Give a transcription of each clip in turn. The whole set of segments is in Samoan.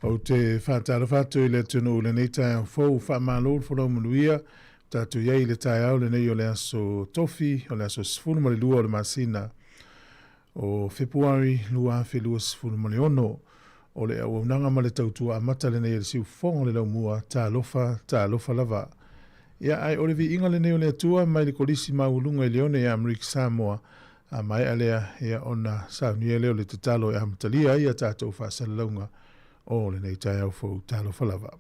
Ou te faatalofa atu i le atunuu i lenei taeao fou, faamalo le folau manuia. Tatou i ai i le taeao lenei o le aso Tofi, o le aso 12 o le masina o Fepuari 2026. O le auaunaga ma le tautua amata lenei a le Siufofoga o le Laumua, talofa, talofa lava. Ia, ae o le viiga lenei o le Atua mai le Kolisi Maualuga i Leone ia Amerika Samoa, a maea lea, ia ona saunia lea o le tatalo e amatalia ai a tatou faasalalauga o lenei taeao fou. Talofa lava.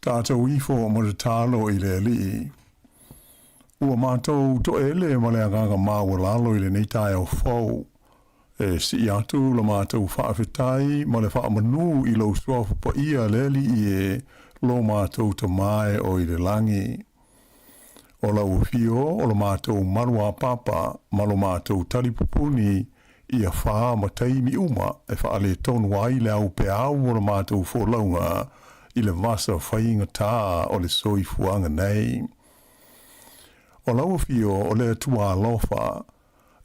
Tatou ifo ma tatalo i le Alii. Ua matou toele ma le agaga maualalo i lenei taeao fou, e sii atu la matou faafetai ma le faamanu i lou suafa paia le Alii e, lo matou Tama e o i le lagi. O lau afio o lo matou maluapapa ma lo matou talipupuni i afā ma taimi uma e faaletonu ai le aupeau o la matou folauga i le vasa faigata o le soifuaga nei. O lau afio o le Atua alofa,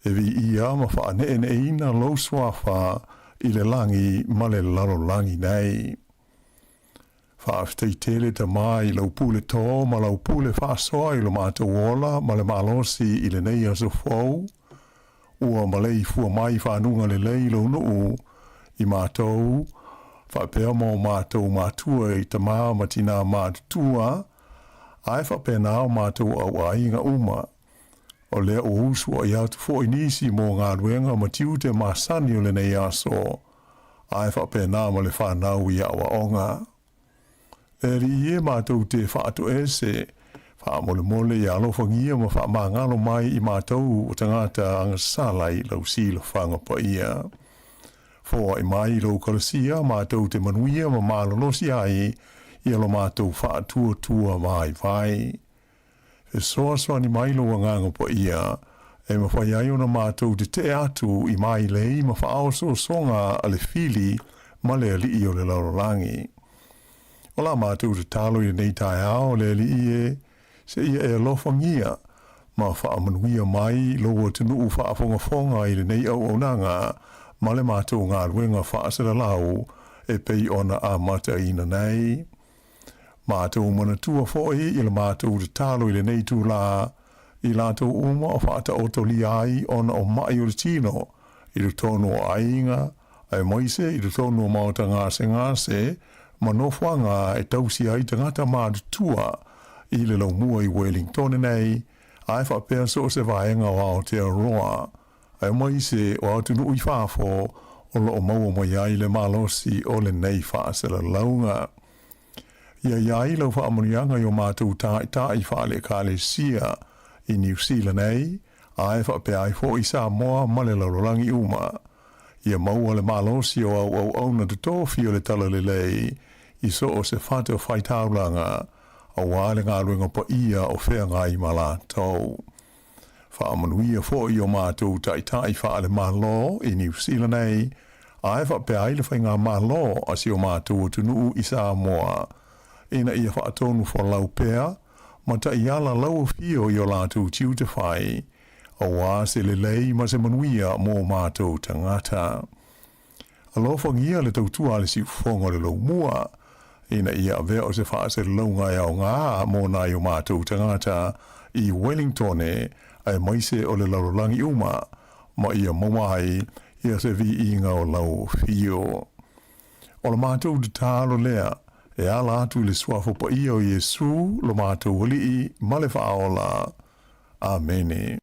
e viia ma faaneeneeina lou suafa i le lagi ma le lalolagi nei. Faafetai tele Tama i lau pule tō ma lau pule faasoa i lo matou ola ma le malosi i lenei aso fou, ua maleifua mai i fanuga lelei lou nuu i matou, faapea ma o matou matua i tama ma tinā matutua, ae faapena o matou auaiga uma. O lea ua usuai atu foi nisi mo galuega ma tiute masani o lenei aso, ae faapena ma le fanau i aoaoga. Le Alii e, matou te faatoese, faamolemole ia alofagia ma faamagalo mai i matou o tagata agasala i lau silafaga paia. Foai mai i lou kalasia matou te manuia ma malolosi ai ia lo matou faatuatua vaivai. Fesoasoani mai lou Agaga Paia e mafai ai ona matou tetee atu i mailei ma faaosoosoga a le fili ma le alii o le lalolagi. O la matou tatalo i lenei taeao, le Alii e, seia e alofagia ma faamanuia mai lou atunuu faafogafoga i lenei auaunaga ma le matou galuega faasalalau e pei ona amataina nei. Matou manatua foi i le matou tatalo i lenei itulā, i latou uma o faataotolia ai ona o maʻi o le tino i totonu o aiga, aemaise i totonu o maota gasegase ma nofoaga e tausi ai tagata matutua i le laumua i Wellingtone nei, ae faapea so o se vaega o Aotearoa, aemaise o atunuu i fafo o lo o maua mai ai le malosi o lenei faasalalauga. Ia i ai lau faamanuiaga i o matou taitai faale-Ekalesia i Niu Sila nei, ae faapea ai foi Samoa ma le lalolagi uma. Ia maua le malosi o au auauna totofi o le Talalelei i so o se fatafaitaulaga, aua le galuega paia o feagai ma latou. Faamanuia foi i o matou taitai faale-Malo i Niu Sila nei, ae faapea ai le faigamalo a si o matou atunuu i Samoa, ina ia faatonu folau pea ma taiala lau afio i o latou tiute fai, aua se lelei ma se manuia mo matou tagata. Alofagia le tautua a le siufofoga o le laumua, ina ia avea o se faasalalauga e aoga mo nai o matou tagata i Wellingtone aemaise o le lalolagi uma, ma ia maua ai ia se viiga o lau afio. O la matou tatalo lea, e ala atu i le Suafa Paia o Iesu, lo matou Alii ma le Faaola. Amene.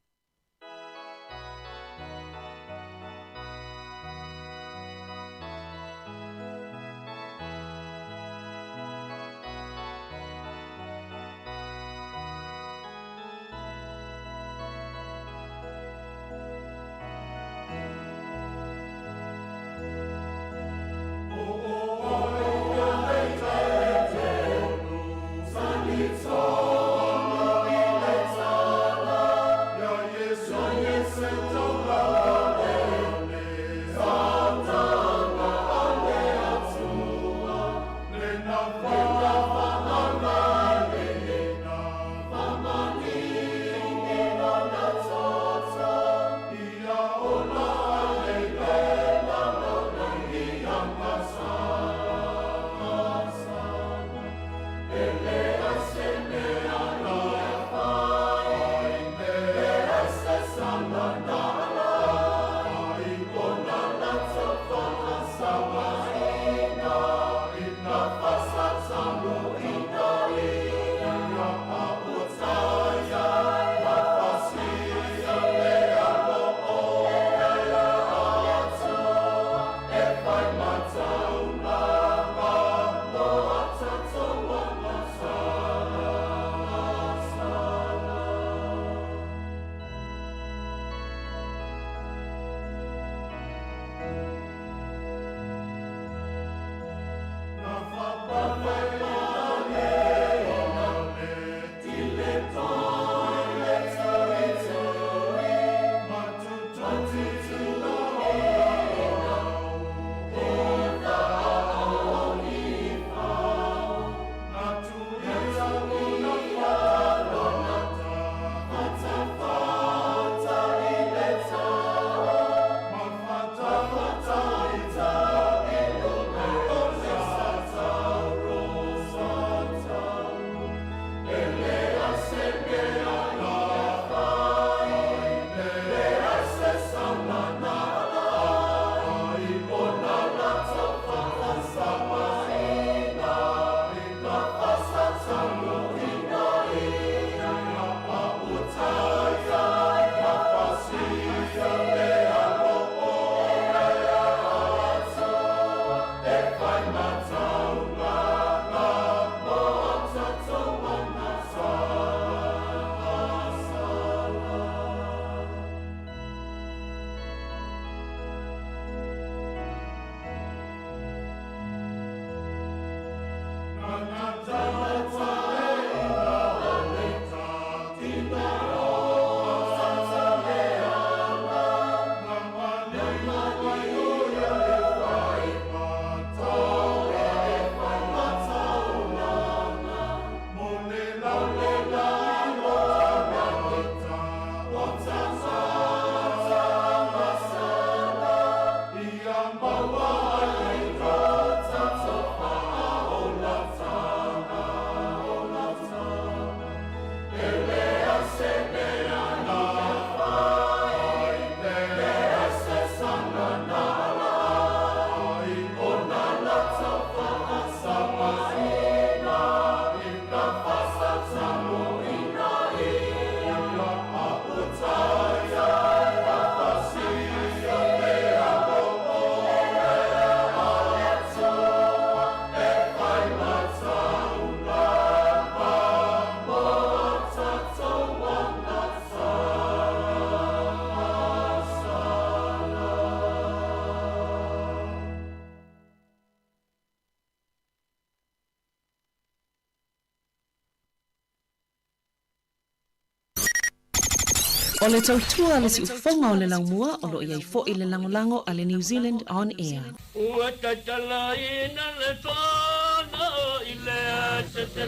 O le tautua a le siufofoga o le laumua o lo o i ai foi le lagolago a le New Zealand On Air. Ua tatalaina le fono i le aso 16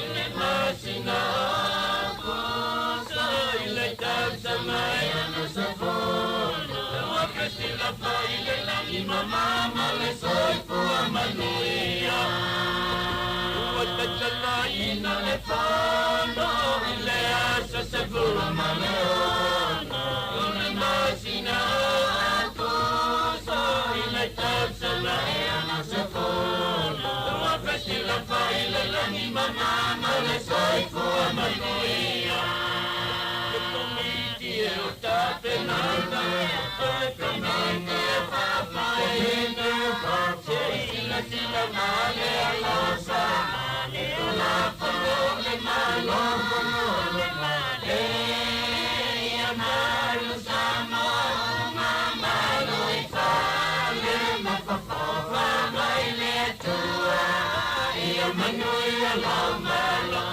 i le masina o Aokuso i le tausaga e 60. Ua fesilafa i le lagi mama ma le soifua manuia. Ua tatalaina le fono i le aso 16 o le masina o Aokuso i le tausaga e 60. Ua fesilafa i le lagi mama ma le soifua manuia. Le komiti e o tapenaga, o le komiti e faafoeina, se i silasila ma le alofa i Tulafono a le Malo. E ia malu Samoa uma, malu i fale ma fofofa mai le Atua, ia manuia lou Malo.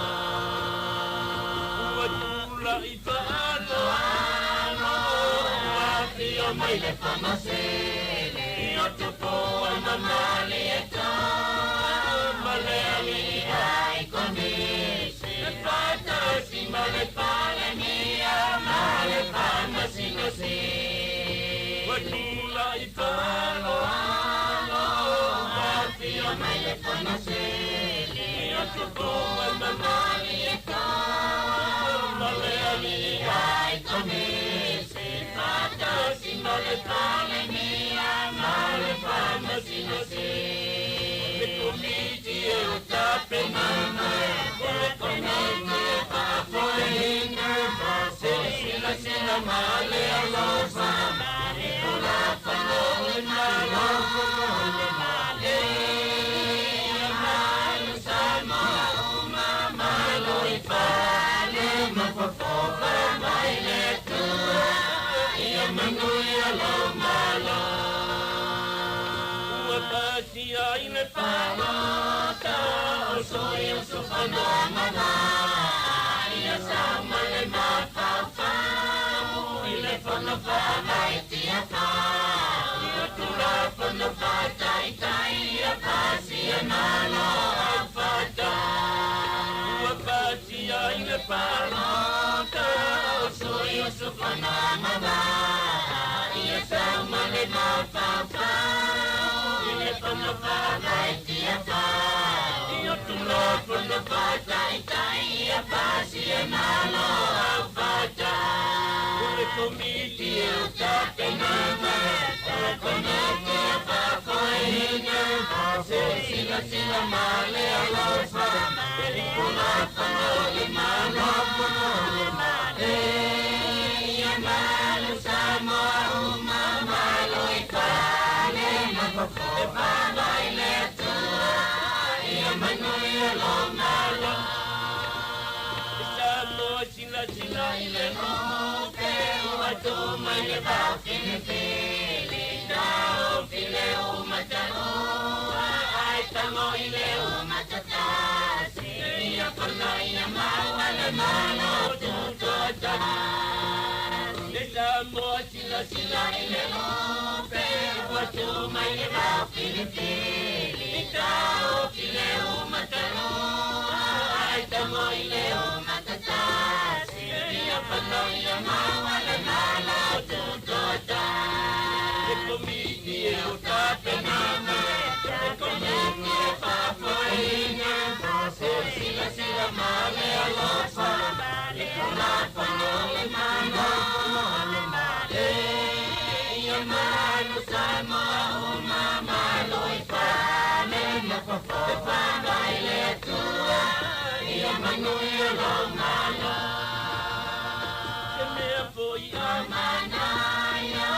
Ua tulai faaaloalo, ua afio mai le Fono Sili o Tupua ma Malietoa ma le alii ai Komisi, e faatasi ma le Palemia ma le Faamasino Sili. Ua tulai faaaloalo, ua afio mai le Fono Sili o Tupua ma Malietoa ma le alii ai Komisi, faatasi ma le Palemia ma le Faamasino Sili. Le komiti e o tapenaga, o le komiti e faafoeina, se i silasila ma le alofa i Tulafono a le Malo. E ia malu Samoa uma, malu i fale ma fofofa mai le Atua, ia manuia lou Malo. Ua pasia i le palota o sui usufono agavaa, ia sau ma le mafaufau i le fono faavae Tiafau, o Tulafono faataitai ia pasia malo aufata. Ua pasia i le palota o sui usufono agavaa, ia sau ma le mafaufau i le fono faavae Tiafau, o Tulafono faataitai ia pasia malo aufata. O le komiti e o tapenaga, o le komiti e faafoeina, se i silasila ma le alofa i Tulafono a le Malo. E ia malu Samoa uma, malu i fale ma fofofa mai le Atua, ia manuia lou Malo. Samoa silasila i le lupe ua tu mai le vao filifili, taofi le umataua ae tago i le umatatasi, ia fono ia maua le Malo tutoatasi. Samoa silasila i le lupe ua tu mai le vao filifili, taofi le umataua ae tago i le umatatasi, ia fono ia maua le Malo tutoatasi. Le komiti e o tapenaga, le komiti e faafoeina, se i silasila ma le alofa i Tulafono a le Malo. E ia malu Samoa uma, malu i fale ma fofofa mai le Atua, ia manuia lou Malo. Se mea foi a manaia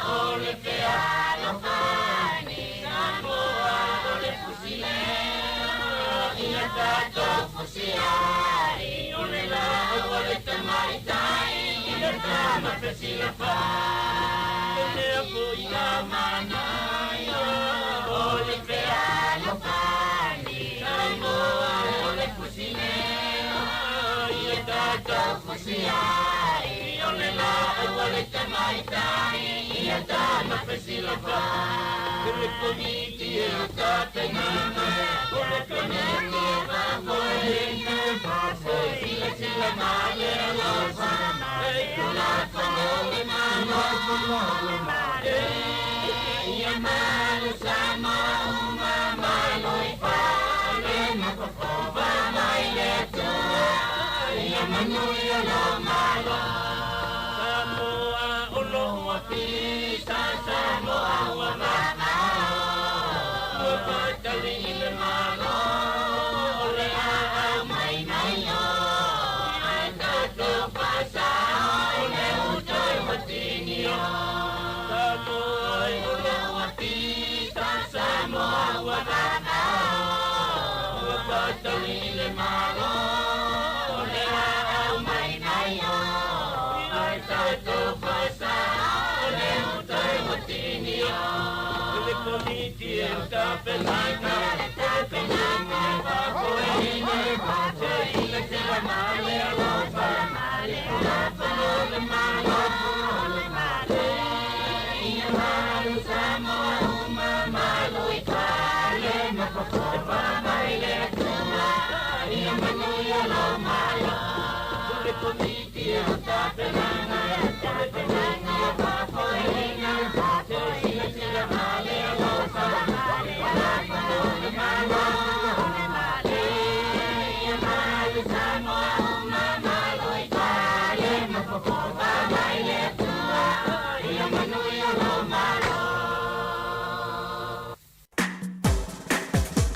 o le fealofani, Samoa o le fusilea, ia tatou fusi ai, o le laau a le tamaitai, ia tama fesilafai. Se mea foi a manaia o le fealofani, Samoa o le fusilea, ia tatou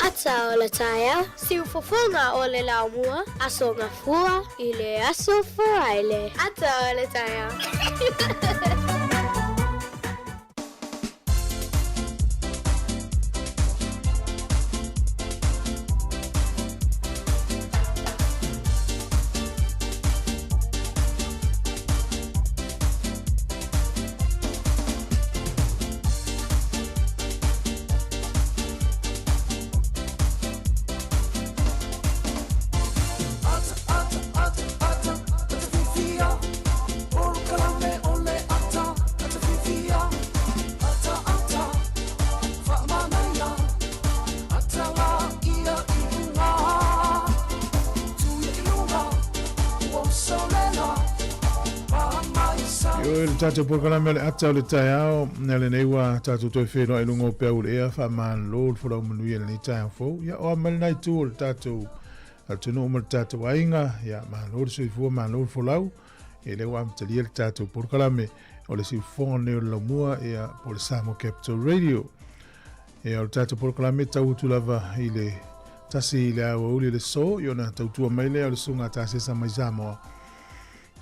Ata o le taeao, siufofoga o le laumua, Aso Gafua i le aso Faraile. Ata o le taeao. Ioe le tatou polokalame o le ata o le taeao, na lenei ua tatou toe feiloai i luga o peau o le ea, faamalo le folau manuia i lenei taeao fou. Ia, o a mai lenei itu o le tatou atunuu ma le tatou aiga, ia, malo le soifua, malo le folau. Ia, lea ua amatalia le tatou polokalame o le siufofoga lenei o le laumua, ia, po o le Samoa Capital Radio. Ia, o le tatou polokalame tau atu lava i le tasi i le aoauli o le so, ia ona tautua mai lea o le susuga a Tasesa mai Samoa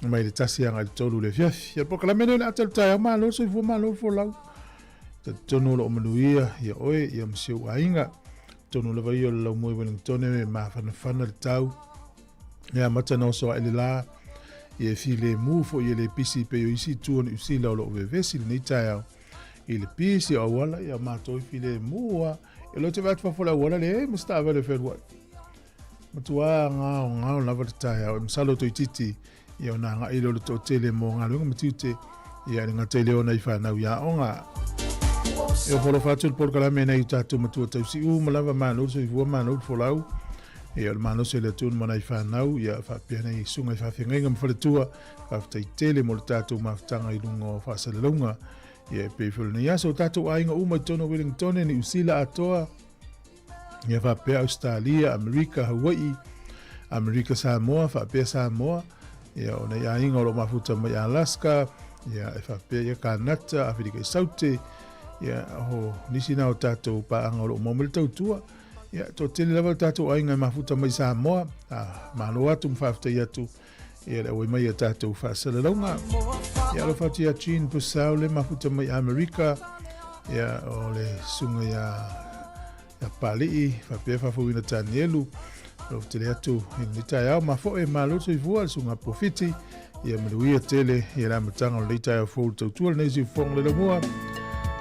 mai le 1 agai le 3 le afiafi. Ia, le polokalame lenei o le ata o le taeao, malo le soifua, malo le folau. Talitonu o lo o manuia ia oe ia ma si ou aiga. Tonu lava ia o le laumua i Wellington e mafanafana le tau. E amata ona oso ae le la, ia e filemu foi e le pisi pei o isi itu o Niu Sila o lo o vevesi lenei taeao. I le pisi o auala, ia matou e filemu lava. E lote vae atu fafo o le auala, leai ma se taavale e fealuai. Matua gaogao lava le taeao. E masalo toeitiiti ia ona agai lea o le toatele mo galuega ma tiute, ia e le gata i lea o nai fanau i aoga. E ofo alofa atu le polokalame nai o tatou matua tausiu ma lava malo le soifua malo le folau. Ia o le malosi o le Atua ma nai fanau, ia faapea nei susuga i faafeagaiga ma faletua, faafetai tele mo le tatou mafutaga i luga o faasalalauga. Ia e pei foi o lenei aso, o tatou aiga uma i totonu o Wellington, Niu Sila atoa, ia faapea Ausetalia, Amerika, Hawaii, Amerika Samoa, faapea Samoa, ia o nai aiga o lo o mafuta mai Alaska, ia e faapea ia Kanata, Aferika i Saute, ia o nisi na o tatou paaga o lo o maua mai le tautua, ia toatele lava le tatou aiga e mafuta mai Samoa, a malo atu ma faafetai atu ia le auai mai a tatou faasalalauga. Ia alofa atu ia Jean Purcell le mafuta mai Amerika, ia o le susuga ia ia Pali'i faapea Faafouina Tanielu, o tele atu i lenei taeao mafoe malo le soifua le susuga Pofiti, ia manuia tele ia le amataga o lenei taeao fou le tautua lenei siufofoga le laumua.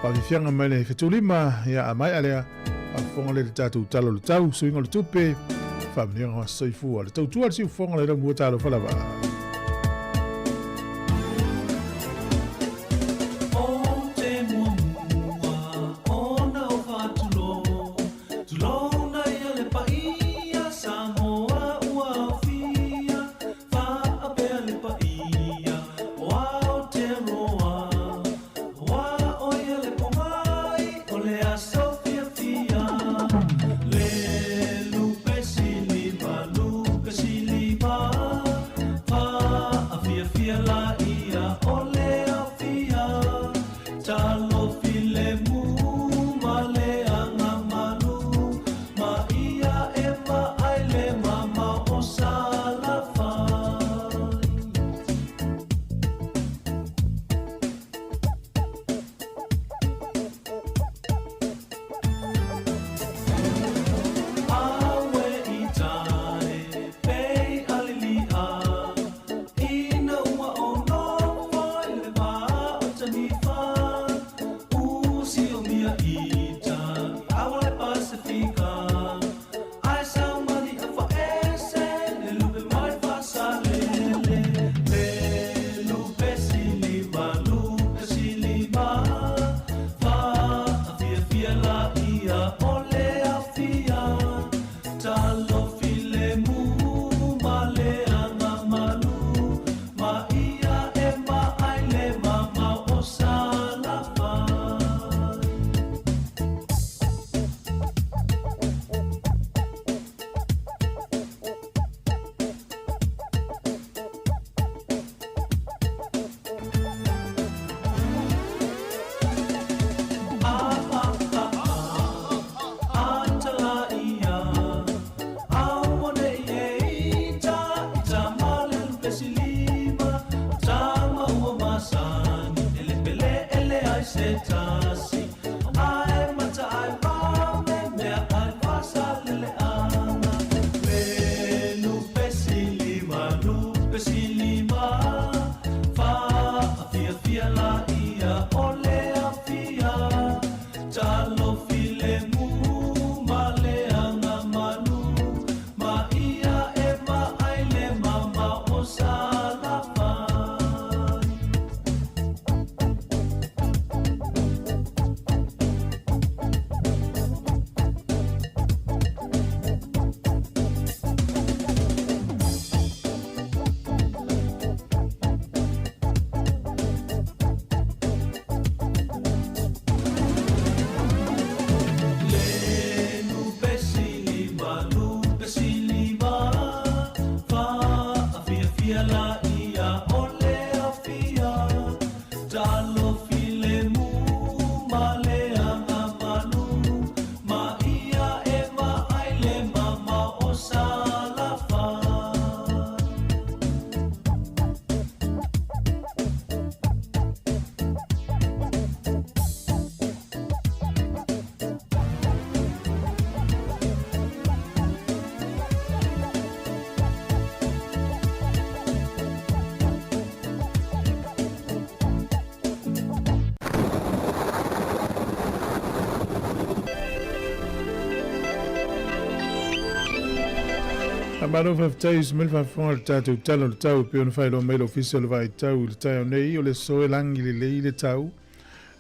Faafiafiaga mai le fetulima, ia a maea lea, faafofoga le tatou tala o le tau, suiga o le tupe, faamanuiaga o aso soifua. Le tautua le siufofoga le laumua talofa lava. Faamalo faafetai i Ismail faafofoga i le tatou Tala o le Tau e pei ona faailoa mai le Ofisa o le Vaitau i le taeao nei, o le aso e lagi lelei le tau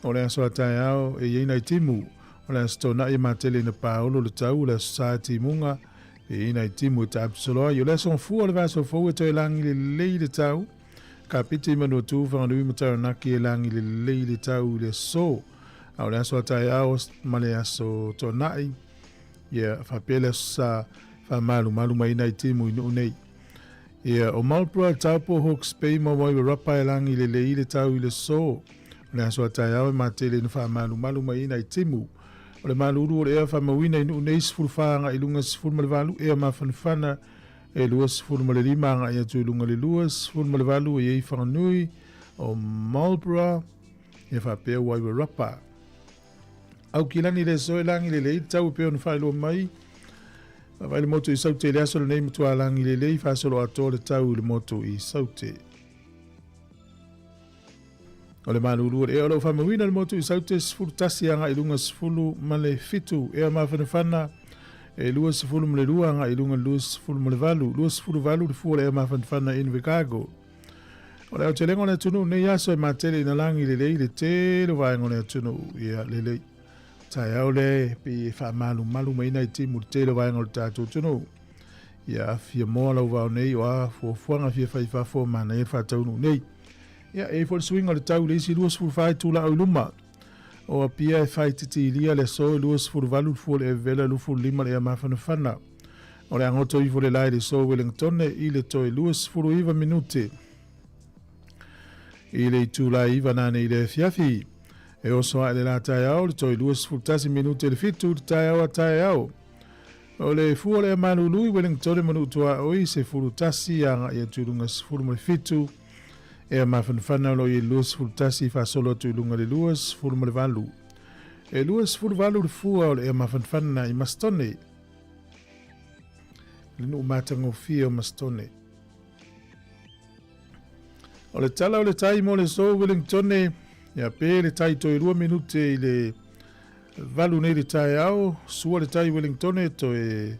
o le aso a taeao e i ai nai timu. O le Aso Toonai e matele ina paolo le tau, o le Aso Sa e timuga e i ai nai timu e taapsolo ai. O le Aso Gafua o le vaiaso fou e toe lagi lelei le tau. Kapiti i Manuatū, Whanganui ma Taranaki e lagi lelei le tau i le aso. A o le aso a taeao ma le Aso Toonai, ia faapea le Aso Sa faamalumalu mai nai timu i nuu nei. Ia, o Marlborough, Taupo, Hawke's Bay ma Wairarapa e lagi lelei le tau i le aso. O le aso a taeao e matele ina faamalumalu mai nai timu. O le malulu o le ea faamauina i nuu nei 14 agai i luga 18 ea mafanafana e 25 agai atu i luga le 28 e i ai Whanganui o Marlborough ia faapea Wairarapa. Aukilani le aso e lagi lelei le tau e pei ona faailoa mai. Vaavaai le motu i Saute i le aso lenei matua lagi lelei faasolo atoa le tau i le motu i Saute. O le malulu o le ea o lo o faamauina le motu i Saute 11 agai i luga 17 ea mafanafana e 22 agai i luga 28, 28 le fua o le ea mafanafana Invercargill. O le aotelega o le atunuu nei aso e matele ina lagi lelei le tele o vaega o le atunuu ia lelei. Taeao le pei e faamalumalu mai nai timu le tele o vaega o le tatou atunuu. Ia afia moa lau vao nei o a fuafuaga fia fai fafo manaia le faataunuu nei. Ia e i ai foi le suiga o le tau i le isi 24 itula au i luma. O Apia e fai titilia le aso e 28 le fua o le evela 25 le ea mafanafana. O le agoto ifo le lae le so Wellingtone i le toe 29 minute i le itula e 9 nane i le afiafi. E oso ae le la taeao le toe 21 minute le 7 le taeao a taeao. O le fua o le ea malulu i Wellingtone ma Nuutuaoi 11 agai atu i luga 17 ea mafanafana o lo o i ai le 21 faasolo atu i luga le 28. E 28 le fua o le ea mafanafana i Mastone. Le nuu matagofie o Mastone. O le tala o le tai mo le aso Wellingtone, ia pe le tai toe 2 minute i le 8 nei le taeao, sua le tai Wellingtone toe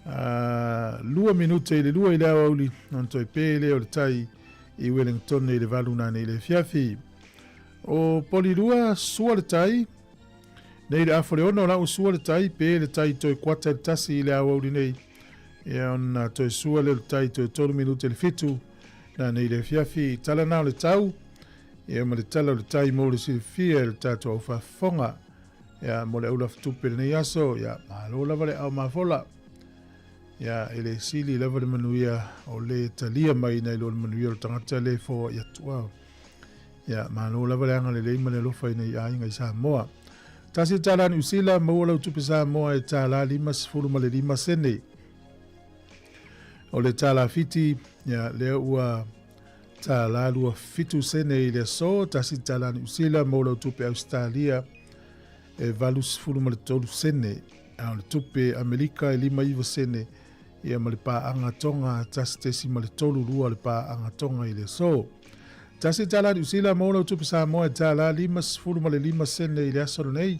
2 minute i le 2 i le aoauli, ona toe pe lea o le tai i Wellingtone i le 8 nanei le afiafi. O Polilua, sua le tai, nei le afa o le 6 lau sua le tai, pe le tai toe kuata i le 1 i le aoauli nei. Ia ona toe sua lea o le tai toe 3 minute i le 7 nanei le afiafi. Tala na o le tau, ia ma le tala o le tai mo le silafia e le tatou au faafofoga. Ia, mo le aulafotupe lenei aso, ia, malo lava le ao mafola. Ia, e le sili lava le manuia o le talia mai nai lo le manuia o le tagata le foai atu au. Ia, malo lava le agalelei ma le alofa i nei aiga i Samoa. Tasi le tālā Niu Sila, maua lau tupe Samoa e tālā 55 sene. O le tālā Fiti, ia, lea ua tālā 27 sene i le aso, tasi le tālā Niu Sila, maua lau tupe Ausetalia e 83 sene. A o le tupe Amerika e 59 sene, ia ma le paaga Tonga 1.32 le paaga Tonga i le aso. Tasi tālā Niu Sila, maua lau tupe Samoa e tālā 55 sene i le aso lenei.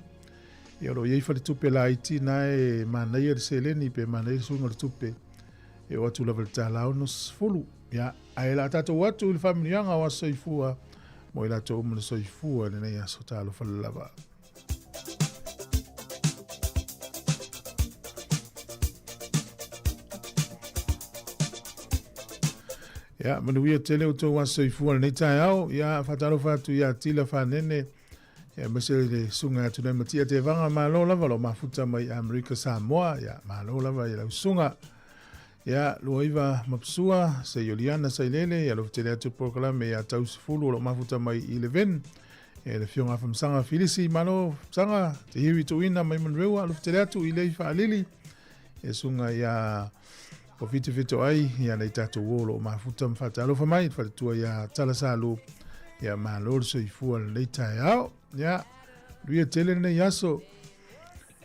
Ia o lo o i ai faletupe laiti na e manaia le seleni pe manaia le suiga o le tupe e oo atu lava i le tālā 60. Ia, ae o le a tatou atu i le faamanuiaga o aso soifua mo i latou uma na soifua i lenei aso talofa lava. Ia, manuia tele o tou aso soifua lenei taeao. Ia, faatalofa atu ia Tila Fanene, ia aemaise le susuga ia Tunai Matia Tevaga, malo lava lo mafuta mai Amerika Samoa. Ia, malo lava i lau susuga. Ia, 29 ma Psua, se Ioliana Sailele, ia alofa tele atu polokalame ia tau 10 o lo mafuta mai i Leven. E le fionga famsanga Filisi, malo sanga, te hiwi tuina mai manreua, alofa tele atu i lei whaalili. E sunga ia o fito fito ai, ia nei tātou o lo mafuta mwhata alofa mai, whatatua ia talasalu, ia malo le soifua le nei tae ao. Ia, luia tele nei aso,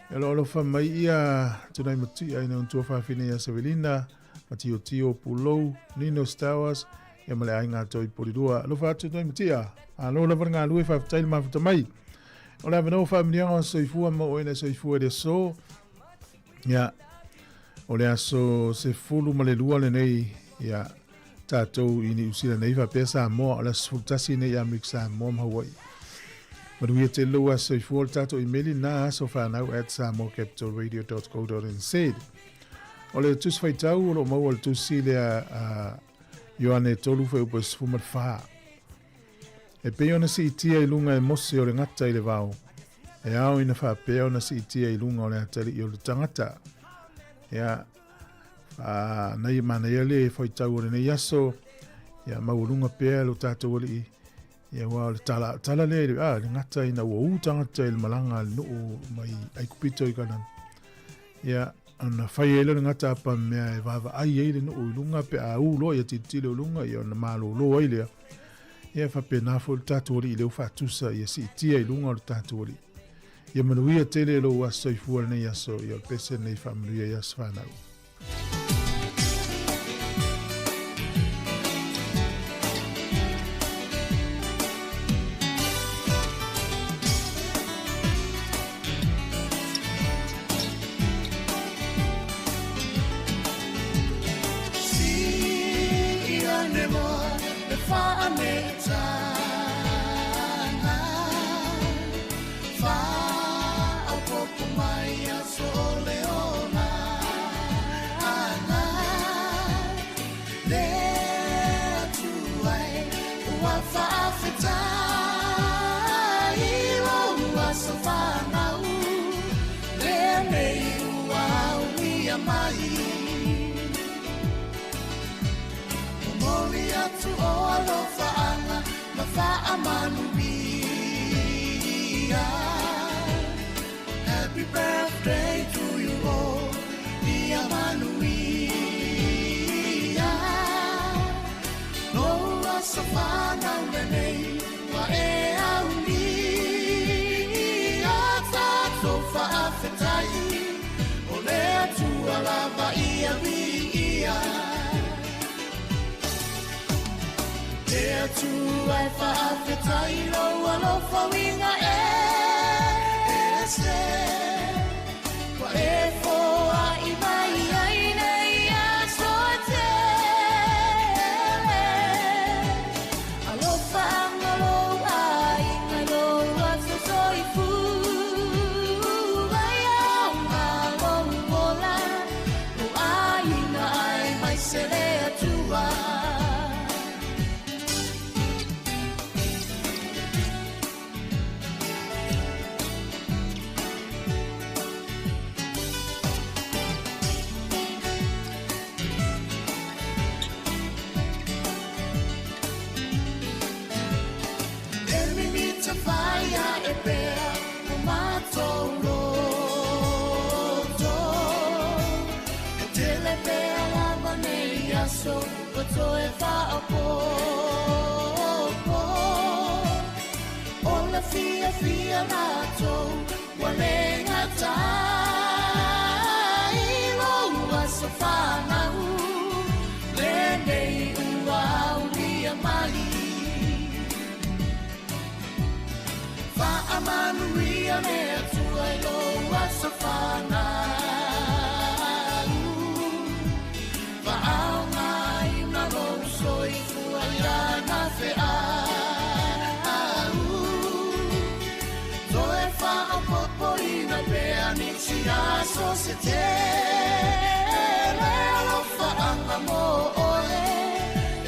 E lo alofa mai ia tunai matuia ina untua whawhine ia Sevelina, Matio Tio Pulou, Nino Stowers, ia ma le aiga toi Porirua. Alofa atu tunai matia, a lo lava ngā lue whawhitai le mafuta mai. O le awanoa whaaminianga o soifua ma o ena soifua le aso. Ia, o le aso se fulu ma le lua le nei, ia, tātou i Niu Sila nei whapea Samoa, o le aso 11 nei Amerika Samoa ma Hawaii. Manuia te lou aso soifua o le tātou imeli nā aso whanau at samoacapitalradio.co.nz. O le tusi whaitau o lo maua le tusi lea a Ioane 3 whai upa 14. E pei ona siitia i luga e Mose o le gata i le vao, e ao ina faapea ona siitia i luga o le atalii o le tagata. Ia, a, nei manaia le faitau o lenei aso, ia maualuga pea lo tātou alii, ia ua o le tala, tala lea i le, a, le gata ina ua u tagata i le malaga a le nuu mai Aikupito i Kanana. Ia, ona fai ai lea o le gata apa mea e vaavaai ai le nuu i luga pe a u loa ia tilotilo i luga, ia ona malōlō ai lea. Ia faapena foi le tatou alii lea ua faatusa ia siitia i luga o le tatou alii. Ia manuia tele lou aso soifua lenei aso, ia o le pese lenei faamanuia i aso fanau. Happy birthday to you all, ia manuia. Lou aso fanau lenei, ua e aulia. Tatou faafetai, o le Atua lava ia viia. Le Atua e faafetai lou alofa uiga ese. Ua e foai mai ai nei aso tele. Alofa anga lou aiga lou aso soifua. Ia lou ola, lou aiga aemaise le Atua. E mimita fai ae pea o matou loto. E tele pea lava nei aso ua toe faaopoopo. O le fiafia latou ua le gata i lou aso fanau. Lenei ua aulia mai. Faamanuia le Atua i lou aso fanau. Faaaogaina lou soifua i lana feau. Toe faaopoopoina pea nisi aso se tele. Alofaaga mo oe,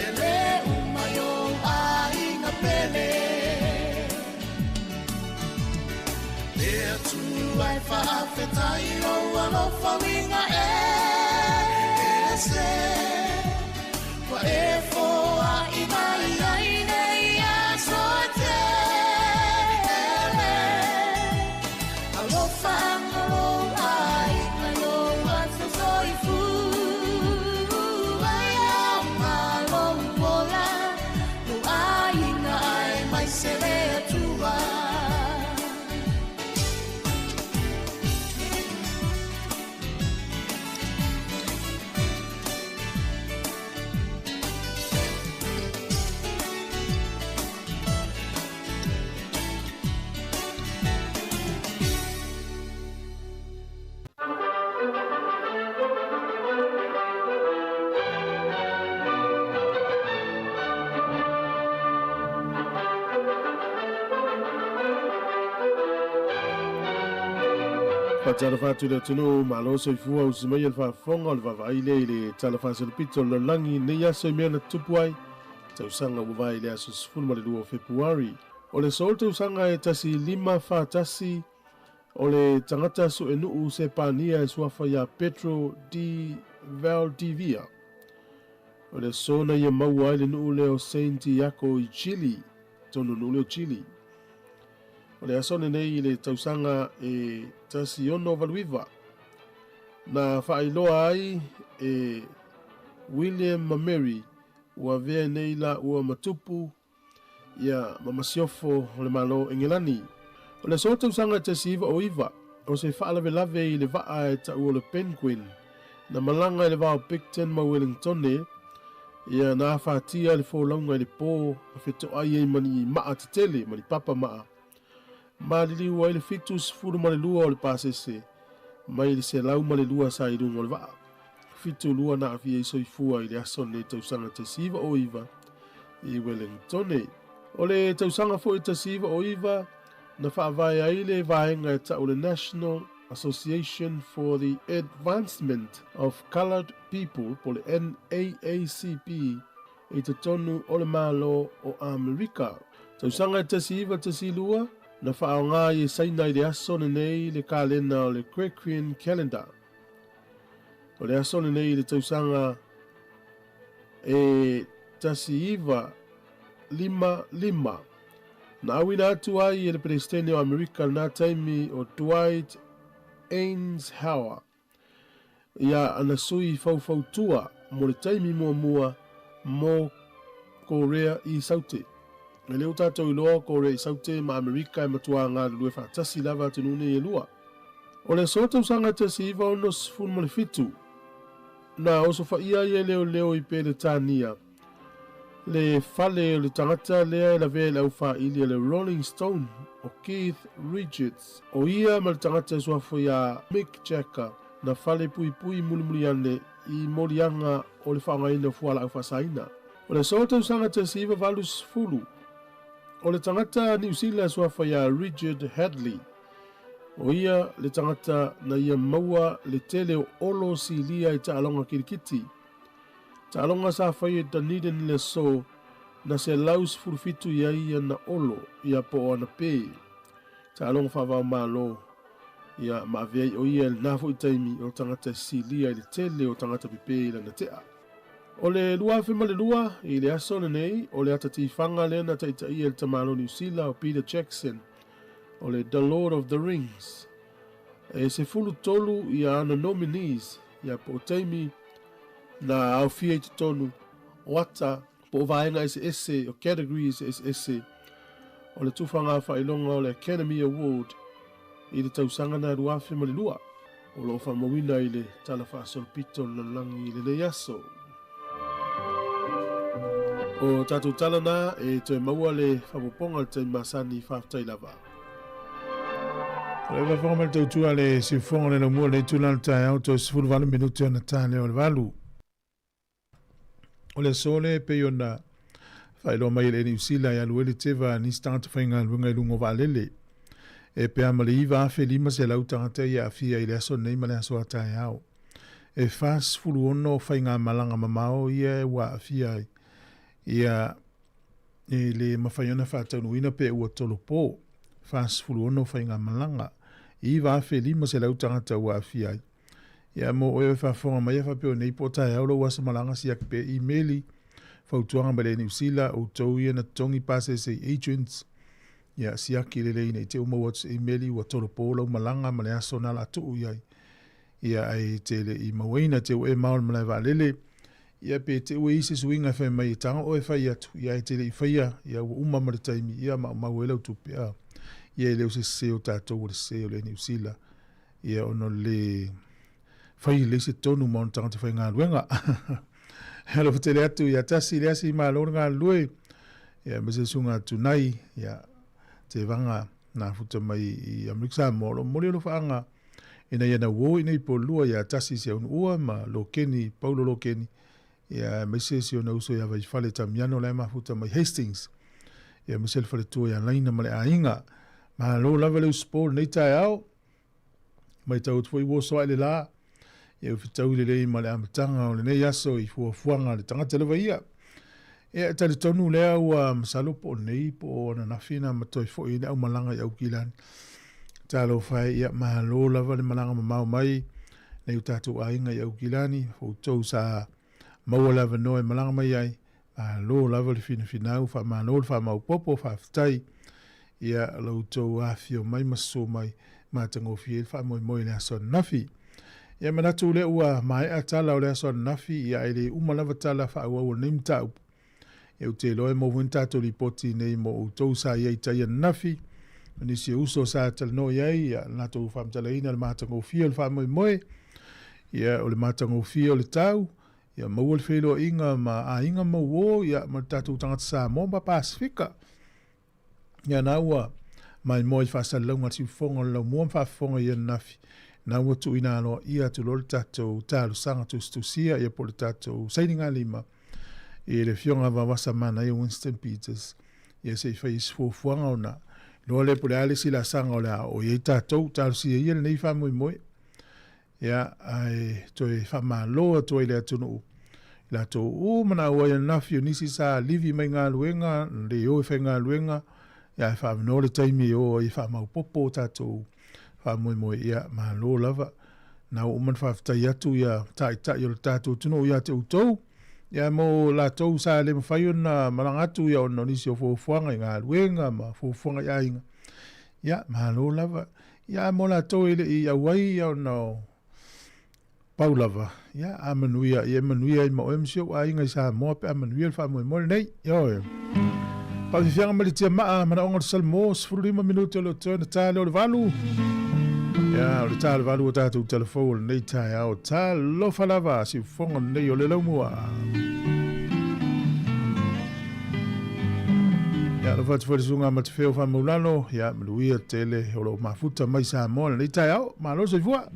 e lē uma i ou aiga pele. Le Atua e faafetai lou alofa uiga ese. Faatalofa atu i le atunuu, malo soifua usi mai le faafofoga o le vaavaai lea i le Tala Faasolopito o le Lalolagi i lenei aso i mea na tutupu ai tausaga ua mavae i le aso 12 o Fepuari. O le aso o le tausaga e 1541, o le tagata suenuu Sepania e suafa ia Pedro de Valdivia. O le aso na ia maua ai le nuu lea o Santiago i Chile, tonu nuu lea o Chile. O le aso lenei i le tausaga e 1689, na faailoa ai e William ma Mary ua avea nei la ua matupu ia ma masiofo o le Malo o Engelani. O le aso tausaga e 1909, o se faalavelave i le vaa e taua o le Penguin, na malaga i le va o Picton ma Wellingtone, ia na afatia le folauga i le po na fetoai ai ma ni maa tetele ma ni papa maa. Maliliu ai le 72 o le pasese mai le 102 sa i luga o le vaa. 72 na aafia ai soifua i le aso lenei tausaga 1909 i Wellingtone. O le tausaga foi 1909 na faavae ai le vaega e tau le National Association for the Advancement of Coloured People po o le NAACP i totonu o le Malo o Amerika. Tausaga e 1912 na faaaoga ai e Saina i le aso lenei le kalena o le Gregorian Calendar. O le aso lenei i le tausaga e 1955 na auina atu ai e le Peresetene o Amerika i lena taimi o Dwight Eisenhower ia ana sui faufautua mo le taimi muamua mo Korea i Saute. E le o tatou iloa o Korea i Saute ma Amerika e matua galulue faatasi lava atunuu nei e lua. O le aso tausaga 1967, na osofaia ai e leoleo i Peretania le fale o le tagata lea e lavea i le aufaili a le Rolling Stone o Keith Richards. O ia ma le tagata e suafa iā Mick Jagger na fale puipui mulimuli ane i moliaga o le faaaogaina o fualaau faasaina. O le aso tausaga 1980, o le tagata Niu Sila e suafa iā Richard Hadlee, O ia le tagata na ia maua le tele o olo silia i taaloga kirikiti. Taaloga sa fai e Dunedin i le aso na 117 i ai ana olo ia po o ana pē. Taaloga faava-o-Malo ia ma avea ai o ia i lena foi taimi o tagata e silia i le tele o tagata pepē i lana tea. O le 2002 i le aso lenei o le ata tifaga lea na taitaia e le tamalo Niu Sila o Peter Jackson o le The Lord of the Rings. E 13 ia ana nominees ia po o taimi na aofia i totonu o ata po o vaega eseese o categories eseese o le tufaga faailoga o le Academy Award i le tausaga na 2002 o lo o faamauina i le Tala Faasolopito o le Lalolagi i lenei aso. O tatou tala na e toe maua le faaopoopoga i le taimi masani, faafetai lava. O le faafofoga mai le tautua le siufofoga o le laumua le itula o le taeao toe 18 minute ona ta lea o le valu. O le aso lea e pei ona faailoa mai e le Niu Sila e alu ai le teva a nisi tagata faigaluega i luga o vaalele. E pe a ma le 9,500 tagata i aafia i le aso nei ma le aso a taeao. E 46 faigamalaga mamao ia ua aafia ai ia e le mafai ona faataunuuina pe ua tolopo. 46 faigamalaga, 9,500 tagata ua aafia ai. Ia mo oe e faafofoga mai e faapea o nei po o taeao lou aso malaga siaki pea imeli fautuaga mai le Niu Sila outou ia na totogi pasese i agents ia siaki lelei ina i te ua maua atu se imeli ua tolopo lau malaga ma le aso na la tuu i ai ia ai te le i mauaina te ua e mao le malae vaalele ia pe te ua i se suiga e fai mai e tago oe fai atu ia e te le i faia ia ua uma ma le taimi ia maumau ai lau tupe a ia e le o se sese o tatou o le sese o le Niu Sila ia ona le fai lelei se tonu ma ona tagata faigaluega. E alofa tele atu ia tasi le asi malo le galulue, ia ma se suga tunai, ia te vanga nā futa mai i Amerika Samoa, lo momoli alofaaga ina ia na uo ina i polua ia tasi se unu ua ma Lokeni, Paulo Lokeni, ia aemaise si ona uso ia Vaifale Tamiano la e mafuta mai Hastings, ia aemaise le faletua ia Laina ma le aiga. Malo lava le usupo lenei taeao. Matau atu foi ua oso ae le la, ia ua fetaui lelei ma le amataga o lenei aso i fuafuaga a le tagata lava ia. Ia, e talitonu lea ua masalo po o nei po o ananafi na ma toe foi ai le aumalaga i Aukilani. Talofa e, ia malo lava le malaga mamao mai nai o tatou aiga i Aukilani, outou sa maua le avanoa e malaga mai ai, malo lava le finafinau, faamalo le faamaopoopo, faafetai ia lo outou afifio mai ma susu mai, matagofie ai le faamoemoe i le aso ananafi. Ia manatu lea ua maea tala o le aso ananafi, ia ae le uma lava tala faaauau o lenei mataupu. Ia ou te iloa e maua foi ni tatou lipoti nei mo outou sa i ai i tai ananafi, ma nisi o uso sa talanoa i ai, ia latou faamatalaina le matagofie o le faamoemoe, ia o le matagofie o le tau, ia maua le feiloaiga ma aiga ma uo, ia ma le tatou tagata Samoa ma Pasefika. Ia na ua maimoa i faasalalauga a le siufofoga o le laumua ma faafofoga i ananafi, na ua tuuina aloaia atu loa le tatou talosaga tusitusia, ia po o le tatou sainigalima i le Afioga a Vaoasa Manaia Winston Peters, ia se i fai ai se fuafuaga ona iloa lea po o le a le isi laasaga o le a oo i ai tatou. Talosia ia lenei faamoemoe. Ia, ae toe faamalo atu ai le atunuu i latou uma na auai ananafi, o nisi sa livi mai galuega, le o e faigaluega, ia ae faavanoa le taimi e o ai e faamaopoopo o tatou faamoemoe, ia malo lava. Na ua uma ona faafetai atu ia taitai o le tatou atunuu ia te outou, ia mo latou sa le mafai ona malaga atu ia ona o nisi o fuafuaga i galuega ma fuafuaga i aiga, ia malo lava. Ia mo latou e le i auai ia ona o pau lava, ia a manuia, ia e manuia ai ma oe ma si ou aiga i Samoa pe a manuia le faamoemoe lenei. Ioe. Faafiafiaga ma le tiamaa, manaoga o le Salmo, 15 minute o le toe na ta lea o le 8. Ia, o le ta o le 8 o tatou talafou o lenei taeao. Talofa lava, siufofoga lenei o le laumua. Ia, alofa atu foi le susuga Matafeo Faamaulalo, ia, manuia tele o lo o mafuta mai Samoa lenei taeao. Malo soifua.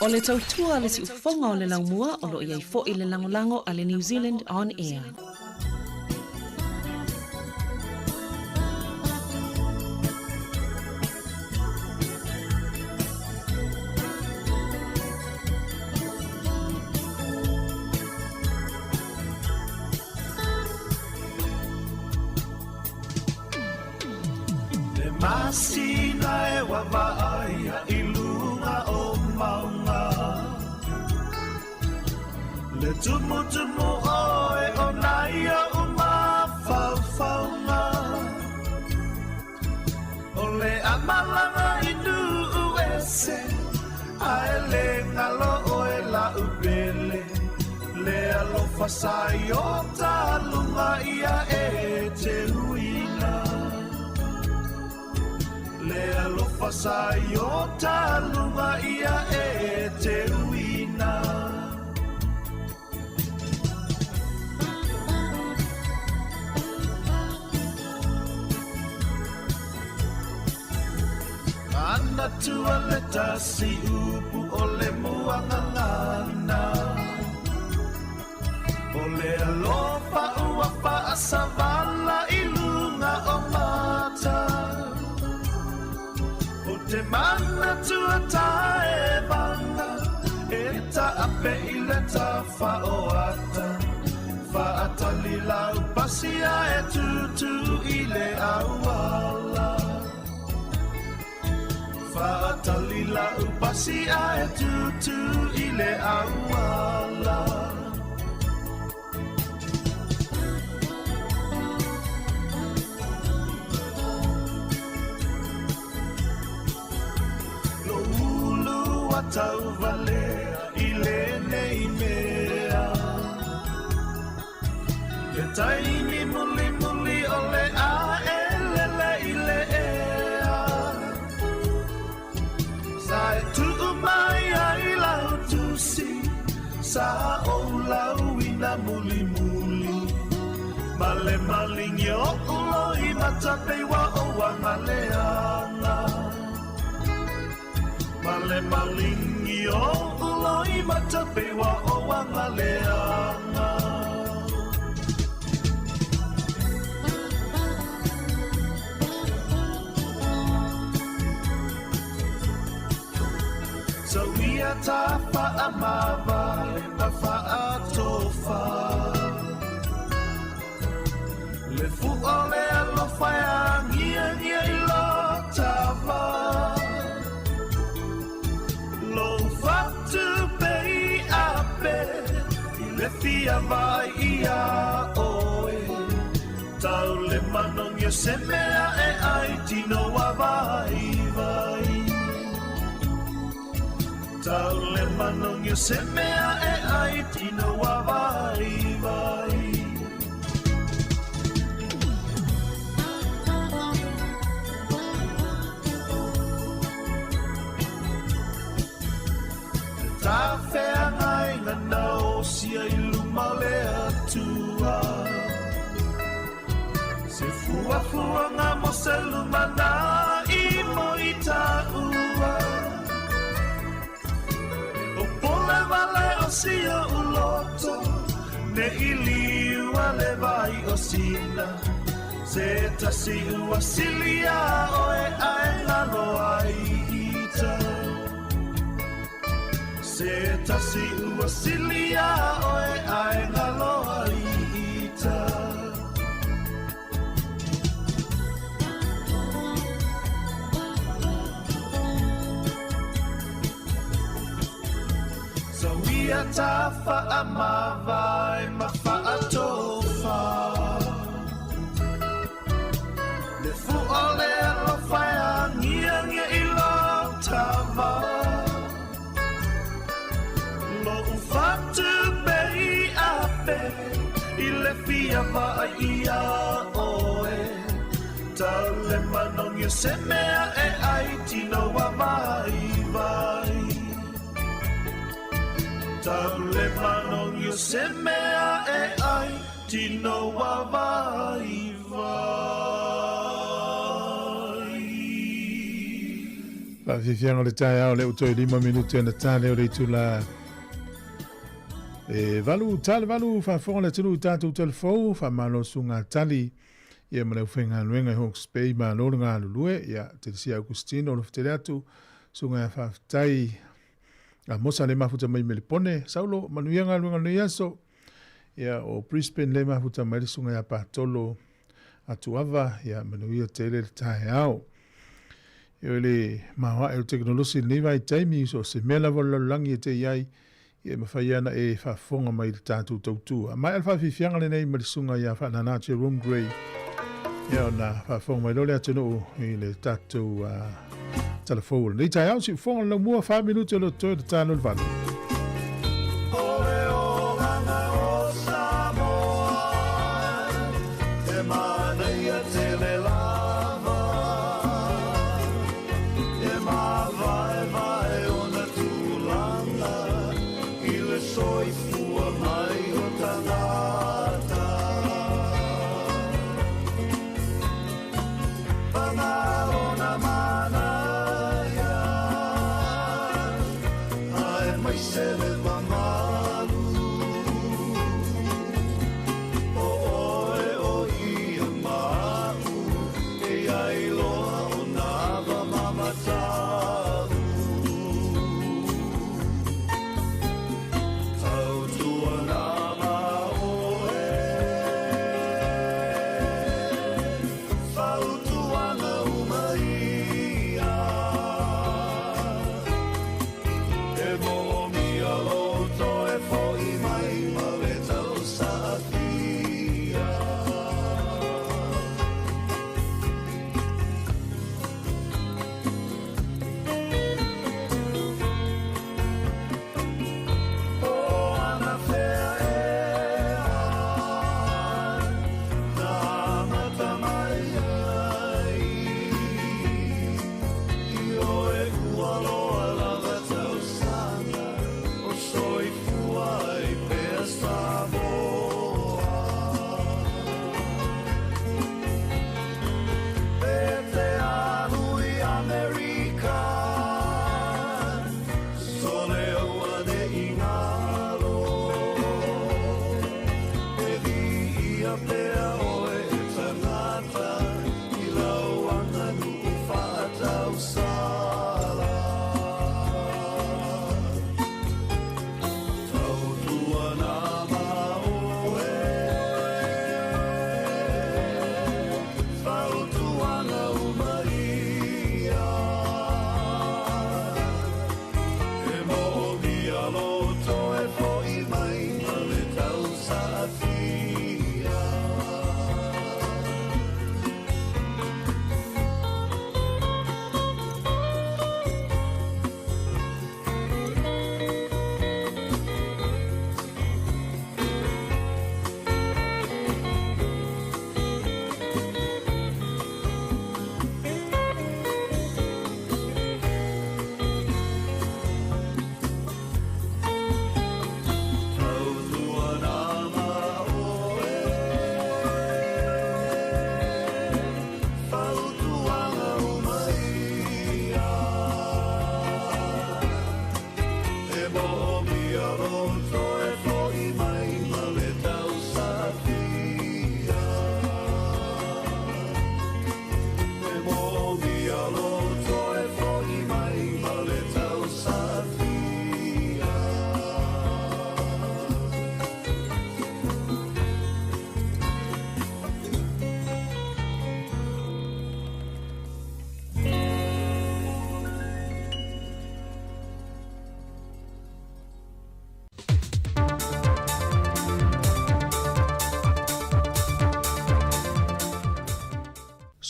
O le tautua a le siufofoga o le laumua o lo o i ai foi le lagolago a le New Zealand On Air. Le masina e wawaai i luga o maunga Le tumutumu oe o nai o mafaufauga O le amalanga i nuu ese Ae le ngalo oe la upele Le alofa sa i o taluga ia e te uina Le alofa sa i o taluga ia e te uina Ana tua le tasi upu o le muagagana O le alofa ua faasavala i luga o mata O te manatua taevaga e taape i le tafaoata Faatali lau pasia e tutu i le auala Faatali lau pasia e tutu i le auala Lo ulu a tauvalea i lenei mea Le taimi mulimuli o le a e lele i le ea Sa e tuu mai ai lau tusi Sa ou lauina mulimuli Ma le malingi o uloi matapeiwa o wangaleanga Ma le malingi o uloi matapeiwa o wangaleanga So ia ta faamavale ma faatofa Le fua o le alofa e agiagia i lo tava Lou fatu pei ape i le fia vaai ia oe Tau le manogi o se mea e ai tino ua vaivai Tau le manogi o se mea e ai tino ua vaivai Le tafeagaiga na osia i luma o le Atua Se fuafuaga mo se lumanai mo i taua O pole vale o si oʻu loto Ne i liua le vai o sina Se tasi ua silia oe ae ngalo ai ita Se tasi ua silia oe ae ngalo ai ita Sawia ta whaamawai ma whaatofa Le fua le alofa e angia ngia i lo tava Lo ufatu pei ape I le fia vaai ia oe Tau le manongia se mea e ai tino wa vai vai Tau le manongia se mea e ai tino wa vai vai Faafiafiaga o le taeao lea ua toe 5 minute ona tale o le itula e 8 tale 8 faafofoga le atunuu i tatou talafou faamalo suga tali ia ma le aufaigaluega i Hawke's Bay malo le galulue ia Telesia Augustino o lo fetele atu suga ia faafetai a Mosa le mafuta mai Melipone Saulo manuia galuega lenei aso ia o Brisbane le mafuta mai le suga ia Patolo Atuava ia manuia tele le taeao. Ia o le maoae o le tekonolosi i lenei vaitaimi, so o se mea lava o le lalolagi e te i ai, ia e mafai lava ona e faafofoga mai i le tatou tautua. Maea le faafiafiaga lenei ma le susuga ia Faanana Jerome Gray, ia ona faafofoga mai loa le atunuu i le tatou talafou o lenei taeao. Siufofoga o le laumua, 4 minute o lo o totoe o le talo i le 8. E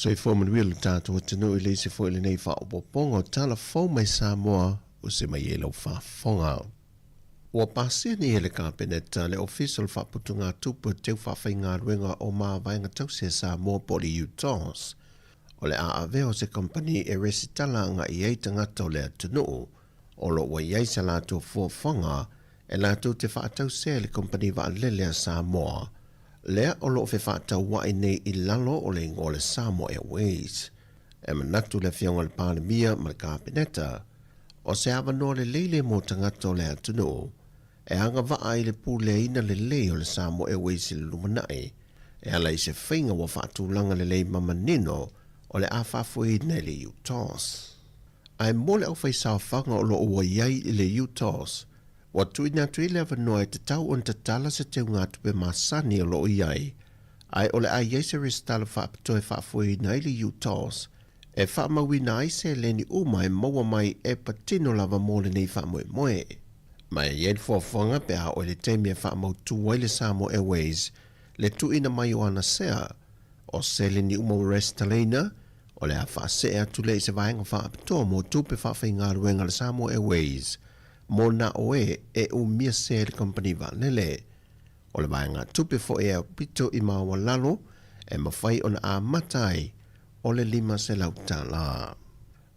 Soifua manuia lo tatou atunuu i le isi foi lenei faaopoopoga o Tala Fou mai Samoa ua se mai ai lau faafofoga. Ua pasia nei e le Kapeneta le Ofisa o le Faaputugatupe o Teu Faafaigaluega o Mavaega Tausi a Samoa po o le UTOS. O le a avea o se kamupani e resitala agai i ai tagata o le atunuu o lo o ua i ai sa latou fuafuaga e latou te faatausea i le Kamupani Vaalele a Samoa lea o lo o fefaataua'i nei i lalo o le igoa o le Samoa Airways. E manatu le Afioga i le Palemia ma le Kapeneta, o se avanoa lelei lea mo tagata o le atunuu e agavaa i le puleaina lelei o le Samoa Airways i le lumanai, e ala i se faiga ua faatulaga lelei ma manino o le a faafoeina e le UTOS. Ae mo le aufaisaofaga o lo o ua i ai i le UTOS, Ua tuuina atu ai le avanoa e tatau ona tatala se teugatupe masani o lo o i ai, ae o le a i ai se resitala faapitoa e faafoeina ai le UTOS e faamauina ai seleni uma e maua mai e patino lava mo lenei faamoemoe. Ma e i ai le fuafuaga pe a oo i le taimi e faamautu ai le Samoa Airways le tuuina mai o ana sea, o seleni uma ua resitalaina, o le a faasee atu lea i se vaega faapitoa mo tupe faafaigaluega a le Samoa Airways Mo na o e e umia sea i le kamupani vaalele. O le vaegatupe foi e aupito i maualalo e mafai ona amata ai o le $500.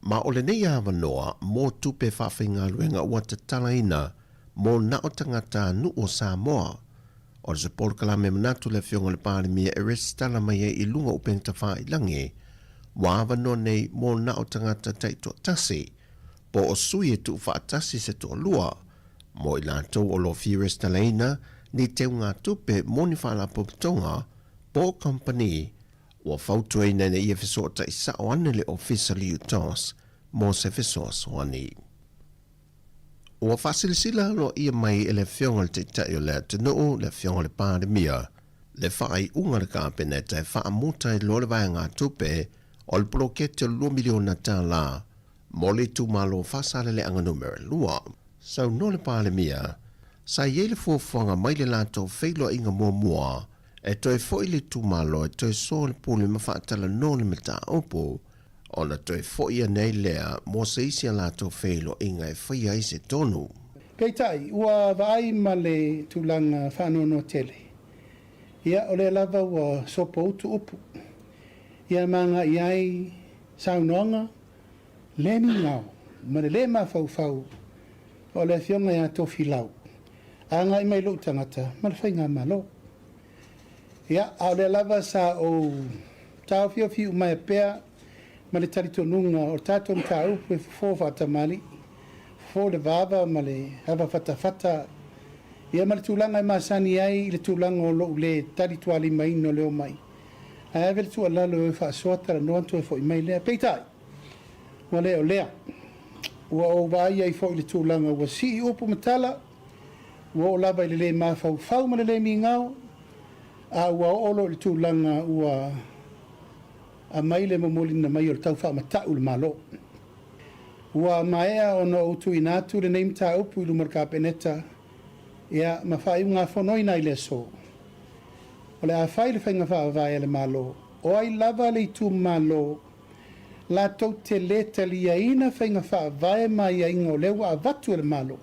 Ma o lenei avanoa mo tupe faafaigaluega ua tatalaina mo na o tagata nuu o Samoa. O le se polokalame manatu le Afioga i le Palemia e resitala mai ai i luga o upega tafailangi ua avanoa nei mo na o tagata taitoatasi po o sui e tuufaatasi se toalua mo i latou o lo o fia resitalaina ni teugatupe mo ni faalapotopotoga po o kamupani ua fautuaina ina ia fesootai sao ane le Ofisa o le UTOS mo se fesoasoani. Ua faasilasila aloaia mai e le Afioga i le Taitai o le atunuu, le Afioga i le Palemia, le faaiuga a le Kapeneta e faamuta ai loa le vaegatupe o le poloketi o le $2 miliona mo le itumalo o Faasaleleaga Numera 2. Saunoa le Palemia, sa i ai le fuafuaga mai le latou feiloaiga muamua e toe foi le itumalo e toe soa le pule ma faatalanoa le mataupu, ona toe foi ane ai lea mo se isi a latou feiloaiga e faia ai se tonu. Peitai, ua vaai ma le tulaga faanoanoa tele. Ia, o lea lava ua sopoutu upu. Ia ma agai ai saunoaga le migao ma le lē mafaufau o le Afioga ia Tofilau agai mai lou tagata ma le Faigamalo. Ia, a o lea lava sa ou taofiofi umaea pea ma le talitonuga o le tatou mataupu e fofo faatamalii, fofo le vava ma le ava fatafata, ia ma le tulaga e masani ai i le tulaga o lou lē talitualimaina o le omai. Ae ave le tuualalo e o e faasoa talanoa ona toe foi mai lea. Peitai, ua le o lea. Ua ou vaai ai foi i le tulaga ua sii upu ma tala, ua oo lava i le lē mafaufau ma le lē migao, a ua oo loa i le tulaga ua aumai le momoliina mai o le tau faamata'u i le Malo. Ua maea ona ou tuuina atu lenei mataupu i luma o le Kapeneta, ia, ma faaiugafonoina i le aso. O le a fai le faiga faavae a le Malo, o ai lava le itumalo latou te lē taliaina faiga faavae ma aiaiga o lea ua avatu e le Malo,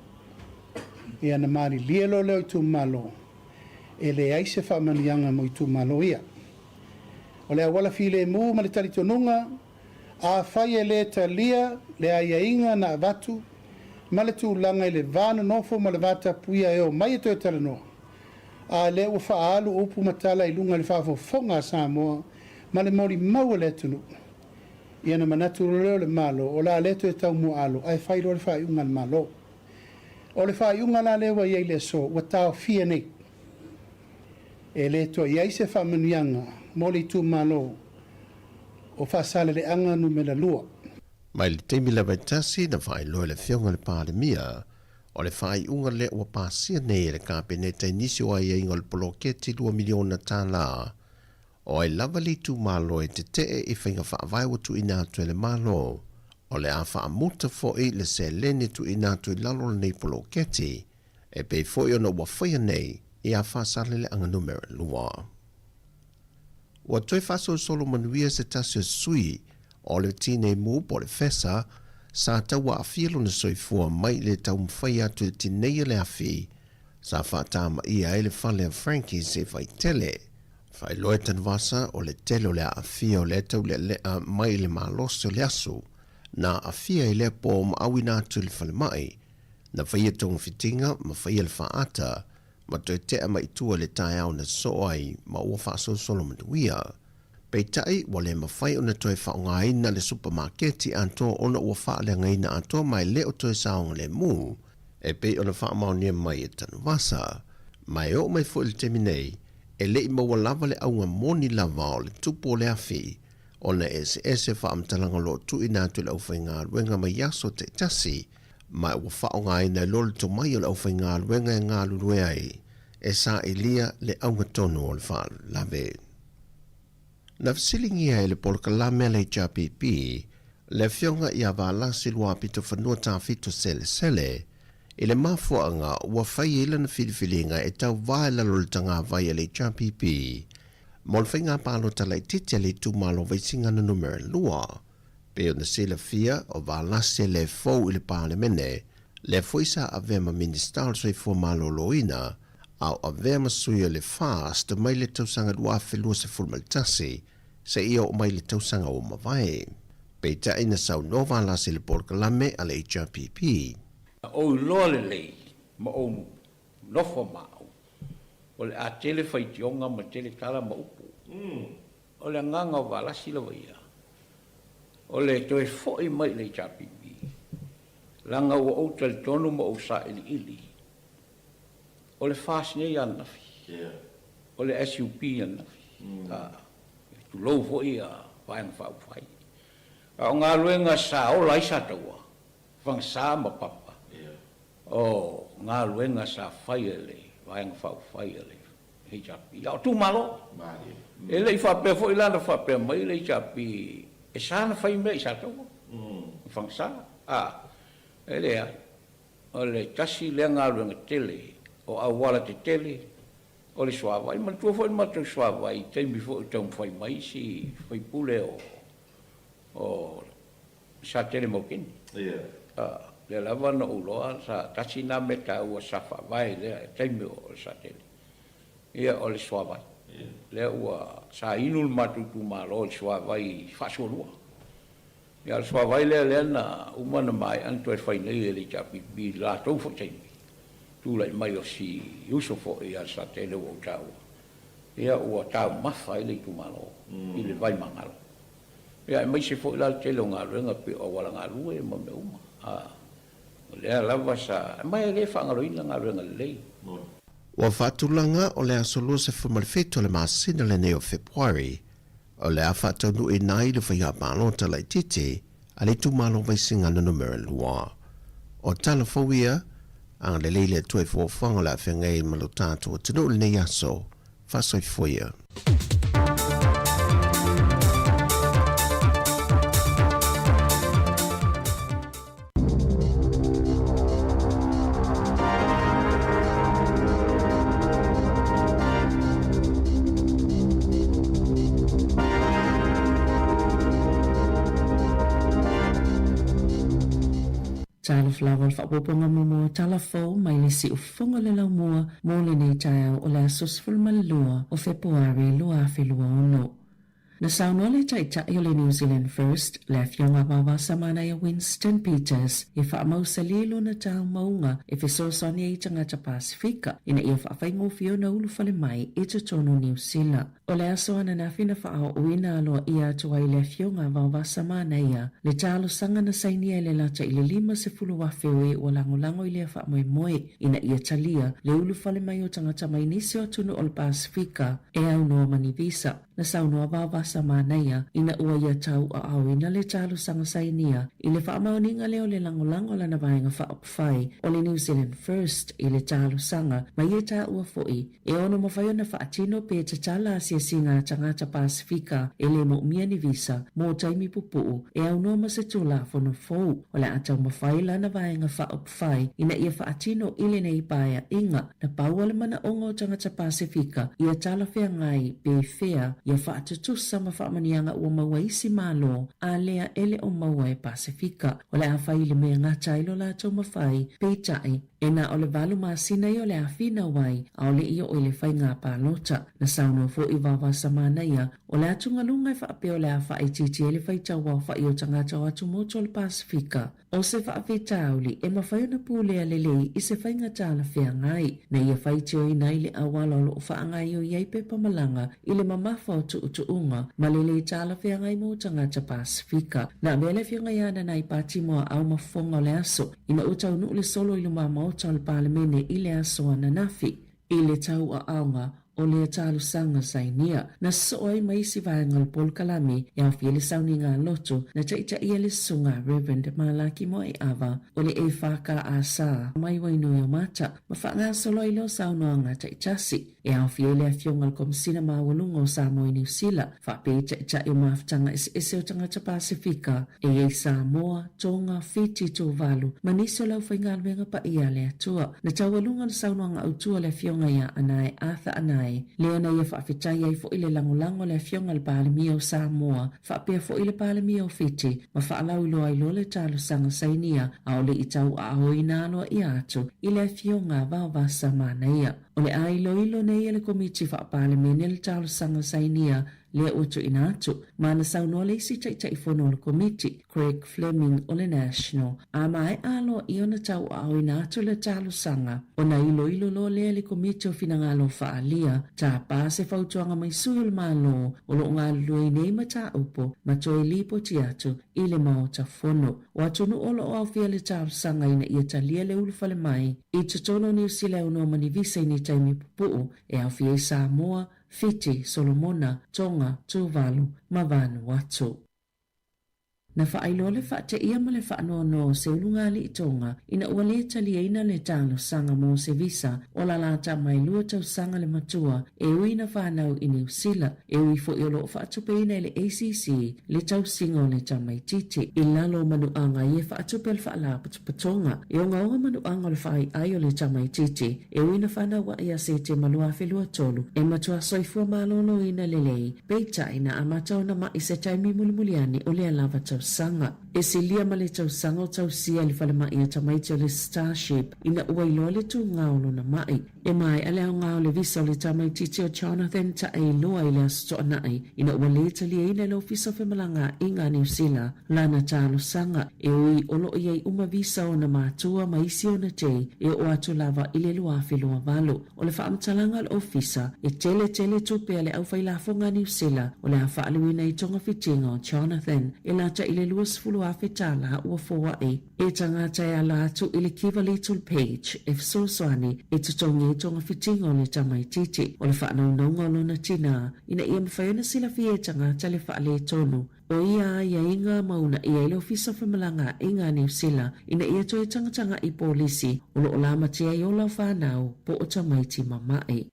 ia ona malilie loa lea o itumalo, e leai se faamanuiaga mo itumalo ia. O le auala filemu ma le talitonuga, afai e lē talia le aiaiga na avatu ma le tulaga i le va nonofo ma le va tapuia e omai e toe talanoa, a lea ua faaalu upu ma tala i luga i le faafofoga a Samoa ma le molimau a le atunuu. Ia ona manatu loa lea o le Malo, o le a le toe tau muaalo, ae fai loa le faaiuga a le Malo. O le faaiuga la lea ua i ai i le aso, ua taofia nei. E le toe i ai se faamanuiaga mo le itumalo o Faasaleleaga Numera 2. Mai le taimi lava e tasi na faailoa e le Afioga i le Palemia, O le faaiuga lea ua pasia nei e le Kapeneta i nisi o aiaiga o le poloketi $2 miliona, o ai lava le itumalo e tetee i faiga faavae ua tuuina atu e le Malo, o le a faamuta foi le seleni e tuuina atu i lalo o lenei poloketi, e pei foi ona ua faia nei ia Faasaleleaga Numera 2. Ua toe faasolosolo manuia se tasi o sui o le Tinei Mu po o le FESA sa tauaafia lona soifua mai i le taumafai atu e tineia le afi sa faatamaia ai le fale a Frankie's i Vaitele. Faailoa e Tanuvasa o le tele o le aafia o lea taulealea mai i le malosi o le aso na aafia ai lea po ma auina atu i le falemai, na faia togafitiga ma faia le faaata ma toe tea mai i tua i le taeao na sosoo ai ma ua faasolosolo manuia. Peitai, ua le mafai ona toe faaaogaina le supamaketi atoa ona ua faaleagaina atoa ma e le o toe saogalemu e pei ona faamaonia mai e Tanuvasa. Ma e oo mai foi i le taimi nei, e le i maua lava le auga moni lava o le tupu o le afi ona e eseese faamatalaga o lo o tuuina atu i le aufaigaluega mai aso taitasi ma ua faaaogaina ai loa le tomai o le aufaigaluega e galulue ai e sailia le auga tonu o le faalavelave. Na fesiligia e le polokalame a le HRPP le Afioga ia Valasi Luapitofanua Tafito Selesele i le mafuaaga ua fai ai lana filifiliga e tauva i lalo o le tagavai a le HRPP mo le faiga palota laitiiti a le itumalo Vaisigano Numera 2. Pei ona silafia, o Valasi e le fou i le Palemene, lea foi sa avea ma Minisita o le Soifua Maloloina, a o avea ma sui o le FAST mai le tausaga 2021 seia oo mai le tausaga ua mavae. Peitai na saunoa Valasi i le polokalame a le HRPP. Na ou iloa lelei ma ou nofo ma au, o le a tele faitioga ma tele tala ma upu. O le agaga o Valasi lava ia, o le toe foi mai i le HRPP, leaga ua ou talitonu ma ou sailiili, o le FAST nei ananafi, o le SUP ananafi, tulou foi Vaega Faaupufai. A o galuega sa ola ai Sataua, Fagasa ma Papa, o galuega sa fai e le Vaega Faaupufai a le HRP, a o itumalo. E le i faapea foi la na faapea mai le HRP e sa na fai mea i Sataua, i Fagasa, a, e leai. O le tasi lea galuega tele o auala tetele o le suavai. Manatua foi le matou suavai i taimi foi o taumafai mai isi faipule o o Satele Maukeni. A, lea lava na ou iloa sa tasi na mea taua sa faavae i lea taimi o Satele, ia o le suavai. Lea ua sa inu le matou itumalo i le suavai faasualua. Ia, o le suavai lea lea na uma na maea ona toe fai nei e le HRPP i le latou foi taimi, tulai mai o si uso foi ia Satele ua ou taua, ia ua taumafa ai le itumalo i le vai magalo. Ia aemaise foi la le tele o galuega pei o auala galue ma mea uma. A, o lea lava sa, ma e le faagaloina galuega lelei. Ua faatulaga o le aso 27 o le masina lenei o Fepuari O le a faataunuuina ai le faiga palota laitiiti a le itumalo Vaisigano Numera 2. O tala fou ia, agalelei le Atua i fuafuaga o le a feagai ai ma lo tatou atunuu i lenei aso. Faasoifua ia. Talofa lava o le faaopoopoga muamua o Tala Fou mai le Siufofoga o le Laumua mo lenei taeao o le aso 12 o Fepuari 2026. Na saunoa le Taitai o le New Zealand First, le Afioga Vaovasamanaia Winston Peters, e faamausali lona taumauga e fesoasoani ai i tagata Pasefika ina ia faafaigofie ona ulufale mai i totonu o Niu Sila. O le aso ananafi na faaooina aloaia atu ai le Afioga Vaovasamanaia le talosaga na sainia e le lata i le 50,000 o e ua lagolago i lea faamoemoe ina ia talia le ulufale mai o tagata mai nisi o atunuu o le Pasefika e aunoa ma ni visa. Na saunoa Vaovasamanaia ina ua ia tauaaoina le talosaga sainia i le faamaoniga lea o le lagolago a lana vaega faaupufai o le New Zealand First i le talosaga ma ia taua foi e ono mafai ona faatino pe tatala asiasiga a tagata Pasefika e le moomia ni visa mo taimi pupuu e aunoa ma se Tulafono fou o le a taumafai lana vaega faaupufai ina ia faatino i lenei paeaiga. Na pau a le manaoga o tagata Pasefika ia talafeagai pe fea. Ia faatutusa ma faamanuiaga ua maua e isi Malo, a lea e le o maua e Pasefika. O le a fai i le mea e gata ai lo latou mafai, peitai, e na o le valu masina ia o le a finau ai, aole i oo i le faiga palota. Na saunoa foi Vaovasa Manaia, o le atugaluga e faapea o le a faaitiitia ai le faitau aofai o tagata o atumotu o le Pasefika. O se faafitauli e mafai ona pulea lelei i se faiga talafeagai, na ia faitioina ai le auala o lo o faagaoioi ai pepa malaga i le mamafa o tuutuuga ma le lē talafeagai mo tagata Pasefika. Na avea le Afioga ia Nanai Patimoa au ma fofoga o le aso ina ua taunuu le solo i luma maota o le Palemene i le aso ananafi. I le tauaaoga o lea talosaga sainia, na sosoo ai ma isi vaega o le polokalame e aofia ai le sauniga loto na taitaia le Susuga Rev. Malaki Moaiava o le EFKS mai Wainuiomata ma faagasolo ai loa saunoaga taitasi e aofia ai le Afioga i le Komesina Maualuga o Samoa i Niu Sila faapea i taitai o mafutaga eseese o tagata Pasefika e i ai Samoa, Tonga, Fiti, Tuvalu ma nisi o le aufaigaluega paia a le Atua. Na taualuga le saunoaga autu a le Afioga ia Anae Arthur Anae, lea na ia faafetai ai foi le lagolago a le Afioga i le Palemia o Samoa faapea foi le Palemia o Fiti ma faalauiloa ai loa le talosaga sainia a o le i tauaaoina aloaia atu i le Afioga Vaovasa Manaia. O le a iloilo nei e le Komiti Faa-Palemene le talosaga sainia lea ua tuuina atu, ma na saunoa le isi Taitaifono o le Komiti, Craig Fleming o le National, a maea aloaia ona tauaaoina atu le talosaga, ona iloilo loa lea e le Komiti o Finagalo Faaalia, tapa se fautuaga mai sui o le Malo o lo o galulue ai nei mataupu ma toe lipoti atu i le Maota Fono. O atunuu o lo o aofia le talosaga ina ia talia le ulufale mai i totonu o Niu Sila e aunoa ma ni visa i ni taimi pupuu e aofia ai Samoa, Fiti, Solomona, Tonga, Tuvalu ma Vanuatu. Na faailoa le faateia ma le faanoanoa o se ulugalii Tonga ina ua lē taliaina le talosaga mo se visa o lalata mai lua tausaga le matua e ui na fanau i Niu Sila, e ui foi o lo o faatupeina e le ACC le tausiga o le tamaitiiti i lalo o manuaga ia e faatupe e le Faalapotopotoga e ogaoga manuaga o le faaiai o le tamaitiiti e ui na fanau aʻe ia Setema 2023, e matua soifua maloloina lelei, peitai na amata ona maʻi se taimi mulimuli ane o lea lava tausaga. E silia ma le tausaga o tausia i le falemai a tamaiti o le Starship ina ua iloa le tūgā o lona maʻi. E maea le aoga o le visa o le tamaitiiti o Jonathan Taeiloa i le Aso Toonai ina ua lē taliaina e le Ofisa o Femalagaaiga a Niu Sila lana talosaga e ui o lo o i ai uma visa o ona matua ma isi ona tei e oo atu lava i le 2028. O le faamatalaga a le Ofisa, e tele tele tupe a le aufailafoga a Niu Sila o le a faaaluina i togafitiga o Jonathan e lata i le $20,000 tālā ua foai. E tagata e ala atu i le Kiva Little Page e fesoasoani e totogi ai togafitiga o le tamaitiiti o le faanaunauga o lona tinā ina ia mafai ona silafia e tagata le faaletonu o ia aiaiga ma uunaia ai le Ofisa o Femalagaaiga a Niu Sila ina ia toe tagatagai polisi o lo o lamatia ai ola o fanau po o tamaiti mama'i.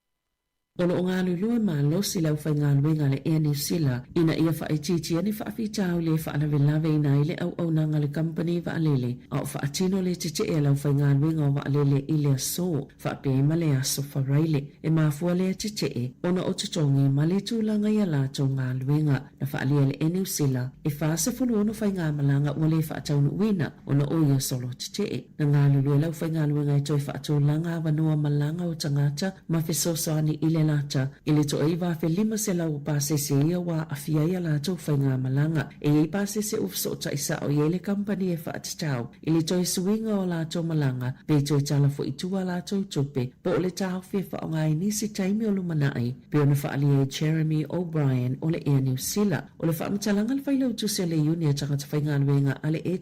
O lo o galulue malosi le aufaigaluega a le Air New Sila ina ia faaitiitia ni faafitauli e faalavelaveina ai le auaunaga a le kamupani vaalele a o faatino le tetee a le aufaigaluega o vaalele i le aso faapea ai ma le aso Faraile. E mafua lea tetee ona o totogi ma le tulaga i a latou galuega. Na faaalia e le Air New Sila e 46 faigamalaga ua le faataunuuina ona o ia solo tetee. Na galulue le aufaigaluega e toe faatulaga avanoa malaga o tagata ma fesoasoani i le lata i le 1,500 o pasese ia ua aafia ai a latou faigamalaga. E i ai pasese ua fesootai sao i ai le kamupani e faatatau i le toe suiga o a latou malaga pe toe tala foi i tua a latou tupe po o le taofi e faaaoga ai nisi taimi o lumanai, pei ona faaalia e Jeremy O'Brien o le Air New Sila. O le faamatalaga a le Failautusi a le Iuni a Tagata Faigaluega a le Air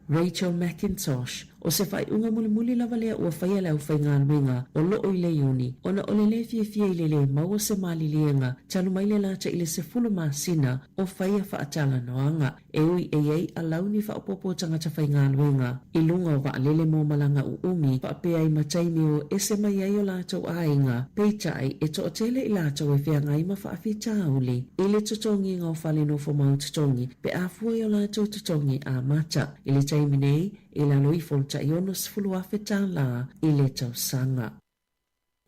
Rachel McIntosh, O se faaiuga mulimuli lava lea ua faia e le aufaigaluega o lo o i le Iuni, ona o le lē fiafia i le lē maua se maliliega talu mai le lata i le 10 masina o faia faatalanoaga e ui e i ai alauni faaopoopo o tagata faigaluega i luga o vaalele mo malaga uumi faapea ai ma taimi o ese mai ai o latou aiga, peitai e toatele i latou e feagai ma faafitauli i le totogiga o fale nofo mau totogi pe a fua i o latou totogi amata. I le taimi nei, i lalo ifo o le tai $60,000 i le tausaga.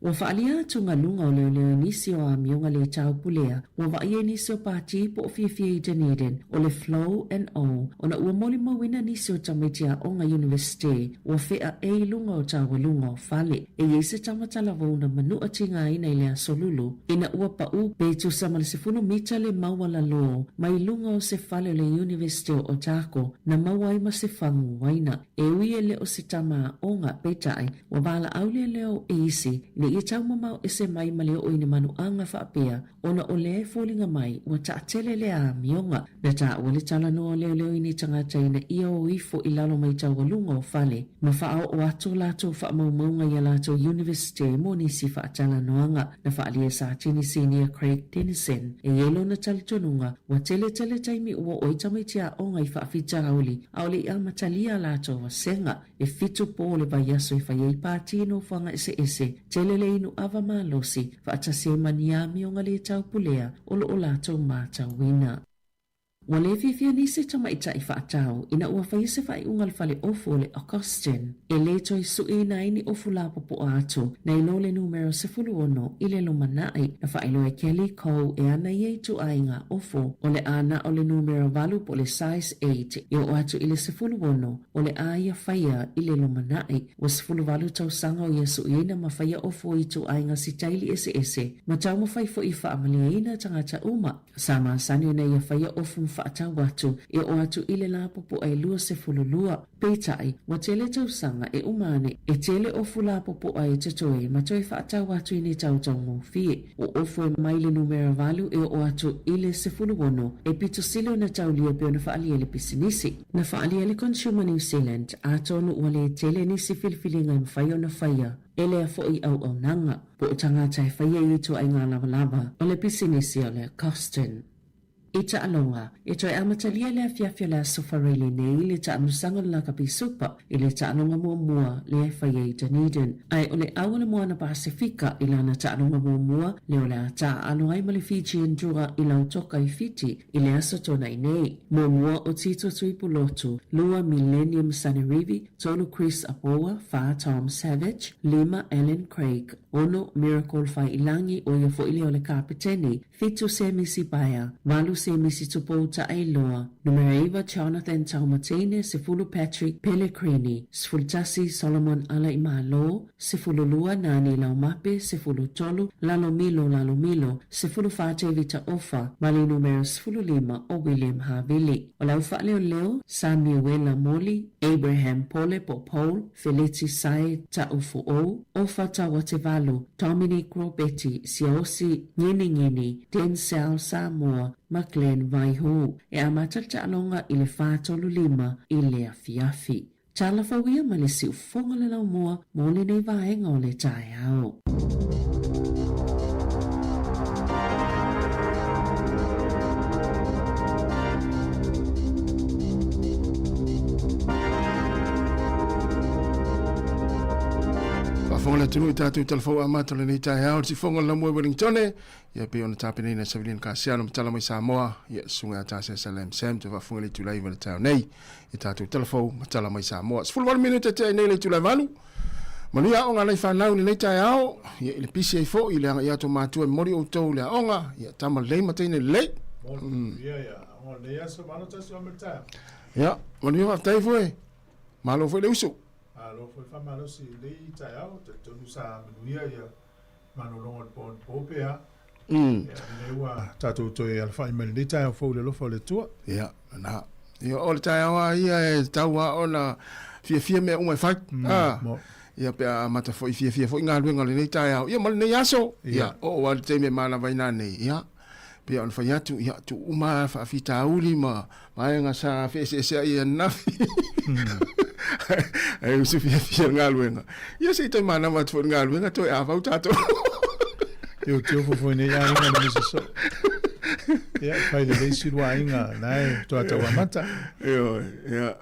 Ua faaalia atugaluga o leoleo i nisi o amioga le taupulea ua vaaia i nisi o pati po o fiafia i Dunedin o le Flow and O ona ua molimauina nisi o tamaiti aoga Iunivesite ua feaei i luga o taualuga o fale. E i ai se taumatala na manua tigaina i le Aso Lulu ina ua pau pe tusa ma le 10 mita le maualalo mai luga o se fale o le Iunivesite o Otago na maua ai ma se fagu uaina. E ui e le o se tama aoga, peitai, ua valaau leoleo e isi ina ia taumamao ese mai ma le oo i ni manuaga faapea ona o lea e foliga mai ua taatele lea amioga. Na taua le talanoa o leoleo i ni tagata ina ia o ifo i lalo mai taualuga o fale ma faaoo atu latou faamaumauga i a latou Iunivesite mo nisi faatalanoaga. Na faaalia e Satini Sinia Craig Dennison e i ai lona talitonuga ua tele tele taimi ua oo ai tamaiti aoga i faafitauli a o le i amatalia a latou vasega. E fitu po o le vaiaso e fai ai pati i nofoaga eseese, tele le inu ava malosi, faatasi ai ma ni amioga le taupulea o lo o latou matauina. Ua le fiafia nisi tamaitai faatau ina ua faia se faaiuga a le fale ofu o le Augustine e le toe suiina ai ni ofu lapopoa atu nai lo le numera 16 i le lumanai. Na faailoa e Kelly Cole e ana ia ituaiga ofu o le a na o le numera 8 po o le size eight e oo atu i le 16 o le a ia faia i le lumanai. Ua 18 tausaga o ia suiina ma faia ofu o ituaiga sitaili eseese ma taumafai foi e faamalieina tagata uma. Sa masani ona ia faia ofu ma faatau atu e oo atu i le lapopoa e 22. Peitai, ua tele tausaga e uma ane e tele ofu lapopoa e totoe ma toe faatau atu i ni tautaugofie. O ofu e mai le numera 8 e oo atu i le 16 e pito sili ona taulia pei ona faaalia e le pisinisi. Na faaalia e le Consumer New Zealand, atonu ua le tele nisi filifiliga e mafai ona faia e lea foi auaunaga, po o tagata e faia i ituaiga lavalava o le pisinisi o le Costin. I taaloga, e toe amatalia le afiafi o le Aso Faraile nei le taamusaga o le Lakapi Super i le taaloga muamua lea e faia i Dunedin. Ae o le au o le Moana Pasefika i lana taaloga muamua lea o le a taaalo ai ma le Fijian Drua i Lautoka i Fiti i le Aso Toonai nei. Muamua o Tito Tuipulotu, lua Millennium Sanerivi, tolu Chris Apoua, fa Tom Savage, lima Alan Craig, ono Miracle Faiilagi ʻo ia foi lea o le Kapeteni, fitu Semisi Paea, valu Semisi Tupou Taailoa, numera iva Jonathan Taumateine, 10 Patrick Pellegrini, 11 Solomon Alaimalo, 12 Nani Laumape, 13 Lalomilo Lalomilo, 14 David Taofa, ma le numera 15 o William Havili. O le au faaleoleo, Samiuela Moli, Abraham Pole po o Paul, Feleti Sae Ta'ufo'ou, Ofa Tauatevalu, Dominic Robeti, Siaosi Nginingini, Denzel Samoa ma Glen Vaihu. E amata le taaloga i le 4:35 i le afiafi. Tala fou ia ma le siufofoga o le laumua mo lenei vaega o le taeao. Faafofoga le atunuu i tatou talafou amata o lenei taeao, le sifofoga o le Laumua i Wellingtone, ia pei ona tapenaina e Savilina Kasiano ma tala mai Samoa, ia le susuga ia Tasesa Lam Sam, toe faafofoga i le itula 9 i le taeao nei, i tatou talafou ma tala mai Samoa. 18 minute tea i nei le itula e 8. Manuia aoga a nai fanau i lenei taeao, ia i le pisi ai foi i le agai atu o matua e momoli outou i le aoga, ia tama lelei ma teine lelei. Ia, manuia faafetai foi. Malo foi le usu. Malo foi faamalosi i lenei taeao, talitonu sa manuia ia malologa o le po anapo pe a. Ia, lenei ua tatou toe alafai mai lenei taeao fou i le alofa o le Atua. Ia, na. Ia, o le taeao lava ia e tatau lava ona fiafia mea uma e fai. Ah. Ia, pe a amata foi, fiafia foi galuega o lenei taeao, ia ma lenei aso. Ia, oo lava i le taimi e manava ai nei, ia, pei ona fai atu, ia, tuu uma lava faafitauli ma vaega sa feeseeseai ai ananafi. Ae usu fiafia le galuega. Ia se i toe manava atu foi i le galuega, toe avau tatou. E o te ofo foi nei aiga le misa so. Ia, fai lelei si lua aiga, na e toa tau amata. Ioe, ia.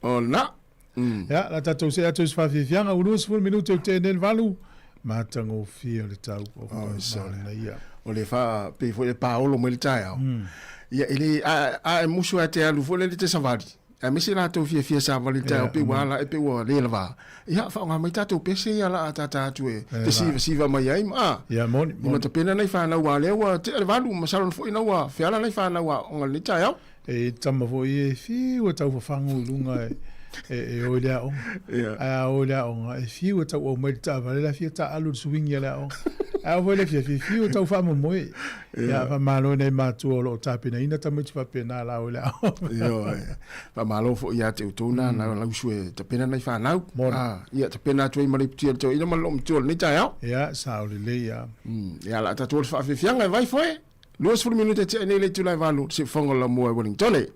O na. Ia, la tatou see atu i se faafiafiaga, ua 20 minute o tea nei le valu, matagofie o le tau o oh, manaia. O le wha, pei foi le paolo mai le taeao. Ia, e le, a e musu a te alu foi le te savali. Aemaise latou fiafia savali i le taeao pei ua ala ae pei ua le lava. Ia, faaaoga mai tatou pese ia la a tata atu e te sivasiva mai ai ma, a. Ia, moni, moni. Ma tapena nai fanau aua o lea ua tea le valu, masalo foi na ua feala nai fanau aoga i lenei taeao. E tama foi e fiu e taufafagu i luga e, e, e o i le aoga. Yeah. Ae a o i le aoga, e fiu e tauau mai le taavale, la fia taalu i le suigi a le aoga. Ae a foi le fiafia, fiu e tau faamomoe. Yeah. Ia, faamalo i nai matua o lo o tapenaina tamaiti faapena la o i le aoga. Ioe. Faamalo foi ia te outou na na lausu e tapena nai fanau. Moni. Ah, ia tapena atu ai ma le iputia o le toeaina ma le loomatua o lenei taeao. Ia, sao lelei lava. Ia, o le a tatou o le faafiafiaga e vai foe. 20 minute tea nei le itula e valu, siufofoga o le Laumua i Wellingtone.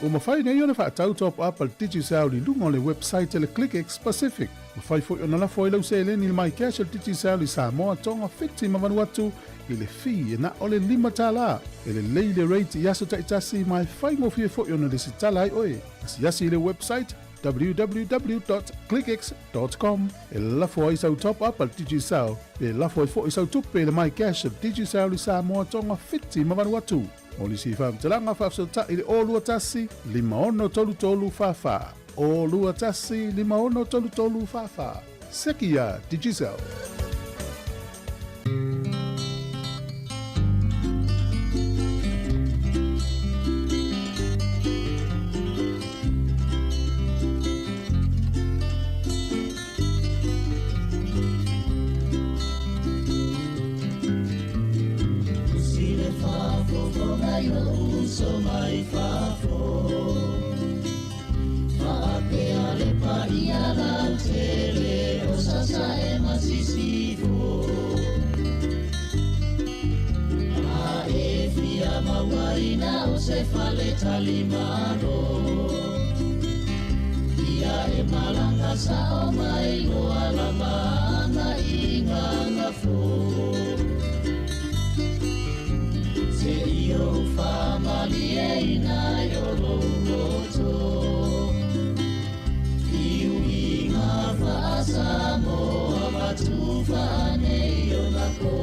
Ua mafai nei ona faatau top up a le Digicel i luga o le website a le ClickX Pacific. Mafai foi ona lafo ai lau seleni i le MyCash a le Digicel i Samoa, Tonga, Fiti ma Vanuatu i le fee e na o le $5. E lelei le rate i aso taitasi ma e faigofie foi ona lesitala ai oe. Asiasi i le website www.clickx.com e lafo ai sau top up a le Digicel pe lafo ai foi sau tupe i le MyCash a le Digicel i Samoa, Tonga, Fiti ma Vanuatu. Mo nisi faamatalaga faafesootai i le 021 5633 44. 021 5633 44. Seki iā Digicel. Tusi le faafofoga i lou uso mai fafo Faapea le paia lautele o Sasae ma Sisifo A e fia mauaina o se fale talimalo Ia e malaga sao mai loa lava ana i Gagafo Se i ou faamalieina i o lou loto I uiga faa-Samoa ma tu faa-Neionako.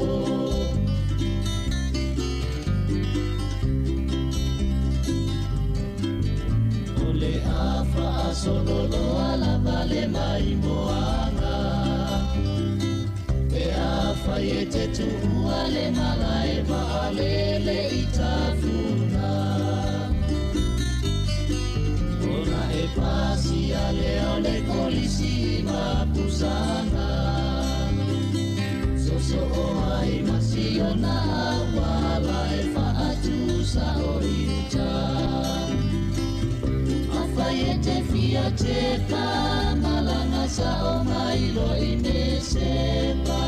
O le a faasolo loa lava le maimoaga Pe afai e te tuua le malae vaalele i Tafuna Ona e pasia lea o le kolisi i Mapusaga Soosoo ai ma siona auala e faatusao i uta Afai e te fia tepa malaga sao mai loa i Mesepa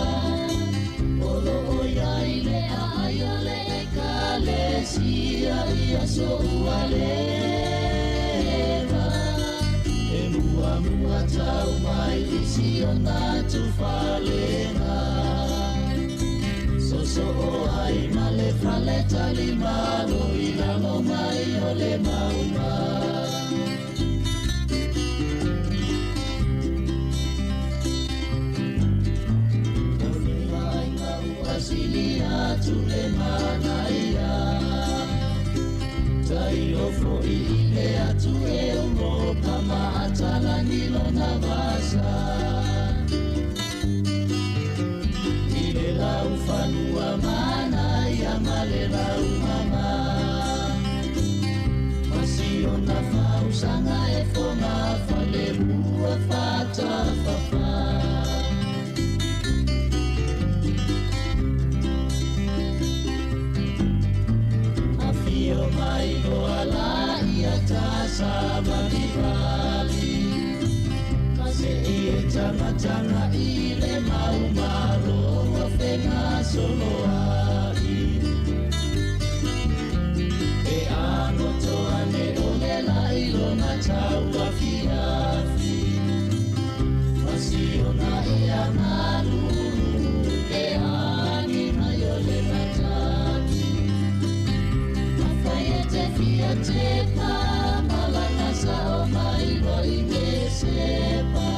O lo o i ai le aai o le Ekalesia i aso ua leva E muamua tau mai i siona tufalega Soosoo ai ma le fale talimalo i lalo mai o le mauga. O le vaaiga ua sili atu le manaia Tailo foi i le atu Europa ma Atalani lona vasa I le laufanua manaia ma le laumama Ma siona fausaga e fogafalelua fatafafa. Afio mai loa laia ta savalivali Ma se i e tagataga i le mau malo ua fegasoloai E agoto ane o le lai lona tauafiafi Ma siona ea malulu e agi mai o le matagi Afai e te fia tepa malaga sao mai loa i Mesepa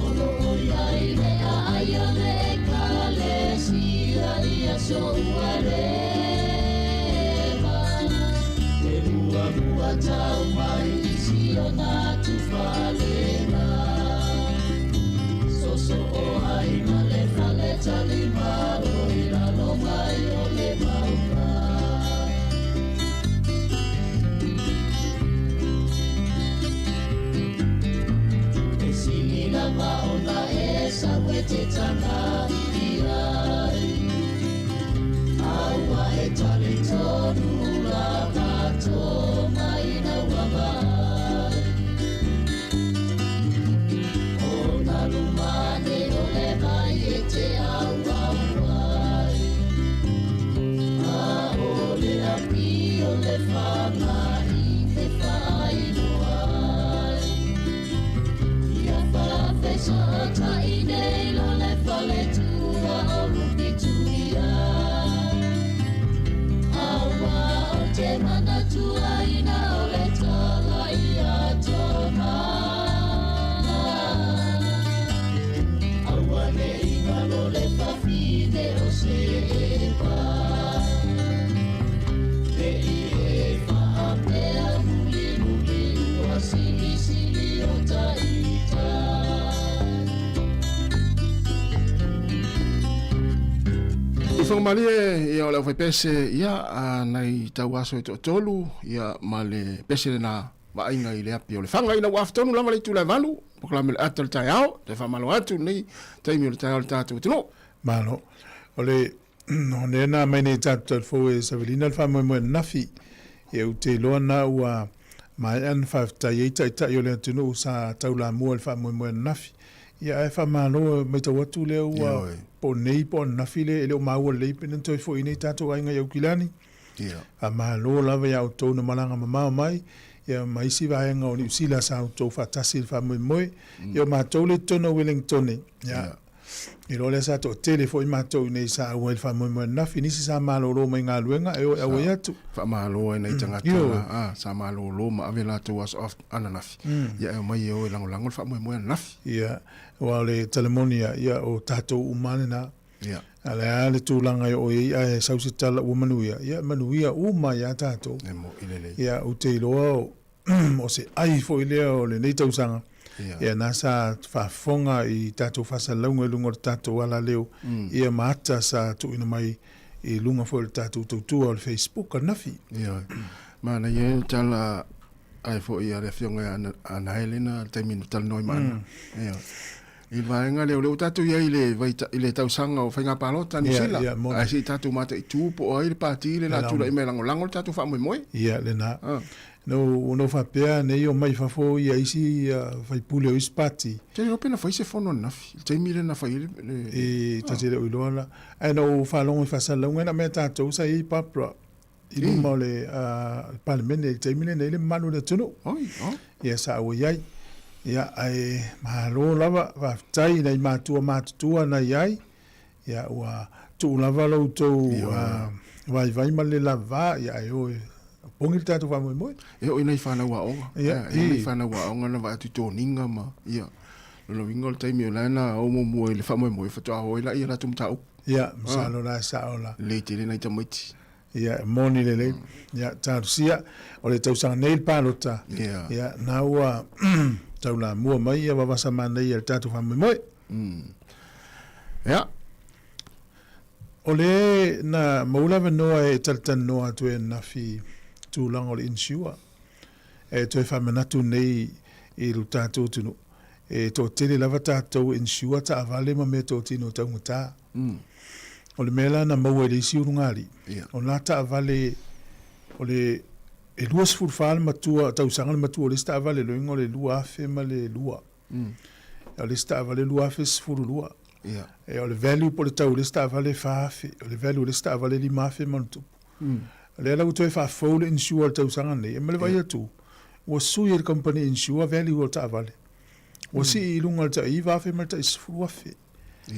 O lo o i ai le aai o le Ekalesia i aso ua leva E muamua tau mai i siona tufalega Soosoo ai ma le fale talimalo i lalo mai o le mauga. E sili lava ona e sau e te taga i ai A ua e talitonu lava tomai ina ua vaai O na luma ane o le vai e te auau ai A o le api o le faga i I whakamalie ia o le aufaipese ia a nai tau aso e toatolu ia ma le pese lena vaaiga i le api o Lefaga ina ua afatonu lava le itula e valu polokalame o le ata o le taeao toe faamalo atu lenei taimi o le taeao i le tatou atunuu. Malo. O le o lea na aumai nei tatou talifou e Savelina le faamoemoe ananafi. Ia ou te iloa na ua maea ona faafetai ai taitai o le atunuu sa taulamua i le faamoemoe ananafi. Ia ae faamalo e matau atu lea ua po o nei po o ananafi le e le o maua lelei pe na toe foi nei tatou aiga i Aukilani. Faamalo lava iā outou na malaga mamao mai ia ma isi vaega o Niu Sila sa outou faatasi i le faamoemoe. Ia o matou lea i totonu o Wellingtone, ia, iloa lea sa toatele foi matou i inei sa auai i le faamoemoe ananafi, nisi sa malolo mai galuega e o e auai atu. Faamalo ai nai tagata la, sa malolo ma ave latou aso ananafi, ia e omai e o e lagolago le faamoemoe ananafi. Ia, aua o le tala moni lava, ia o tatou uma lava lena. Ia. A o le a le tulaga e oo i ai ae sau se tala ua manuia, ia e manuia uma ai lava tatou. E mo'i lelei. Ia, ou te iloa o, o se ai foi lea o lenei tausaga. Ia. Ia na sa faafofoga i tatou faasalalauga i luga o le tatou alaleo, ia ma ata sa tuuina mai i luga foi o le tatou tautua o le Facebook ananafi. Ioe. Manaia ai le tala ai foi a le Afioga ia Anaele na le taimi na talanoa ai ma Ana. Ioe. I le vaega lea, o lea ua tatou i ai i le vaita, i le tausaga o faiga palota a Niu Sila, ae se i tatou mataitu po o ai le pati le la tulai mai e lagolago le tatou faamoemoe. Ia, lena. No, ua ou faapea nei omai i fafo ia isi faipule o isi pati. Te le iloa pe na fai se fono ananafi, i le taimi lea na fai ai le. E, ta te le o iloa la. Ae na ou faalogo i faasalalauga na mea tatou sa i ai Barbara i luma o le Palemene i le taimi lenei le mamalu o le atunuu. Oi, oh. Ia sa ua i ai. Ia, ae malo lava, faafetai i nai matua matutua na i ai. Ia, ua tuu lava lo outou vaivai ma le lava, ia ae o e pogi le tatou faamoemoe. E oo i nai fanau aoga. Ia, e nai fanau aoga na vaai atu i toniga ma, ia, lona uiga o le taimi o la na o muamua i le faamoemoe faatoa o ai lea i latou mataupu. Ia, masalo la e sao la. Lelei tele nai tamaiti. Ia, e moni lelei. Ia, talosia, o le tausaga nei le palota. Ia. Ia, na ua taulamua mai ia vavasa manaia i le tatou faamoemoe. Ia. O le na maua le avanoa e talatalanoa atu ai ananafi tulaga o le insure. E toe faamanatu nei i lo tatou atunuu, e toatele lava tatou e insure taavale ma mea totino taugata. O le mea la na maua i le isi ulugalii, o la taavale o le e 24 le matua, tausaga le matua o le isi taavale loiga o le 2002. O le isi taavale 2012. E o le value po o le tau o le isi taavale e 4,000, o le value o le isi taavale e 5,000 ma ona tupu. O lea la ua toe faafou le insure o le tausaga nei, e ma le vaai atu, ua sui e le kamupani insure value o le taavale. Ua sii i luga o le tai 9,000 ma le tai 10,000.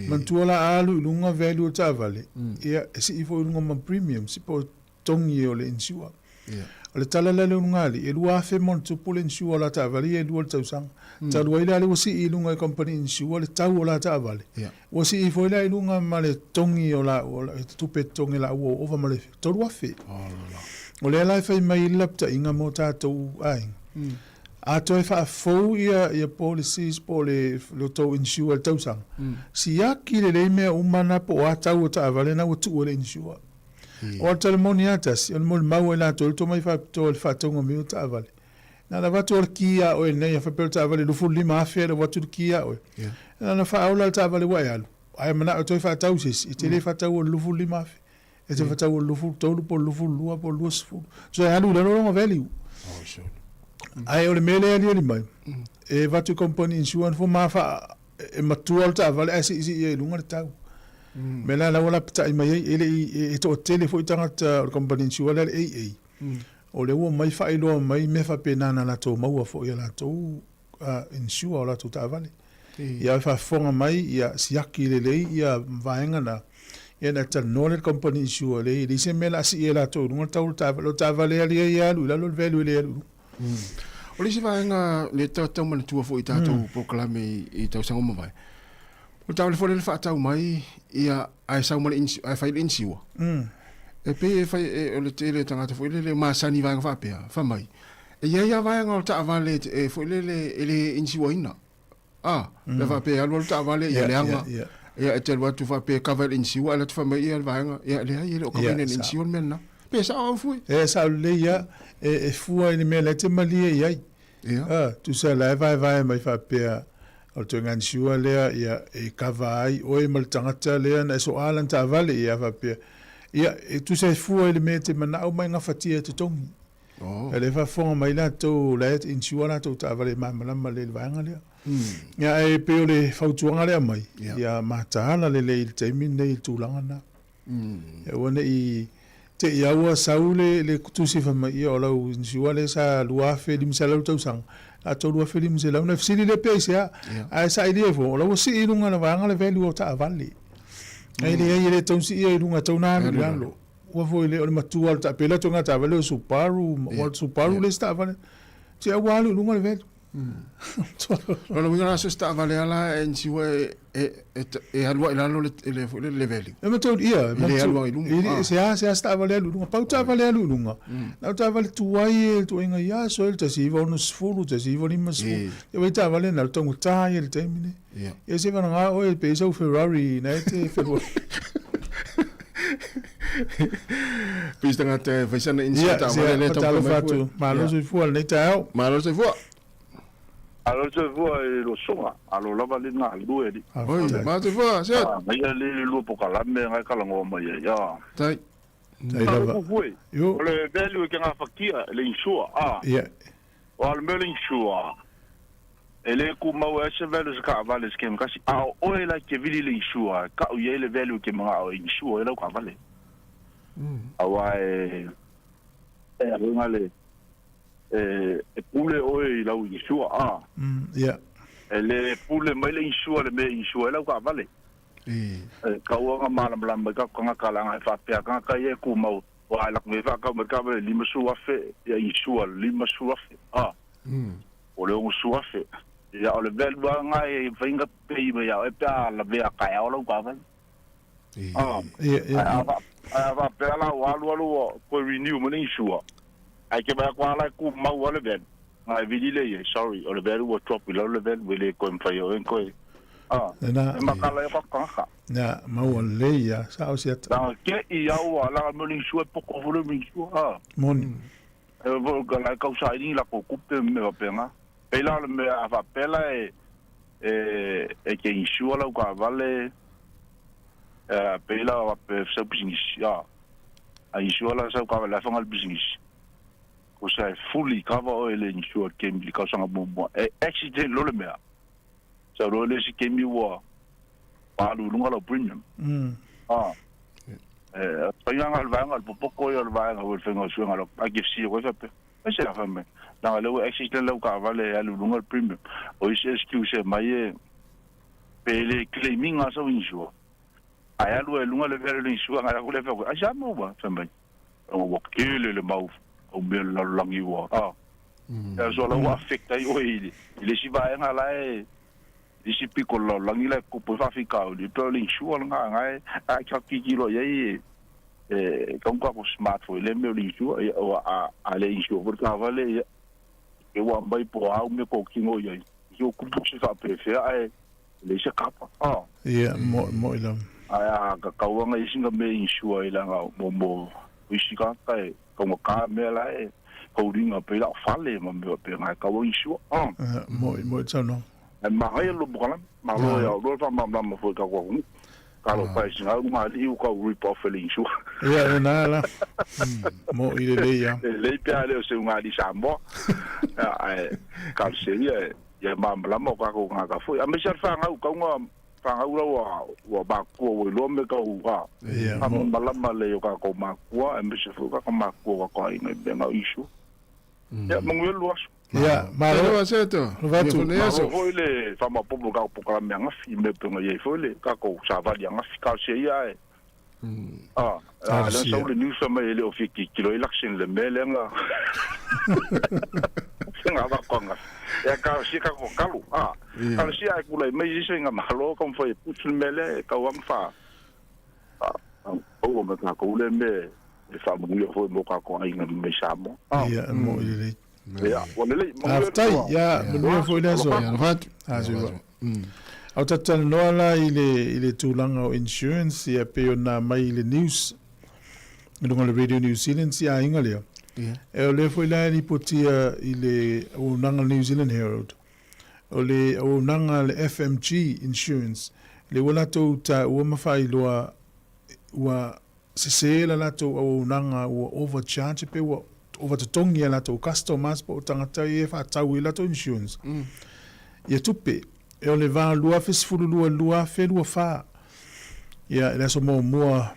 Manatua la a alu i luga value o le taavale, ia e sii foi i luga ma premiums po o togi o le insure. O le tala la i le ulugalii, e 2,000 ma ona tupu le insure o la taavale ia e lua le tausaga. Talu ai la lea ua sii i luga e kamupani insure le tau o la taavale, ua sii foi la i luga ma le togi o la tupe e totogi e laua ua ova ma le 3,000. O lea la e fai mai ai le lapataiga mo tatou aiga. A toe faafou ia ia policies po o le lo tou insure i le tausaga, siaki lelei mea uma na po o a tau o taavale na ua tuu e le insure. O le tala moni lava tasi, o le molimau a i latou i le tomai faapitoa i le faatauga mai o taavale. Na ona avatu o le ki ia oe nei, a faapea o le taavale 25,000 le avatu le ki ia oe. Na ona faaola le taavale ua e alu, ae manao e toe faatau i se isi, e te le faataua i le 25,000. E te faatau i le 23 po o le 22 po o le 20. So e alu i lalo lona value. Ae o le mea lea e aliali mai, e avatu i company insurance fo ma faa, e matua le taavale ae siisii ai i luga le tau. Mea la la ua lapatai mai ai, e le i, e toatele foi tagata o le company insurance lea le AA. O lea ua omai faailoa mai mea faapena na latou maua foi i a latou insure o latou taavale. Ia, e faafofoga mai, ia siaki lelei ia vaega na, ia ona e talanoa lea i le kamupani insure, e leai se mea o le a sii e latou i luga le tau o le taavale, o le taavale lava ia e alu i lalo le value e le alu i luga. O le isi vaega lea e tau manatua foi i tatou polokalame i tausaga ua mavae, o le taavale foi lea na faatau mai ia ae sau ma le ae fai le insure. E pei e fai o le tele o tagata foi lele masani i vaega faapea, fai mai, e i ai lava vaega o taavale e foi lele e le insure ina. A, pe faapea e alu alu taavale ia leaga, ia e te alu atu faapea e cover e le insure ae alu atu fai mai ia le vaega, ia leai e le o cover ina e le insure le mea lena. Pe sao au fue? E sao lelei ia, e fua i le mea la e te malie i ai. A, tusa la e vaevae mai faapea o le ituaiga insure lea ia e cover ai oe ma le tagata lea na e soa lana taavale ia faapea. Ia, e tusa e fua i le mea e te manao ma e gafatia e totogi. Oh. E le faafofoga mai latou, la e insure latou taavale e malamalama lelei i le vaega lea. Ia, ae pei o le fautuaga lea aumai, ia mataala lelei i le taimi lenei i le tulaga lena. Ia aua ne i te i lava ua sau le, le tusi fai mai, ia o lau insure lea sa $2,500 le tausaga, a $3,500. Ona fesili lea pe aisea, ae sailia ifo, o la ua sii i luga o le vaega le value o taavale. Ae leai, e le tatau ona siia i luga, e tatau ona alu i lalo. Ua foi le o le matua o le taapela atu nga taavale o Subaru, ma o Subaru le isi taavale. Se ua alu i luga le value. O le uiga la so se taavale a la e insure e e e alu ai lalo le le foi le le value. E matou ia, E le alu ai i luga. E se a se a se taavale alu i luga. Pau taavale alu i luga. Na o taavale tuai e ituaiga i aso e le 1960, 1950. E vai taavale na o le taugata ia i le taimi nei. Ia. Ia se vanaga oe pe sau Ferrari na e te whenua. Pei se tagata e fai sana insight Ia, se taavale lea tau fatalofa mai atu. fua. Malo Ia. soifua lenei taeao. Malo soifua. Alo soifua i lo soga, alo lava le galulue li. Oi, Faafetai. malo soifua, Seat. Ah, ngai a le lua pokalame ngai kalagoa mai ai, ah. Tai. Tai Alo lava. fufue, Io. o le value ke gafatia le insure, ah. Ia. O a le mea o le insure, E le kumau ai se value se kaavale se kemi kasi, a o oe la e te vili le insure, e kau i ai le value e te mangao e insure ai lau kaavale. Aua e, e ahuga le, e, e pule oe i lau insure, a. Yeah. E le pule mai le insure le mea e insure ai lau kaavale. E kauaga malamalama mai kako kangaka leaga e faapea kangaka ia e kumau, Ua ae lako nei faakau mai le taavale 50,000 ia insure le 50,000 a o le 60,000 ia o le value lava lena e fai na pay mai ia oe pe a lavea taeao lau taavale a ae a ae a faapea la ua alu alu ua toe renew mai le insure ae ke vaai atu lava la e tumau lava le value na e vili lea i ai sorry o le value ua drop i lalo le value e le toe mafai e oe ona toe a Lena. e makala ai o tatou tagata. Nya, maua lelei ia, sao siata. Langa ke i au a langa mo ni sua poko fo le mi sua a. Moni. E vo ka la kau sa ni la ko kupe me wa penga. Pe la le me a fa pela e e e ke insua la ka vale e pe la wa pe sa business ya. A insua la sa ka vale fa ngal business. Ko sa e fully cover o le insua ke mi ka sanga mo mo. E accident lo le mea. Sa ro le si kemi ua alu i luga lau premium. Ah. E faiga nga le vaega le popoko ia o le vaega o le faiga o suiga lau ai ke fsi koe faapea. Ai se afa mai. Leaga lea ua accident lau taavale e alu i luga le premium. O isi excuse e aumai e pe le claim ina sau insure. Ae alu ai i luga le value o le insure ngai aku lea fai atu, ai se a maua fai mai. Ua tele le mau au mea o le lalolagi ua a. Ia so la ua affect ai oe i le isi vaega la e isi piko o le lalolagi la e tupu ai faafitauli, e pei o le insure lena na e a e tilotilo i ai e tatau ona tatou smart foi i lea mea o le insure. Ia ua a le insure foi le taavale ia e ua aumai po o a au mea tou tino i ai, se ua tupu se faapefea ae leai se kapa. A. Ia, mo'i lava. Ae a tatau lava ona i ai sina mea e insure ai leaga mo isi tagata e taugata mea la e holding up ai lau fale ma mea faapena e tatau ona insure. A. Ia, mo'i, mo'i le saunoaga. Ae manaia le lobokalame. Malo ia oloa le faamalamalama foi i tatou atunuu. Talofa e sina luga alii ua tau rip off e le insure. Ia, lena la. Mo'i lelei lava. Lelei pe a le o se ugalii Samoa. Ae talosia ia e Ia malamalama o tatou tagata foi. Aemaise lava le fanau, tau na fanau la ua ua matutua ua iloa mea tau a. Ia, mo. Faamalamalama lelei o tatou matua aemaise foi o tatou matua o tatou aiga i mea na o issue. Ia, manuia le lua aso. Ia, malo. Malo ase atu. Lovatu. Malo foi le faamaopoopo i le tatou polokalame angafi i mea pei ona i ai foi le tatou savali angafi. Talosia ia ae a, a lea na sau le news fai mai e le o fia tilotilo ai Luxon i le mea lea na na avatu angafi. Ia talosia tatou tatalo, a. Talosia ae tulai mai se isi faigamalo taumafai e push le mea lea e tau lava ona fa maua ma tatou lea mea e faamanuia foi mo tatou aiga mai Samoa. Ia, e mo'i lelei. Ia, ua lelei. Faafetai. Ia, manuia foi le aso. Alofa. A o tatou talanoa la i le, i le tulaga o insurance, ia pei ona aumai i le news i luga o le Radio New Zealand si aiga lea. E o lea foi la e lipotia i le auaunaga New Zealand Herald, o le auaunaga a le FMG Insurance, lea ua latou taua ma faailoa ua sese la latou auaunaga ua overcharge pe ua ova totogi a latou customers po o tagata ia e faatau i latou insurance ia tupe. E o le va 2012 2024 ia i le aso muamua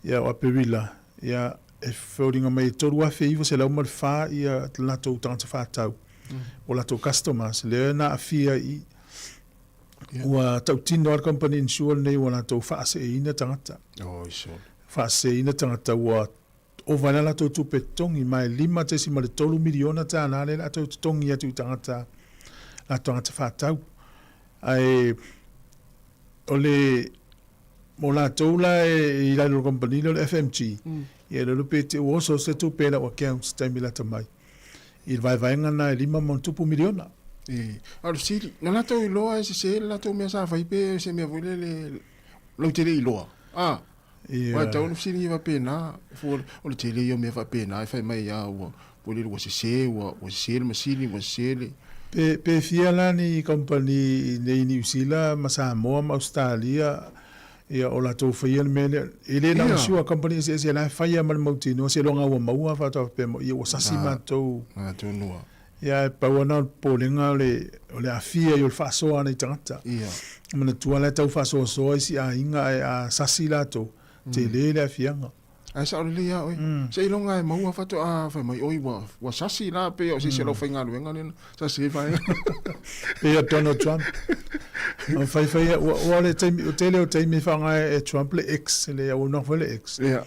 ia o Aperila ia e foliga mai e 3,904 ia latou tagata faatau po o latou customers lea na aafia i Ua tautino lava le company insure lenei ua latou faaseeina tagata. Faaseeina tagata ua ova ai la latou tupe totogi ma e $5.3 miliona tala lea latou totogi atu i tagata latou tagata faatau. Ae o le mo latou la e i lalo o le company lea o le FMG, ia le iloa pe te ua oso se tupe i lau accounts i taimi lata mai. I le vaevaega lena e lima ma ona tupu miliona. E, a o le fesili, na latou iloa e sese le latou mea sa fai pe o se mea foi lele latou te le iloa? A, Ia. Aua e tatau ona fesiligia faapena, fua o le tele ia o mea faapena e fai mai a ua foi lele ua sese, ua ua sese le masini, ua sese le. Pe, pe fia la ni kamupani i nei i Niu Sila ma Samoa ma Ausetalia Ia, o latou faia le mea lea. E le na o sua company eseese la e faia ma le mautinoa seiloga ua maua faatoa faapea mai, ia ua sasi matou. Matou nua. Ia, e pau lava na o le popolega o le, o le aafia ai o le faasoa a nai tagata. Ia. Manatua la e tau faasoasoa isi aiga ae a sasi latou, tele le aafiaga. Ae sao lelei lava oe. Seiloga e maua faatoa fai mai, oi ua, ua sasi la pei o se isi o le aufaigaluega lea na sasi ai vaega. Pei o Donald Trump. O faifai ia, ua, ua le taimi, o tele o taimi e faaaoga e Trump le X, le auaunaga foi le X. Ia.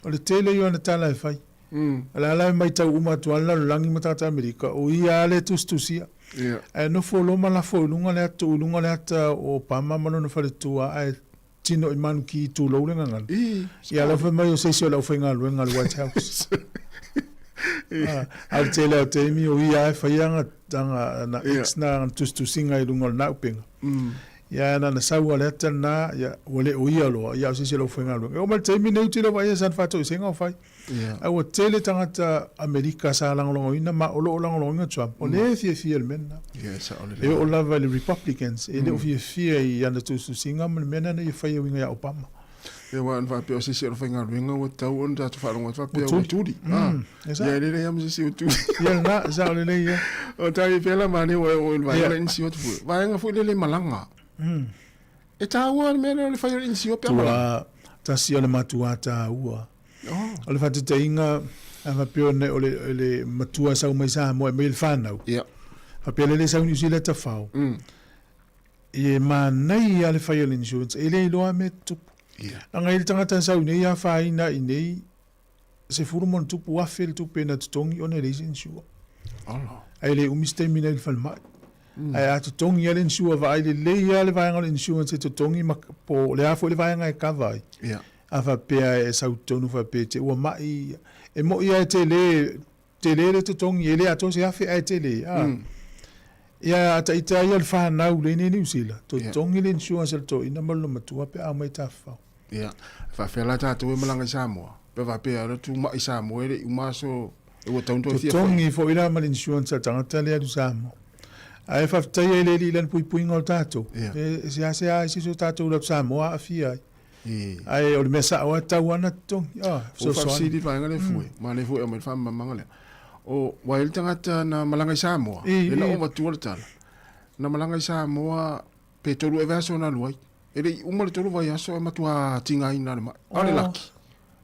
O le tele ia o ana tala e fai. O la la e matau uma atu lava le lalolagi ma tagata Amerika, o ia lava le tusitusia. Ia. Ae nofo loa ma lafo i luga le ata, i luga le ata o Obama ma lona faletua, ae Tino i manuki i tulou le gagana. Ia la fai mai o se isi o le aufaigaluega a le White House. A o le tele o taimi o ia e fai anga anga na ex na anga tusitusiga i luga o lena upega. Ia na na sau a le ata lena, ia ua le o ia loa, ia o se isi o le aufaigaluega. E oo mai le taimi nei ou te le o vaaia sana faatoesega o fai. Ae ua tele tagata Amerika sa lagolagoina ma o lo o lagolagoina Trump, o lea e fiafia i le mea lena. E oo lava i le Republicans, e le o fiafia i ana tusitusiga ma le mea lena na ia faia e uiga ia Obama. Ia aua ana faapea o se isi o le faigaluega ua tatau ona tatou faalogo atu faapea ua tuli. Ia e lelei lava ma se isi ua tuli. Ia lena, e sao lelei ia. O tali pea la manaia ua e oo i le vaega lea inisiua atu foi. Vaega foi lele malaga. E taua le mea lea o le fai o le inisiua pe a malaga. Tua, tasi o le matua taua. O le faataitaiga, a faapea o le, o le, o le matua e sau mai Samoa e aumai le fanau. Ia. Faapea lele sau Niu Sila tafao. E manaia lava le fai o le insurance, e le iloa lava mea e tutupu. Ia. Leaga e i ai le tagata e sau i nei afaina i nei, 10 ma ona tupu afe le tupe na totogi ona e leai se insure. Ala. Ae le umi se taimi na i le falemai. Ae a totogi lava le insure, vaai lelei lava le vaega o le insurance e totogi ma po o le a foi le vaega e cover ai. Ia. A faapea e sau totonu faapea te ua mai, e moi lava e tele, tele le totogi, e le atoa se afe ae tele. A. Ia a taita ia le fanau lea i nei Niu Sila, totogi le insurance a le toeaina ma lona matua pe a omai tafafao. Ia, e faapefea la tatou e malaga i Samoa? Pe faapea o le tumai i Samoa e le i uma aso e ua tatau ona toe fia foi. Totogi foi la ma le insurance a le tagata lea e alu i Samoa. Ae faafetai ai le Alii i lana puipuiga o tatou. E seasea ai se isi o tatou i le atu Samoa aafia ai. Ae o le mea sao lava e tatau lava ona totogi. Ua faafesili le vaega lea fue, ma lea foi e aumai le faamalamalamaga lea. O, ua i ai le tagata na malaga i Samoa, lea na ou avatua le tala, na malaga i Samoa pe tolu ea vaiaso na alu ai. E le i uma le tolu vaiaso e matua tigaina le mai. A o le laki,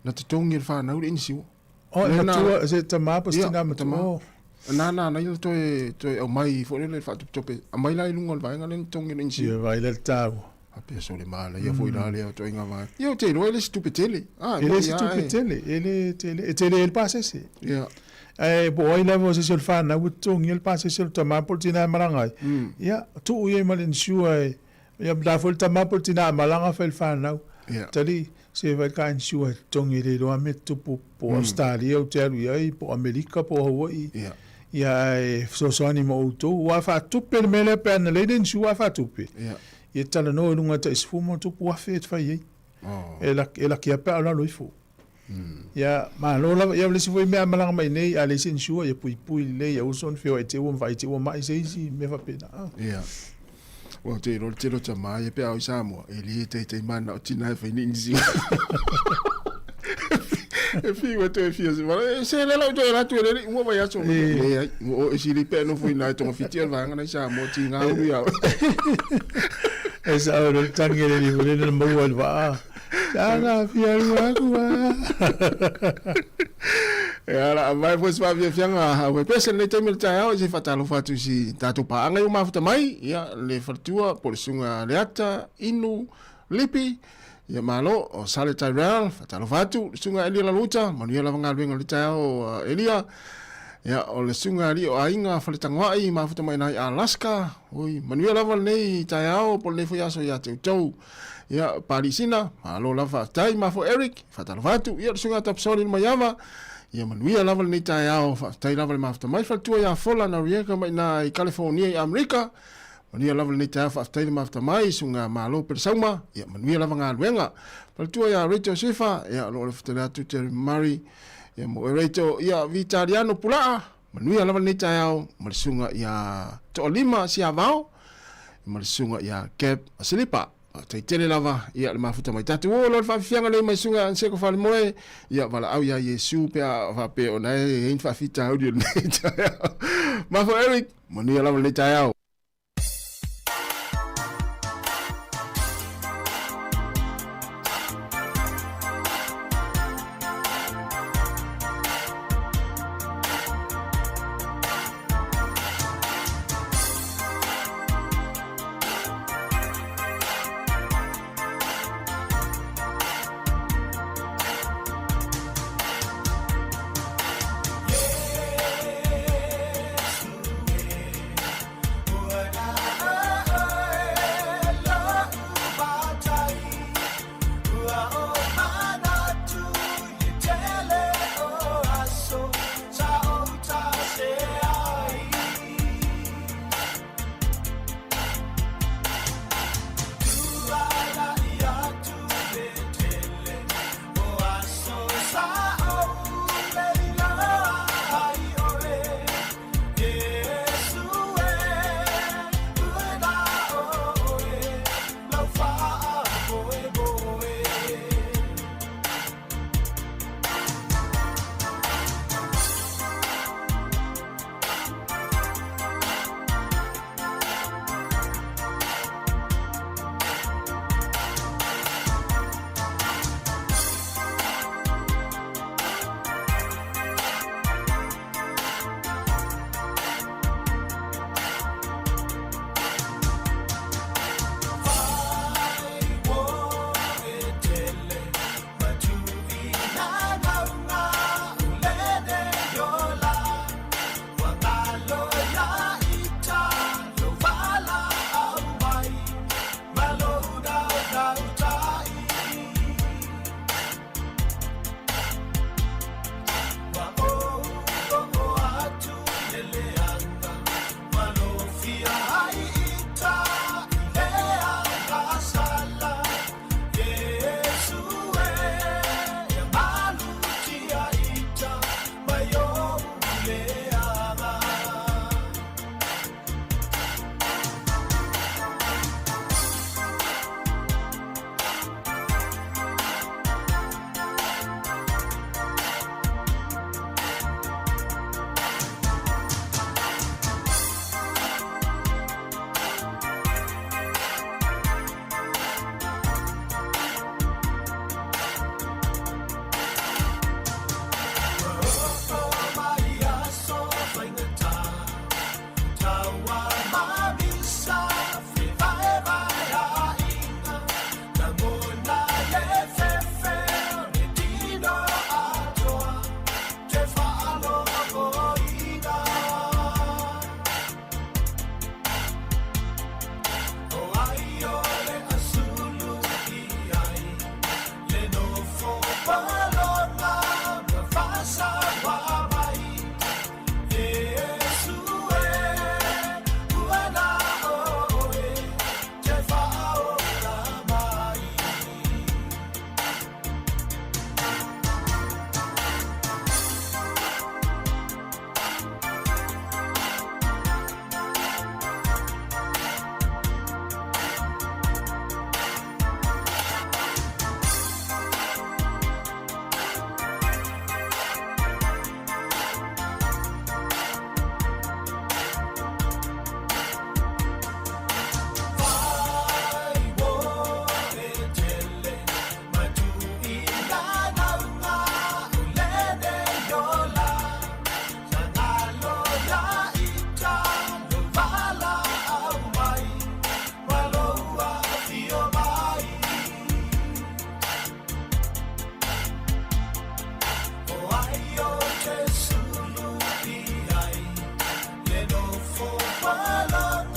na totogi e le fanau le inisiua. Oh, e matua, se tama po se tina matua. Nana na ia toe toe aumai foi lele faatopetope aumai la i luga o le vaega lea na totogi e le inisiua. Ia vaai la le taua. Faapea sole manaia foi la lea ituaiga vaega. Ia ou te iloa e le se tupe tele. Ah, e le se tupe tele, e le tele, e tele ai le pasese. Ia. Ae po o ai lava o se isi o le fanau e totogia le pasese o le tama po o le tina e malaga ai. Ia, tuu i ai ma le insure e Ia la foi le tama po o le tina a malaga fai le fanau. Ia. Tali, se fai ka insure e totogi e le iloa mea tutupu po o Australia ou te alu i ai, po o Amerika po o Hawaii. Ia. Ia ae fesoasoani ma outou. Aua e faatupe le mea lea pe ana leai le insure ae faatupe. Ia. Ia talanoa i luga tai $10,000 e te fai ai. Oh. E laki, e laki lava pe a o lalo ifo. Ia, malo lava. Ia o le isi foi mea a malaga mai nei, a leai se insure, ia puipui lelei, aua soona feoai te ua ma vaai te ua mai se isi mea faapena. Ia. Ua ou te iloa le tele o tama ia pe a o i Samoa, e le taitai mana o tina e fai ni inisiua. E fiu e toe fia se wala, e se lela o toe ratu e lele, ua vai aso. Leai, ua o e sili pe nofo ina e togafiti o le vaega nei Samoa ti ngā uru ia. E sao le tangi le ni le na maua le vaa. Sa fia lua aku a. E ala, mai foi se faafiafiaga au e pese lenei taimi o le taeao i se faatalofa atu i si tatou paaga i ua mafuta mai, ia, le faletua po o le susuga Leata Inu Lipi, ia malo, o Sale Tyrell, faatalofa atu, le susuga Elia Laluta, manuia lava galuega o le taeao Elia, ia, o le susuga Alii o Aiga Faletagoai, mafuta mai i Alaska, oi, manuia lava lenei taeao po o lenei foi aso ia te outou. Ia, Palisina, malo lava faafetai, mafo Eric, faatalofa atu, ia, le susuga Tapsoni Lumaiava, ia manuia lava lenei taeao, faafetai lava le mafuta mai, faletua ia Fola Noriega mai ina i California i Amerika, manuia lava lenei taeao, faafetai le mafuta mai, susuga Malo Pelesauma, ia manuia lava galuega. Faletua ia Rachel Sefa, ia, o lo o le fetele atu Terry Murray, ia mo Rachel, ia Vitaliano Pulaa, manuia lava lenei taeao, ma le susuga ia Toalima Siavao, ma le susuga ia Gab Silipa. Faafetai tele lava ia le mafuta mai tatou o loa le faafiafiaga nei mai susuga Anseko Falemoe ia valaau ia Iesu pe a faapea ona e i ai ni faafitauli o lenei taeao. Mafo Eric, manuia lava lenei taeao.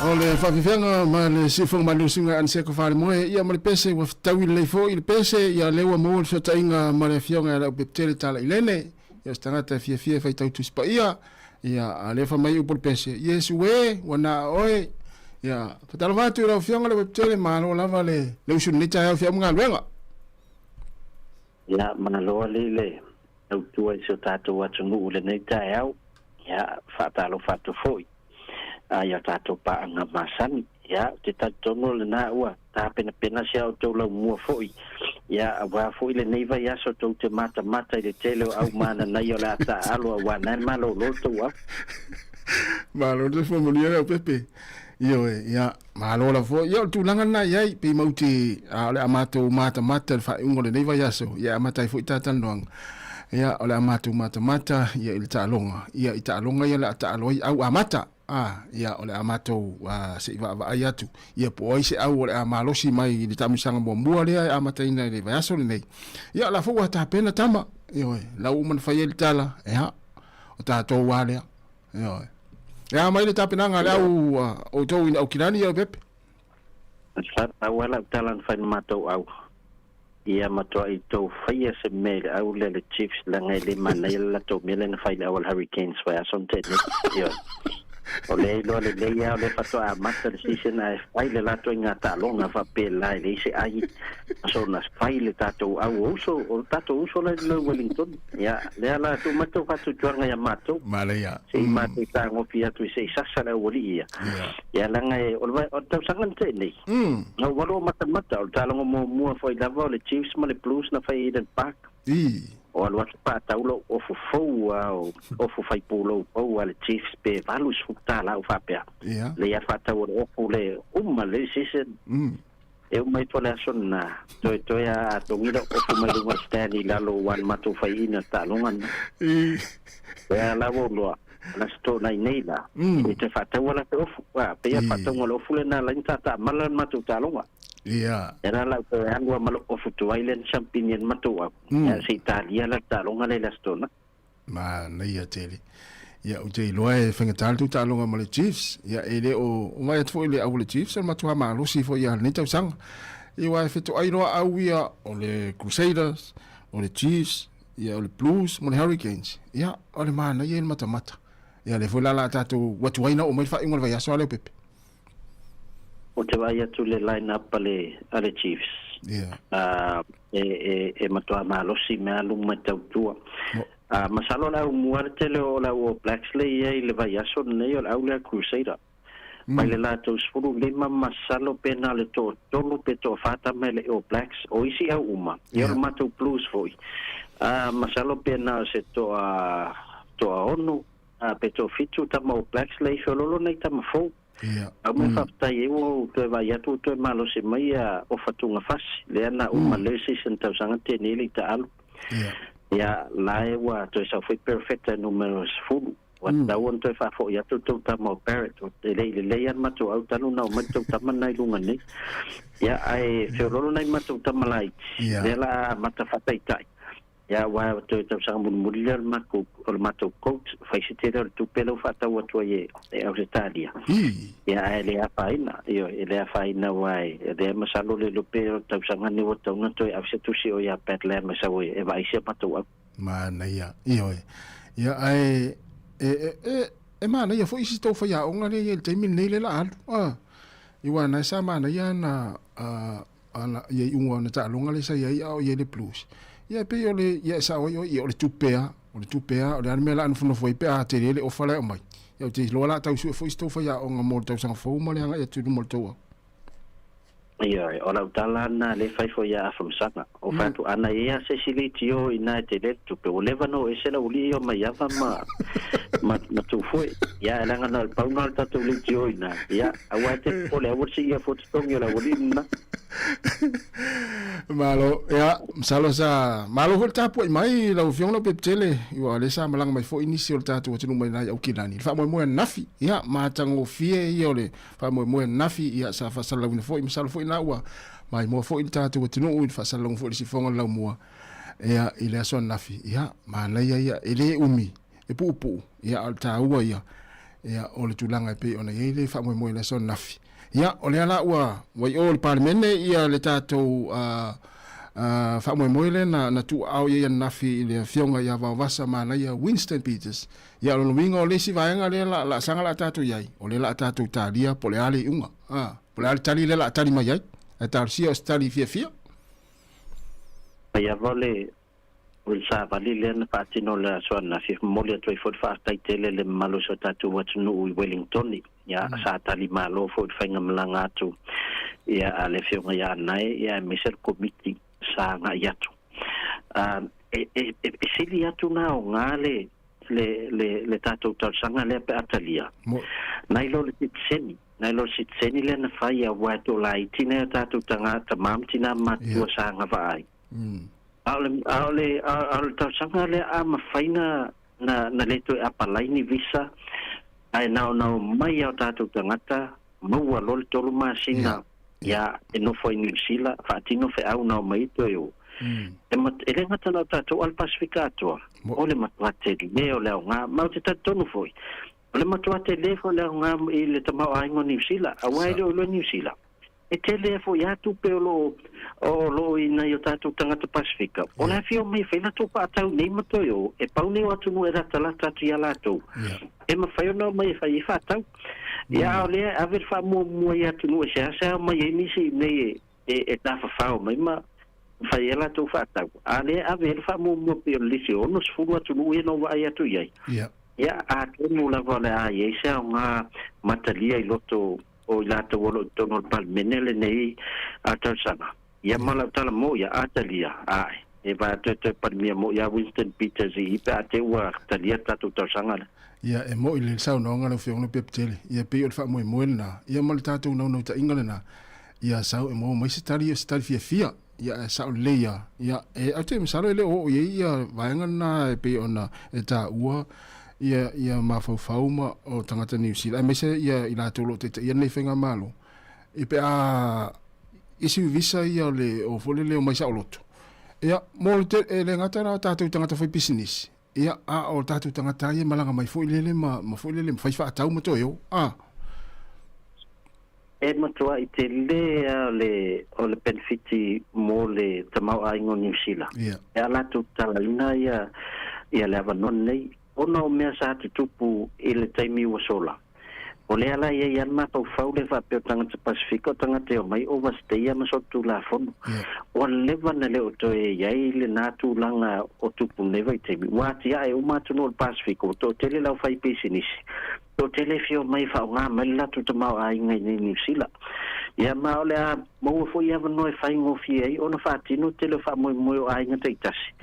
O le faafefeaga ma le siufofoga malu susuga Aniseko Falemoe, ia ma le pese ua fetaui lelei foi le pese, ia lea ua maua le fesootaiga ma le afioga ia Leaupepe Talailene, ia o se tagata e fiafia e faitau Tusi Paia, ia a lea fai mai upu o le pese, Iesu e, ua na oe. Ia, faatalofa atu i lau afioga Leaupepe, malo lava le le usu i lenei taeao i feau ma galuega. Ia, malo alii le tautua i si o tatou atunuu i lenei taeao. Ia, faatalofa atu foi i a tatou paaga masani. Ia, ou te talitonu o lena ua tapenapena si a outou laumua foi, ia, aua foi lenei vaiaso tou te matamata i le tele o au mananaia o le a taaalo aua na e malolo le tou au. Malo le soifua manuia Leaupepe. Ioe, ia, malo lava foi. Ia, o le tulaga lena e i ai, pei matou te, a, o le a matou matamata i le faaiuga o lenei vaiaso, ia e amata ai foi ta talanoaga. Ia, o le a matou matamata, ia, i le taaloga. Ia, i taaloga ia o le a taalo ai au amata. A, ia, o le a matou, a, se i vaavaai atu, ia, po o ai se au o le a malosi mai i le taamilosaga muamua lea e amataina i le vaiaso lenei. Ia, o la foi ua tapena tama. Ioe, la ua uma ona fai ai le tala, ia, o tatou lava lea. Ioe. E a mai le tapenaga a le au outou i Aukilani, Leaupepe? Sa pau lava lau tala na fai na matou au. Ia matuai tou faia se mea i le au lea le Chiefs leaga e le manaia le latou mea lea na fai i le au a le Hurricanes vaiaso na tea nei. Ioe. O lea e iloa lelei lava o lea faatoa amata le season ae fai le latou i ngā taaloga faapela e leai se ai ma sona fai le tatou au o uso o le tatou uso la i le Wellington. Ia lea la tuu mai tou faatuatuaga ia matou. Manaia. Se i matou tagofi atu se i sasa le aualii ia. Ia leaga e o le o le tausaga na tea nei. Na ou alu o matamata, o le taaloga muamua foi lava o le Chiefs ma le Blues na fai i Eden Park. O alu atu faatau lou ofu fou a o ofu fai pulou fou a le Chiefs pe $80 ou faapea. Lei a faatau o le ofu le uma le season. E uma ifo le aso lena, toe toe a atogi lou ofu mai luga o le stand i lalo ua na matou faiina le taaloga lena. Lea la ua ou iloa, o le Aso Toonai nei la, e toe faataua la se ofu. A, pei a faatauga o le ofu lena la ina tatamala le matou taaloga. Ia. Lea la la ou toe alu a ma lou ofu tuai lea na siampini ai le matou au. Ia, se i talia la le taaloga lea i le Aso Toonai. Manaia tele. Ia, ou te iloa e faigata le tou taaloga ma le Chiefs. Ia, e le o vaai atu foi i le au o le Chiefs, o le matua malosi foi ia lenei tausaga. Ia, aua e fetoai loa au ia o le Crusaders, o le Chiefs, ia o le Blues ma le Hurricanes. Ia, o le manaia ia i le matamata. Ia, lea foi la la tatou ua tuai na oo mai le faaiuga o le vaiaso a Leaupepe. Ou te vaai atu i le line up a le, a le Chiefs. Yeah. E, e, e matua malosi mea alu mai tautua. No. Masalo le au mua le tele o le au All Blacks le i ai i le vaiaso lenei o le au lea Crusader. Mai le latou 15 masalo pe na o le toatolu pe toafa tama e le All Blacks o isi au uma. Ia o le matou Blues foi. Masalo pe na o se toa toaono pe toafitu tama All Blacks le i feololo nei tama fou. Au mea faafetai ai ua ou toe vaai atu ua toe malosi mai ia Ofa Tugafasi lea na uma le season tausaga tenei le i taalu. Ia la e ua toe sau foi Perofeta numera 10. Ua tatau ona toe faafoi atu le tou tama o Barrett, e le i lelei lava le matou au talu ona omai le tou tama lena i luga nei. Ia, ae feoloolo nai matou tama laiti, lea la a amata faataitai. Ia, aua o toe tausaga mulimuli lea o le matou, o le matou coach, fai se tele o le tupe lea ua faatau atu ai e, e Ausetalia. Ia, ae le afaina, ioe, e le afaina aua e, lea masalo le iloa pe o le tausaga lenei ua tatau ona toe ave se tusi o ia Pat Lam e sau e, e vaai si a matou au. Manaia, ioe. Ia, ae, e, e, e, e manaia foi si tou faiaoga lea e i ai i le taimi lenei lea la alu. A, aua na sa manaia ana, a, ana, ia iuga o ana taaloga lea sa i ai a o i ai le Blues. Ia, e pei o le, ia e sao ai oe, ia o le tupe lava, o le tupe lava, o le a le mea o le a nofonofo ai pe a tele le ofa la e aumai. Ia, ou te iloa o le a tau sue foi si tou faiaoga mo le tausaga fou ma le agai atu i luma o le tou au. Ioe, o lau tala lena lea e fai foi ia Afamasaga. O fai atu, ana i ai a se isi leitio ina e tele le tupe, ua leva ona o ese le aualii ia mai ava ma, ma, ma Tūfoe. Ia, e leaga na o le pau lena o le tatou leitio ina. Ia, aua e te popole, aua le siia fua totogi o le aualii lena. Malo, ia, masalo sa, malo foi le tapuai mai lau Afioga Leaupepe-tele, aua o lea sa malaga mai foi nisi o le tatou atunuu mai nai Aukilani, i le faamoemoe ananafi, ia, matagofie ia o le faamoemoe ananafi, ia, sa faasalalauina foi, masalo foi na ua maimoa foi le tatou atunuu i le faasalalauga foi i le sifoga o le laumua, ia, i le aso ananafi, ia, manaia ia, e le umi, e puupuu, ia, a o le taua ia, Ia, o le tulaga e pei ona i ai le faamoemoe i le aso ananafi. Ia, o lea la ua, ua i o i le Palemene ia le tatou uh, uh, faamoemoe lea na, na tuuaao i ai ananafi i le afioga ia Vaovasa Manaia Winston Peters. Ia, o lona uiga o le isi vaega lea la, laasaga la a tatou i ai, o lea la a tatou talia po o le a le iuga. Ah, po o le a le tali lea la a tali mai ai. Ae talosia o se tali fiafia. Mai lava o le O le savali lea na faatino i le aso ananafi, e momoli atu ai foi le faafetai tele i le mamalu o si o tatou atunuu i Wellingtoni, ia, sa tali malo foi i le faigamalaga atu ia a le Afioga ia Anae, ia aemaise le Komiti sa agai atu. E, e, e sili atu na aoga le, le, le, le tatou talosaga lea pe a talia, nai lo le sitiseni, nai lo le sitiseni lea na fai aua e toalaiti nai o tatou tagata tama ma tina matutua sa agavaa ai. A o le, a o le, a o le talosaga lea a mafai na, na, na le toe apalai ni visa, ae na ona omai lava o tatou tagata, maua loa le tolu masina, ia, e nofo ai Niu Sila, faatino feau na omai ai toe o. E, e le gata na o tatou a le Pasefika atoa, o le matua tele o le aoga, ma ou te talitonu foi, o le matua tele foi o le aoga i le tamaoaiga o Niu Sila, aua e le o iloa Niu Sila. E tele foi lava tupe o lo o o lo o i nai o tatou tagata Pasefika, o le afio mai e fai latou faatau nei ma toe o, e pau nei o atunuu e latalata atu i a latou, e mafai ona omai e fai ai faatau. Ia, a o lea e ave le faamuamua i atunuu e seasea omai ai nisi i inei e, e, e tafafao mai ma fai ai latou faatau, a o lea e ave ai le faamuamua pei o le lisi o 60 atunuu ia na ou vaai atu i ai. Ia, atonu lava o le a i ai se aoga matalia i loto o i latou o lo o i totonu o le Palemene lenei tausaga. Ia ma lau tala mo ia, a talia, ae, e vae atu e toe Palemia mo ia Winston Peters i i pe a te ua talia le tatou tausaga lea. Ia, e moi le saunoaga lau Afioga Lopepe-tele, ia pei o le faamoemoe lena, ia ma le tatou naunautaiga lena, ia sau e maua mai se tali, o se tali fiafia, ia ae sao lelei lava. Ia, e, ou te masalo e le o oo i ai ia vaega lena e pei ona e taua ia, ia mafaufau ma o tagata Niu Sila, aemaise ia i latou o lo o taitaia lenei faigamalo, i pe a isi visa ia o le o foi lele o mai saoloto. Ia, mo le te, e le gata la o tatou tagata faipisinisi, ia, a o tatou tagata ia e malaga mai foi lele ma, ma foi lele ma fai faatau ma toe o. A. E matuai tele lava le, o le penefiti mo le tamaoaiga o Niu Sila. E a latou tatalaina ia, ia le avanoa lenei, ona o mea sa tutupu i le taimi ua sola. O lea la e i ai lava le mafaufau lea faapea o tagata Pasefika o tagata e omai overstay ma solitulafono. Ua leva na le o toe i ai lena tulaga o tupu nei vaitaimi. Ua atiae uma atunuu o le Pasefika, ua toatele le aufaipisinisi, toatele e fia omai e faaaoga mai le latou tamaoaiga i nei Niu Sila. Ia ma o le a maua foi avanoa e faigofie ai ona faatino tele o faamoemoe o aiga taitasi,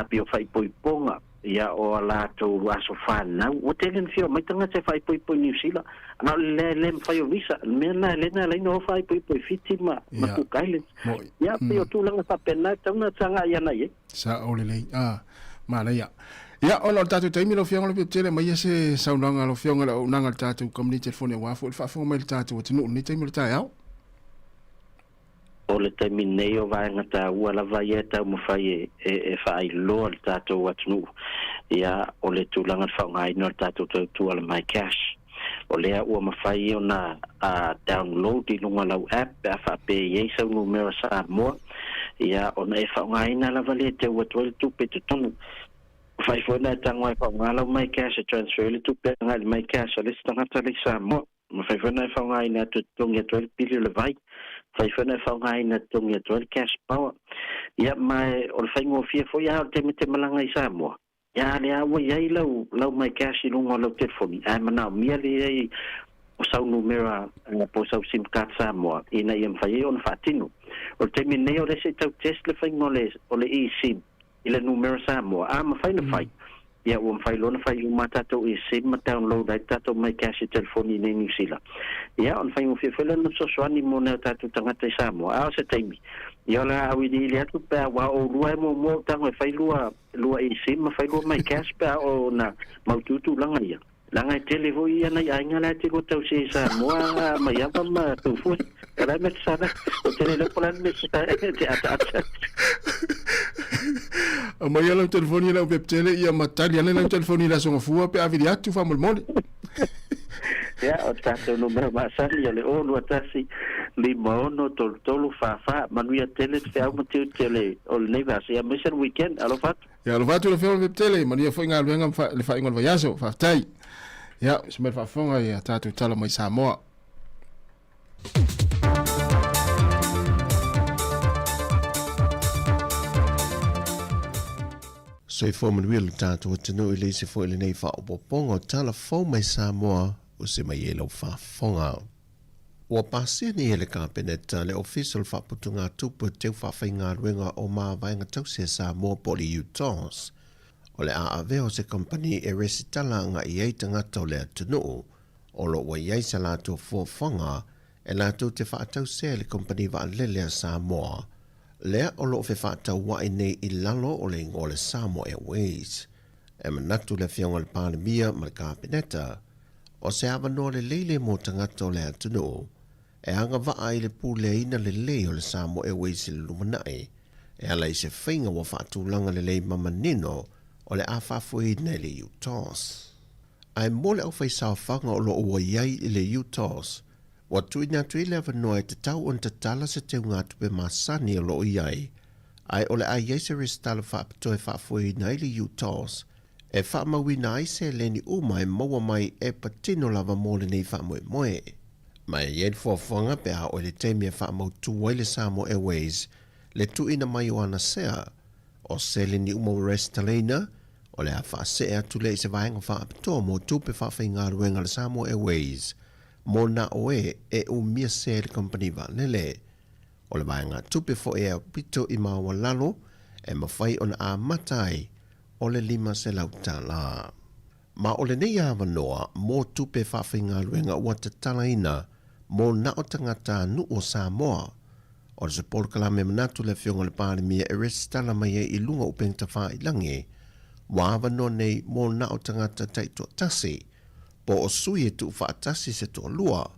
pei o faaipoipoga, ia o a latou aso fanau. Ua tele na fia omai tagata e faaipoipo i Niu Sila, a o le le, le mafai o visa. O le mea lena lea na ala ai ona o faaipoipo i Fiti ma, ma Cook Islands. Ia, pei o tulaga faapena e tatau ona tagai ana i ai. Sao lelei. Ah, manaia. Ia, ona o le tatou taimi lau Afioga Lopepe-tele, aumaia se saunoaga a lau Afioga i le auaunaga a le tatou kamupani telefoni aua foi le faafofoga mai a le tatou atunuu i lenei taimi o le taeao. O le taimi nei o vaega taua lava ia e taumafai e, e, e faailoa le tatou atunuu, ia, o le tulaga o le faaaogaina o le tatou tautua o le MyCash. O lea ua mafai ona uh, download i luga o lau app pe a faapea e i ai sau numera Samoa, ia, ona e faaaogaina lava lea e teu atu ai le tupe i totonu. Mafai foi ona e tago e faaaoga lau MyCash e transfer le tupe agai i le MyCash a le isi tagata lea i Samoa. Mafai foi ona e faaaogaina atu e totogi atu ai le pili o le vai. Mafai foi ona e faaaogaina e totogi atu ai le cash power. Ia, ma e, o le faigofie foi lava o le taimi e te malaga i Samoa, ia lea ua i ai lau, lau my cash i luga o lau telefoni, ae manaomia le i ai o sau numera po o sau sim card Samoa ina ia mafai ai ona faatino. O le taimi nei o lea se i tau test le faiga o le, o le eSIM i le numera Samoa, a mafai ona fai, ia ua mafai loa ona fai uma a tatou eSIM ma download ai le tatou MyCash i telefoni i inei Niu Sila. Ia, ona faigofie foi lea ona fesoasoani mo nai o tatou tagata i Samoa. A o se taimi, ia o le a auiliili atu pe a aua o oulua e muamua ou tago e fai lua, lua eSIM ma fai lua MyCash pe a oo ona mautu tulaga ia. Leaga e tele foi ia nai aiga la e te lua tausia i Samoa, Maiava ma Tofua. O le a le mea te sana? Ou te le iloa po o le a le mea te ataata. Aumaia lau telefoni i lau pepetele ia ma tali ane lau telefoni i le Aso Gafua pe a vili atu faamolemole. Ia, o le tatou numera masani o le 0 21 56 33 44. Manuia tele te feau ma tiute o le o lenei vaiaso, ia aemaise le weekend. Alofa atu. Ia, alofa atu le Afioga i le Pepetele, manuia foi galuega ma le faaiuga o le vaiaso. Faafetai. Ia, se mai le faafofoga i a tatou tala mai Samoa. Soifua manuia lo tatou atunuu i le isi foi lenei faaopoopoga o tala fou mai Samoa o se mai ai lau faafofoga. Ua pasia nei e le Kapeneta le Ofisa o le Faaputugatupe o Teu Faafaigaluega o Mavaega Tausi a Samoa po o le UTOS. O le a avea o se kamupani e resitala agai ai tagata o le atunuu o lo o ua i ai sa latou fuafuaga e latou te faatausea i le Kamupani Vaalele a Samoa, lea o lo o fefaataua'i nei i lalo o le igoa o le Samoa Airways. E manatu le Afioga i le Palemia ma le Kapeneta, o se avanoa lelei lea mo tagata o le atunuu e agavaa i le puleaina lelei o le Samoa Airways i le lumanai, e ala i se faiga ua faatulaga lelei ma manino o le a faafoeina i le UTOS. Ae mo le aufaisaofaga o lo o ua i ai i le UTOS, ua tuuina atu ai le avanoa e tatau ona tatala se teugatupe masani o lo o i ai, ae o le a i ai se resitala faapitoa e faafoeina ai le UTOS e faamauina ai seleni uma e maua mai e patino lava mo lenei faamoemoe. Ma e i ai le fuafuaga pe a oo i le taimi e faamautu ai le Samoa Airways le tuuina mai o ana sea, O seleni uma ua resitalaina, o le a faasee atu lea i se vaega faapitoa mo tupe faafaigaluega a le Samoa Airways mo na o e e umia sea i le kamupani vaalele. O le vaegatupe foi e aupito i maualalo e mafai ona amata ai o le $500. Ma o lenei avanoa mo tupe faafaigaluega ua tatalaina mo na o tagata nuu o Samoa. O le se polokalame e manatu le Afioga i le Palemia e resitala mai ai i luga o upega tafailangi, ua avanoa nei mo na o tagata taitoatasi, po o sui e tuufaatasi se toalua,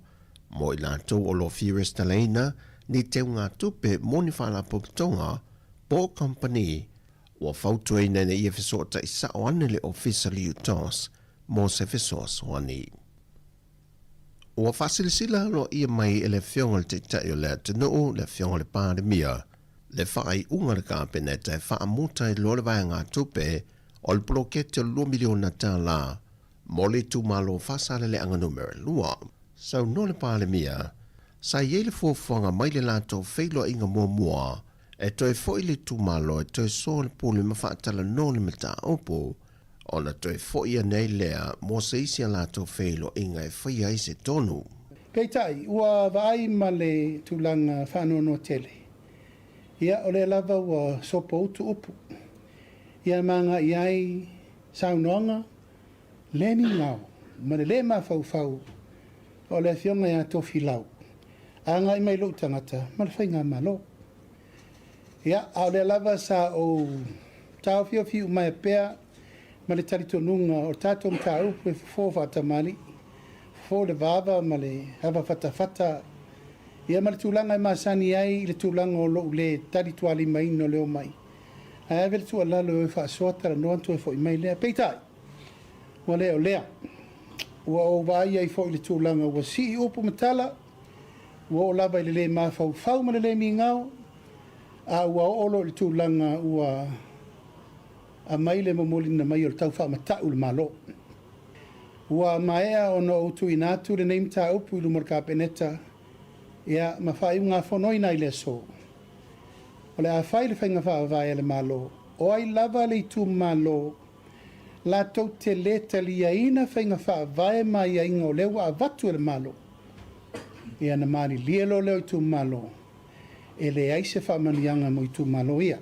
mo i latou o lo o fia resitalaina ni teugatupe mo ni faalapotopotoga po o kamupani Ua fautuaina ina ia fesootai sao ane le Ofisa le UTOS mo se fesoasoani. Ua faasilasila aloaia mai e le Afioga i le Taitai o le atunuu, le Afioga i le Palemia, le faaiuga a le Kapeneta e faamuta ai loa le vaegatupe o le poloketi o le $2 miliona mo le itumalo o Faasaleleaga Numera 2. Saunoa le Palemia, sa i ai le fuafuaga mai le latou feiloaiga muamua E toe foi le itumalo e toe soa le pule ma faatalanoa le mataupu, ona toe foi ane ai lea mo se isi a latou feiloaiga e faia ai se tonu. Peitai, ua vaai ma le tulaga faanoanoa tele. Ia, o lea lava ua sopoutu upu. Ia ma agai ai saunoaga le migao ma le lē mafaufau o le Afioga ia Tofilau, agai mai lou tagata ma le faigamalo. Ia, a o lea lava sa ou taofiofi umaea pea ma le talitonuga o le tatou mataupu e fofo faatamalii, fofo le vava ma le ava fatafata, ia ma le tulaga e masani ai i le tulaga o lou lē talitualimaina o le omai, ae ave le tuualalo e o e faasoa talanoa ona toe foi mai lea. Peitai, ua le o lea. Ua ou vaai ai foi i le tulaga ua sii upu ma tala, ua oo lava i le lē mafaufau ma le lē migao, a ua oo loa i le tulaga ua aumai le momoliina mai o le tau faamata'u i le Malo. Ua maea ona ou tuuina atu lenei mataupu i luma o le Kapeneta, ia, ma faaiugafonoina ai le aso. O le a fai le faiga faavae a le Malo, o ai lava le itumalo latou te lē taliaina faiga faavae ma aiaiga o lea ua avatu e le Malo, ia na malilie loa lea o itumalo, e leai se faamanuiaga mo itumalo ia.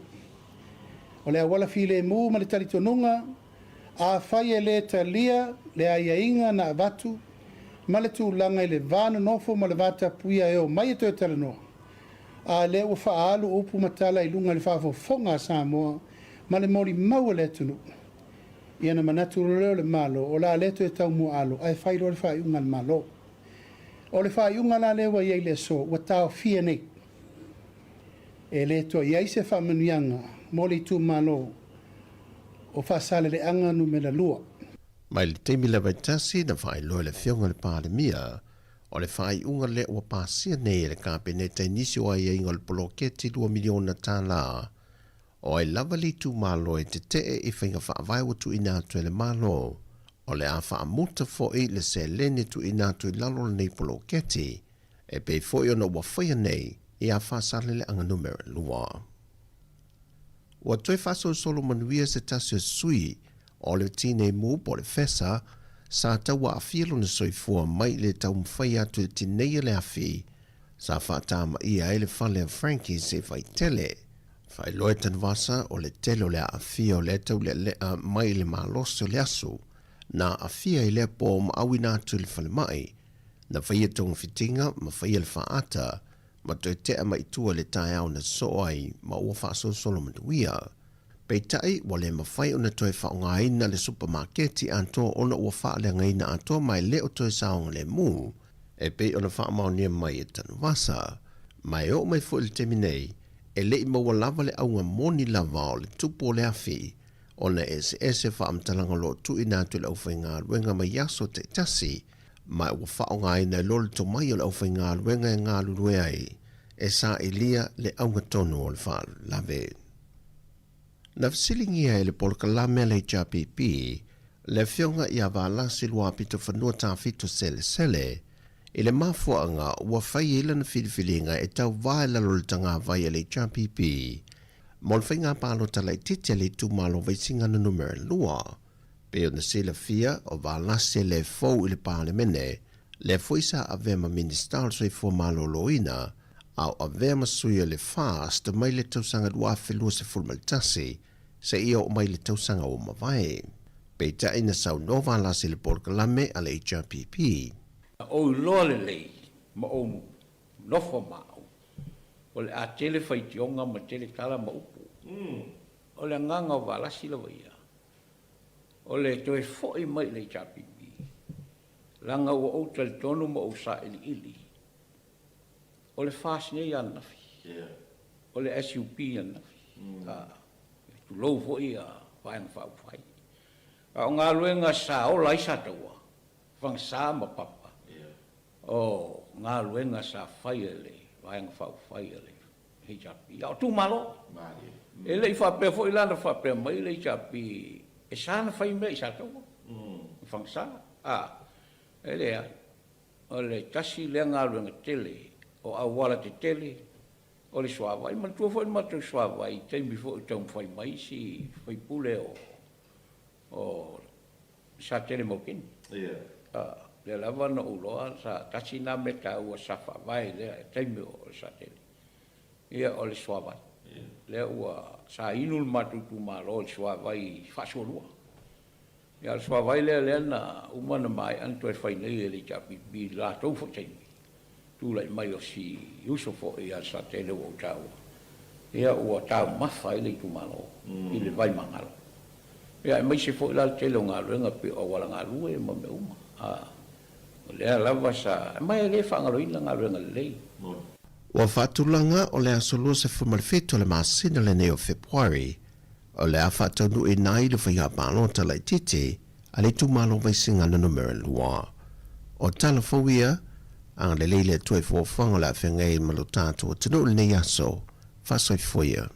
O le auala filemu ma le talitonuga, afai e lē talia le aiaiga na avatu ma le tulaga i le va nonofo ma le va tapuia e omai e toe talanoa, a lea ua faaalu upu ma tala i luga i le faafofoga a Samoa ma le molimau a le atunuu. Ia na manatu loa lea o le Malo, o le a le toe taumuaalo, ae fai loa le faaiuga a le Malo. O le faaiuga la lea ua i ai i le aso, ua taofia nei. E le toe i ai se faamanuiaga mo le itumalo o Faasaleleaga Numera 2. Mai le taimi lava e tasi na faailoa e le Afioga i le Palemia, o le faaiuga lea ua pasia nei e le Kapeneta i nisi o aiaiga o le poloketi $2 miliona, o ai lava le itumalo e tetee i faiga faavae ua tuuina atu e le Malo, o le a faamuta foi le seleni tuuina atu i lalo o lenei poloketi, e pei foi ona ua faia nei ia Faasaleleaga Numera 2. Ua toe faasolosolo manuia se tasi o sui o le Tinei Mu po o le FESA sa tauaafia lona soifua mai le taumafai atu e tineia le afi sa faatamaia ai le fale a Frankies i Vaitele. Faailoa e Tanuvasa o le tele o le aafia o lea taulealea mai le malosi o le asu na aafia i lea po ma auina atu i le falemai, na faia togafitiga ma faia le faaata ma toe tea mai i tua i le taeao na sosoo ai ma ua faasolosolo manuia. Peitai, ua le mafai ona toe faaaogaina le supamaketi atoa ona ua faaleagaina atoa ma e le o toe saogalemu e pei ona faamaonia mai e Tanuvasa. Ma e oo mai foi i le taimi nei, e le i maua lava le auga moni lava o le tupu o le afi, ona e eseese faamatalaga o lo o tuuina atu e le aufaigaluega mai aso taitasi, ma ua faaaogaina ai loa le tomai o le aufaigaluega e galulue ai e sailia le auga tonu o le faalavelave. Na fesiligia e le polokalame a le HRPP le Afioga ia Valasi Luapitofanua Tafito Selesele i le mafuaaga ua fai ai lana filifiliga e tauva i lalo o le tagavai a le HRPP mo le faiga palota laitiiti a le itumalo Vaisigano Numera 2. Pei ona silafia, o Valasi e le fou i le Palemene, lea foi sa avea ma Minisita o le Soifua Maloloina, a o avea ma sui o le FAST mai le tausaga 2021 seia oo mai le tausaga ua mavae. Peitai na saunoa Valasi i le polokalame a le HRPP. Na ou iloa lelei ma ou nofo ma au, o le a tele faitioga ma tele tala ma upu. O le agaga o Valasi lava ia, o le toe foi mai i le HRPP, leaga ua ou talitonu ma ou sailiili, o le FAST nei ananafi, o le SUP ananafi, tulou foi Vaega Faaupufai. A o galuega sa ola ai Sataua, Fagasa ma Papa, o galuega sa fai e le Vaega Faaupufai a le HRP, a o itumalo. E le i faapea foi la na faapea mai le HRP e sa na fai mea i Sataua, i Fagasa, a, e leai. O le tasi lea galuega tele o auala tetele o le suavai. Manatua foi le matou suavai i taimi foi o taumafai mai isi faipule o o Satele Maukeni. A, lea lava na ou iloa sa tasi na mea taua sa faavae i lea taimi o Satele, ia o le suavai. Lea ua sa inu le matou itumalo i le suavai faasualua. Ia o le suavai lea lea na uma na maea ona toe fai nei e le HRPP i le latou foi taimi, tulai mai o si uso foi ia Satele ua ou taua, ia ua taumafa ai le itumalo i le vai magalo. Ia aemaise foi la le tele o galuega pei o auala galue ma mea uma. A, o lea lava sa, ma e le faagaloina galuega lelei. Ua faatulaga o le aso 27 o le masina lenei o Fepuari O le a faataunuuina ai le faiga palota laitiiti a le itumalo Vaisigano Numera 2. O tala fou ia, agalelei le Atua i fuafuaga o le a feagai ai ma lo tatou atunuu i lenei aso. Faasoifua ia.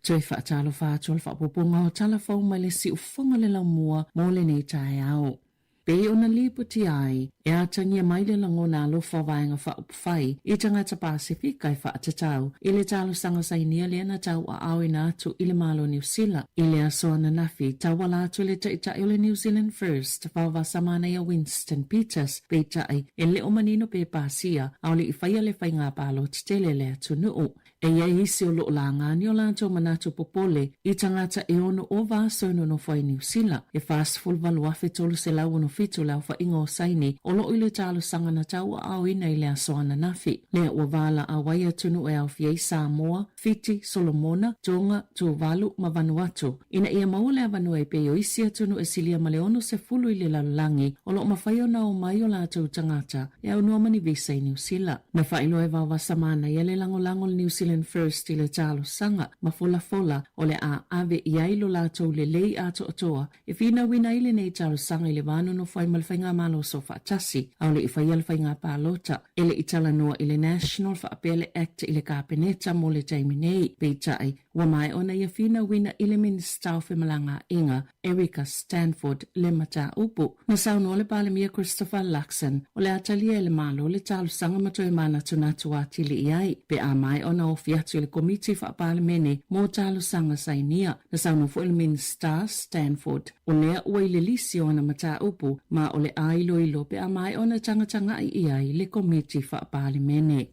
Toe faatalofa atu o le faaopoopoga o tala fou mai le siufofoga le laumua mo lenei taeao. Pei ona lipoti ai, e atagia mai le lagona alofa o Vaega Faaupufai i tagata Pasefika e faatatau i le talosaga sainia lea na tauaaoina atu i le Malo o Niu Sila i le aso ananafi, tauala atu i le Taitai o le New Zealand First, Vaovasamanaia Winston Peters, peitai, e le o manino pe pasia, a o le i faia le faiga palota tele a le atunuu. E i ai isi o lo o laga ni o latou manatu popole i tagata e ono ova aso e nonofo ai Niu Sila, e 48,367 le aofaiga o saini o lo o i le talosaga na tauaaoina i le aso ananafi. Lea ua valaau ai atunuu e aofia ai Samoa, Fiti, Solomona, Tonga, Tuvalu ma Vanuatu ina ia maua le avanoa e pei o isi atunuu e silia ma le 60 i le lalolagi o lo o mafai ona omai o latou tagata e aunoa ma ni visa i Niu Sila. Na faailoa e Vaovasa Manaia le lagolago o le New Zealand First i le talosaga ma folafola o le a ave i ai lo latou lelei atoatoa e finauina ai lenei talosaga i le va nonofo ai ma le Faigamalo Soofaatasi a o le i faia le faiga palota. E le i talanoa i le National faapea le Act i le Kapeneta mo le taimi nei. Peitai, ua maea ona ia finauina i le Minisita o Femalagaaiga, Erica Stanford, le mataupu. Na saunoa le Palemia Christopher Luxon, o le a talia e le Malo le talosaga ma toe manatunatu atili i ai, pe a maea ona ofi atu i le Komiti Faa-Palemene mo Talosaga Sainia. Na saunoa foi le Minisita Stanford, o lea ua i le lisi o ana mataupu ma o le a iloilo pe a maea ona tagatagai i ai le Komiti Faa-Palemene.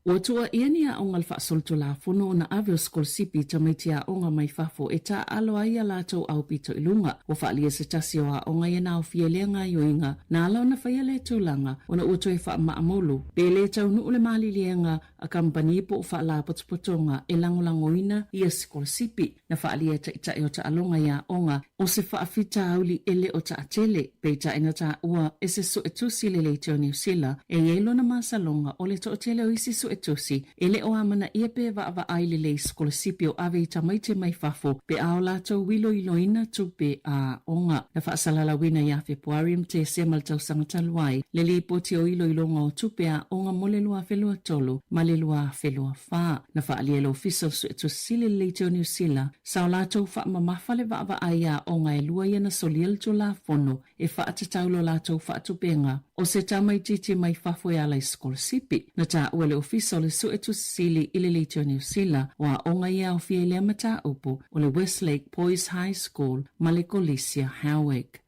Ua tuuaia ni aoga le faasolitulafono ona ave o sikolasipi i tamaiti aoga mai fafo e taaalo ai a latou aupito i luga. Ua faaalia se tasi o aoga ia na aofia i lea gaoioiga na ala ona faia lea tulaga ona ua toe faamaamulu pe le taunuu le maliliega a kamupani po o faalapotopotoga e lagolagoina ia sikolasipi. Na faaalia e taitai o taaloga i aoga o se faafitauli e le o taatele, peitai na taua e se suetusi le Leitio Niu Sila e i ai lona masaloga o le toatele o isi suetusi e le o amanaia pe vaavaai lelei sikolasipi o ave i tamaiti mai fafo pe a o latou iloiloina tupe a aoga. Na faasalalauina ia Fepuari ma Tesema le tausaga talu ai le lipoti o iloiloga o tupe a aoga mo le 2023 ma le 2024. Na faaalia e le Ofisa o Suetusi Sili le Leitio o Niu Sila, sa o latou faamamafa le vaavaai i aoga e lua ia na solia le Tulafono e faatatau lo latou faatupega o se tamaitiiti mai fafo e ala i sikolasipi. Na taua e le Ofisa o le Suetusi Sili i le Leitio o Niu Sila o aoga ia e aofia i lea mataupu o le Westlake Boys High School ma le Kolisi Howick.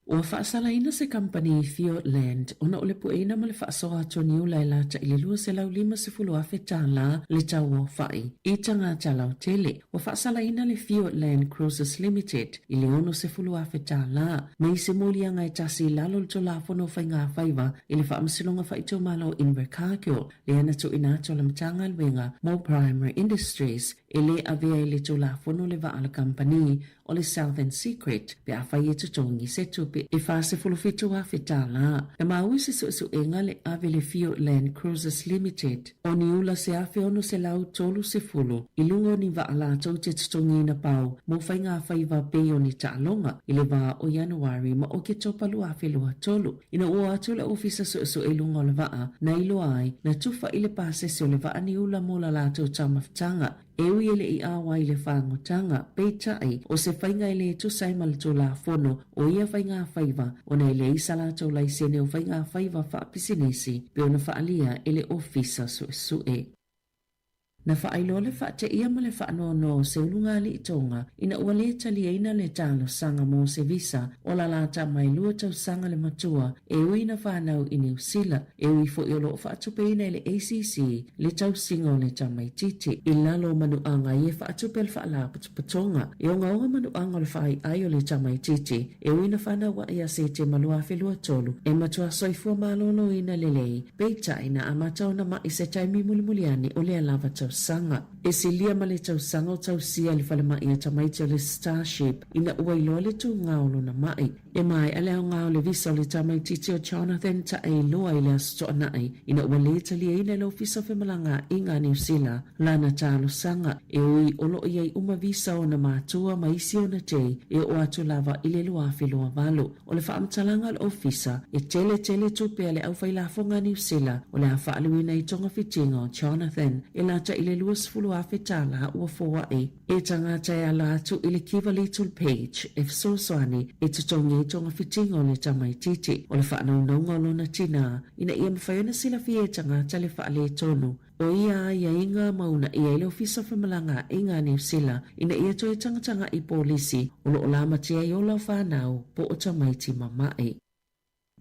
Ua faasalaina se kamupani i Fiordland ona o le pueina ma le faasoa atu o niula e lata i le $250,000 le tau aofai i tagata lautele. Ua faasalaina le Fiordland Cruises Limited i le $60,000 ma isi moliaga e tasi i lalo o le Tulafono o Faiga Faiva i le Faamasinoga Faaitumalo o Invercargill lea na tuuina atu a le Matagaluega mo Primary Industries e le avea i le Tulafono le vaa a le kamupani o le Southern Secret pe afai e totogi se tupe e $47,000. Na maua i se suesuega le ave le Fiordland Cruises Limited o niula se 1630 i luga o ni vaa latou te totogiina pau mo faigafaiva pei o ni taaloga i le va o Ianuari ma Oketopa 2023. Ina ua o atu le Ofisa Suesue i luga o le vaa, na iloa ai, na tufa i le pasese o le vaa niula mo la latou taumafataga. E ui e le i ʻaoa i le fāgotaga, peitai, ʻo se faiga e lē tusa ai ma le Tulafono o ia faigafaiva, ona e leai sa latou laisene o faigafaiva faapisinisi pei ona faaalia e le Ofisa Suesue. Na faailoa le faateia ma le faanoanoa o se ulugalii Tonga ina ua lē taliaina le talosaga mo se visa o la lata mai lua tausaga le matua e ui na fanau i Niu Sila, e ui foi o lo o faatupeina e le ACC le tausiga o le tamaitiiti. I lalo o manuaga ia e faatupe le Faalapotopotoga e ogaoga manuaga o le faaiai o le tamaitiiti e ui na fanau aʻe ia Setema 2023, e matua soifua maloloina lelei, peitai na amata ona maʻi se taimi mulimuli ane o lea lava tausaga. E silia ma le tausaga o tausia i le falemai a tamaiti o le Starship ina ua iloa le tūgā o lona maʻi. E maea le aoga o le visa o le tamaitiiti o Jonathan Taeiloa i le Aso Toonai ina ua lē taliaina e le Ofisa o Femalagaaiga a Niu Sila lana talosaga e ui o lo o i ai uma visa o ona matua ma isi ona tei e oo atu lava i le 2028. O le faamatalaga a le Ofisa, e tele tele tupe a le aufailafoga a Niu Sila o le a faaaluina i togafitiga o Jonathan e lata i le $20,000 ua foai. E tagata e ala atu i le Kiva Little Page e fesoasoani e totogi ai togafitiga o le tamaitiiti o le faanaunauga o lona tinā ina ia mafai ona silafia e tagata le faaletonu o ia aiaiga ma uunaia ai le Ofisa o Femalagaaiga a Niu Sila ina ia toe tagatagai polisi o lo o lamatia ai ola o fanau po o tamaiti mamae.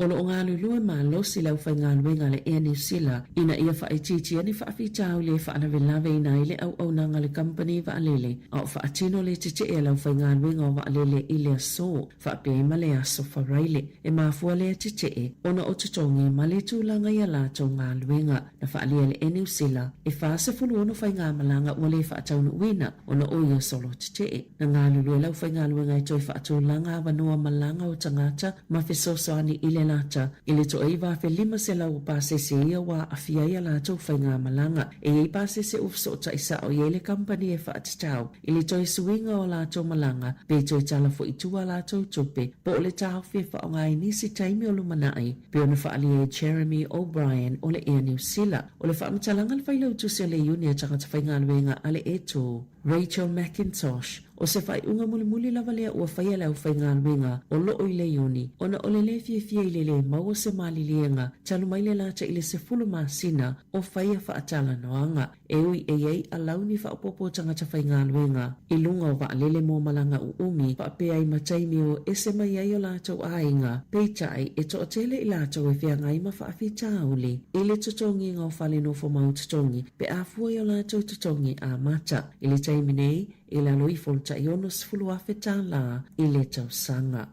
O lo o galulue malosi le aufaigaluega a le Air New Sila ina ia faaitiitia ni faafitauli e faalavelaveina ai le auaunaga a le kamupani vaalele a o faatino le tetee a le aufaigaluega o vaalele i le aso faapea ai ma le aso Faraile. E mafua lea tetee ona o totogi ma le tulaga i a latou galuega. Na faaalia e le Air New Sila e 46 faigamalaga ua le faataunuuina ona o ia solo tetee. Na galulue le aufaigaluega e toe faatulaga avanoa malaga o tagata ma fesoasoani i le lata i le toa 9,500 o pasese ia ua aafia ai a latou faigamalaga. E i ai pasese ua fesootai sao i ai le kamupani e faatatau i le toe suiga o a latou malaga pe toe tala foi i tua a latou tupe po o le taofi e faaaoga i nisi taimi o lumanai, pei ona faaalia e Jeremy O'Brien o le Air New Sila. O le faamatalaga a le Failautusi a le Iuni a Tagata Faigaluega a le Air Rachel McIntosh, O se faaiuga mulimuli lava lea ua faia e le aufaigaluega o loo i le Iuni, ona o le lē fiafia i le lē maua se maliliega talu mai le lata i le 10 masina o faia faatalanoaga e ui e i ai alauni faaopoopo o tagata faigaluega i luga o vaalele mo malaga uumi faapea ai ma taimi o ese mai ai o latou aiga. Peitai, e toatele i latou e feagai ma faafitauli i le totogiga o fale nofo mau totogi pe a fua i o latou totogi amata. I le taimi nei, i lalo ifo o le tai $60,000 tālā i le tausaga.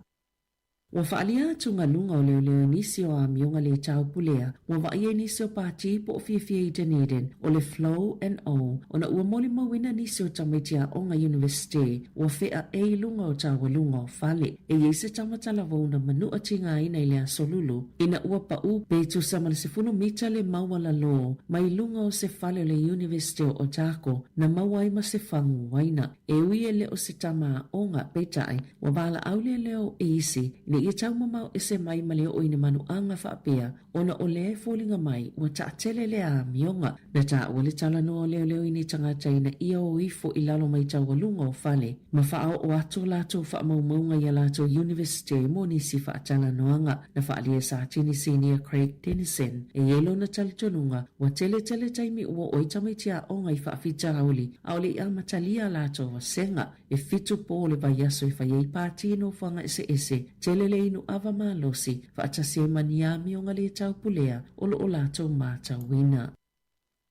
Ua faaalia atugaluga o leoleo i nisi o amioga lē taupulea ua vaaia i nisi o pātī po o fiafia i Dunedin o le Flow and O ona ua molimauina nisi o tamaiti aoga Iunivesite ua feaei i luga o taualuga o fale. E i ai se tama talavou na manua tigaina i le aso Lulu ina ua paʻū pe tusa ma le 10 mita le maualalō mai luga o se fale o le Iunivesite o Otago na maua ai ma se fagu uaina. E ui e le o se tama aoga, peitai, ua valaau lea leo e isi ina ia taumamao ese mai ma le oo i ni manuaga faapea ona o lea e foliga mai ua taatele lea amioga. Na taua le talanoa o leoleo i ni tagata ina ia o ifo i lalo mai taualuga o fale ma faaoo atu latou faamaumauga i a latou Iunivesite mo nisi faatalanoaga. Na faaalia e Satini Sinia Craig Dennison e i ai lona talitonuga ua tele tele taimi ua oo ai tamaiti aoga i faafitauli a o le i amatalia a latou vasega. E fitu pō o le vaiaso e fai ai pātī nofoaga eseese, tele le inu ava malosi, faatasi ai ma ni amioga lē taupulea o lo o latou matauina.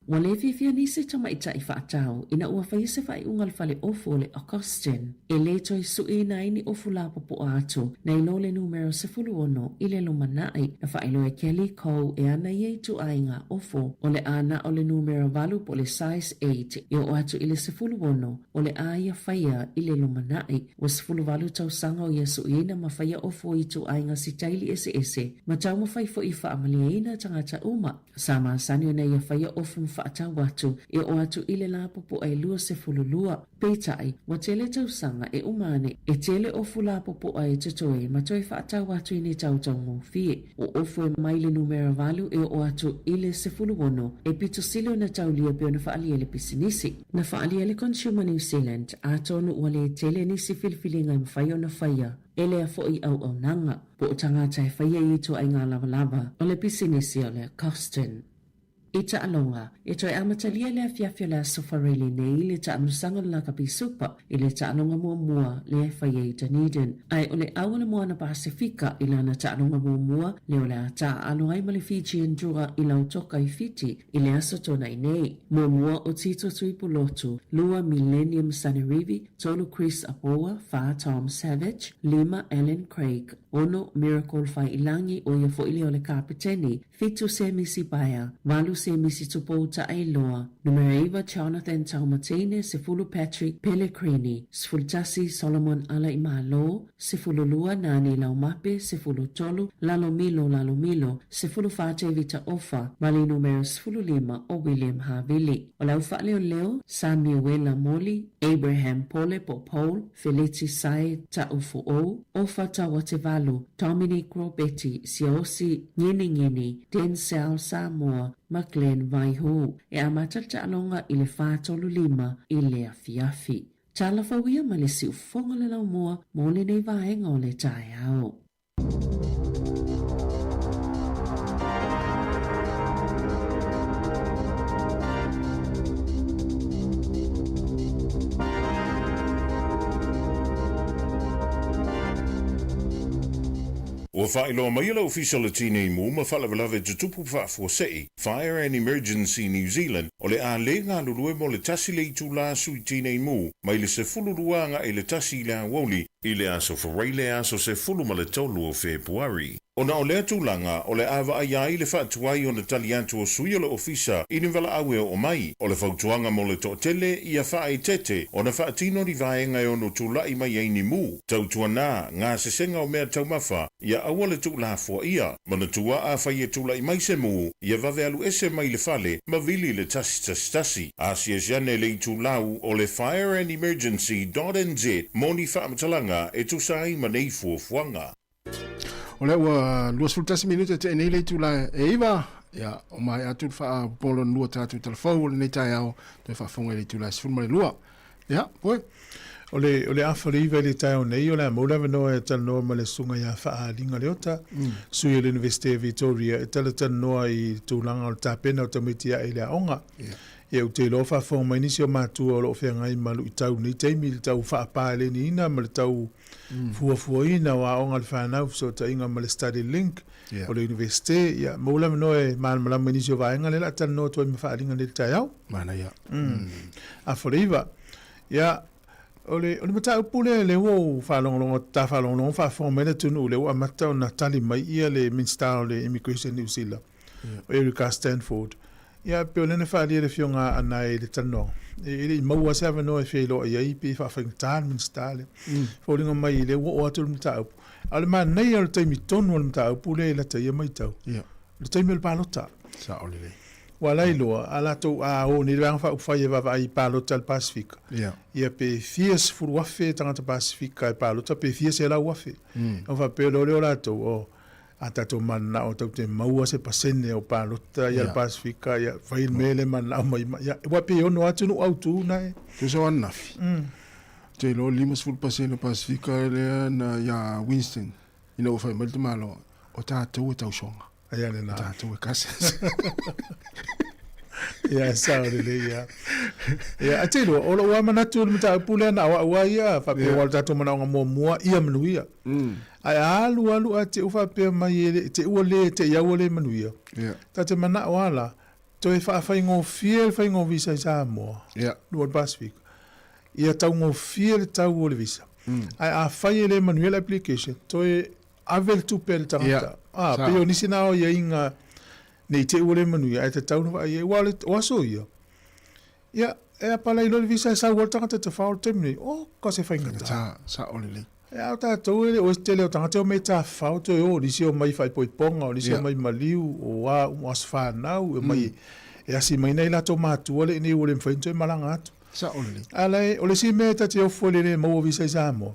Ua lē fiafia nisi tamaitai faatau ina ua faia se faaiuga a le fale ofu o le Augustine e lē toe suiina ai ni ofu lapopoa atu nai lo le numera 16 i le lumanai. Na faailoa e Kelly Cole e ana ia ituaiga ofu o le a na o le numera 8 po o le size eight e oo atu i le 16 o le a ia faia i le lumanai. Ua 18 tausaga o ia suiina ma faia ofu o ituaiga sitaili eseese ma taumafai foi e faamalieina tagata uma. Sa masani ona ia faia ofu ma faatau atu e oo atu i le lapopoa e 22. Peitai, ua tele tausaga e uma ane e tele ofu lapopoa e totoe ma toe faatau atu i ni tautaugofie. O ofu e mai le numera 8 e oo atu i le 16 e pito sili ona taulia pei ona faaalia e le pisinisi. Na faaalia e le Consumer New Zealand, atonu ua le tele nisi filifiliga e mafai ona faia e lea foi auaunaga, po o tagata e faia i ituaiga lavalava o le pisinisi o le Costin. I taaloga, e toe amatalia le afiafi o le Aso Faraile nei le taamilosaga o le Lakapi Super i le taaloga muamua lea e faia i Dunedin. Ae o le au o le Moana Pasefika i lana taaloga muamua lea o le a taaalo ai ma le Fijian Drua i Lautoka i Fiti i le aso Toonai nei. Muamua o Tito Tuipulotu, lua Millennium Sanerivi, tolu Chris Apoua, fa Tom Savage, lima Alan Craig, ono Miracle Faiilagi ʻo ia foi lea o le Kapeteni, fitu Semisi Paea, valu Semisi Tupou Taailoa, numera iva Jonathan Taumateine, 10 Patrick Pellegrini, 11 Solomon Alaimalo, 12 Nani Laumape, 13 Lalomilo Lalomilo, 14 Tevita Ofa, ma le numera 15 o William Havili. O le au faaleoleo, Samiuela Moli, Abraham Pole po o Paul, Feleti Sae Ta'ufo'ou, Ofa Tauatevalu, Dominic Robeti, Siaosi Nginingini, Denzel Samoa ma Glen Vaihu. E amata le taaloga i le 4:35 i le afiafi. Tala fou ia ma le siufofoga o le laumua mo lenei vaega o le taeao. Ua faailoa mai e le Ofisa o le Tinei Mu ma Faalavelave Tutupu Faafuasei, Fire and Emergency New Zealand, o le a le galulue mo le tasi le itulā sui tinei mu mai le 12 agai i le tasi i le aoauli i le aso Faraile aso 13 o Fepuari. Ona o lea tulaga, o le a vaaia ai le faatuai ona tali atu o sui o le Ofisa i ni valaau e oo mai. O le fautuaga mo le toatele, ia faaeteete ona faatino ni vaega e ono tulai mai ai ni mu, tautuana, gasesega o mea taumafa, ia aua le tuulafoaia. Manatua afai e tulai mai se mu, ia vave alu ese mai le fale ma vili le 111. Asiasi ane le itulau o le Fire and Emergency dot nz mo ni faamatalaga e tusa ai ma nei fuafuaga. O lea ua 21 minute e tea nei le itula e iva, ia, o maea atu le faaopoopo lona lua tatou talafou o lenei taeao, toe faafofoga i le itula e 12. Ia, Poe. O le, o le afa o le iva i le taeao nei, o le a maua le avanoa e talanoa ma le Susuga ia Faaaliga Leota, sui o le Iunivesite o Victoria, e talatalanoa i le tulaga o le tapena o tamaiti ae i le aoga. Ia, ou te iloa o faafofoga mai nisi o matua o lo o feagai ma luitau i lenei taimi i le tau faapaleniina ma le tau fuafuaina o aoga a le fanau, fesootaiga ma le Study Link o le Iunivesite. Ia, maua le avanoa e malamalama i nisi o vaega lea o le a talanoa atu ai ma Faaaliga nei i le taeao. Manaia. Afa o le iva. Ia, o le, o le mataupu lea, lea ua ou faalogologo, ta faalogologo faafofoga mai le atunuu, lea ua amata ona tali mai ia le Minisita o le Immigration New Zealand, o Erica Stanford. Ia, pei o lea na faaalia e le Afioga a Anae i le talanoaga, e le i maua se avanoa e feiloai ai pe faafaigata le Minisita lea. Foliga mai lea ua oo atu le mataupu. A o le manaia o le taimi tonu o le mataupu lea i lata ia matau, o le taimi o le palota. Sao lelei. Ua ala iloa, a latou a o nei le Vaega Faaupufai e vaavaai i palota a le Pasefika, ia pe fia 10,000 tagata Pasefika e palota pe fia 100,000. Ona faapea loa lea o latou, oh, a tatou mananao tatou te maua se pasene o palota ia le Pasefika, ia fai le mea lea e mananao mai ai. Ia, aua pei e ono atunuu autu na e. Tusa o ananafi, ou te iloa 50% o Pasefika lea na ia Winston ina ua fai mai le tamaloa, o tatou e tausoga. Ia lena. O tatou e cousins. Ia, e sao lelei, ia. Ia, ae te iloa, o lou lava manatu i le mataupu lea na o au lava ia, faapea aua o le tatou manaoga muamua ia manuia. Ae a alu alu ae te i ua faapea mai e le, te i ua le, te i lava ua le manuia. Ta te manao lava la, toe faafaigofie le faiga o visa i Samoa, lua le Pasefika, ia taugofie le tau o le visa. Ae afai e le manuia le application, toe ave le tupe a le tagata. A, pei o nisi na o aiaiga ne i te i ua le manuia, ae tatau ona vaai i ai. Aua o aso ia, ia, e apalai loa le visa e sau lava le tagata e tafao i le taimi nei. Oka se faigata. Faigata, sao lelei. A o tatou e le o ese tele o tagata e omai e tafafao toe o, o nisi e omai i faaipoipoga, o nisi e omai i maliu, o a uma, o aso fanau, e omai e asi mai nai latou matua le i nei ua le mafai ona toe malaga atu. Sao lelei. A la e, o le isi mea ta te ofo i le le maua visa i Samoa,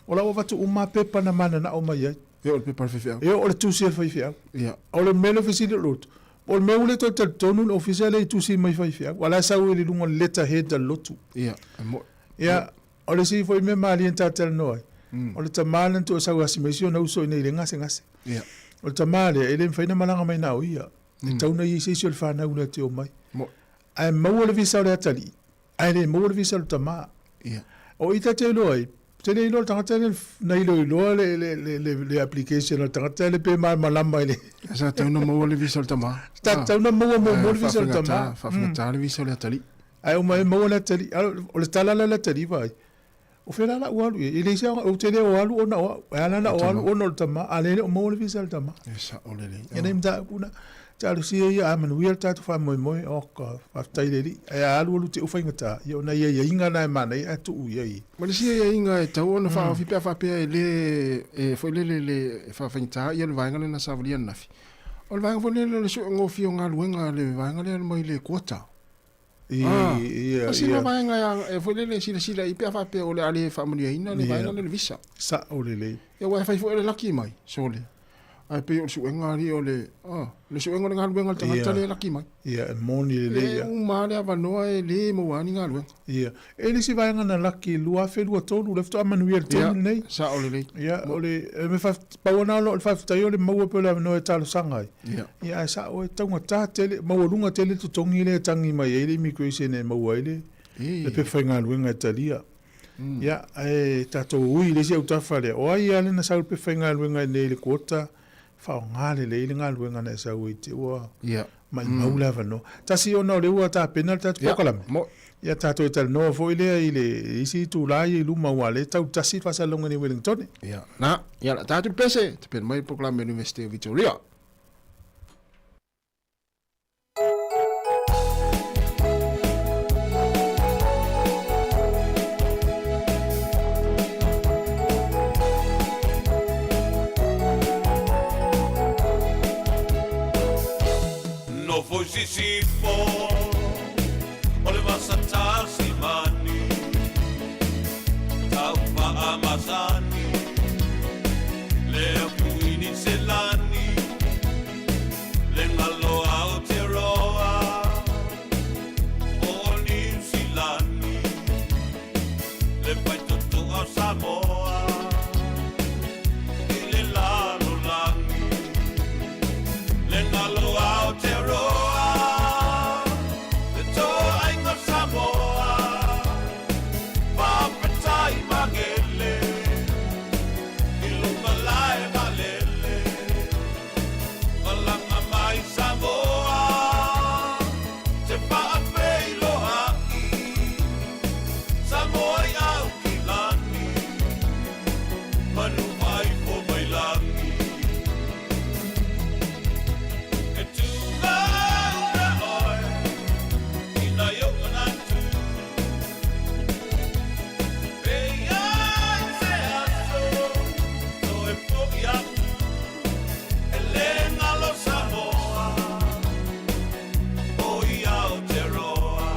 o la ua avatu uma lava pepa na mananao mai ai. E oo i le pepa a le faifeau. E oo i le tusi a le faifeau. Ia. O le mea lea fesili o lotu, po o le mea ua le toe talitonu le ofisa lea i tusi mai faifeau, a o la e sau i le luga o le letterhead a le lotu. Ia, e mo'i. Ia, o le isi foi mea malie na ta talanoa ai, o le tama lea na tuu e sau e asi mai si ona uso i inei i le gasegase. Ia. O le tama lea, e le mafai ona malaga mai na o ia. E tatau ona i ai se isi o le fanau lea e te omai. Mo'i. Ae maua le visa o le atalii, ae le maua le visa o le tama. Ia. O i ta te iloa ai, te le iloa le tagata lea na iloiloa le, le, le, le, le application a le tagata lea pe malamalama i le... Sa tatau ona maua le visa o le tama. Sa tatau ona maua muamua le visa o le tama. Faafaigata le visa o le atalii. Ae uma e maua le atalii. O le tala la a le atalii vaai, o fea la lau alu i ai? E leai se aoga, ou te le o alu ona o au. E ala ona ou alu ona o le tama, a o lea e le o maua le visa a le tama. E sao lelei. Ia nei mataupu na, talosia ia a manuia le tatou faamoemoe, oka, faafetai i le Alii. Ae a alualu te i ua faigata, ia o nai aiaiga na e manaia ae tuu i ai. Ma le isi aiaiga e tatau ona faaofi pe a faapea e le, e foi lele le faafaigata ia le vaega lea na savalia ananafi, o le vaega foi lele o le suegofie o galuega a le vaega lea mai le quota. Ia, ia. Sina vaega e foi lele silasila i pe a faapea o le a le faamanuiaina le vaega lea o le visa. Sao lelei. Ia aua e fai foi o le laki mai, sole. Ae pei o le suega alii o le, ah, le suega o le galuega a le tagata lea e laki mai. Ia, e moni lelei ia. E uma lava le avanoa e le maua ai ni galuega. Ia. E le isi vaega na laki 2023, lea faatoa manuia i le taimi lenei. Ia, sao lelei. Ia, o le, e me faafetai, pau lava na o le faafetai o le maua pea o le avanoa e talosaga ai. Ia. Ia, ae sao e taugata tele, maualuga tele le totogi lea e tagi mai ai le immigration e maua ai le, le pepa faigaluega e talia. Ia, ae tatou ui i le isi autafa lea, o ai lava lea na sau i le faigaluega i inei i le quota, faaaoga lelei le galuega na e sau ai te ua maimau le avanoa. Tasi ona o lea ua tapena le tatou polokalame. Ia tatou e talanoa foi lea i le isi itula ia i luma aua o lea e tau tasi le faasalalauga i inei i Wellingtone. Ia, na, ia o le a tatou pese, tapena mai le polokalame a le Iunivesite o Victoria. Nofo i Sisifo o le vasa Tasimani, taupa masani, le aku i Niuselani, le galo Aotearoa o Niu Silani, le faitotoa o Samoa i le lalolagi, le galo Aotearoa, le toaiga o Samoa, faafetai magele i luga lae valele. Malaga mai Samoa te faafeiloai Samoa i Aukilani manu faifo mai lagi E tū ura oe i nai ou manatu Pei ai se aso toe foi atu E le galo Samoa o i Aotearoa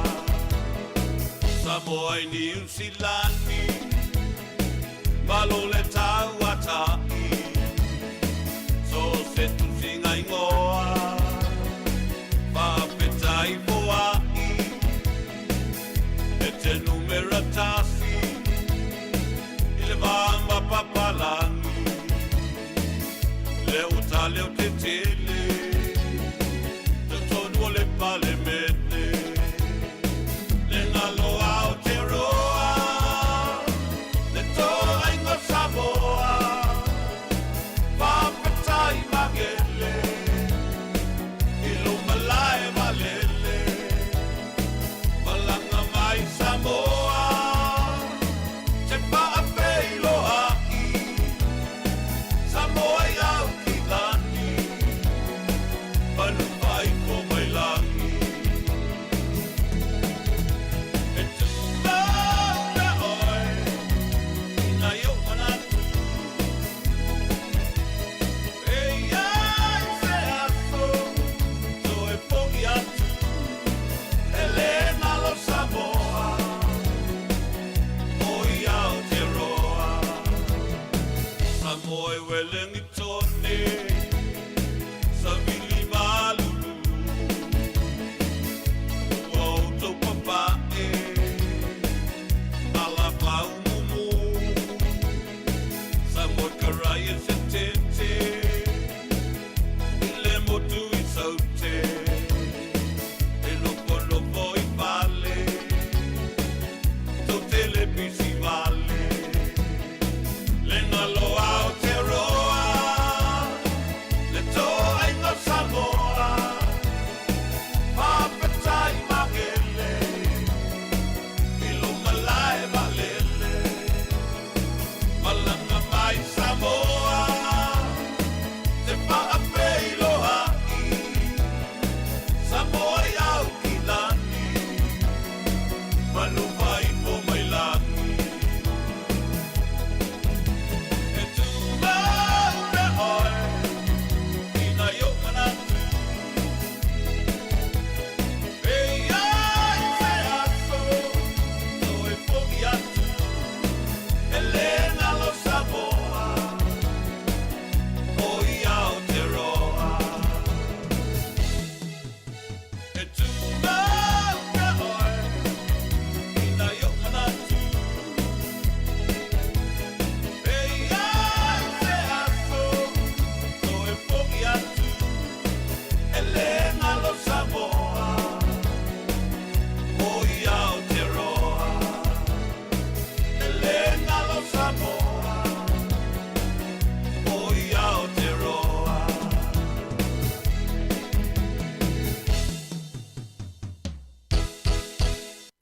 Samoa i Niu Silani Malo le tauata'i So se tusiga igoa Faafetai foa'i E te numera tasi I le va ma papalagi Lea ua taleo tetele Totonu o le Palemene Le galo Aotearoa Le toaiga o Samoa.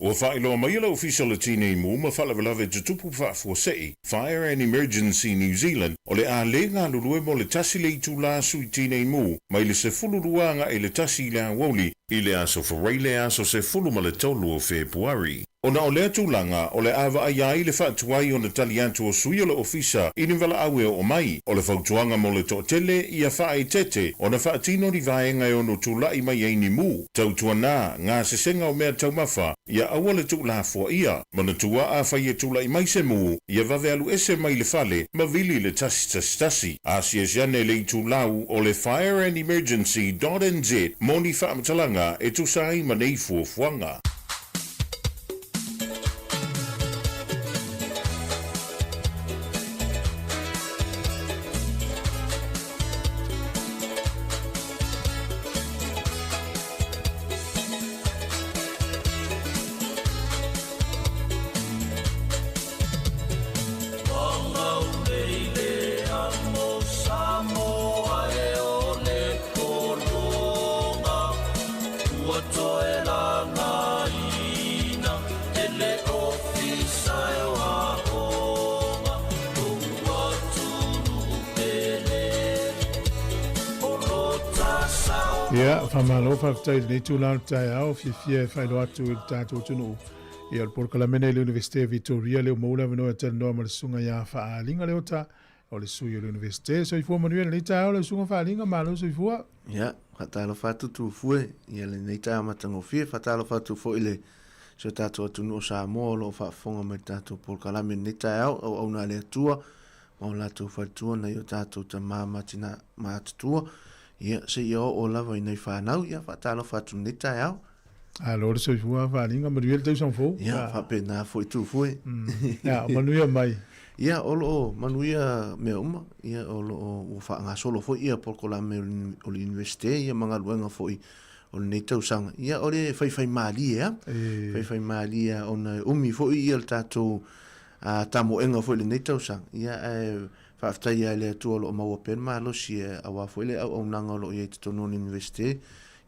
Ua faailoa mai e le Ofisa o le Tinei Mu ma Faalavelave Tutupu Faafuasei, Fire and Emergency New Zealand, o le a le galulue mo le tasi le itulā Sui Tinei Mu mai le 12 agaʻi i le 1 i le aoauli i le aso Faraile aso 13 o Fepuari. Ona o lea tulaga, o le a vaaia ai le faatuai ona tali atu o sui o le Ofisa i ni valaau e oo mai. O le fautuaga mo le toatele, ia faaeteete ona faatino ni vaega e ono tulaʻi mai ai ni mu. Tautuana, gasesega o mea taumafa, ia aua le tuulafoaia. Manatua afai e tulaʻi mai se mu, ia vave alu ese mai le fale ma vili i le 111. Asiasi ane i le itulau o le fireandemergency dot nz mo ni faamatalaga e tusa ai ma nei fuafuaga. Ia, faamalo, faafetai i lenei itula o le taeao, fiafia e faailoa atu i le tatou atunuu. Ia, o le polokalame nei i le Iunivesite o Vitoria, lea ua maua le avanoa e talanoa ma le susuga ia Faaaliga Leota, o le sui o le Iunivesite. Soifua manuia i lenei taeao lau susuga Faaaliga, malo le soifua. Ia, faatalofa atu Tufue ia lenei taeao matagofie, faatalofa atu foi i le si o tatou atunuu o Samoa o lo o faafofoga mai i le tatou polokalame i lenei taeao, auauna a le Atua ma o latou faletua nai o tatou tama ma tina matutua, ia seia oo lava i nai fanau, ia faatalofa atu i lenei taeao. Alo le soifua Faaaliga, manuia le tausaga fou. Ia, faapena foi Tufue. Ia, manuia mai. Ia, o lo o manuia mea uma, ia, o lo o ua faagasolo foi ia polokalame o le Iunivesite ia ma galuega foi o lenei tausaga. Ia, o le faifaimalie lava, faifaimalie lava ona e umi foi ia le tatou tamoega foi i lenei tausaga. Ia, ae faafetai lava i le Atua o lo o maua pea le malosi aua foi le auaunaga o lo o i ai i totonu o le Iunivesite.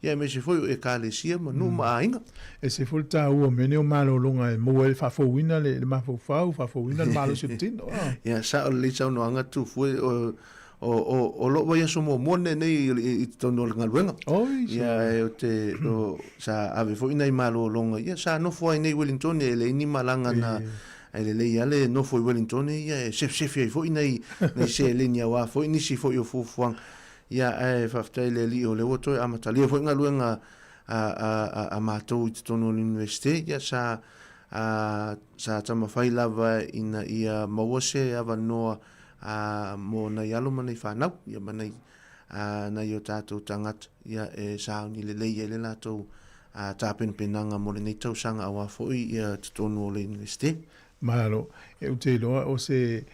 Ia aemaise foi o Ekalesia ma nuu ma aiga. E ese foi le taua o mea nei o malologa e maua ai le faafouina le mafaufau, faafouina le malosi o le tino. Ia, sao lelei saunoaga Tufue, o, o, o, o lou vaiaso muamua lenei i totonu o le galuega. Oi, Ia, e o te, o, sa ave foi nai malologa, ia, sa nofo ai nei i Wellington, e leai ni malaga na, e lelei lava le nofo i Wellington, ia, e sefesefe ai foi nai, nai seleni aua foi nisi foi o fuafuaga. Ia, ae faafetai i le Alii o lea ua toe amatalia foi galuega a, a, a, a matou i totonu o le Iunivesite, ia sa, a, sa taumafai lava ina ia maua se avanoa a, mo nai alo ma nai fanau, ia ma nai, a, nai o tatou tagata, ia e sauni lelei ai le latou a, tapenapenaga mo lenei tausaga aua foi ia totonu o le Iunivesite. Malo. E ou te iloa o se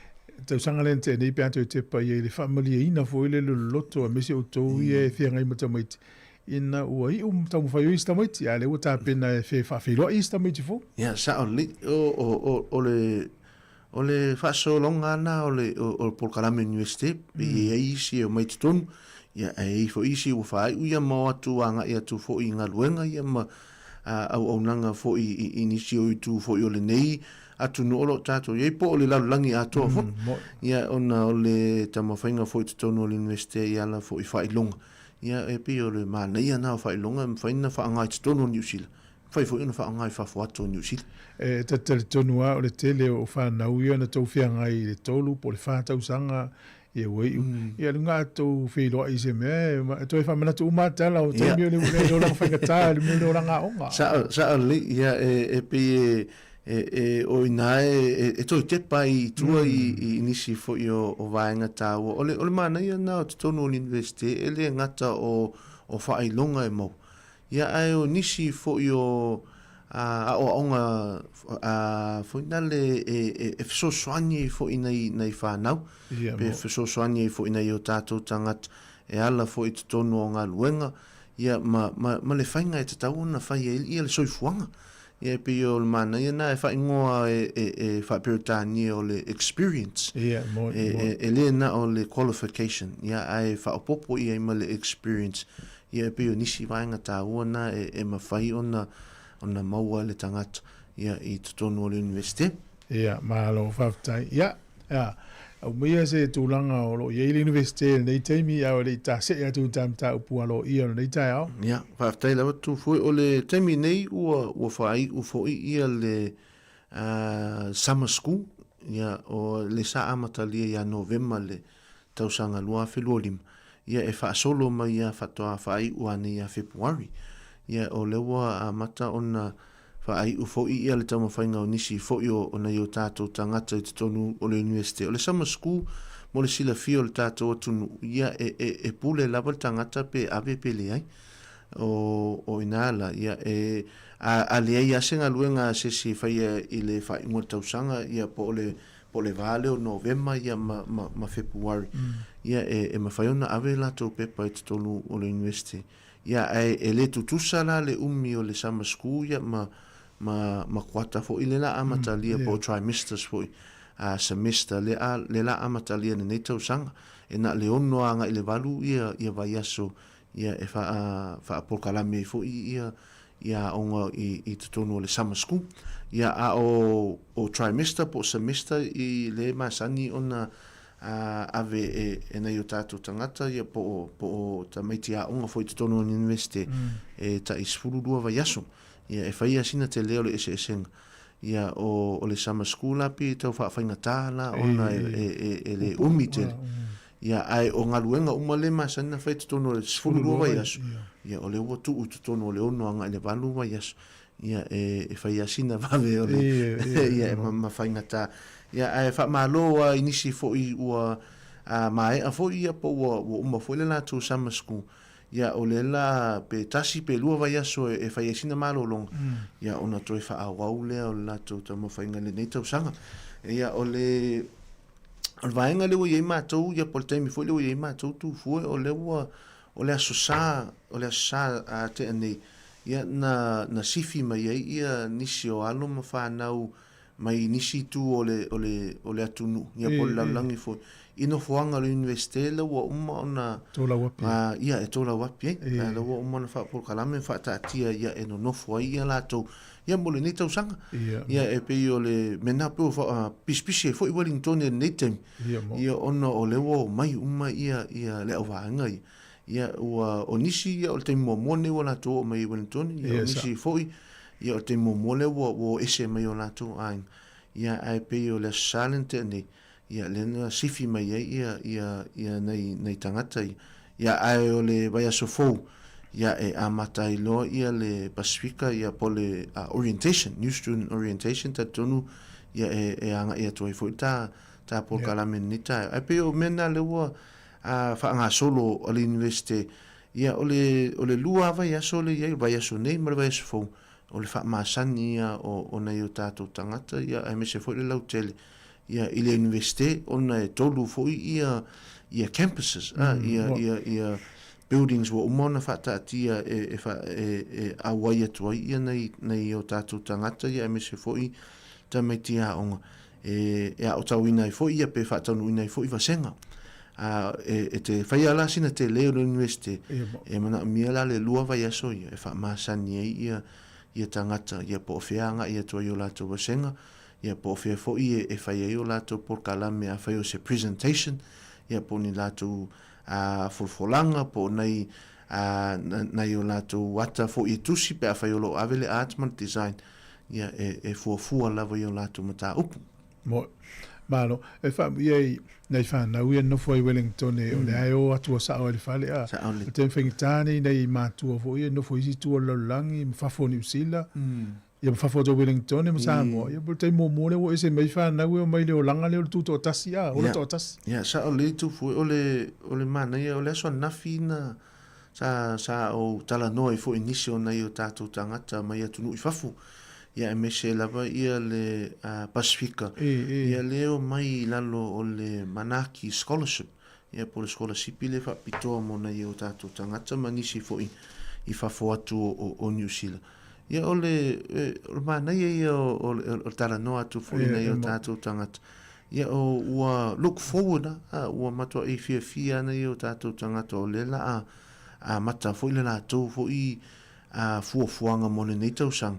tausaga lea na tea nei pe a toe tepa i ai le faamalieina foi lele o le loto aemaise outou ia e feagai ma tamaiti ina ua iu ma taumafai ai isi tamaiti, a o lea ua tapena e faafeiloai isi tamaiti fou. Ia, sao lelei. O, o, o, o le, o le faasologa lava lena o le, o, o le polokalame Iunivesite, e i ai isi e omai i totonu, ia, ae i ai foi isi ua faaiu ia ma o atu agai atu foi i galuega ia ma, auaunaga foi i nisi o itu foi o lenei atunuu o lo o tatou i ai, po o le lalolagi atoa foi. Ia, ona o le taumafaiga foi i totonu o le Iunivesite i ala foi faailoga. Ia, e pei o le manaia lena o faailoga e mafai ona faaaoga i totonu o Niu Sila, mafai foi ona faaaoga i fafo atu o Niu Sila. E talitonu lava o le tele o fanau ia na tou feagai i le tolu po o le fa tausaga Ia ua iu. Ia luga a tou feiloai i se mea, e toe faamanatu uma lava tala o taimi o le olaga faigata, le mea o le olaga aoga. Sao, sao lelei. Ia, e pei e, e, e, o i ina e, e toe tepa ai i tua i, i nisi foi o, o vaega taua. O le, o le manaia lena o totonu o le Iunivesite, e le gata o, o faailoga e maua, Ia, ae o nisi foi o aoaoga foi nale e fesoasoani ai foi i nai fanau, pe fesoasoani ai foi i nai o tatou tagata e ala foi i totonu o galuega, ia, ma le faiga e tatau ona fai ai le soifuaga. Ia, e pei o le manaia lena e faaigoa e faa-Peretania o le experience, e le na o le qualification, ia, ae faaopoopo i ai ma le experience. Ia, e pei o nisi vaega taua na e mafai ona ona maua e le tagata ia i totonu o le Iunivesite. Ia, malo faafetai. Ia, ia, aumaia se tulaga o lo o i ai le Iunivesite i lenei taimi a o le i tasee atu i ta mataupu aloaia o lenei taeao. Ia, faafetai lava Tufue. O le taimi nei ua, ua faaiu foi ia le Summer School, ia, o le sa amatalia ia Novema le tausaga 2025, ia e faasolo mai ia faatoa faaiu anei ia Fepuari. Ia, o lea ua amata ona faaiu foi ia le taumafaiga o nisi foi o nai o tatou tagata i totonu o le Iunivesite. O le Summer School, mo le silafia o le tatou atunuu, ia e, e, e pule lava le tagata pe ave pe leai. O, o ina la, ia e, a, a leai lava se galuega a se isi e faia i le faaiuga o le tausaga, ia po o le, po o le va lea o Novema ia ma, ma, ma Fepuari, ia e, e mafai ona ave latou pepa i totonu o le Iunivesite. Ia, ae e le tutusa la le umi o le summer school ia ma, ma, ma kuata foi le la amatalia po o trimesters foi, a semester le a, le la amatalia i lenei tausaga. E na o le ono agai i le valu ia, ia vaiaso ia e faa, faapolokalame ai foi ia, ia aoga i, i totonu o le summer school. Ia, a o, o trimester po o semester i le masani ona a ave e, e nai o tātou tagata ia po o, po o tamaiti aoga foi i totonu o le Iunivesite e taʻi 12 vaiaso. Ia e fai a sina tele o le eseesega. Ia o, o le summer school la pei e tau faafaigata la ona e, e, e, e le umi tele. Ia ae o galuega uma le masani na fai i totonu o le 12 vaiaso, ia o lea ua tuu i totonu o le 6 agai i le 8 vaiaso. Ia, e, e fai lava sina vave o le, ia, e ma, ma faigata. Ia, ae faamalo lava i nisi foi ua a, maea foi, ia, po ua, ua uma foi le latou summer school. Ia, o lea la, pe tasi pe lua vaiaso e, e fai ai sina malologa, ia, ona toe faaauau lea o le latou taumafaiga i lenei tausaga. Ia, o le, o le vaega lea ua i ai matou, ia, po o le taimi foi lea ua i ai matou Tufue, o lea ua, o le Aso Sa, o le Aso Sa a tea nei, Ia, na, na sifi mai ai ia nisi o alo ma fanau mai nisi itu o le, o le, o le atunuu, ia po o le lalolagi foi, i nofoaga o le Iunivesite la ua uma ona, Tolauapi ai. a, ia, e tolauapi ai. A la ua uma ona faapolokalame ma faataatia ia e nonofo ai ia latou, ia mo lenei tausaga. Ia. Ia, e pei o le mea lena pei ua faa, pisipisi ai foi Wellington i lenei taimi, Ia, mo. ia, ona o lea ua omai uma ia, ia le auvaega ia. Ia, ua, o nisi, ia, o le taimi muamua lenei ua latou oo mai i Wellington, ia, o nisi foi, ia, o le taimi muamua lea ua, ua o ese mai o latou aiga. Ia, ae pei o le Aso Sa lea na tea nei, ia, lea na sifi mai ai ia, ia, ia nai, nai tagata ia. Ia, ae o le vaiaso fou, ia, e amata ai loa ia le Pasifika, ia, po o le orientation, new student orientation, talitonu, ia, e, e agai atu ai foi ta, ta polokalame i lenei taeao. Ae pei o mea na lea ua, a faagasolo a le Iunivesite, ia o le, o le lua lava vaiaso lea i ai, o le vaiaso nei ma le vaiaso fou, o le faamasani ia o, o nai o tatou tagata, ia aemaise foi le lautele, ia i le Iunivesite, ona e tolu foi ia, ia campuses, a, ia, ia, ia buildings ua uma ona faataatia e, e, fa, e, e auai atu ai ia nai, nai o tatou tagata, ia aemaise foi tamaiti aoga. e, e aotauina ai foi ia pe faataunuuina ai foi vasega. A, e, e te faia la sina tele o le Iunivesite, e manaomia la le lua vaiaso ia e faamasani ai ia, ia tagata, ia po o fea agai atu ai o latou vasega, ia po o fea foi e, e fai ai o latou polokalame afai o se presentation, ia po o ni latou a, folafolaga, po o nai, a, nai o latou ata foi e tusi pe afai o lo o ave le art ma le design. ia e, e fuafua lava i o latou mataupu. Mo, malo, e faamuia i nai whanau ia nofo ai Wellington e, o le ae o atu o sao ai le fale a. Sao le. O te whaingitā nei nei mātua fo ia nofo isi tua o le lalolagi ma fafo o Niu Sila. Ia ma fafo atu o Wellington ma Samoa. Ia po o le taimi muamua lea ua ese mai whanau e omai le olaga lea o le tutoatasi a, ola toatasi. Ia, sao lelei Tufue, o le, o le manaia, o le aso ananafi na, Sa, sa ou talanoa ai foi i nisi o nai o tatou tagata mai atunuu i fafo, ia aemaise lava ia le Pasifika, ia lea e omai i lalo o le Manaaki Scholarship, ia po o le sikolasipi lea faapitoa mo nai o tatou tagata ma nisi foi i fafo atu o, o Niu Sila. Ia o le, o le manaia ia o, o, o le talanoa atu foi i nai o tatou tagata, Ia, o, ua look forward a, ua matuai fiafia ana ia o tatou tagata o lea la a amata foi le latou foi fuafuaga mo lenei tausaga.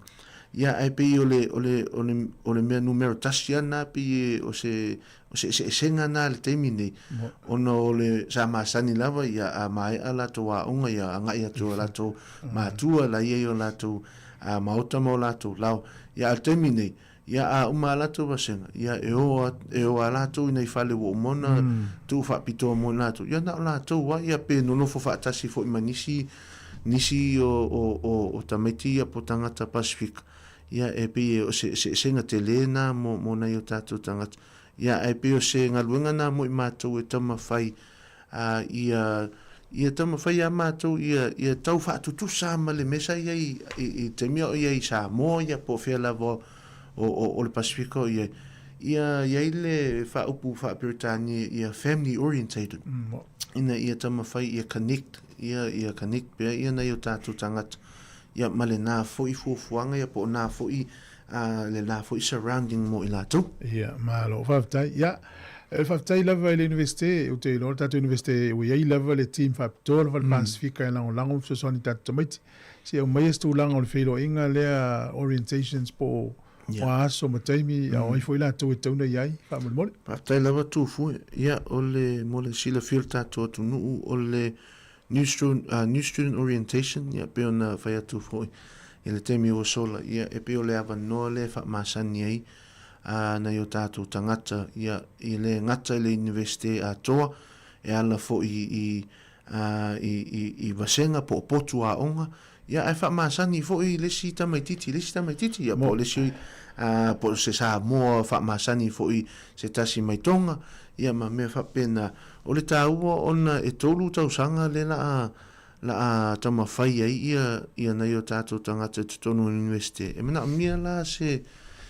Ia, ae pei o le, o le, o le, o le mea numera tasi lava lena pei e, o se, o se eseesega lena i le taimi nei, ona o le, sa masani lava, ia, a maea latou aoga, ia agai atu i o latou matua, la e i ai o latou maota ma o latou laoa. Ia, a o le taimi nei, Ia, a uma a latou vasega, ia, e o a, e o a latou i nai fale ua uma ona tuu faapitoa mo i latou, ia, na o latou a, ia, pe nonofo faatasi foi ma nisi, nisi o, o, o, o tamaiti ia po o tagata Pasifika, ia, e pei e o se eseesega tele na mo, mo nai o tatou tagata. Ia, ae pei o se galuega na mo i matou e taumafai ā, ia, ia taumafai a matou ia, ia tau faatutusa ma le mea sa i ai i, i taimi a o i ai i Samoa ia po o fea lava o, o, o le Pasifika o i ai, ia i ai le faaupu faa-Peretania ia family orientated, ina ia taumafai ia connect, ia, ia connect pea ia nai o tatou tagata, ia ma lena foi fuafuaga ia po o na foi ā, lena foi surrounding mo i latou. Ia, malo, faafetai. Ia, e faafetai lava i le Iunivesite, ou te iloa le tatou Iunivesite ua i ai lava le team faapitoa lava le Pasifika e lagolago ma fesoasoani i tatou tamaiti. Se i aumaia se tulaga o le feiloaiga lea, orientations po o a aso ma taimi, a o ai foi latou e tatau ona i ai, faamolemole. Faafetai lava Tufue. Ia, o le, mo le silafia o le tatou atunuu, o le New Student, New Student Orientation, ia, pei ona fai atu foi i le taimi ua sola, ia, e pei o le avanoa lea e faamasani ai a nai o tatou tagata, ia, e le gata i le Iunivesite atoa, e ala foi i, a, i, i, i vasega po o potu aoga, ia, ae faamasani foi le isi tamaitiiti i le isi tamaitiiti, ia, po o le isi, a, po o se Samoa faamasani foi se tasi mai Tonga, ia, ma mea faapena. O le taua ona e tolu tausaga lea la a la a taumafai ai ia ia nai o tatou tagata i totonu o le Iunivesite. E manaomia la se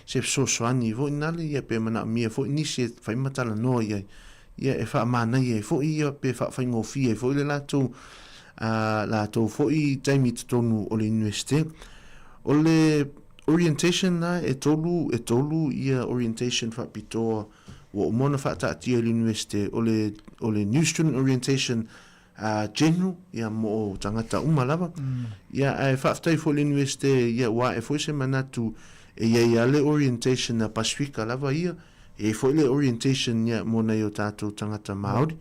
se fesoasoani foi nale ia pe manaomia foi nisi e fai ma talanoa i ai ia e faamanaia ai foi ia pe faafaigofie ai foi le latou a latou foi taimi i totonu o le Iunivesite. O le orientation la e tolu e tolu ia orientation faapitoa Ua uma ona faataatia i le Iunivesite o le, o le New Student Orientation General, ia, mo tagata uma lava. Ia, ae faafetai foi i le Iunivesite, ia, ua ae foi se manatu e i ai lava le orientation a Pasifika lava ia, e i ai foi le orientation, ia, mo nai o tatou tagata Māori.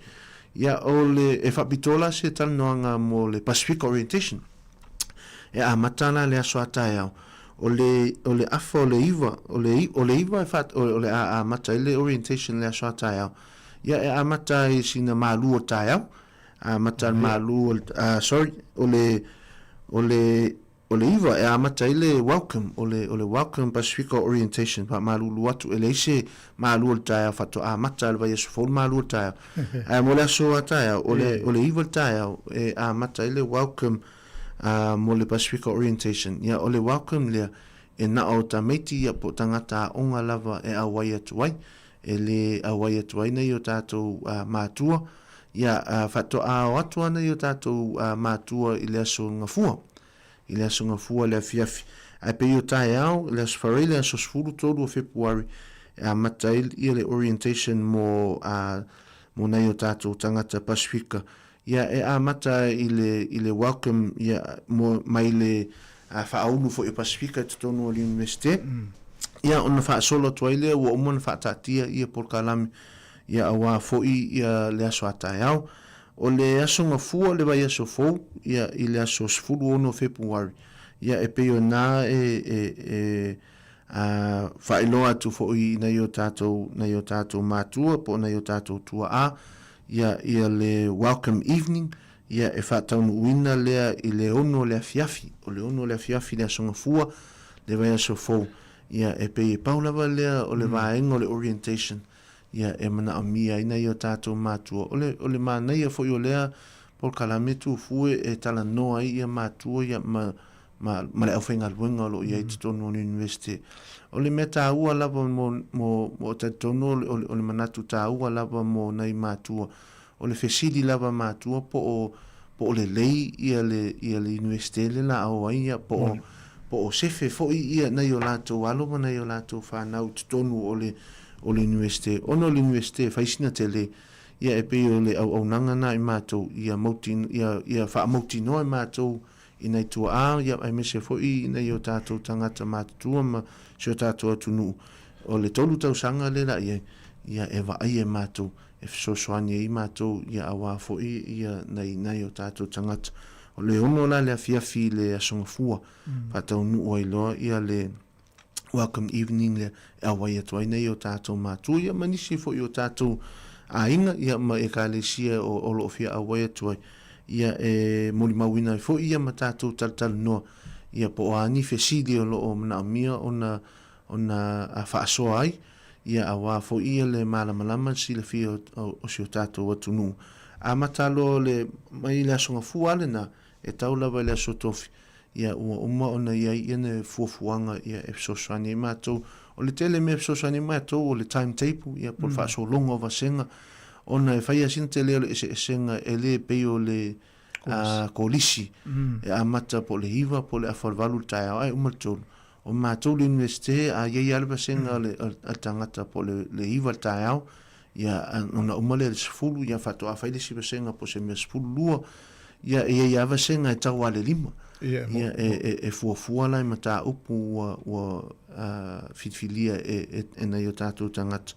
Ia, o le, e faapitoa la se talanoaga mo le Pasifika Orientation. E amata la le aso a taeao, o le, o le afa o le iva, o le, o le iva e wha, o, o le a amata ai le orientation le aso a taeao. Ia e amata ai sina malu o taeao, amata le malu o le, sorry, o le, o le, o le iva e amata ai le welcome, o le, o le welcome Pasifika orientation, faamalulu atu, e leai se malu o le taeao faatoa amata le vaiaso fou le malu o le taeao. Ae mo le aso a taeao, o le, o le iva le taeao e amata ai le welcome ā, mo le Pasifika Orientation. Ia, o le welcome lea, e na o tamaiti ia po o tagata aoga lava e auai atu ai, e lē auai atu ai nai o tātou, ā, mātua. Ia, ā, faatoa o atu ana i o tātou, ā, mātua i le aso Gafua, i le aso Gafua le afiafi. Ae pei o taeao, le aso Faraile, le aso 13 o Fepuari, e amata ai ia le orientation mo, ā, mo nai o tātou tagata Pasifika. Ia, e amata i le, i le welcome, ia, mo, mai le faaulu foi o Pasifika i totonu o le Iunivesite. Ia, ona faasolo atu ai lea, ua uma ona faataatia ia polokalame, ia, auā foi ia le aso a taeao. O le aso Gafua, le vaiaso fou, ia, i le aso 16 o Fepuari, ia, e pei o na e, e, e, a, faailoa atu foi i nai o tātou, nai o tātou mātua, po o nai o tātou tuaā, Ia, ia le welcome evening, ia e faataunuuina lea i le ono o le afiafi, o le ono o le afiafi le Aso Gafua, le vaiaso fou, ia e pei e pau lava lea o le vaega o le orientation, ia e manaomia ai nai o tatou matua. O le, o le manaia foi o lea polokalame Tufue e talanoa ai ia matua ia ma, ma, ma le aufaigaluega o lo o i ai i totonu o le Iunivesite. O le mea taua lava mo, mo, mo talitonu o le, o le, o le manatu taua lava mo nai matua, o le fesili lava matua po o, po o lelei ia le, ia le Iunivesite le la o ai ia, po o, po o sefe foi ia nai o latou alo ma nai o latou fanau i totonu o le, o le Iunivesite. Ona o le Iunivesite e fai sina tele, ia e pei o le auaunaga na i matou, ia mauti, ia, ia faamautinoa e matou. i nai tua'a, ia, aemaise foi i nai o tatou tagata matutua ma si o tatou atunuu. O le tolu tausaga lea la i ai, ia, e vaai e matou, e fesoasoani ai matou, ia, auā foi ia nai, nai o tatou tagata. O le ono la le afiafi i le Aso Gafua, faataunuu ai loa ia le welcome evening lea e auai atu ai nei o tatou matua ia ma nisi foi o tatou aiga ia ma ekalesia o, o lo o fia auai atu ai ia e molimauina ai foi ia ma tatou talatalanoa ia po o a ni fesili o lo o manaomia ona ona faasoa ai ia auā foi ia le malamalama le silafia o, o, o si o tatou atunuu. Amata loa le mai le Aso Gafua lena e tau lava i le Aso Tofi, ia ua uma ona i ai ia ne fuafuaga ia e fesoasoani ai matou. O le tele mea e fesoasoani ai matou o le time table ia po o le faasologa o vasega ona e fai lava sina tele o le eseesega e le pei o le kolisi e amata po o le 9 po o le afa o le 8 i le taeao ae uma le 3. O matou le Iunivesite a i ai lava le vasega a le tagata po o le 9 i le taeao, ia, ona uma lea i le 10, ia faatoa fai le isi vasega po o se mea 12, ia e i ai lava vasega e tau lava i le 5. Ia, e fuafua la i mataupu ua ua filifilia e e nai o tatou tagata,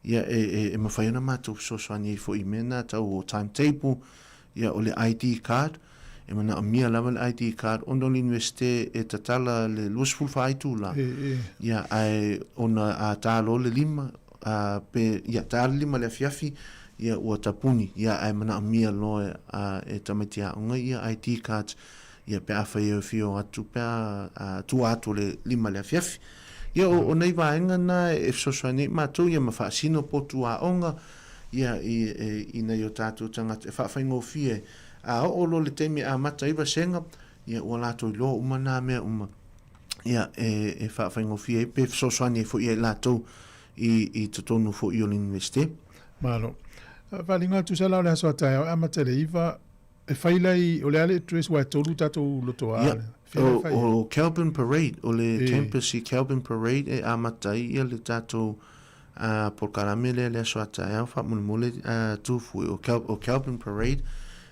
ia e mafai ona matou fesoasoani ai foi i mea na tau o timetable, Ia, o le ID card, e manaomia lava le ID card ona o le Iunivesite e tatala le 24 itula. Ia, ae ona a ta loa le lima, a, pe, ia, ta le lima i le afiafi, ia, ua tapuni. Ia, ae manaomia loa a, e tamaiti aoga ia ID cards, ia, pe afai e fia o atu pe a, a tua atu o le lima i le afiafi. Ia, o, o nei vaega na e fesoasoani ai matou, ia, ma faasino potu aoga, ia i, e, i nai o tātou tagata e faafaigofie ai. A oo loa le taimi e amata ai vasega, ia ua latou iloa uma nā mea uma, ia e, e faafaigofie ai pe fesoasoani ai foi ia i latou i, i totonu foi o le Iunivesite. Malo. Faaaliga tusa la o le aso a taeao e amata i le 9, e fai la i, o le a le address aua e tolu tatou lotoa Ia, o, o Kelburn Parade, o le campus i Kelburn Parade e amata ai ia le tatou a polokalame lea le aso a taeao faamolemole a Tufue o, Kel, o Kelburn Parade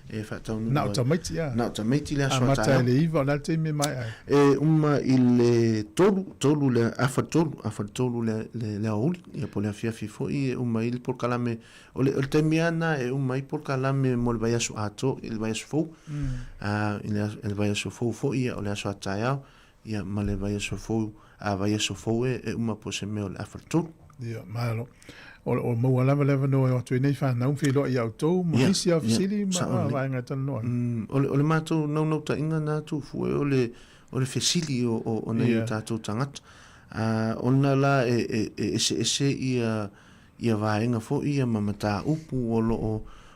e faataunuu Na o tamaiti a. Na o tamaiti le aso a taeao. Amata i le 9 o le a le taimi e maea ai? E uma i le tolu, tolu le afa tolu, afa tolu le, le, le aoauli, ia po o le afiafi foi e uma ai le polokalame. O le, o le taimi lava lena e uma ai polokalame mo le vaiaso atoa, i le vaiaso fou. A, i le, i le vaiaso fou foi, ia, o le aso a taeao, ia, ma le vaiaso fou, a vaiaso fou e, e uma po o se mea o le afa tolu. Ia, malo. O, o maua lava le avanoa e o atu ai nei whanau, feiloai iā outou, ma nisi lava fesili ma vaega e talanoa ai. Mm, o le, o le matou naunautaiga na Tufue, o le, o le fesili o, o, o nai o tatou tagata. A, ona la e, e, e eseese ia, ia vaega foi ia ma mataupu o lo o,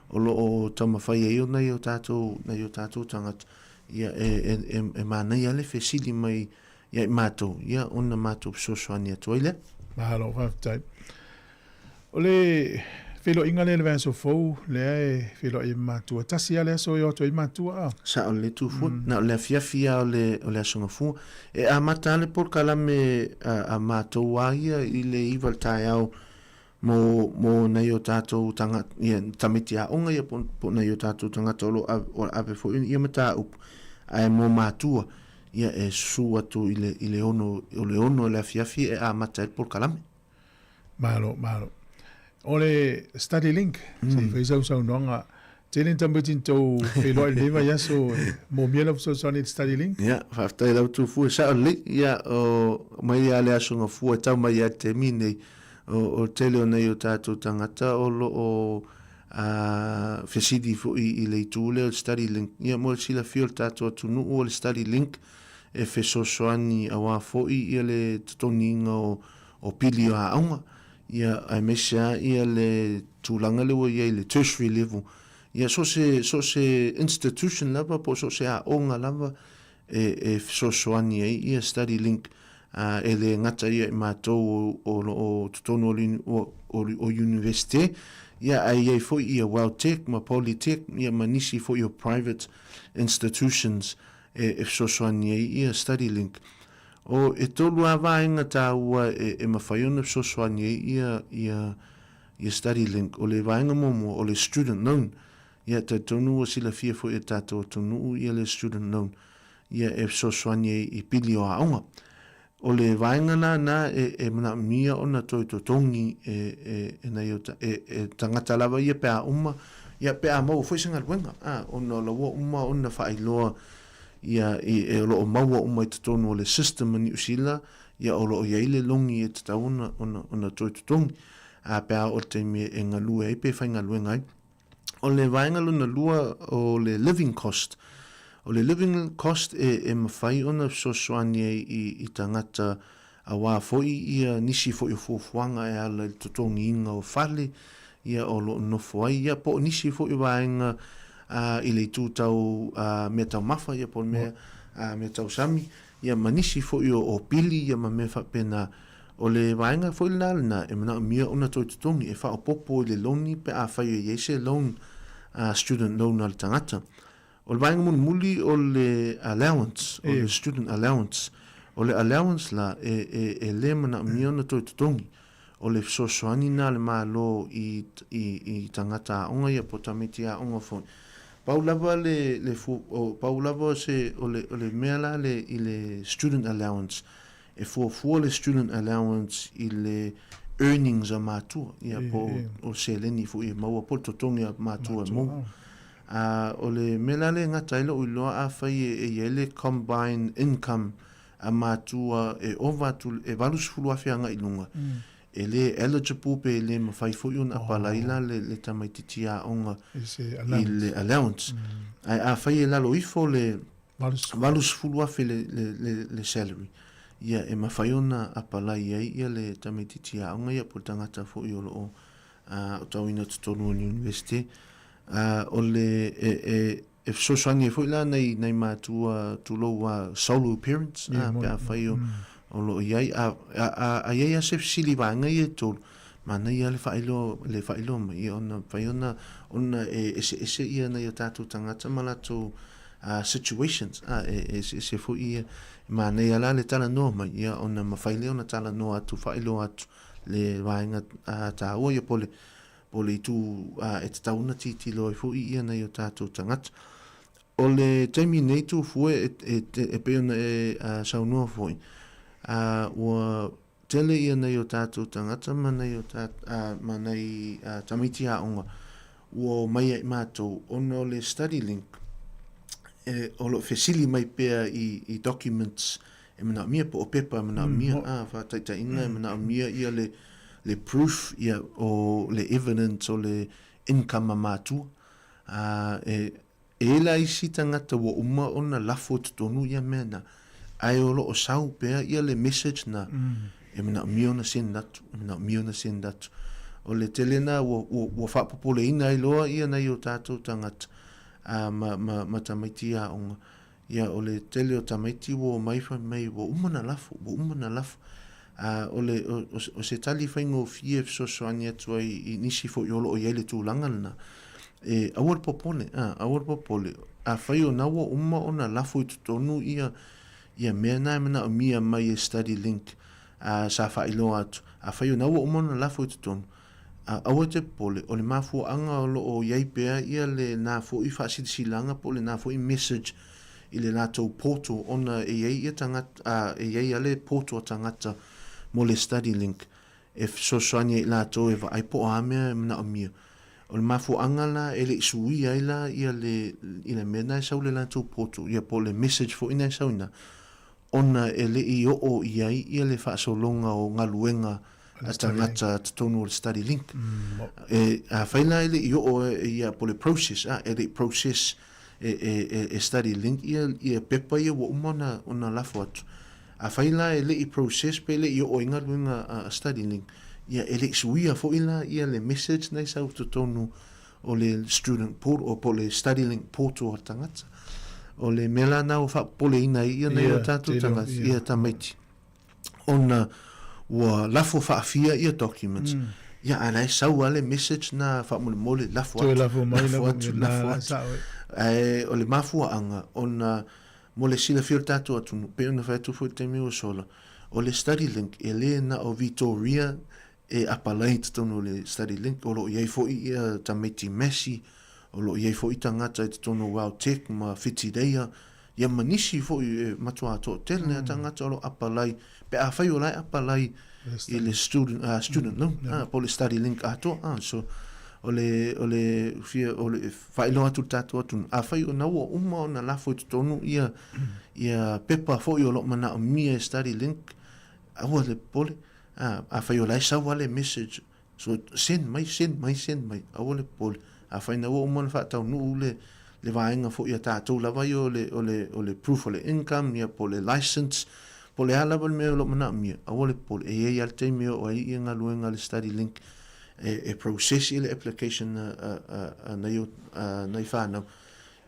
o lo o taumafai ai o nai o tatou, nai o tatou tagata. Ia, e, e, e, e manaia le fesili mai ia i matou, ia ona matou fesoasoani atu ai lea. Malo, faafetai. O le feiloaiga lea i le vaiaso fou, lea e feiloai ai ma matua. Tasi lava le aso e o atu ai matua, a? Sao lelei Tufua. Na o le afiafi lava o le, o le Aso Gafua. E amata lava le polokalame a, a matou lava ia i le iva i le taeao mō, mō nai o tātou tangata, ia, tamaiti aoga ia, po, po o nai o tātou tagata o lo o o ave foi ia mataupu, ae mō mātua, ia, e susū atu i le, i le ono, o le ono o le afiafi e amata ai le polokalame. Malo, malo. O le study link, mm. se i fai sau saunoaga, tele ni tamaiti ni tou feiloai i lenei vaiaso e mōmia lau fesoasoani i le study link? Ia, faafetai lau Tufua, sao lelei, ia, o, mai lava le aso Gafua e tau mai lava i le taimi nei, o, o le tele o nei o tatou tagata o lo o a, fesili foi i le itu lea o le study link. Ia, mo le silafia o le tatou atunuu o le study link e fesoasoani auā foi ia le totogiina o, o pili o aoga, ia, aemaise lava ia le tulaga lea ua i ai i le tertiary level. Ia, so o se, so o se institution lava po o so o se aoga lava e, e fesoasoani ai ia study link, ā, e le gata ia i matou o lo o totonu o le, o, o, o Iunivesite, ia, ae i ai foi ia WelTec ma Polytech, ia, ma nisi foi o private institutions e, e fesoasoani ai ia study link. O, e tolu lava vaega tāua e, e mawhai ona fesoasoani ai ia, ia, ia study link. O le vaega muamua, o le student loan. Ia, talitonu ua silafia foi e tātou atunuu ia le student loan. ia e fesoasoani ai i pili o aoga. O le vaega la na e, e manaomia ona toe totogi e, e, e nai o ta, e, e tagata lava ia pe a uma, ia pe a maua foi se galuega, a, ona o la ua uma ona faailoa ia i, e o lo o maua uma i totonu o le system a Niu Sila, ia o lo o i ai le logi e tatau ona, ona, ona toe totogi, a, pe a oo i le taimi e galue ai pe faigaluega ai. O le vaega lona lua o le living cost. O le living cost e, e mafai ona fesoasoani ai i, i tagata aua foi ia nisi foi o fuafuaga e ala i le totogiina o fale ia o lo o nofo ai ia po o nisi foi o vaega a, i le itu tau a, mea taumafa ia po o le mea, a, mea tausami ia ma nisi foi o, o pili ia ma mea faapena. O le vaega foi la lena e manaomia ona toe totogi e faaopoopo i le loni pe afai e i ai se loan, student loan a le tagata. O le vaega mulimuli o le allowance, o le student allowance. O le allowance la e, e, e le manaomia ona toe totogi. O le fesoasoani lena a le Malo i, i, i tagata aoga ia po o tamaiti aoga foi. Pau lava le, le fu, o, pau lava o se, o le, o le mea la le, i le student allowance, E fuafua le student allowance i le earnings a matua, ia po o seleni foi e maua, po o le totogi a matua e maua. A, o le mea la lea e gata ai lou iloa afai e i ai le combined income a matua e ova atu, e $80,000 agai i luga, e le eligible pe e le mafai foi ona apalai la le tamaitiiti aoga i le allowance. Ae afai e lalo ifo le 80,000 le, le, le, le salary, ia e mafai ona apalai ai ia le tamaitiiti aoga ia po o le tagata foi o lo o aotauina totonu o le Universite. O le, e, e, e fesoasoani ai foi la nai, nai matua tulou a solo parents, a, pe afai o, o lo o i ai, a, a, a, a i ai lava se fesili i vaega ia e tolu, manaia lava le faailoa, le faailoa mai, ia ona mafai ona, ona e eseese ia nai o tatou tagata ma latou situations, a, e eseese foi ia, e manaia la le talanoa mai, ia ona mafai lea ona talanoa atu, faailoa atu le vaega taua ia po o le, po o le itu e tatau ona tilotilo ai foi ia nai o tatou tagata. O le taimi nei Tufue e, e, e pei ona e saunoa foi, ua Tele ia nei o tatou tagata ma nei o ta, a, ma nei a, tamaiti aoga ua omai ai matou ona o le study link e, o lo o fesili mai pea i, i documents e manaomia po o pepa e manaomia, mm, a, faataitaiga e manaomia ia le, le proof ia o le evidence o le income a matua. A, e, E i ai la isi tagata ua uma ona lafo i totonu ia mea na, ae o lo o sau pea ia le message na, e manaomia ona send atu, e manaomia ona send atu. O le tele na ua, ua, ua faapopoleina ai loa ia nai o tatou tagata, a, ma, ma, ma tamaiti aoga. Ia, o le tele o tamaiti ua omai fai mai ua uma ona lafo, ua uma ona lafo. A, o le, o, o se tali faigofie e fesoasoani atu ai i nisi foi o lo o i ai le tulaga lena, e aua le popole, a, aua le popole. Afai o na ua uma ona lafo i totonu ia, ia mea na e manaomia mai e Study Link, a, sa faailoa atu, afai o na ua uma ona lafo i totonu, A aua e te popole, o le mafuaaga o lo o i ai pea ia lena foi faasilasilaga po o lena foi message i le latou portal ona e i ai ia tagata, a, e i ai a le portal a tagata mo le study link e fesoasoani ai i latou e vaai po o a mea e manaomia. O le mafuaaga la e le i suia ai la ia le, i le mea lena e sau i le latou portal ia po o le message foi lena e sau i ina, ona e le i oo i ai ia le faasologa o galuega a tagata totonu o le study link. E, afai la e le i oo ia po o le process, a, e le i process e, e, e, e study link ia, ia pepa ia ua uma ona, ona lafo atu. Afai la e le i process pe le i oo i galuega a, a study link, ia e le i suia foi la ia le message na i sau totonu o le student portal, po o le study link portal a tagata. O le mea la na ua faapopoleina ai ia nei o tatou tagata, ia tamaiti. Ona ua lafo faafia ia documents. Ia ae la e sau lava le message na faamolemole lafo atu, lafo atu, lafo atu. Ae o le mafuaaga ona mo le silafia o le tatou atunuu, pei ona fai atu foi i le taimi ua sola, o le study link e le na o Vitoria e apalai i totonu o le study link, o lo o i ai foi ia tamaiti Massey, o lo o i ai foi tagata i totonu o Welltech ma Whitireia, Ia ma nisi foi e matua toatele a tagata o lo o apalai, pe afai o la e apalai i le student, student loan, po o le study link atoa. So, o le, o le fia, o le faailoa atu i le tatou atunuu, afai o na ua uma ona lafo i totonu ia, ia pepa foi o lo o manaomia e study link, aua le popole, afai o la e sau lava le message, So, send mai, send mai, send mai, aua le popole. Afai na ua uma ona faataunuu le, le vaega foi a tatou lava ia o le, o le, o le proof o le income, ia po o le licence, po o le a lava le mea o lo o manaomia, aua le popole. E i ai lava le taimi e oo ai ia galuega a le Study Link e, e process ia le application a, a, a, a nai, o, a nai fanau,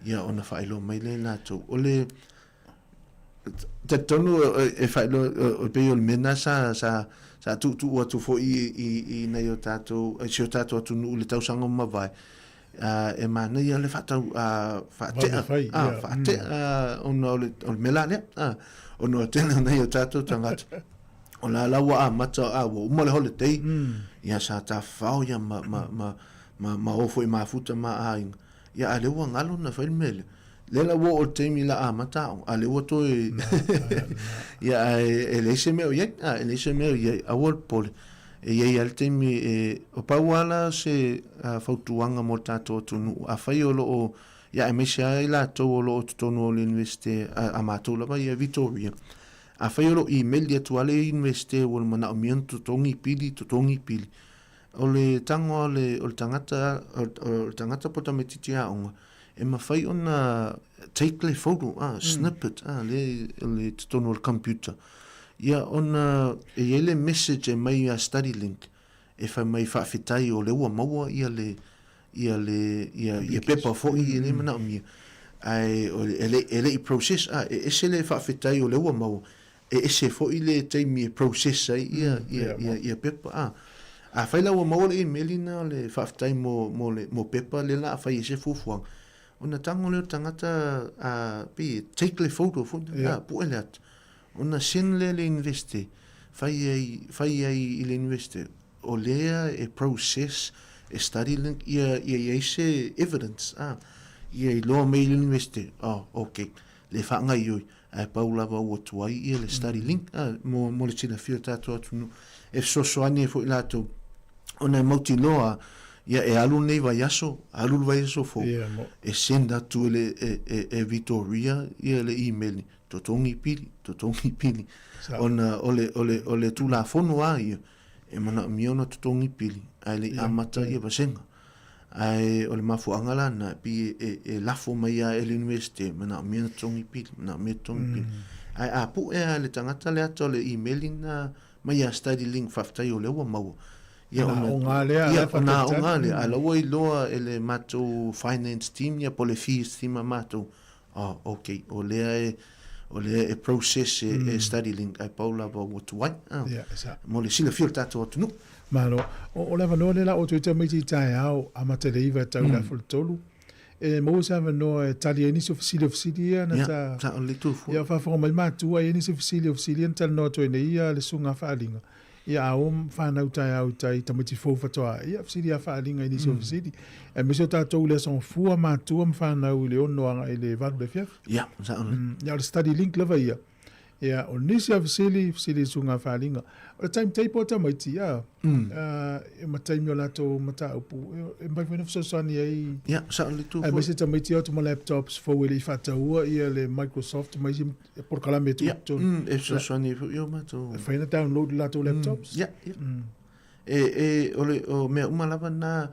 ia ona faailoa mai lea i latou. O le, Talitonu e faailoa, e pei o le mea lena sa, sa, sa tuutuu atu foi i, i, i nai o tātou, i si o tātou atunuu i le tausaga ua mavae, uh, e manaia le faatau, uh, faatea, Vave fai, ah, yeah. faatea, mm. ona o le, o le mea la lea, ah, ona o tele o nai o tātou tagata. O la la ua amata, ah, ua uma le holiday, mm. ia sa tafafao ia ma, ma, ma, ma, ma o foi mafuta ma aiga. Ia, a lea ua galo na fai le mea lea. Lea la ua oo i le taimi la amata aoga, a lea ua toe Ia, ae e leai se mea o i ai, a e leai se mea o i ai, aua le popole. E i ai lava le taimi e, o pau lava la se fautuaga mo le tatou atunuu, afai o lo o, ia aemaise lava i latou o lo o totonu o le Iunivesite a, a matou lava ia Vitoria, afai o lo o imeli atu lava le Iunivesite ua manaomia ona totogi pili, totogi pili. O le tago a le, o le tagata, o le tagata po o le tamaitiiti aoga, e mafai ona take le photo, ah, snippet, ah, le, le totonu o le computer. Ia, ona e i ai le message e mai ia StudyLink, e fai mai faafetai o lea ua maua ia le, ia le, ia, ia pepa foi e le manaomia. Ae e le, e le i process, ah, e ese le faafetai o lea ua maua, E ese foi le taimi e process ai ia, ia, ia, ia pepa. A, afai la ua maua le email ina o le faafetai mo, mo le, mo pepa lea la a fai ai se fuafuaga, ona tago lea o le tagata, a, pei e take le photo foi lea, a, pue le ata, ona send lea i le Universite, fai ai, fai ai i le Universite, o lea e process e StudyLink ia, ia i ai se evidence, a, ia iloa mai i le Universite, oh, okay, le faagaioi, ae pau lava ua tuai ia le study link a, mo, mo le silafia o tatou atunuu e fesoasoani ai foi latou ona e mautinoa ia e alu lenei vaiaso, alu le vaiaso fou, Ia, mo. e send atu e le, e, e, e Vitoria ia le email, totogi pili, totogi pili. Sa. Ona o le, o le, o le Tulafono lava ia, e manaomia ona totogi pili, ae le i amata ia vasega. Ae o le mafuaaga la lena, e pei e, e lafo mai lava e le Iunivesite, e manaomia ona totogi pili, manaomia totogi pili. Ae a pue lava e le tagata le ata o le email lena mai ia StudyLink faafetai o lea ua maua. Ia Ona aoga lea, ia, ona aoga lea, a o la ua iloa e le matou finance team ia po o le fees team a matou, Oh, ok, o lea e, o lea e process e, e StudyLink, ae pau lava ua tuai. Ah, Ia, e sa. Mo le silafia o le tatou atunuu. Malo. O, o le avanoa lea la o outou tamaiti i taeao, amata i le 9 e tau i le afa o le 3, e maua se avanoa e tali ai nisi o fesili o fesili ia na Ia, ta... sa o le tofua. Ia, o faafofoga mai matua, e i ai nisi o fesili o fesili ia na talanoa atu ai nei ia le susuga a Faalinga. Ia, a o fanau taeao i tai, tamaiti fou faatoa, ia, fesili a Faalinga i nisi o fesili. Aemaise o tatou i le Aso Gafua, matua ma fanau i le 6 agai i le 8 i le afiafi. Ia, sao lelei. Ia, o le study link lava ia. Ia, o nisi a fesili, fesili i le susuga a Faalinga. O le timetable a tamaiti, ia, uh, ma taimi o latou mataupu, e mafai foi ona fesoasoani ai. Ia, sao lelei tu foi. Aemaise tamaiti o atu ma laptops fou e le i faataua ia le Microsoft ma isi polokalame e tuu i totonu. Ia, e fesoasoani ai foi o matou. E mafai ona download i latou laptops. Ia, ia. E, e, o le, o mea uma lava na,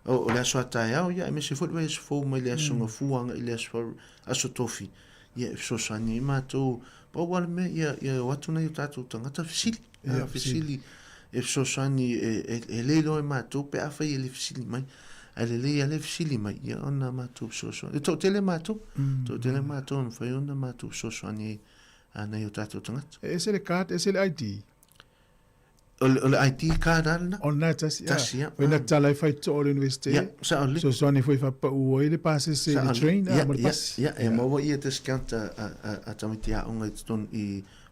o, o le aso a taeao, ia, aemaise foi le vaiaso fou mai le aso Gafua agai i le aso, aso Tofi, ia, e fesoasoani ai matou. Pau lava le mea, ia, ia o atu nai o tatou tagata fesili, Ia, fesili, e fesoasoani, e, e, e le iloa e matou pe afai e le fesili mai. Ae lelei lava le fesili mai, ia, ona matou fesoasoani. E toatele matou, toatele matou e mafai ona matou fesoasoani ai a nai o tatou tagata. E ese le card, ese le ID. O le, o le ID card lava lena. O lena e tasi, Tasi, ia. Foi na tatala ai faitotoa o le Universite. Ia, sao lelei. Fesoasoani foi faapau ai le pasese i le train, Ia, ma le ia, pasi. ia, e maua ia discount a, a, a, a tamaiti aoga i totonu i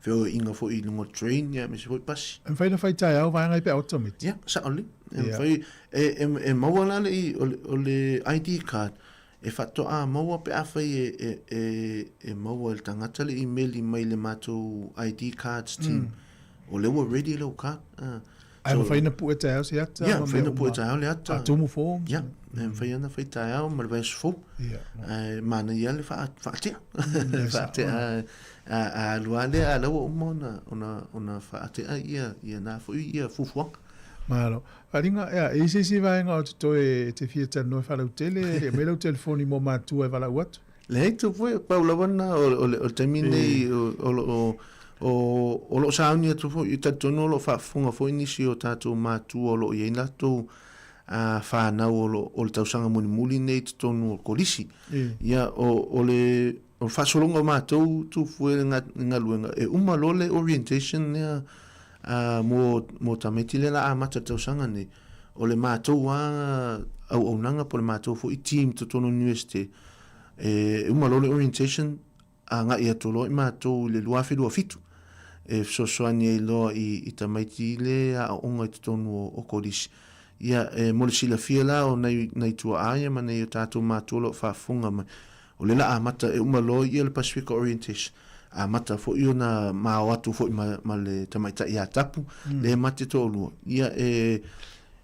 feoaiga foi i luga o le train, ia, aemaise foi pasi. E mafai ona fai taeao vaega ai pe a oti tamaiti. Ia, sao lelei. E mafai, e, e, e maua la le, o le, o le ID card. E faatoa maua pe afai e, e, e, e maua e le tagata le imeli mai le matou ID cards team. O lea ua ready lau card. Ae mafai ona pue taeao se ata? Ia, mafai ona pue taeao le ata. Faatumu forms? Ia, e mafai ona fai taeao ma le vaiaso fou. Ia. Ae manaia lava le faatea. Faatea, a alu lava lea, a o la ua uma ona faatea ia na foi ia fuafuaga. Malo. Faaaliga, ia, e i ai se isi vaega o totoe e te fia talanoa faalautele, e le aumai lau telefoni mo matua e valaau atu? Leai Tupua, pau lava lena o le taimi lenei o lo o o lo o sauni atu foi, e talitonu o lo o faafofoga foi nisi o tatou matua o lo o i ai latou fanau o lo o le tausaga mulimuli lenei i totonu o le kolisi. Ia, o le faasologa o matou Tupua i le galuega, e uma loa le orientation lea mo tamaiti lea o le a amata i le tausaga lenei, o le matou lava auaunaga po o le matou foi team i totonu o le Iunivesite, e uma loa le orientation, agai atu loa i matou i le 2027 e fesoasoani ai loa i tamaiti le aoaoga i totonu o kolisi. Ia, e mo le silafia la o nai, nai tuaa ia ma nai o tatou matua o lo o faafofoga mai, o lea la amata, e uma loa ia le Pasifika Orientation, amata foi ona ma o atu foi ma, ma le tamaitai ia Tapu, lea ma te toalua, ia e,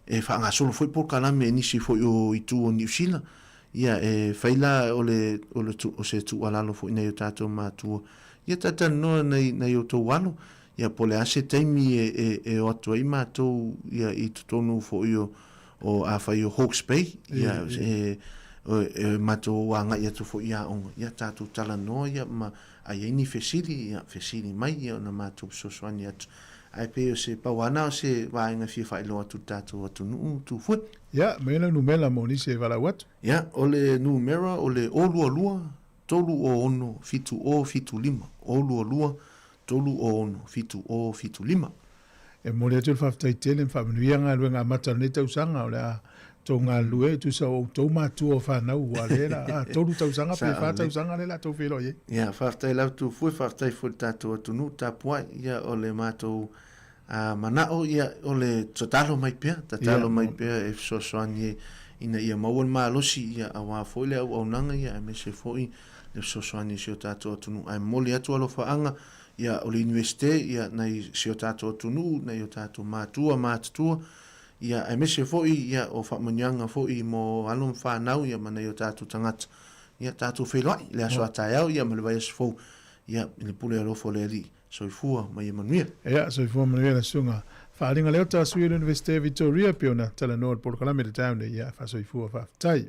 e faagasolo foi polokalame i nisi foi o itu o Niu Sila, Ia, e fai la o le, o le, o se tuualalo foi nai o tatou matua, ia talatalanoa nai, nai outou alo, ia po o le a se taimi e, e, e o atu ai matou ia i totonu foi o, o afai o Hawke's Bay, ia, e, e, e matou agai atu foi i aoga, ia tatou talanoa ia ma a i ai ni fesili, ia fesili mai ia ona matou fesoasoani atu. Ae pei o se pau lava na o se vaega e fia faailoa atu i le tatou atunuu Tufue. Ia, aumai lau numera mo nisi e valaau atu. Ia, o le numera o le 022 306 7075, 022 306 7075. E momoli atu le faafetai tele ma faamanuia galuega amata o lenei tausaga o le a tou galulue e tusa o outou matua o fanau ua lea la a tolu tausaga pe fa tausaga lea la tou feiloai ai. Ia, faafetai lava Tufue, faafetai foi i le tatou atunuu tapuai, ia o le matou A manao ia o le tatalo mai pea, tatalo mai pea e fesoasoani ina ia maua le malosi ia aua foi le auaunaga ia aemaise foi le fesoasoani i si o tatou atunuu. Ae momoli atu alofaaga ia o le Iunivesite ia nai si o tatou atunuu, nai o tatou matua matutua ia aemaise foi ia o faamanuiaga foi mo alo ma fanau ia ma nai o tatou tagata. Ia tatou feiloai i le aso a taeao ia ma le vaiaso fou ia i le pule alofa o le Alii. Soifua ma ia manuia. Ia, soifua manuia le susuga Faaaliga Leota, sui o le Iunivesite Victoria, e pei ona talanoa i le polokalame i le taeao nei. Ia, faasoifua, faafetai.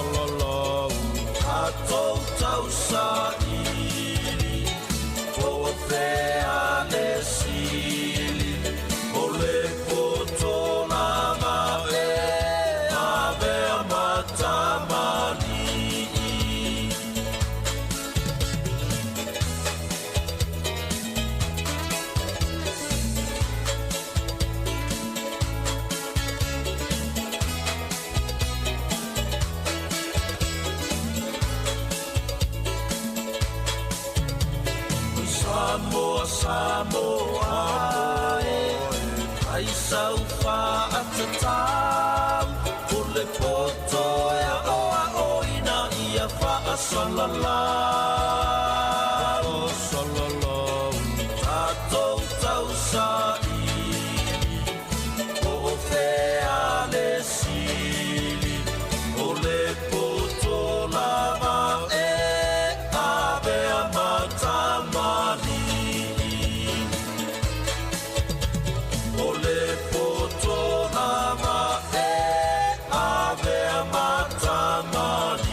Faasalalau tatou tausaili Po o fea le sili O le poto lava e avea ma tamalii. Samoa, Samoa e, ai sau faatatau, o le poto e aoaoina ia faasalalau. Tatou tausaili, po o fea le sili, o le poto lava e avea ma tamalii. O le poto lava e avea ma tamalii.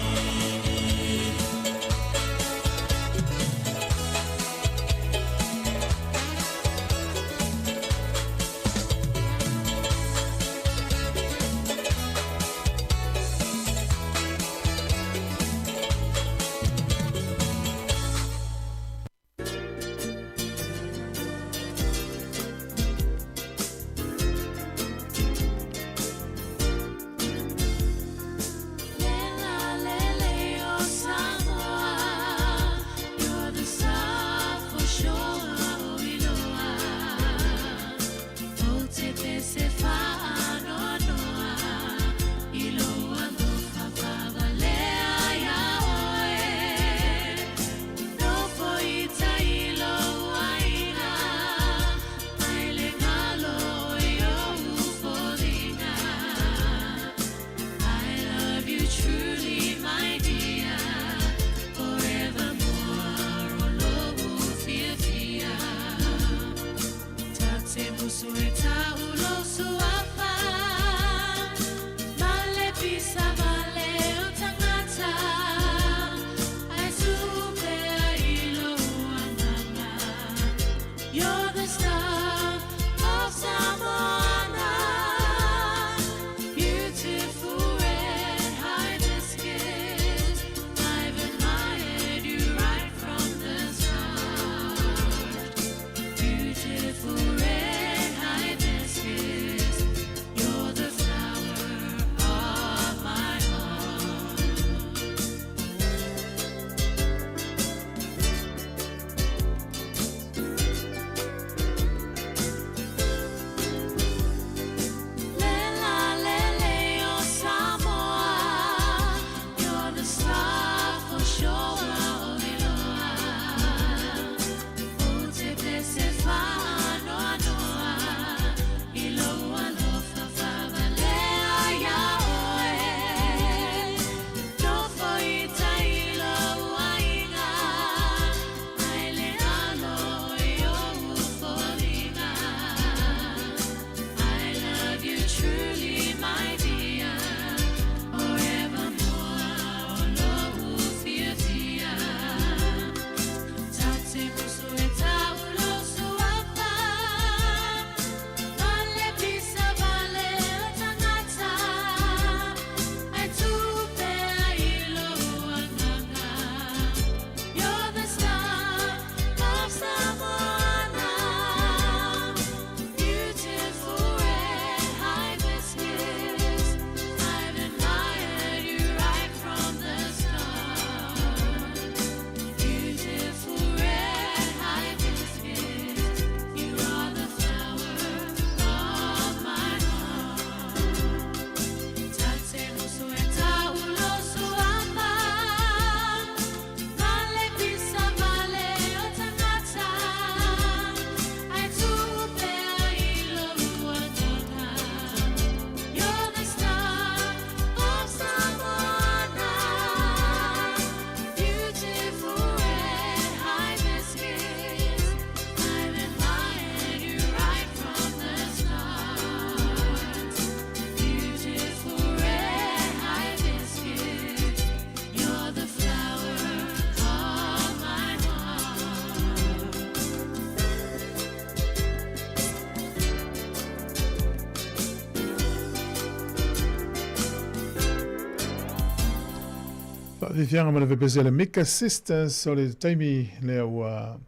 Faafiafiaga ma le pepese a le Mika Sisters o le taimi lea ua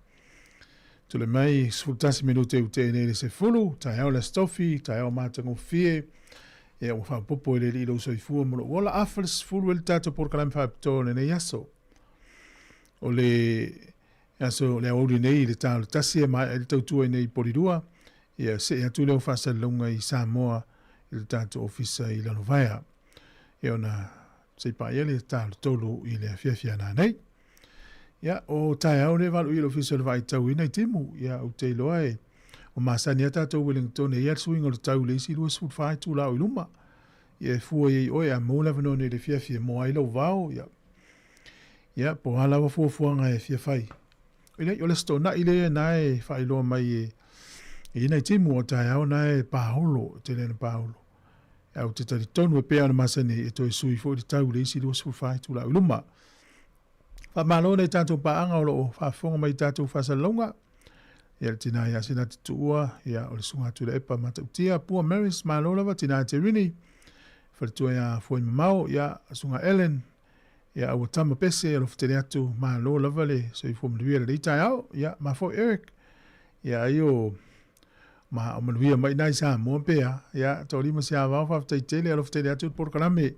tule mai 11 minute u te nei le 10 taeao le stofi taeao matagofie ia ua faapopo i le alii lou soifua ma lou ola afa le 10 e le tatou polokalame faapitoa o lenei aso o le aso le aoauli nei i le ta o le 1 e maea ai le tautua i nei i Polilua ia see atu lea o faasalalauga i Samoa i le tatou ofisa i Lalovaea ia ona se i paia le ta o le 3 i le afiafi a nanei. Ia, o taeao lea e valuia le ofisa o le vaaitauina i timu. Ia, ou te iloa e o masani a tatou Wellington e i ai le suiga o le tau i le isi 24 itula o i luma. Ia, e fua i ai oe a maua le avanoa nei i le afiafi e moa ai lou vao. Ia, ia po o a lava fuafuaga e fia fai. Leai, o le Aso Toonai lea na e faailoa mai e i nai timu o taeao na e pāolo, e tele ona pāolo. Ae ou te talitonu e pei ona masani ai e toe sui foi le tau i le isi 24 itula i luma. Faamalo nai tatou paaga o lo o faafofoga mai i tatou faasalalauga. Ia le tina ia Sinati Tuua, ia o le Susuga Tuilaepa Matautia, Pua Marys, malo lava, tina Terini, faletua ia Fuaimamao, ia Susuga Ellen, ia aua tama pese, alofa tele atu, malo lava le soifua manuia lenei taeao, ia ma foi Eric, ia ai o Ma o manuia mai ina i Samoa pea. Ia, toalima se avao faafetai tele, alofa tele atu le polokalame.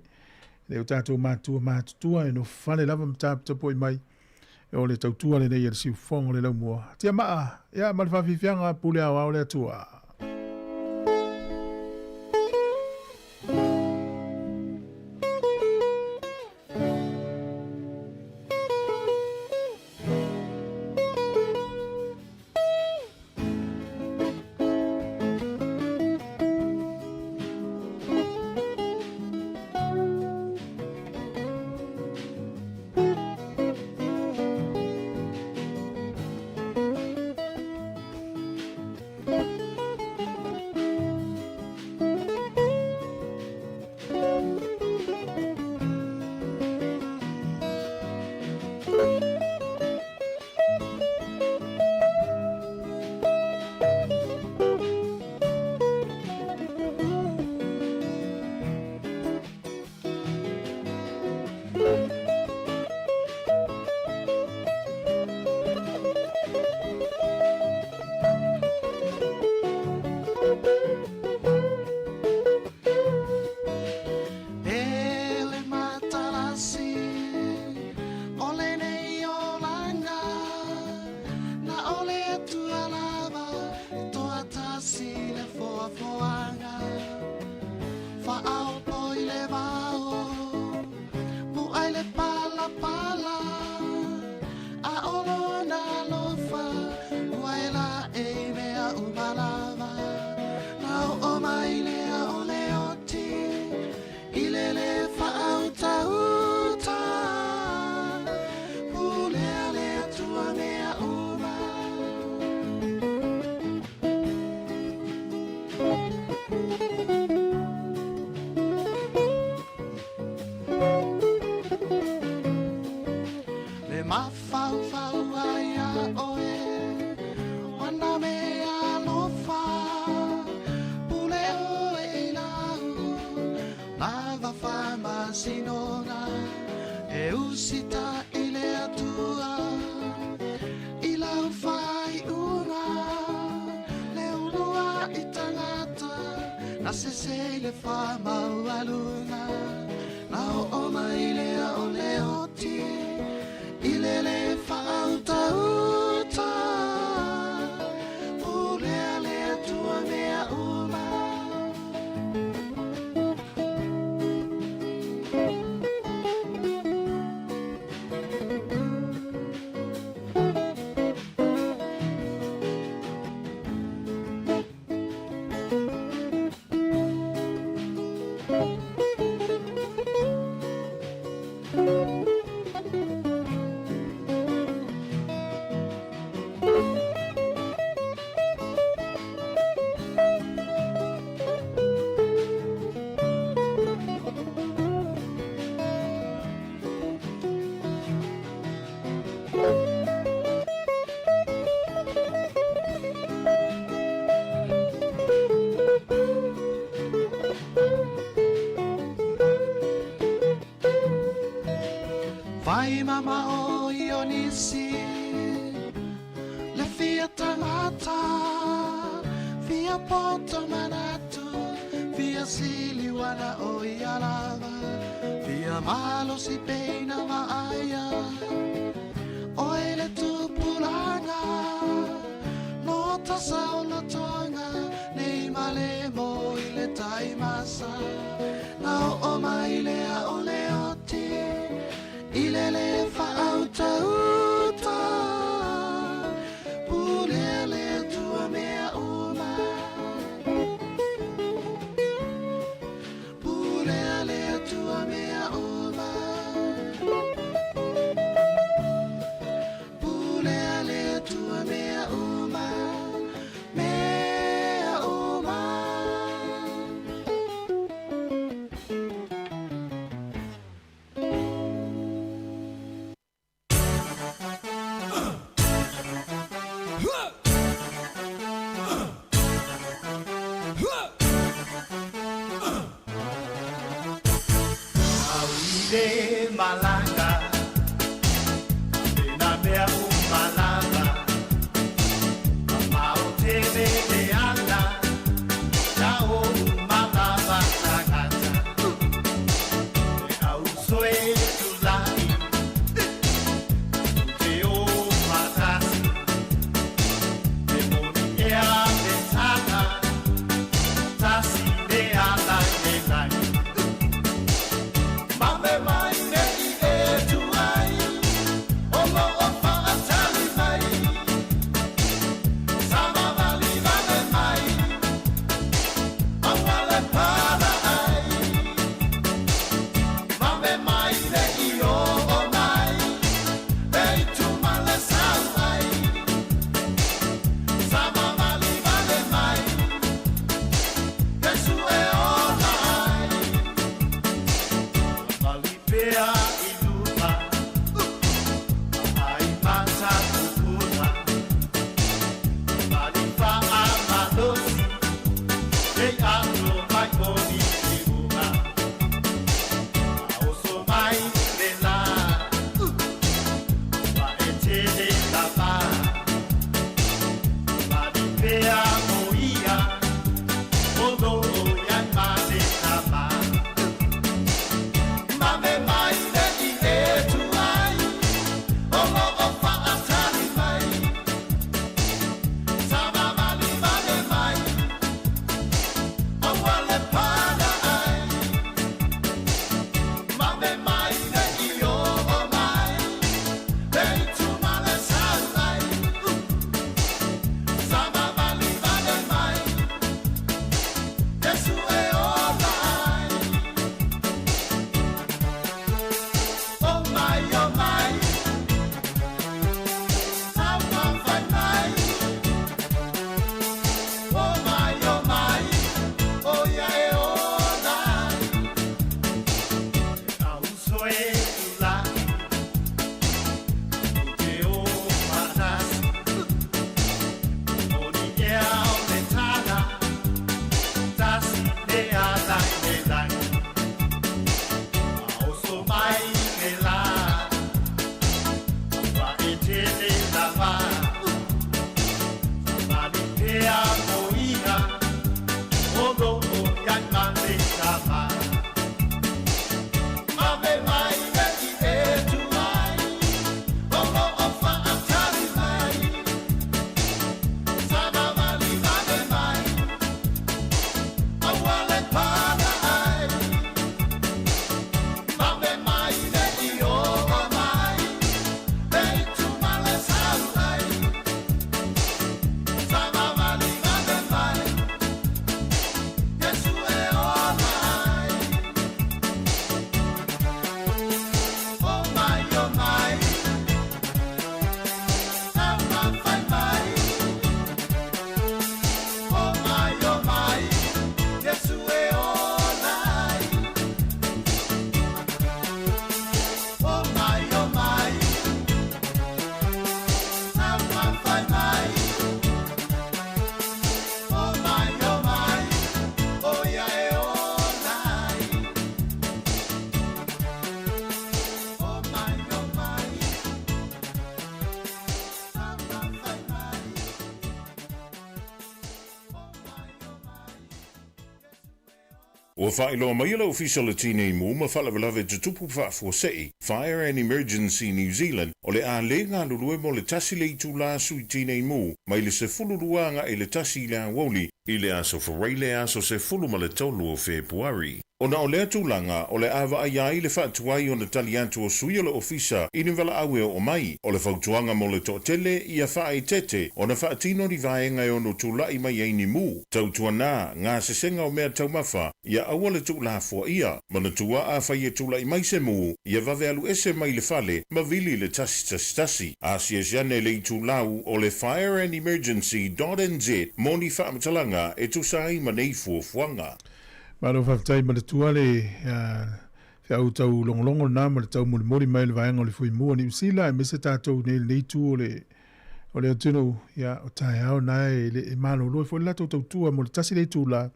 Le o tatou matua matutua e nofo fale lava ma taputapuai mai. O le tautua lenei a le siufofoga o le laumua. Tia maa, ia ma le faafiafiaga pule aoao le Atua. na maoi o nisi Le fia tagata Fia poto manatu Fia siliuana o ia lava Fia malosi peina vaaia Oe le tupulaga No tasa o lotoga Nei male mo i le taimasa Na oo mai lea o le oti I le le faautauta Pulea le Atua mea uma Pulea le Atua mea uma Pulea le Atua mea uma Mea uma. Au i le malaga, e nā mea uma lava, Mamao tele le ala, Na o uma lava tagata, E au soe tulai, Tu te o fatasi, E moni ea le tala, Tasi le ala i le lagi. Mame mai nei e tuai, O loo faatali mai, Savavali vale mai, Aua le pala ai. Mame mai nei oo mai, E ituma le sau ai, Savavali vale mai, Iesu e ola ai. Savali pea i luma, Ai mata pupuna, Savali faamalosi, Nei ato mai oni i uga, A oso mai le la, Ua e tele lava, Savali pea o ia, O loo iai ma le tama. Mame mai nei e tuai, O loo faatali mai, Savavali vale mai, Aua le pala ai. Mame mai nei oo mai, E ituma le sau ai, Savavali vale mai, Iesu e ola ai. Oh my, oh my, Taumafai mai. Oh my, oh my, o ia e ola ai. E au uso e tulai, Tou te o faatasi, Moni ea o le tala, Tasi le ala i le lagi. A oso mai le la, Ua e tele lava, Savali pea o ia, O loo iai ma le tama. Mame mai nei e tuai, O loo faatali mai, Savavali vale mai, Aua le pala ai. Mame mai nei oo mai, E ituma le sau ai, Savavali. Ua faailoa mai e le Ofisa o le Tinei Mu ma Faalavelave Tutupu Faafuasei, Fire and Emergency New Zealand, o le a le galulue mo le tasi le itulā Sui Tinei Mu mai le 12 agai i le 1 i le aoauli i le aso Faraile aso 13 o Fepuari. Ona o lea tulaga, o le a vaaia ai le faatuai ona tali atu o sui o le Ofisa i ni valaau e oo mai. O le fautuaga mo le toatele, ia faaeteete ona faatino ni vaega e ono tulai mai ai ni mu. Tautuana, gasesega o mea taumafa, ia aua le tuulafoaia. Manatua afai e tulai mai se mu, ia vave alu ese mai le fale ma vili i le 111. Asiasi ane i le itulau o le fireandemergency dot nz mo ni faamatalaga e tusa ai ma nei fuafuaga. Malo faafetai manatua le feau tau logologo lena ma le tau molimoli mai o le vaega o le Fuimu a Niu Sila aemaise tatou nei i lenei itu o le o le atunuu, ia o taeao na e le e malolo ai foi le latou tautua mo le tasi le itula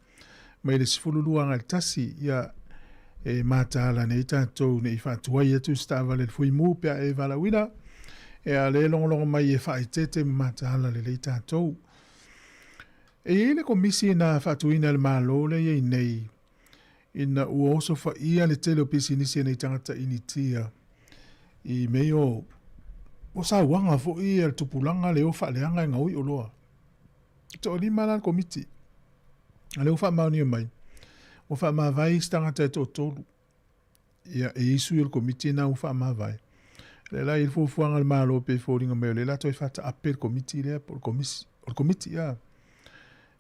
mai le 12 agai le tasi, ia e mataala nei tatou nei faatuai atu se taavale i le Fuimu pe a e valaauina, ia le logologo mai e faaeteete ma mataala lelei tatou. E i ai le komisi na faatuina e le Malo lea e i ai nei ina ua osofaia le tele o pisinisi a nei tagata Initia i mea o o sauaga foi a le tupulaga le o faaleaga e gaoi oloa. E toalima la le komiti. A lea ua faamaonia mai, ua faamavae isi tagata e toatolu. Ia, e i ai sui o le komiti na ua faamavae. Lea la i le fuafuaga a le Malo pei e foliga mai o lea la toe faataape le komiti lea po o le komisi, o le komiti a.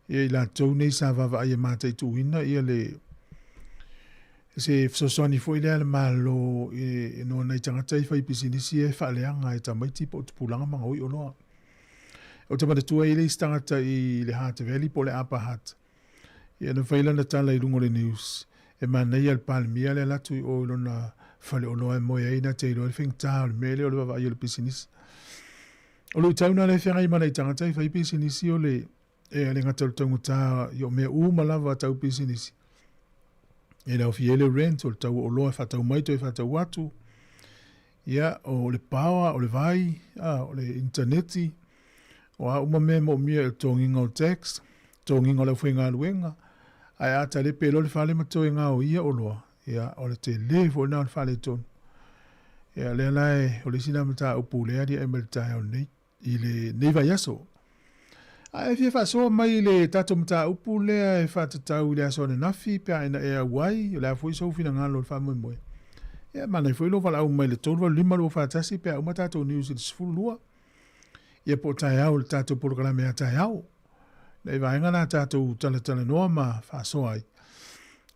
Ia i latou nei sa vaavaai e mataituina ia le se fesoasoani foi lea a le Malo i no nai tagata i fai pisinisi e faaleaga e tamaiti po o tupulaga ma gaoi oloa. Ou te manatua e i ai le isi tagata i le Hutt Valley po o le Upper Hutt. Ia na fai lana tala i luga o le news, e manaia le Palemia le alu atu i o i lona faleoloa e moe ai na te iloa ai le faigata o le mea lea o le vaavaai o le pisinisi. O luitau na lea e feagai ma nai tagata e fai pisinisi o le e le gata o le taugata i o mea uma lava tau pisinisi. E le aofia ai le rent, o le tau o oloa e faatau mai toe faatau atu. Ia, o le power, o le vai, a, o le initaneti, o a uma mea e moomia i le totogiina o tax, totogiina o le aufaigaluega, ae a talepe loa le fale ma toe gaoia oloa, ia, o le tele foi lena o le faaletonu. Ia, lea la e, o le isi lena mataupu lea e aliae mai i le taeao nei. i lenei vaiaso. A e fia faasoa mai i le tatou mataupu lea e faatatau i le aso ananafi pe a ina e auai, o le a foi sou finagalo i le faamoemoe. Ia, manaia foi lou valaau mai i le 385 241 pe a uma tatou news i le 12. Ia po o taeao i le tatou polokalame a taeao. Nai vaega na tatou talatalanoa ma faasoa ai.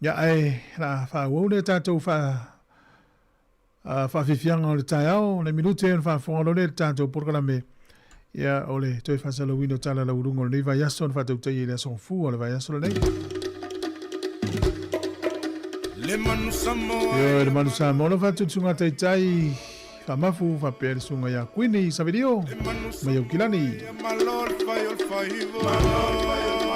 Ia, ae la faaauau lea tatou faa Faafiafiaga o le taeao, nai minute ona faafofoga loa lea i le tatou polokalame, ia, o le toe faasalauina o tala laualuga o lenei vaiaso na faatautaia i le Aso Gafua o le vaiaso lenei. Le manu Samoa. Ioe, le manu Samoa, lau faatutuga taitai faamafu faapea le susuga ia Kuini Savilio mai Aukilani. Malo le fai o le faiva.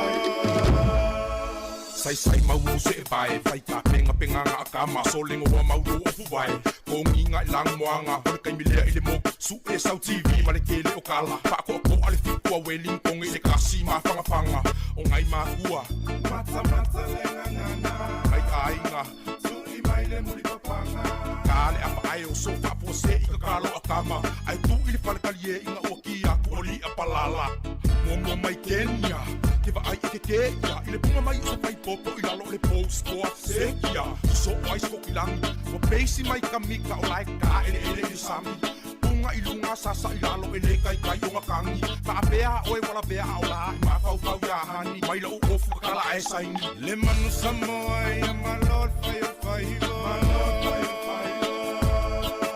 Saisai mau o se vae fai ka penga penga nga ka ma so lengo wa mau o fu vae ko nginga i lang moanga o le kaimi lea i le moku su e sau TV ma le kele o kala fa ko ko ale fi kua weling konge i le kasi ma fanga fanga o ngai makua Mata mata le ngangana ngai aiga Tui mai le muli papanga ka le apa ai o so fa po se i ka kalo a kama ai tu i le fale kalie inga o ki a ku oli a palala mo mo mai Kenya ke va ai i ke ke ia i le punga mai o se fai popo i lalo o le post ko a se kia so o ai sko ki langi ua peisi mai ka mika o lae ka ele ele i le sami punga i lunga sasa i lalo e le kai kai o ngakangi ka apea oe wala bea a o la ma fau fau ia hani mai la u ofu ka kala e saini Le manu Samoa ia malo le fai o le faiva Malo le fai o le faiva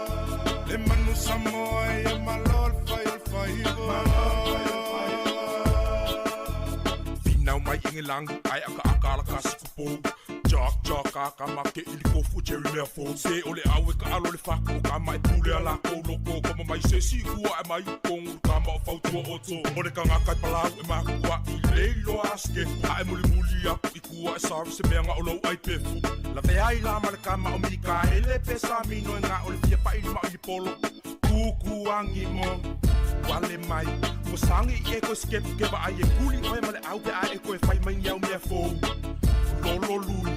Le manu Samoa ia malo le fai o le faiva Malo le fai o le faiva Finau mai Engelangi ai aka aka ala ka siku pou Jock jock aka ma ke ili kofu Jerry mea fou Se o le au e ka alo le faku o ka mai pule a lako loko Koma mai se si kua e mai kongu ka ma o fautua oto O le kanga kai palau e makua i leilo aske A e muli muli aku i kua e sorry se mea nga o lou ai pefu La vea i la ma le kama o Mikaele pe sa mino e nga o le fia pa ili ma o ili polo Kuku angi mo wale mai Ua sangi i e koe skepu ke vaai e kuli oe ma le au pe a e koe fai mai ni au mea fou Lolo lui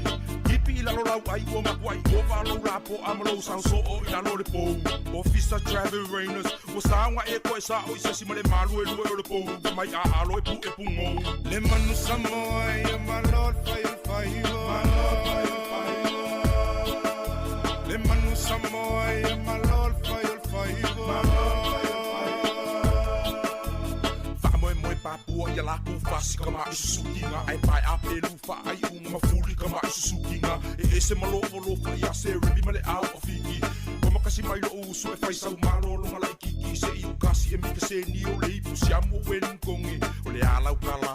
i lalo lau ai ua makuaʻi ova lou lapoa ma lou sao soo i lalo o le pou. Ofisa Trevor Rainers ua saoga e koe sao i sesi ma le maluelue o le pou fai mai a alo e puʻe pugou. Le manu Samoa ia malo le fai o le faiva. Le manu Samoa ia malo le fai o le faiva. Faamoemoe papua ia lakou fasi ka maʻi susukiga ae paeʻa pelu faaiuga ma fuli ka maʻi susukiga e ese ma lofolofa ia serebi ma le au afiki ua makasi mai loʻu uso e fai sau malologa laʻikiki seʻi ukasi e mikaseni o le ipu siamu o welinikoge o le a laukala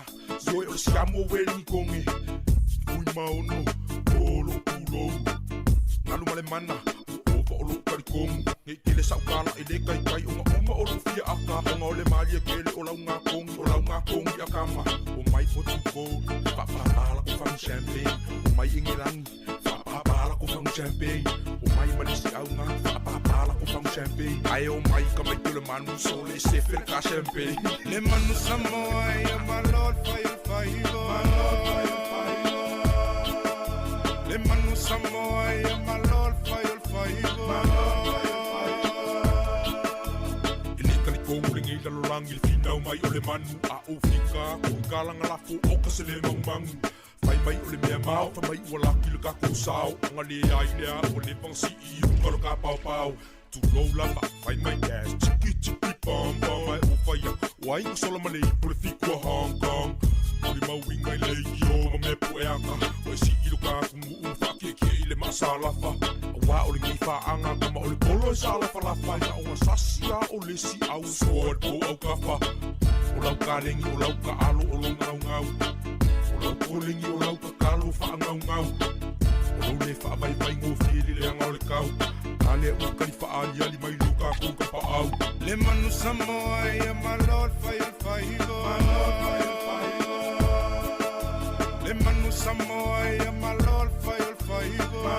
ioe o le siamu o welinikoge Fuimaono o loʻu pulou galu ma le mana ua ova o loʻu talikomu nei tele saʻu kala e lē kaikai oga uma o loʻu fia aka ona o le malie kele o laugakogi o laugakogi akama o mai Potukol faapāpā lako fagu champagne o mai Egelagi faapāpā lako fagu champagne o mai Malisi auga faapāpā lako fagu champagne ae o mai ka mai tele manu sole sefe le ka champagne. Le manu Samoa ia malo le fai o le faiva. Le manu Samoa ia malo le fai o le faiva. E lē talikou lenei lalolagi le finau mai o le manu a ou fika kou i kalaga lafo o ka se lē magumagu fai mai o le mea mao fai mai ua laki le kakou sao aga leai lea ua leva ona sii i uka o le kapaopao tulou lava fai mai gas tiki tiki pom pom ae ou fai atu o ai ua sola ma le ipu le fiku a Hong Kong Moli mauiga i le ikio ma mea puʻe aka ua e sii lo ka atunuu ma faakiekie i le maasalafa auā o lenei faaga kama o le polo e salafalafa e na ona sasi a o le si au soa i le pou aukafa o lau kalegi o lau kaalo o lou gaugau o lau polegi o lau kakalo faagaugau o lou le faavaivai gofie i le leaga o le kau a lea ua kali faaaliali mai lo kakou tapaau. Le manu Samoa ia malo le fai o le faiva. Le manu Samoa ia malo le fai o le faiva.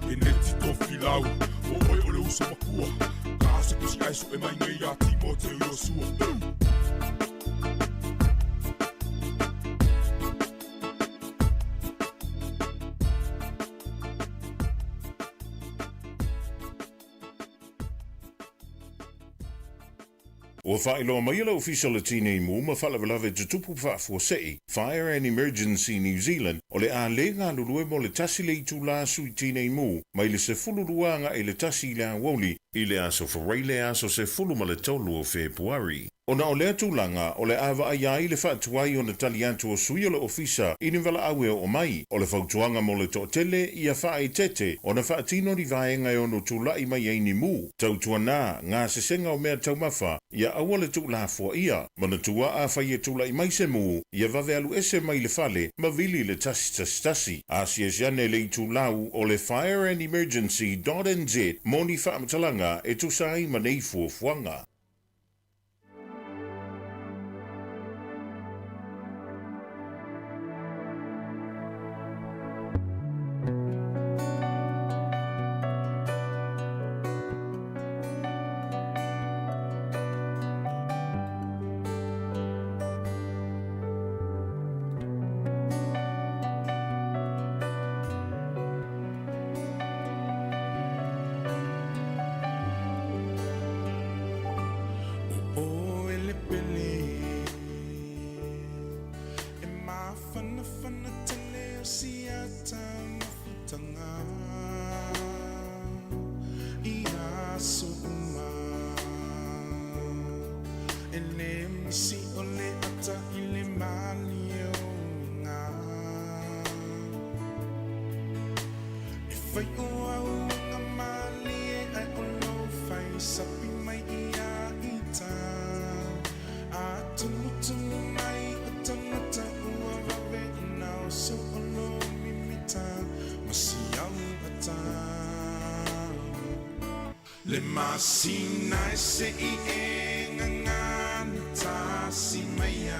E neti tofilau o oe o le uso makua ka se kusi ae soe mai nei ia Timoteo Iosua. Ua faailoa mai e le Ofisa o le Tinei Mu ma Faalavelave Tutupu Faafuasei, Fire and Emergency New Zealand, o le a lē galulue mo le tasi le itulā sui tinei mu mai le 12 agaʻi i le tasi i le aoauli i le aso Faraile aso 13 o Fepuari. Ona o lea tulaga, o le a vaaia ai le faatuai ona tali atu o sui o le Ofisa i ni valaau e oo mai. O le fautuaga mo le toatele, ia faaeteete ona faatino ni vaega e ono tulaʻi mai ai ni mu, tautuanā, gasesega o mea taumafa, ia aua le tuulafoaia. Manatua afai e tulaʻi mai se mu, ia vave alu ese mai le fale ma vili i le 111. Asiasi ane i le itulau o le fireandemergency dot nz mo ni faamatalaga e tusa ai ma nei fuafuaga. O oe le pele e mafanafana tele o siata mafutaga i aso uma. E le misi o le ata i le malie o uiga. E fai o au aga malie ae o lou fai sapi mai ia ita. A tumutumu mai o tangata ua vave ona oso o lou mimita ma si au ata. Le masina e seʻi e gagana tasi mai a.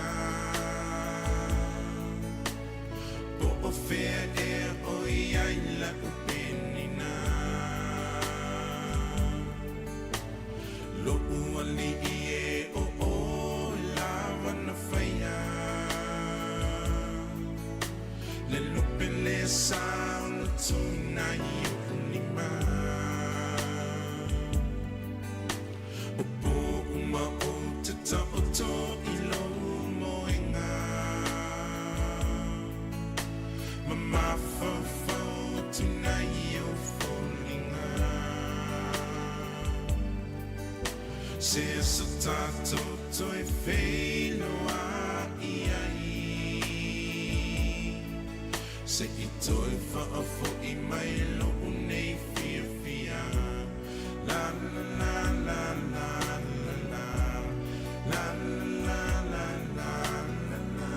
Po o fea ea o i ai la'u penina. Lo'u alii e o oe lava na faia. sa o lotuina i oʻu lima. O pō uma ou te taoto i lou moega. Ma mafaufau atu nei i ou foliga. Se aso tātou toe feiloai ai. Se i toe faafoi mai lo'u nei fiafia. La la la la la la la. La la la la la la.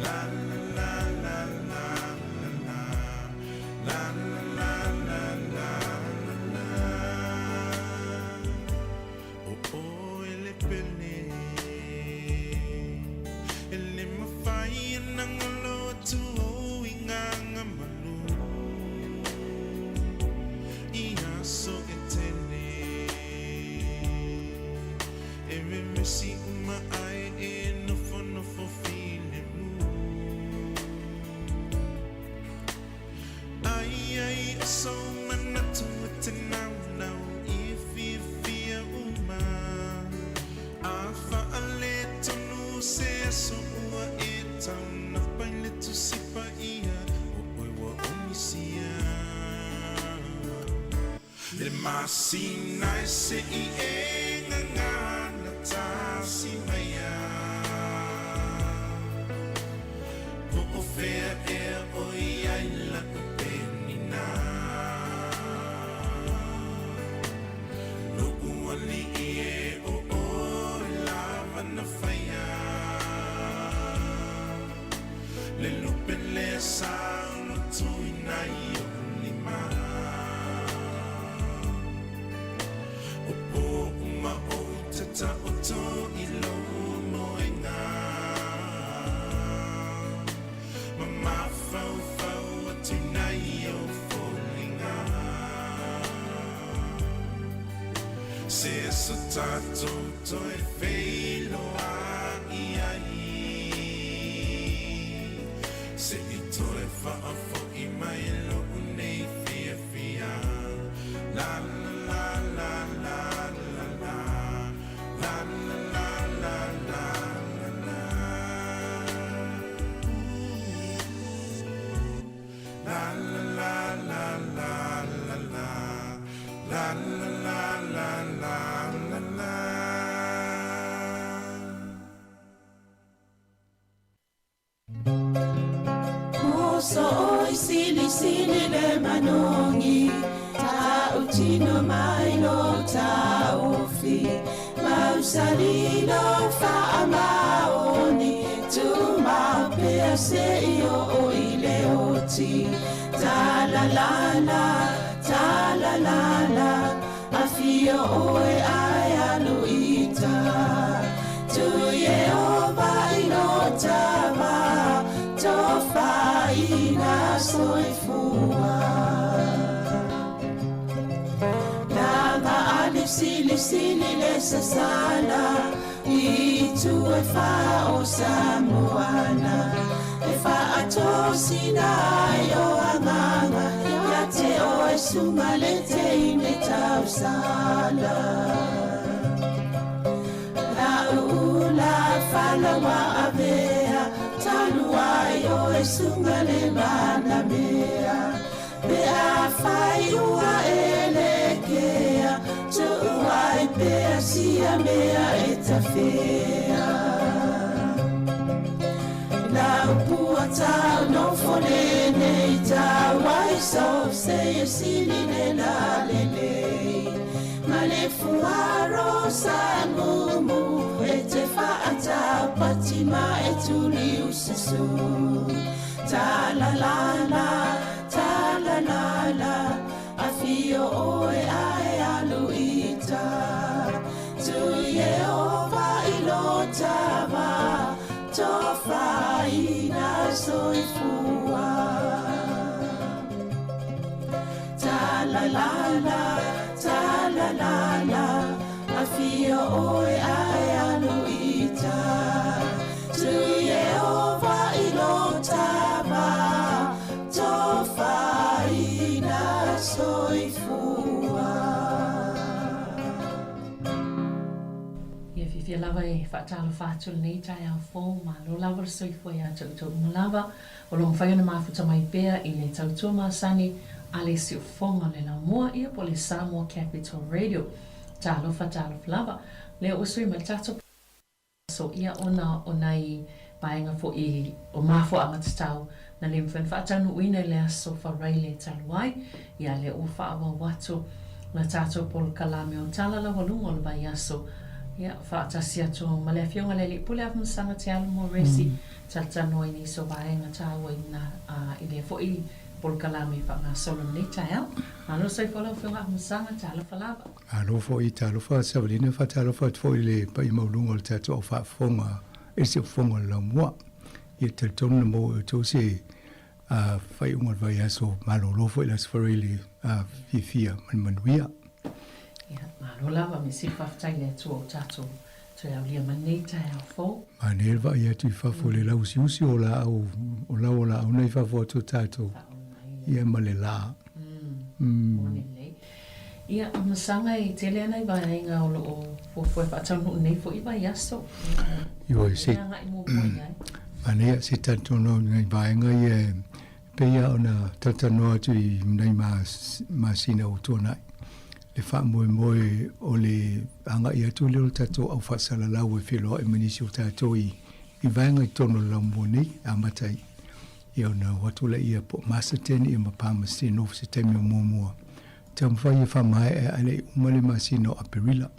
La la la la la la la. La la la la la la la. O oe le pele E le mafai ona galo atu ou i gaga malu I aso e tele E vevesi uma ai e nofonofo filemu Ai ai o sou manatu e te naunau i fiafia uma A faaletonu se aso ua e taunapa i le Tusi Paia O oe ua ou misia Le masina e se'i e gagana tasi mai a Po o fea ea o i ai la'u penina Lo'u alii e o oe lava na faia Le lupe lea sa lotuina i o'u lima O pō uma ou te taoto i lou moega Ma mafaufau atu nei i ou foliga Se aso tātou toe feiloai ai Se i toe faafoi mai lo'u nei fiafia. La la la la la la la. La la la la la la la. La la la la la la la. La la la la la la la. Moso oi sili sili le manogi Tautino mai lo taofi Mausali lo faamaoni Tumau pea se'i oo i le oti Talalala, talalala Afio oe ae alu i uta Tu Ieova i lo tama Tofaina soifua Lama ali sili sili le sasala I itu e fa o Samoana E faatosina ai o agaga Ia te oe suga le teine tausala La'u ula fala ua avea Talu ai oe suga le manamea Pe afai ua e lekea Tuu ai pea sia mea e tafea Lau pua tau nofo lenei tau ai so se e sili le la lelei Ma le fuaro sa mumu e te faatau pati ma e tuli ususu Ta la la la, ta la la la Afio oe ae alu i uta Tu Ieova i lo tama Tofaina soifua Ta la la la, ta la la la Afio oe ae alu i uta Tu Fiafia lava e faatalofa atu i lenei taeao fou, malo lava le soifua ia te outou uma lava o lo o mafai ona mafuta mai pea i le tautua masani a le siufofoga o le laumua ia po o le Samoa Capital Radio. Talofa talofa lava. Lea ua sui mai le tatou aso ia ona o nai vaega foi o mafuaaga tatau na le mafai ona faataunuuina i le aso Faraile talu ai, ia lea ua faaauau atu la tatou polokalame o Tala Laualuga o le Vaiaso, ia faatasi atu ma le Afioga i le Alii Pule Afamasaga Te Alu Moresi, talatalanoa i nisi o vaega taua i na i lea foi polokalame faagasolo i lenei taeao. Malo soifua lau Afioga Afamasaga, talofa lava. Malo foi, talofa Savalina, faatalofa atu foi i le paia maualuga o le tatou au faafofoga i le siufofoga o le laumua. Ia talitonu na maua e outou se faaiuga o le vaiaso malolo foi i le Aso Faraile fiafia ma le manuia. Ia, malo lava, me sili faafetai i le Atua ua tatou toe aulia mai lenei taeao fou. Manaia le vaai atu i fafo i le lauusiusi o laau, o lau o laau na i fafo atu o tatou, ia ma le la. Moni lelei. Ia, o Masaga e tele ana i vaega o lo o fuafua e faataunuu nei foi vaiaso. Ioe, se, agai muamua i ai. Manaia, se talatalanoa i nai vaega ia e pei lava ona talatalanoa atu i nai masina ua tuanai. Le faamoemoe o le agai atu lea o le tatou au faasalalau e feiloai ma nisi o tatou i vaega i totonu o le laumua nei, amata ai ia ona o atu laia po o Masterton ia ma Palmerston North se taimi o muamua. Taumafai e faamaea ae le i uma le masina o Aperila.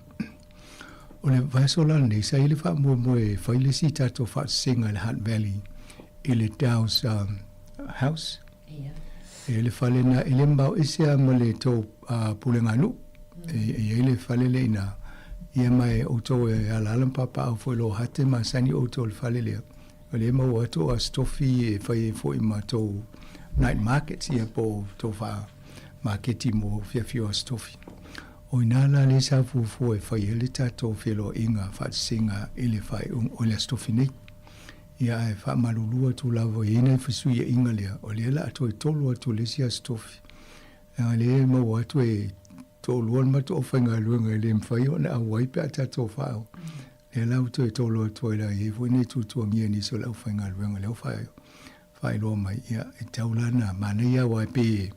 O le vaiaso la lenei, sa i ai le faamoemoe e fai le isi tatou faasesega i le Hutt Valley i le Dow's House. E le fale na e le mamao ese lava ma le tou pulega nuu. E i ai le fale lea i ina. Ia ma e outou e alaala ma papaaao foi i lo hate masani outou i le fale lea. O lea e maua atu o Aso Tofi e fai ai foi ma tou night markets ia po o tou faa maketi mo fiafia o Aso Tofi. O ina la lea sa fuafua e fai ai le tatou feiloaiga faasesega i le faaiuga o le Aso Tofi nei. Ia ae faamalulu atu lava i ai nai fesuiaiga lea, o lea o le a toe tolo atu i le isi Aso Tofi. Leaga lea e maua atu e toalua le matou aufaigaluega e le mafai ona auai pe a tatou faa Lea la ua toe tolo atu ai la, e i ai foi nai tuatuagia i nisi o le aufaigaluega lea ua faailoa mai, ia, e tatau la ona manaia aua e pei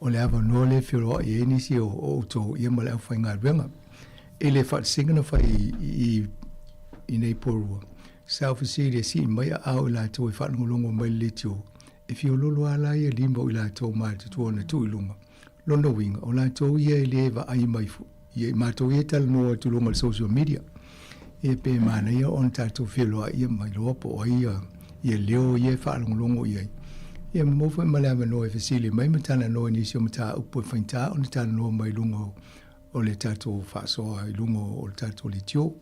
o le avanoa lea e feoloai ai nisi o outou ia ma le aufaigaluega. I le faatasiga na fai i nei Porirua, sa ofesili e sii mai aao i latou e faalogologo mai i le leitio, e fiololo lava la ia lima o i latou matutua na tuu i luga. Lona uiga, o latou ia e le vaai mai ia i matou ia e talanoa atu i luga o le social media. Ia pe manaia ona tatou feiloai ia ma iloa po o ai ia, ia leo ia e faalogologo i ai. Ia ma maua foi ma le avanoa e fesili mai ma talanoa i nisi o mataupu e faigata ona talanoa mai i luga o, o le tatou faasoa i luga o le tatou leitio.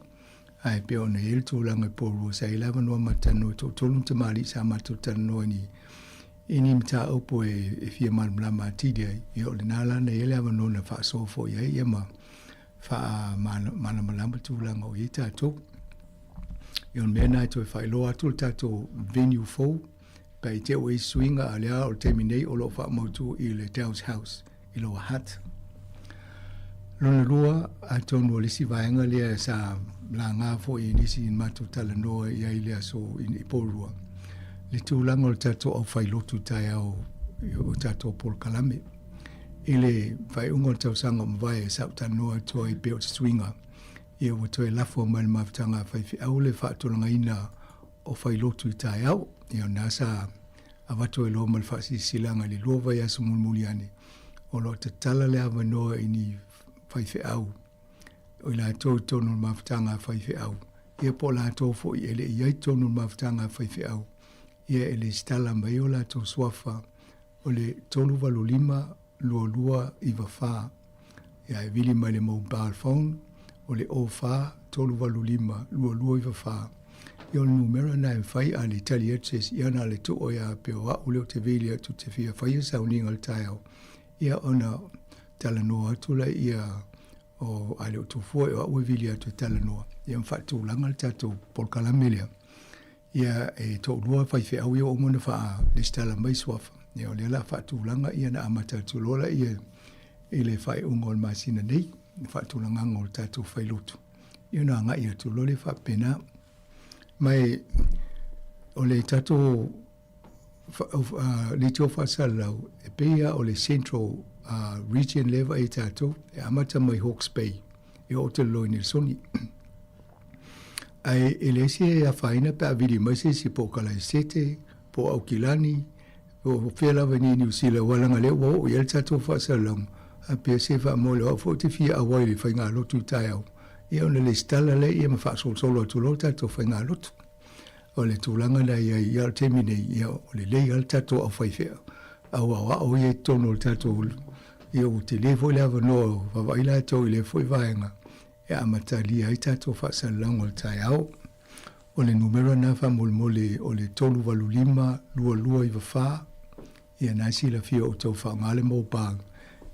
Ae pei ona i ai le tulaga i Porirua sa i ai le avanoa ma talanoa e toatolu tamalii sa matou talanoa i ni i ni mataupu e fia malamalama atili ai, ia o lena la na i ai le avanoa na faasoa foi ai ia ma faamalamalama tulaga o i ai tatou. Ia o le mea lena e toe faailoa atu le tatou venue fou, pe i te i ua i ai suiga, a o lea o le taimi nei o lo o faamautu i le Dow's House i Lower Hutt. Lona lua, atonu o le isi vaega lea sa laga foi e nisi i matou talanoa i ai i le aso i Porirua, le tulaga o le tatou aufailotu taeao o tatou polokalame. I le faaiuga o le tausaga ua mavae sa ou talanoa atu ai pei o se suiga, ia ua toe lafo mai le mafutaga a faifeau le faatulagaina o failotu i taeao. Ia o lena sa avatu ai loa ma le faasilasilaga i le 2 vaiaso mulimuli ane, o lo o tatala le avanoa i ni faifeau o i latou i totonu o le mafutaga a faifeau, ia po o latou foi e le i ai i totonu o le mafutaga a faifeau, ia e lesitala mai o latou suafa o le 385 2294. Ia e vili mai le mobile phone o le 04 385 2294. Ia o le numera lena e mafai a le tali atu se isi, ia na o le tuu ai lava pei o au lea ou te vili atu ou te fia faia sauniga o le taeao, ia ona talanoa atu laia o a le o tufua o au e vili atu e talanoa, ia ma faatulaga le tatou polokalame lea. Ia e toalua faifeau ia ua uma ona faa-lesitala mai suafa. Ia o lea o le a faatulaga ia ona amata atu loa lea i le faaiuga o le masina nei, le faatulagaga o le tatou failotu. Ia ona agai atu loa lea faapena. Ma e o le tatou leitio faasalalau, e pei lava o le Central Region lea e vaai e tatou, e amata mai Hawke's Bay e oo atu loa i Nelesoni. Ae e leai se afaina pe a vili mai se isi po o Kalaesete, po o Aukilani, po o fea lava i Niu Sila, aua leaga o lea ua oo i ai le tatou faasalalauga, a pea se faamoe o au foi ou te fia auai i le faigalotu i taeao, ia ona lesitala lea ia ma faasolosolo atu loa le tatou faigalotu. O le tulaga lena i ai, ia o le taimi nei, ia o lelei lava le tatou aufaifea, au aoao ia i totonu o le tatou, ia ua tele foi le avanoa o vaavaai latou i lea foi vaega e amatalia ai tatou faasalalauga o le taeao. O le numera lena faamolemole o le 385 2294, ia na e silafia o outou faaaoga le mobile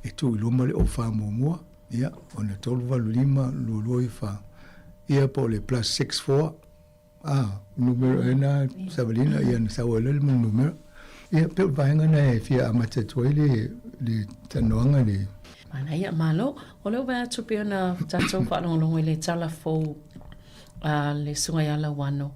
e tuu i luma le 04 muamua, ia ona 385 2294, ia po o le plus 64, a, numera e na Savalina, ia na sau ai loa le numera. Ia pei o le vaega lena e fia amata atu ai le, le talanoaga le. Manaia, malo. O lea ua vaai atu pei ona tatou faalogologo i le tala fou a le Susuga ia Lauano,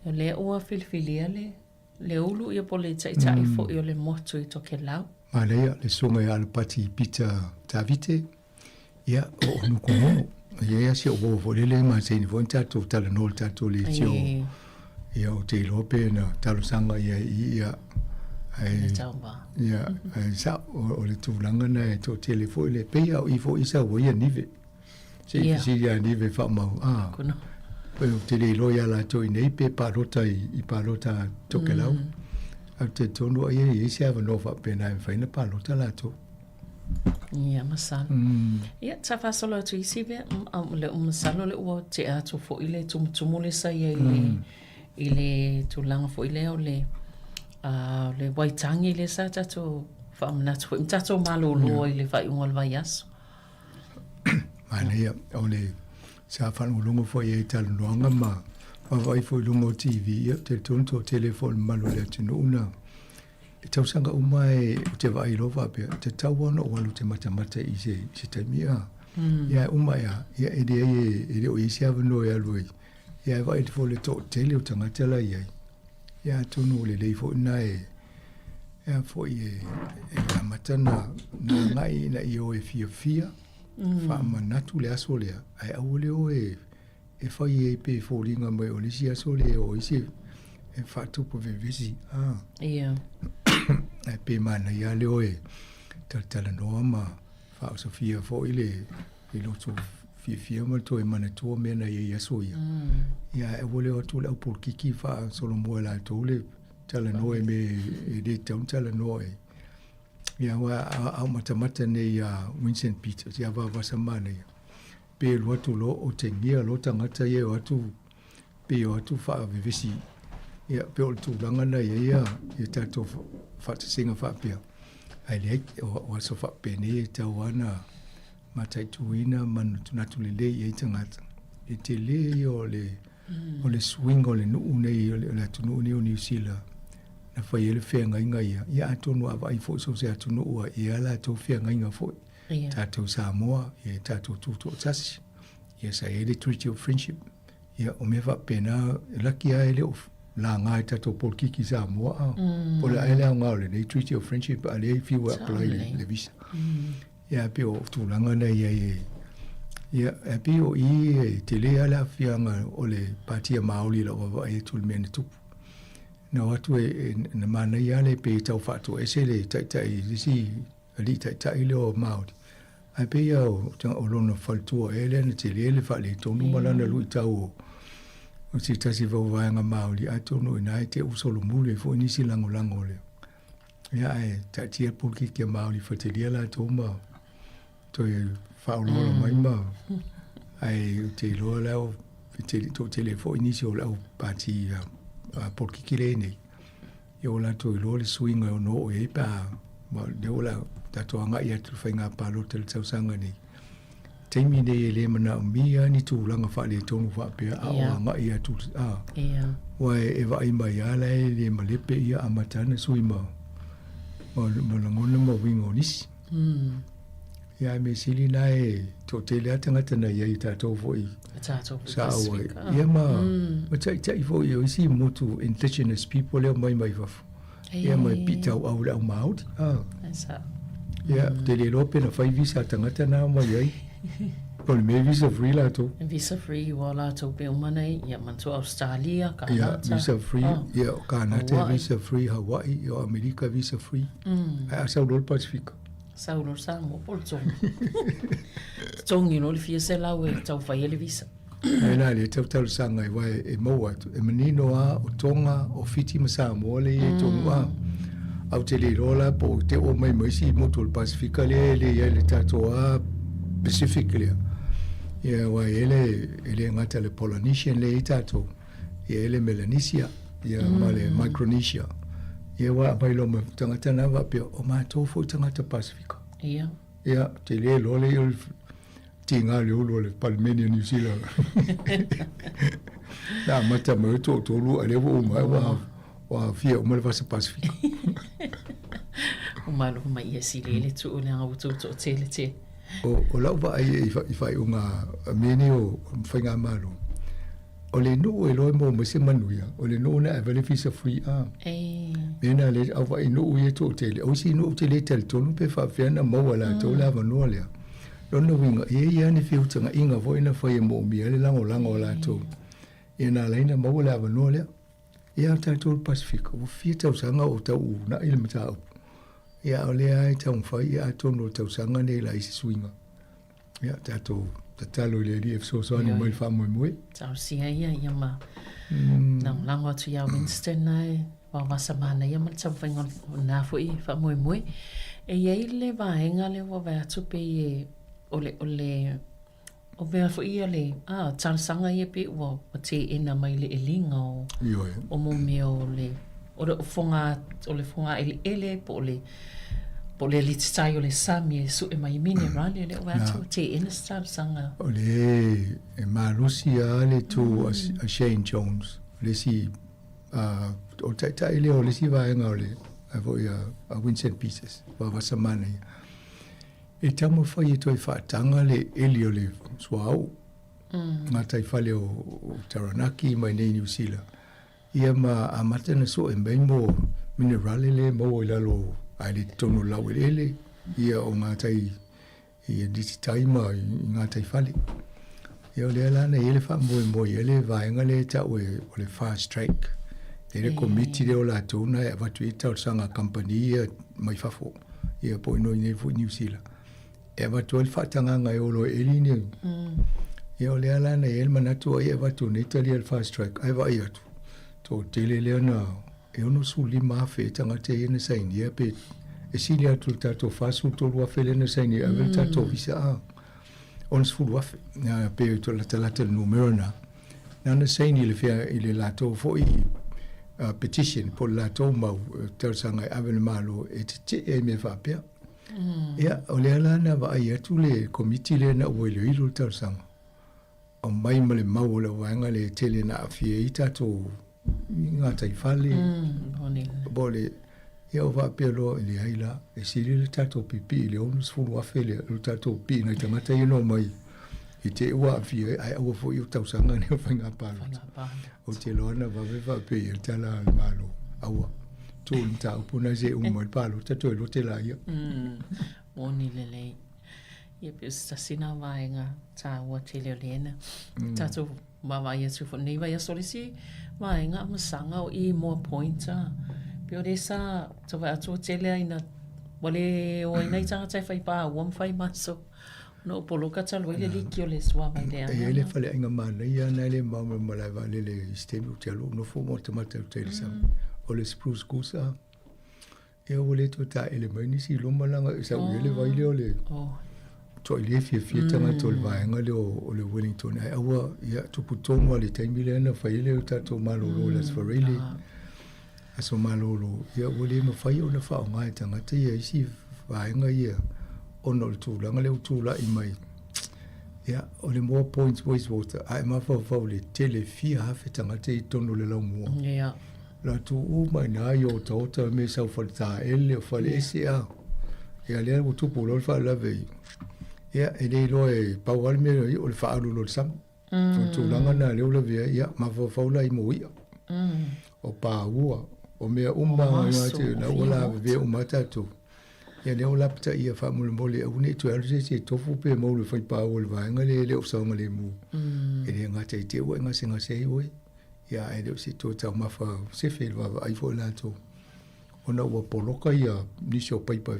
o lea ua filifilia le le ulu ia po o le taitai foi o le motu i Tokelau. Manaia, le Susuga ia Alapati Peter Tavite, ia, o Nukumono. E i ai lava si ou uo foi lele e masani foi ona tatou talanoa i le tatou leitio. Ia, ou te iloa pe na talosaga i ai i ia, ae, ia, ae sao, o le tulaga lena e toatele foi le, pei lava o i foi i sau ai ia Nive. Se i fesili ia Nive faamau, a, ou te le iloa ia latou i inei pe palota i palota Tokelau. Ae ou te talitonu ai e i ai se avanoa faapena e mafai ona palota latou. Ia, masalo. Ia, sa faasolo atu isi mea, masalo lea ua tea atu foi le tumutumu lea sa i ai i le, i le tulaga foi lea o le, o le Waitangi lea sa tatou faamanatu foi ma tatou malolo ai i le faaiuga o le vaiaso. Manaia, o le sa faalogologo foi i ai i talanoaga ma vaavaai foi i luga o TV, ia, ou te talitonu toatele foi o le mamalu o le atunuu na i tausaga uma e ou te vaai loa faapea, e tatau lava ona ou alu ou te matamata i se, i se taimi a. Ia e uma ea, ia e leai e, e le o i ai se avanoa e alu ai. Ia e vaai atu foi i le toatele o tagata la e i ai. Ia atonu o lelei foi lena e, e foi e, e amata na, na agai ina ia o e fiafia, faamanatu le aso lea, ae aua le o e, e fai ai pe foliga mai o le isi aso lea o isi e faatupu vevesi. Ah. Ia. Ae pe manaia le o e talatalanoa ma faaosofia foi le, le loto fiafia ma le toe manatua mea na i ai i aso ia. Ia ae aua le o atu le au polokiki faasolomua e latou le talanoa i mea e le tatau ona talanoa ai. Ia aua a ou matamata nei iā Winston Peters, ia Vaovasa Manaia, pe alu atu loa o tegia loa tagata ia e o atu pe o atu faavevesi ia pei o le tulaga lena e i ai ia, ia tatou faatasiga faapea. Ae leai, o aso faapenei e tatau lava ona mataituina ma manatunatu lelei i ai tagata. E tele ia o le, o le suiga o le nuu nei, o le atunuu nei o Niu Sila na fai ai le feagaiga ia. Ia atonu a vaai foi so o se atunuu a i ai lava latou feagaiga foi. Tatou Samoa, ia tatou tutoatasi, ia sa i ai le Treaty of Friendship. Ia, o mea faapena, e laki lava e le o laga e tatou polokiki Samoa, a. Po o le a ea le aoga o lenei Treaty of Friendship a lea e fiu e apply le visa. Ia, e pei o tulaga na e i ai e, ia, e pei o i e tele lava le aafiaga o le Pātia Māori i lau vaavaai atu i le mea na tupu. Na o atu e, na manaia lava le pei e tau faatoese le taitai i le isi alii taitai lea o Māori, ae pei lava o lona faletua ea lea na tele le faaletonu ma lana luitau o se tasi foi o vaega Māori, atonu o i ina e te usolomuli ai foi nisi lagolago o le. Ia, ae taatia le polokiki a Māori fatalia latou ma toe faaolaola mai ma ae ou te iloa la e tele, toatele foi nisi o le au pati polokiki lea e i nei. Ia ua latou iloa le suiga e ono oo i ai pe a, ma lea ua tatou agai atu i le faiga palota i le tausaga nei. Taimi nei e le manaomia ni tulaga faaletonu faapea a o agai atu, a, aua e vaai mai lava la e le malepe ia amata ana sui ma, ma, ma lagona ma uiga o nisi. Ia, ae mea sili na e toatele lava tagata na i ai i tatou foi sa auai. Ia ma, ma taitai foi o isi motu indigenous people lea omai mai fafo. Ia ma e pitauau i le au Māori. Ah. Ia, ou te le iloa pe na fai visa a tagata na omai ai. Po o le mea e visa free latou. Visa free ua latou pe uma nei, ia manatua Australia, Kanata. Ia, visa free, ia o Kanata e visa free, Hawaii, ia o Amerika visa free. Ae a sau loa le Pasifika. Sau loa le Samoa po o le Tonga. Totogi loa le fia selau e tau fai ai le visa. Mea la lea e tau talosaga ai aua e maua atu, e manino lava o Tonga, o Fiti ma Samoa lea e i ai tonu a. Ae ou te le iloa la po o te oo mai ma isi motu o le Pasifika lea e le i ai le tatou lava Pacific lea. Ia aua e i ai le, e le gata i le Polynesian lea e i ai tatou, ia e i ai le Melanesia, ia ma le Micronesia. Ia aua a aumai loa ma tagata na faapea, o matou foi tagata Pasifika. Ia. Ia, tele loa le ia o le tiga le ulu o le Palemene o Niu Sila. Na amata mai o toatolu, a lea ua uma ua ua aafia uma le Vasa Pasifika. Ua malo mai ia sili le tuu leaga ua tou toatele tele. O, o lau vaai i, i faaiuga a mea nei o faigamalo, O le nuu e loa e maua mai se manuia, o le nuu na ave le visa free a. Mea na le au vaai nuu ia toatele, o isi nuu ou te le talitonu pe faapefea na maua e latou le avanoa lea. Lona uiga, e i ai lava ni feutagaiga foi na fai e moomia ai le lagolago a latou. Ia na ala ai na maua le avanoa lea. Ia a tatou le Pasifika, ua fia tausaga o tau uunai le mataupu. Ia a o lea lava e taumafai, ia atonu o le tausaga lenei o le a i ai se suiga. Ia, tatou tatalo i le Alii e fesoasoani mai i le faamoemoe. Talosia ia, ia ma lagolago atu ia Winston ae vavasa manaia ma le taumafaiga o lena foi faamoemoe. E i ai le vaega lea ua vaai atu pei e, o le, o le, o mea foi ia le, a, talosaga ia pei ua teena mai le eliga o, Ioe. o mo mea o le, o le foga, o le fogaeleele po o le, po o le alititai o le sami e sue mai i minerale lea ua atu teena se talosaga. O le e malosi lava le tu a Shane Jones, le isi o le taitai lea o le isi vaega o le a foi a Winston Peters, vavasa manaia. E taumafai e toe faataga le eli o le suauu, gataifale o Taranaki mai nei Niu Sila. Ia ma amata ona sue mai mo minerale lea e maua i lalo ae le totonu o le laueleele, ia o gatai i alititai ma i gatai fale. Ia o lea la na i ai le faamoemoe i ai le vaega lea e tau e o le fast track. E i ai le komiti lea o latou na e avatu i ai talosaga a kamupani ia mai fafo, ia po o i nei foi Niu Sila. E avatu ai le faatagaga e olo e eli ni. Ia o lea la na i ai le manatu ai e avatu nei talia le fast track ae vaai atu toatele lea na e 65,000 tagata ia na sainia pe e sili atu i le tatou 43,000 lea na sainia e ave le tatou visa a 60,000 na pe to latalata le numera na na na saini le fea i le latou foi petition po o le latou mau talosaga e ave le Malo e tetee ai mea faapea. Ia, o lea la na vaai atu le Komiti lea na ua iloilo le talosaga, aumai ma le mau o le vaega lea e tele na aafia ai tatou i gataifale, po o le, ia ua faapea loa, e leai la, e sili le tatou pipii i le $60,000 lea i lo tatou pipii i nai tagata ia na omai i te i ua aafia ai, ae aua foi o tausaga nei o faiga palota. Ou te iloa na vave faapea i ai le tala a le Malo, aua, tuu le mataupu lena se i uma mai le palota toe lote laia. Moni lelei. Ia pei o se tasi lena vaega taua tele o lea na tatou vaavaai atu foi lenei vaiaso. O le isi vaega amasaga o i Moa Point a. Pei o lea sa tau vaai atu ua tele lava ina ua le o ai nai tagata e fai paua ma fai maso. Ona ua poloka talu ai le liki o le suavai leaga. E i ai le faleaiga manaia lena e le mamao ma le malae vaalele i se taimi ou te alu ou nofo ma matamata i uta i le sami. O le Spruce Goose a. Ia ua le toe taele mai nisi i luma leaga e sau i ai le vai lea o le toai le fiafia tagata o le vaega lea o le Wellington. Ae aua, ia tupu tonu lava i le taimi lea na fai ai le tatou malolo i le Aso Faraile, aso malolo, ia ua le mafai ona faaaoga e tagata ia isi vaega ia ona o le tulaga lea ua tulai mai. Ia, o le Moa Point Wastewater, a e mafaufau i le tele fia afe tagata i totonu o le laumua. Ia. Latou uma i ina i otaota me sau faletaele o faleese a. Ia lea ua tupu loa le faalavelave i. Ia, e le iloa e pau lava le mea o le faaalu loa i le sami. O le tulaga lena lea ua lavea ai, ia, mafaufau la i moia, o paua, o mea uma lava, ua lavevea uma lava tatou. Ia lea ua lapataia faamolemole aua ne i toe alu se isi e tofu pe maua i le fai paua i le vaega lea e le o saogalemu. E le gata i te i ua e gasegase ai oe, ia ae le o se toe taumafa sefe i le vaavaai foi latou. Ona ua poloka ia nisi o paipa e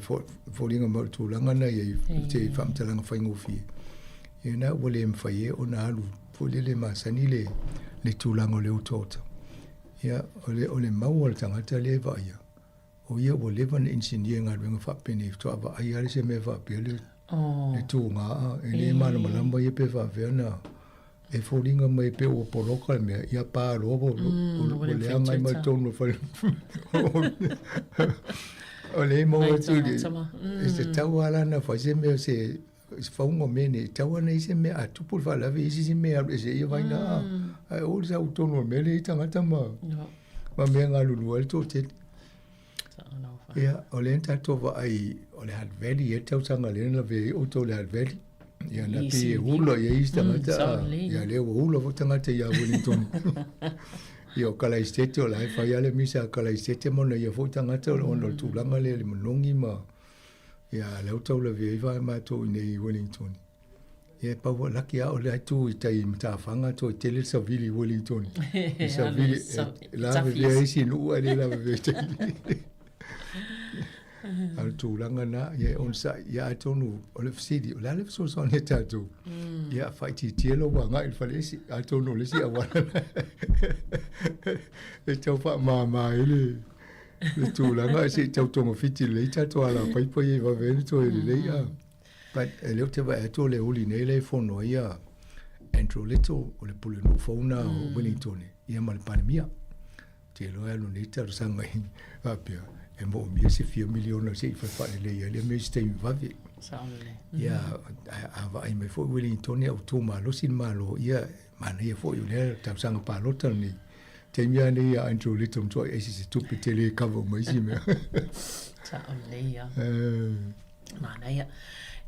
foliga mai o le tulaga lena i se faamatalaga faigofie. Ia na ua le mafai ai ona alu foi lele masani le le tulaga o le otaota. Ia o le mau a le tagata lea e vaaia, O ia ua leva ona inisinia i galuega faapenei faatoa vaai lava se mea faapea le le tuga a e le malamalama ia pe faapefea ona e foliga mai pei ua poloka le mea ia pa loa ua leaga ai ma totonu o le fale o lea e maua atu i le e tatau lava la ona fai se mea se fauga o mea nei, e tatau lava ona i ai se mea a tupu le faalavelave i ai se isi mea e alu ese ai ia vaina a ae o le sau i totonu o le mea lea e i ai tagata ma ma mea e galulue ai le toatele. Ia, o lea na tatou vaai o le Hutt Valley e tausaga lea na lavea ai outou i le Hutt Valley. Ia, na pei e hula i ai isi tagata, ia lea ua hula foi tagata ia Wellington. Ia, o Kalaisete o la e fai lava le misa a Kalaisete ma ona ia foi tagata ona o le tulaga lea i le manogi ma Ia, lea ua tau lavea ai matou i inei i Wellington. Ia, e pau laki lava o lea e tu i tai i matafaga toe tele le savili i Wellington. Le savili, e lavevea isi nuu ae le lavevea i tai. A o le tulaga lena, ia e onosai, ia atonu o le fesili, o le a le fesoasoani a tatou? Ia faaitiitia lou agai i le faleese, atonu o le isi auala e tau faamama ai le le tulaga se i tau togafiti lelei tatou alapaipa ia i vave ai ona toe lelei a. But e le o te vaai atu o le uli nei lea e fono ai a Andrew Little o le pulenuu fou na o Wellington ia ma le Palemia. Te iloa e alu nei talosaga i faapea e moomia se fia miliona se i fai faalelei ai le mea i se taimi vave. Sao lelei. Ia a vaai mai foi Wellington ia ua tumalosi le Malo ia Manaia foi o lea tausaga palota lenei. Taimi lava nei a Andrew Little matuai aisi se tupe tele e cover uma isi mea. Sao lelei lava. Manaia.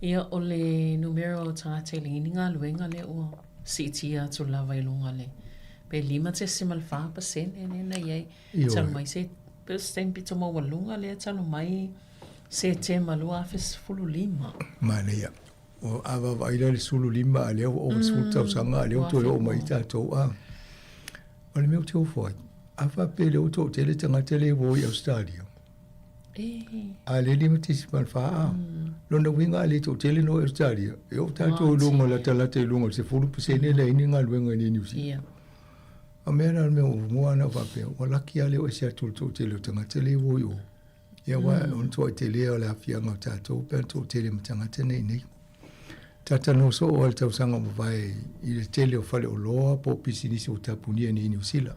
Ia, o le numera o tagata i le ini galuega lea ua siitia atu lava i luga le pe 5.4% lea na i ai. Talu mai se pe o se taimi pito maualuga lea talu mai Setema 2015. Manaia. A vaavaai la i le 15 a lea ua ova i le 10 tausaga a lea ua toe oo mai i tatou a. O le mea ou te ofo ai, a faapea lea ua toatele tagata lea ua o i Ausetalia, a lea 5.4 a. Lona uiga a le toatele na o i Ausetalia, e oo tatou i luga latalata i luga o le 10% e leai ni galuega i inei i Niu Sila. O mea la o le mea ua mua lava ona ou faapea, ua laki lava le oo ese atu o le toatele o tagata lea ua o i o. Ia aua o le matuai tele o le aafiaga o tatou pe ana toatele ma tagata nei nei. Talatalanoa soo lava i le tausaga ua mavae i le tele o faleoloa po o pisinisi ua tapunia nei i Niu Sila.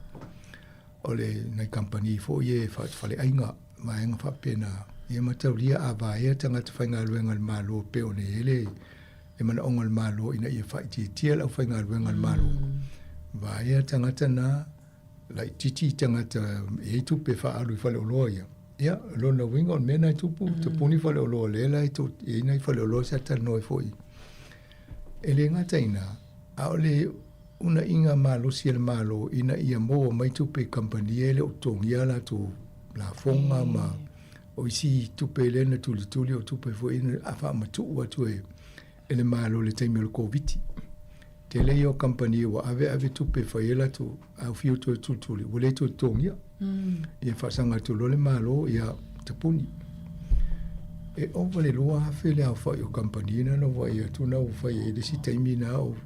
O le nai kamupani foi ia e faleaiga, vaega faapena, ia mataulia a vaea tagata faigaluega a le Malo pei ona i ai le le manaoga o le Malo ina ia faaitiitia le aufaigaluega a le Malo. Vaea tagata na laitiiti tagata e i ai tupe faaalu i faleoloa ia. Ia, o lona uiga o le mea lena e tupu, tapuni faleoloa lea la e i ai nai faleoloa sa talanoa ai foi. E le gata i ina, a o le uunaina malosi a le Malo ina ia maua mai tupe i kamupani ia e le o totogia a latou lafoga ma o isi tupe lea na tulituli o tupe foi na faamatuu atu e e le Malo i le taimi o le Koviti. Tele ia o kamupani ua ave ave tupe e fai ai latou aufio toe tulituli, ua le toe totogia. Ia faasaga atu loa le Malo, ia tapuni. E ova le 2,000 le aofai o kamupani na na vaai atu na ua fai ai le isi taimi na o.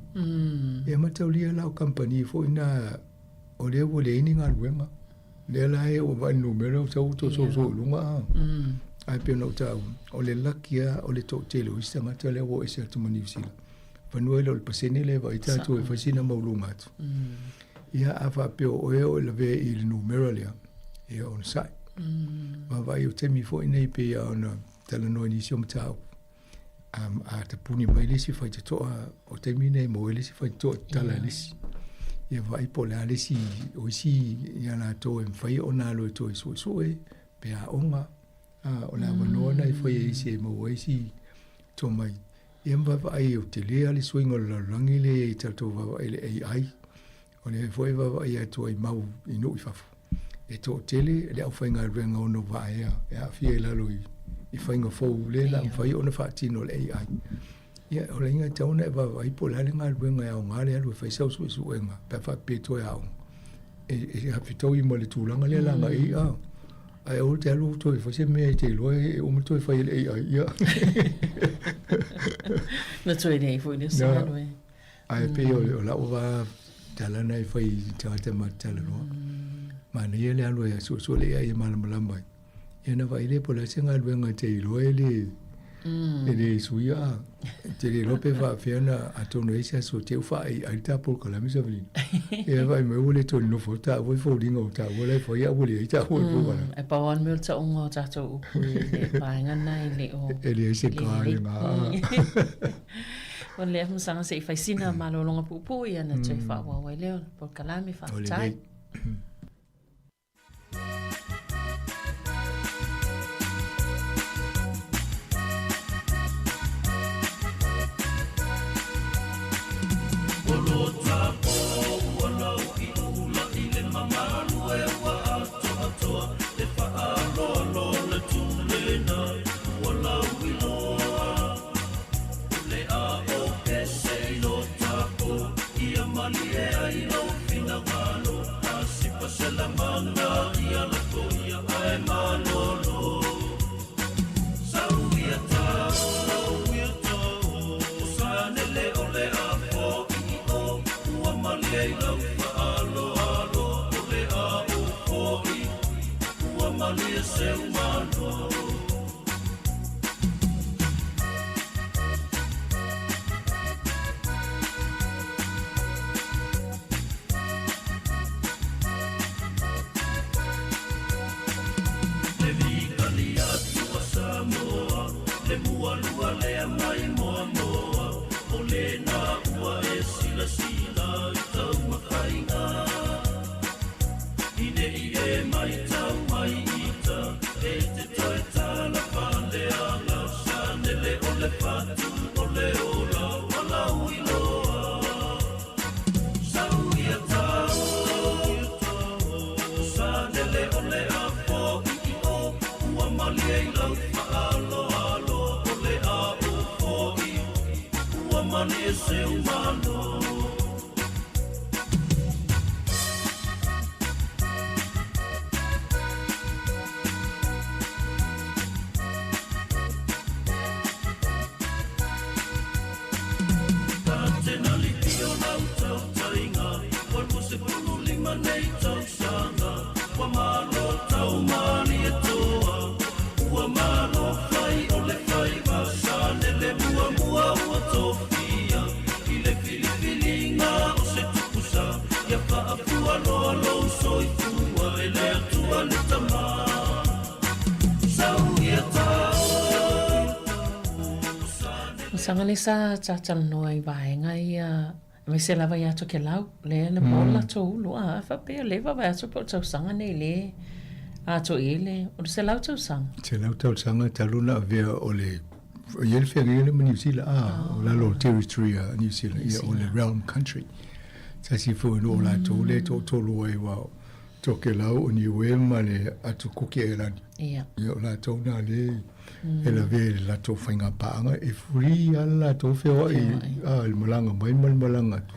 Ia mataulia la o kamupani foi na o lea ua leai ni galuega. Lea la e ua vaai numera ua sau ua soso i luga a. Ae pei ona ou taua, o le laki lava o le toatele o isi tagata lea ua o ese atu ma Niu Sila. Fanua ai lea o le pasene lea e vaai tatou e fai sina maualuga atu. Ia a faapea o oe o e lavea i le numera lea, ia onosai. Vaavaai o taimi foi nei pei lava ona talanoa i nisi o mataupu. A tapuni mai le isi faitotoa o taimi nei maua ai le isi faitotoa e tatala e le isi. Ia vaai po o le a le isi o isi ia latou e mafai ona alu e toe suesue pe aoga. A o le avanoa lena e fai e isi e maua ai isi tomai. Ia ma vaavaai ua tele lava le suiga o le lalolagi lea i tatou vaavaai i le AI. O lea foi e vaavaai atu ai mau i nuu i fafo, e toatele le aufaigaluega ono vaea e aafia i lalo i faiga fou lea o le a mafai ona faatino e le AI. Ia, o le iga e tatau ona e vaavaai po o le a le galuega e aoga le alu e fai sau suesuega pe a faapea e toe aoga. E fetaui ma le tulaga lea leaga e a. Ae aua te alu toe fai se mea e te iloa e uma toe fai e le AI. Ia. Na toe nei foi le se galuega. Ae pei o lau va tala na e fai i tagata ma talanoa. Manaia le alu e suesue le AI e malamalama ai. Ia na vaai lea po o le a se galuega e te iloa e le e le suia a. Te le iloa pe faapefea na atonu e ai se aso te u faa-AI le ta polokalame Savelina. Ia vaai mai ua le toe nofo taua i foliga o taua la e fai a ua leai taua i polokalame. E pau lava le mea o le tauga o tatou upu i le vaega lena e le o E leai se galuega. O lea masaga se i fai sina malologa puupuu ia na toe faaauau ai lea o le polokalame faafetai. Masaga le sa talanoa i vaega ia aemaise lava ia Tokelau lea na po latou ulu a faapea le vaavaai atu po o le tausaga nei le ato i ai le o le 100 tausaga. 100 tausaga talu ona avea o le e i ai le feagaiga lea ma Niu Sila a o lalo o territory a Niu Sila ia o le realm country. Tasi foi nuu o latou lea e toatolu ai aua o Tokelau o Niue ma le Atu Kuki Ailani. Ia. Ia o latou na lea e lavea i le latou faiga paaga e free lava le latou feoai a i le malaga mai ma le malaga atu.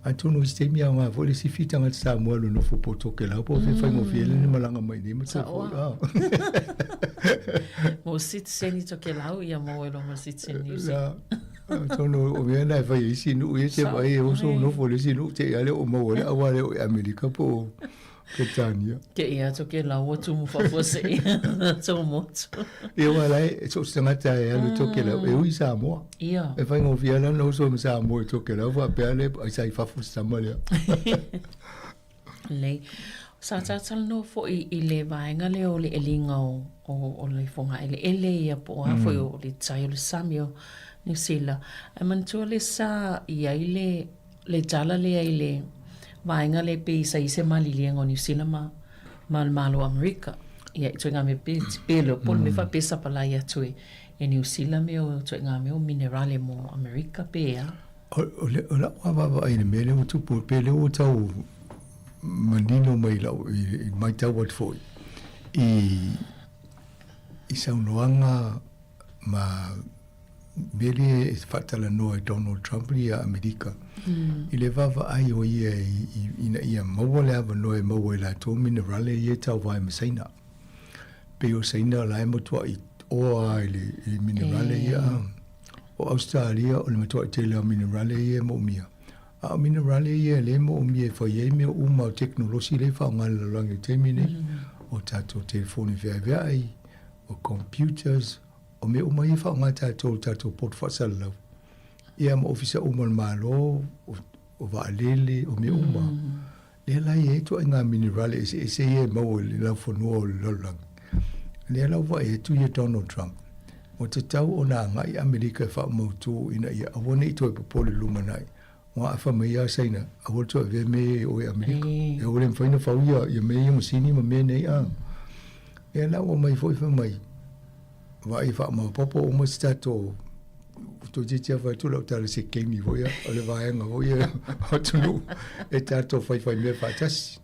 Atonu i se taimi aoga foi le sifi tagata Samoa e alu e nofo po o Tokelau po o fea e faigofie ai le malaga mai nei ma toe foi. Mo sitiseni Tokelau ia maua ai loa ma le sitiseni Niu Sila. Atonu o mea na e fai e isi nuu ia te vaai e oso nofo i le isi nuu te i ale o maua le aua le o i Amerika po o Peretania. Ke i atu ke lau atu mo faafuasei tou motu. Ia aua la e so o se tagata e alu i Tokelau e ui i Samoa. Ia. E faigofie lava ona oso ma Samoa i Tokelau faapea le ai sa i fafo se tama lea. Lelei. Sa talatalanoa foi i le vaega lea o le eliga o, o, o le fogaeleele ia po o a foi o le tai o le sami o Niu Sila. Ae manatua le sa i ai le, le tala lea i le vaega lea pei sa i ai se maliliega o Niu Sila ma, ma le Malo o Amerika. Ia, ituaiga mea pe, pe le o po o le mea faapea e sapalai atu e. e Niu Sila mea o ituaiga mea o minerale mo Amerika pe a? O lau lava vaavaai i le mea lea ua tupu, pei o lea ua tau manino mai i lau i matau atu foi i i saunoaga ma mea lea e faatalanoa e Donald Trump ia Amerika i le vaavaai o ia ina ia maua le avanoa e maua e latou minerale ia e tauva ai ma Saina. Pei o Saina o la e matuai oa i le minerale ia. O Ausetalia o le matuai tele o minerale ia e moomia. A o minerale ia lea e moomia e fai ai mea uma o tekonolosi lea e faaaoga i le lalolagi i le taimi nei, o tatou telefoni feaveai, o computers, o mea uma ia e faaaoga e tatou i le tatou poto faasalalau, ia ma ofisa uma o le Malo, o vaalele, o mea uma. Lea la e i ai ituaiga minerale eseese ia e maua i le laufanua o le lalolagi. Lea la ua vaai atu ia Donald Trump, ua tatau ona agai Amerika e faamautū ina ia aua ne i toe popole lumanai, ua afa mai ia Saina, aua le toe avea mea ia i o i Amerika. E ua le mafai ona fau ia, ia mea ia masini ma mea nei a. Lea la ua aumai foi fai mai, vaai faamaopoopo uma se tatou toeitiiti lava fai atu lau tala se keimi foi ia, o le vaega foi ia o atunuu e tatou faifaimea faatasi.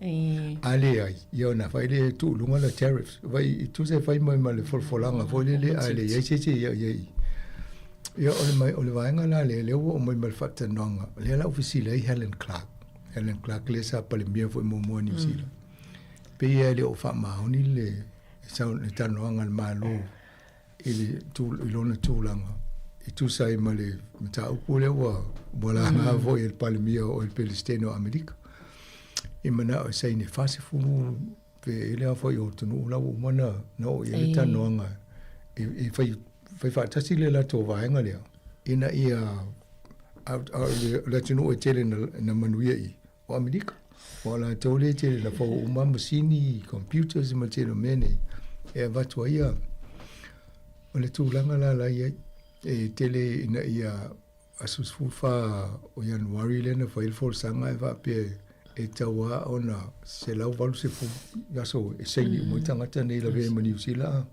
A leai, ia ona fai lea e tuu i luga la tariffs. Vai i tusa e fai mai ma le folafolaga foi lele, a leai se isi e ia i ai. Ia o le mai, o le vaega la lea, lea ua oo mai ma le faatalanoaga, lea la ua fesili ai Helen Clark. Helen Clark lea sa Palemia foi muamua i Niu Sila. Pei lava e le o faamaoni le le talanoaga a le Malo i le i lona tulaga e tusa ai ma le mataupu lea ua ua laga mm. foi e le Palemia o le Peresetene o Amerika. E manao e saini 40 pe e le foi o atunuu la ua uma na na oo i ai le talanoaga e, e fai fai faatasi le latou vaega lea ina ia a, a, le, le atunuu e tele na, na manuia i O Amerika, ua latou lea e tele na fau uma masini, computers ma le tele o mea nei e avatu ai ia o le tulaga la la i ai e tele ina ia aso 14 o Ianuari lea na fai le folasaga e faapea e tau lava ona 180 aso e saini uma ai tagata nei lavea ma Niu Sila.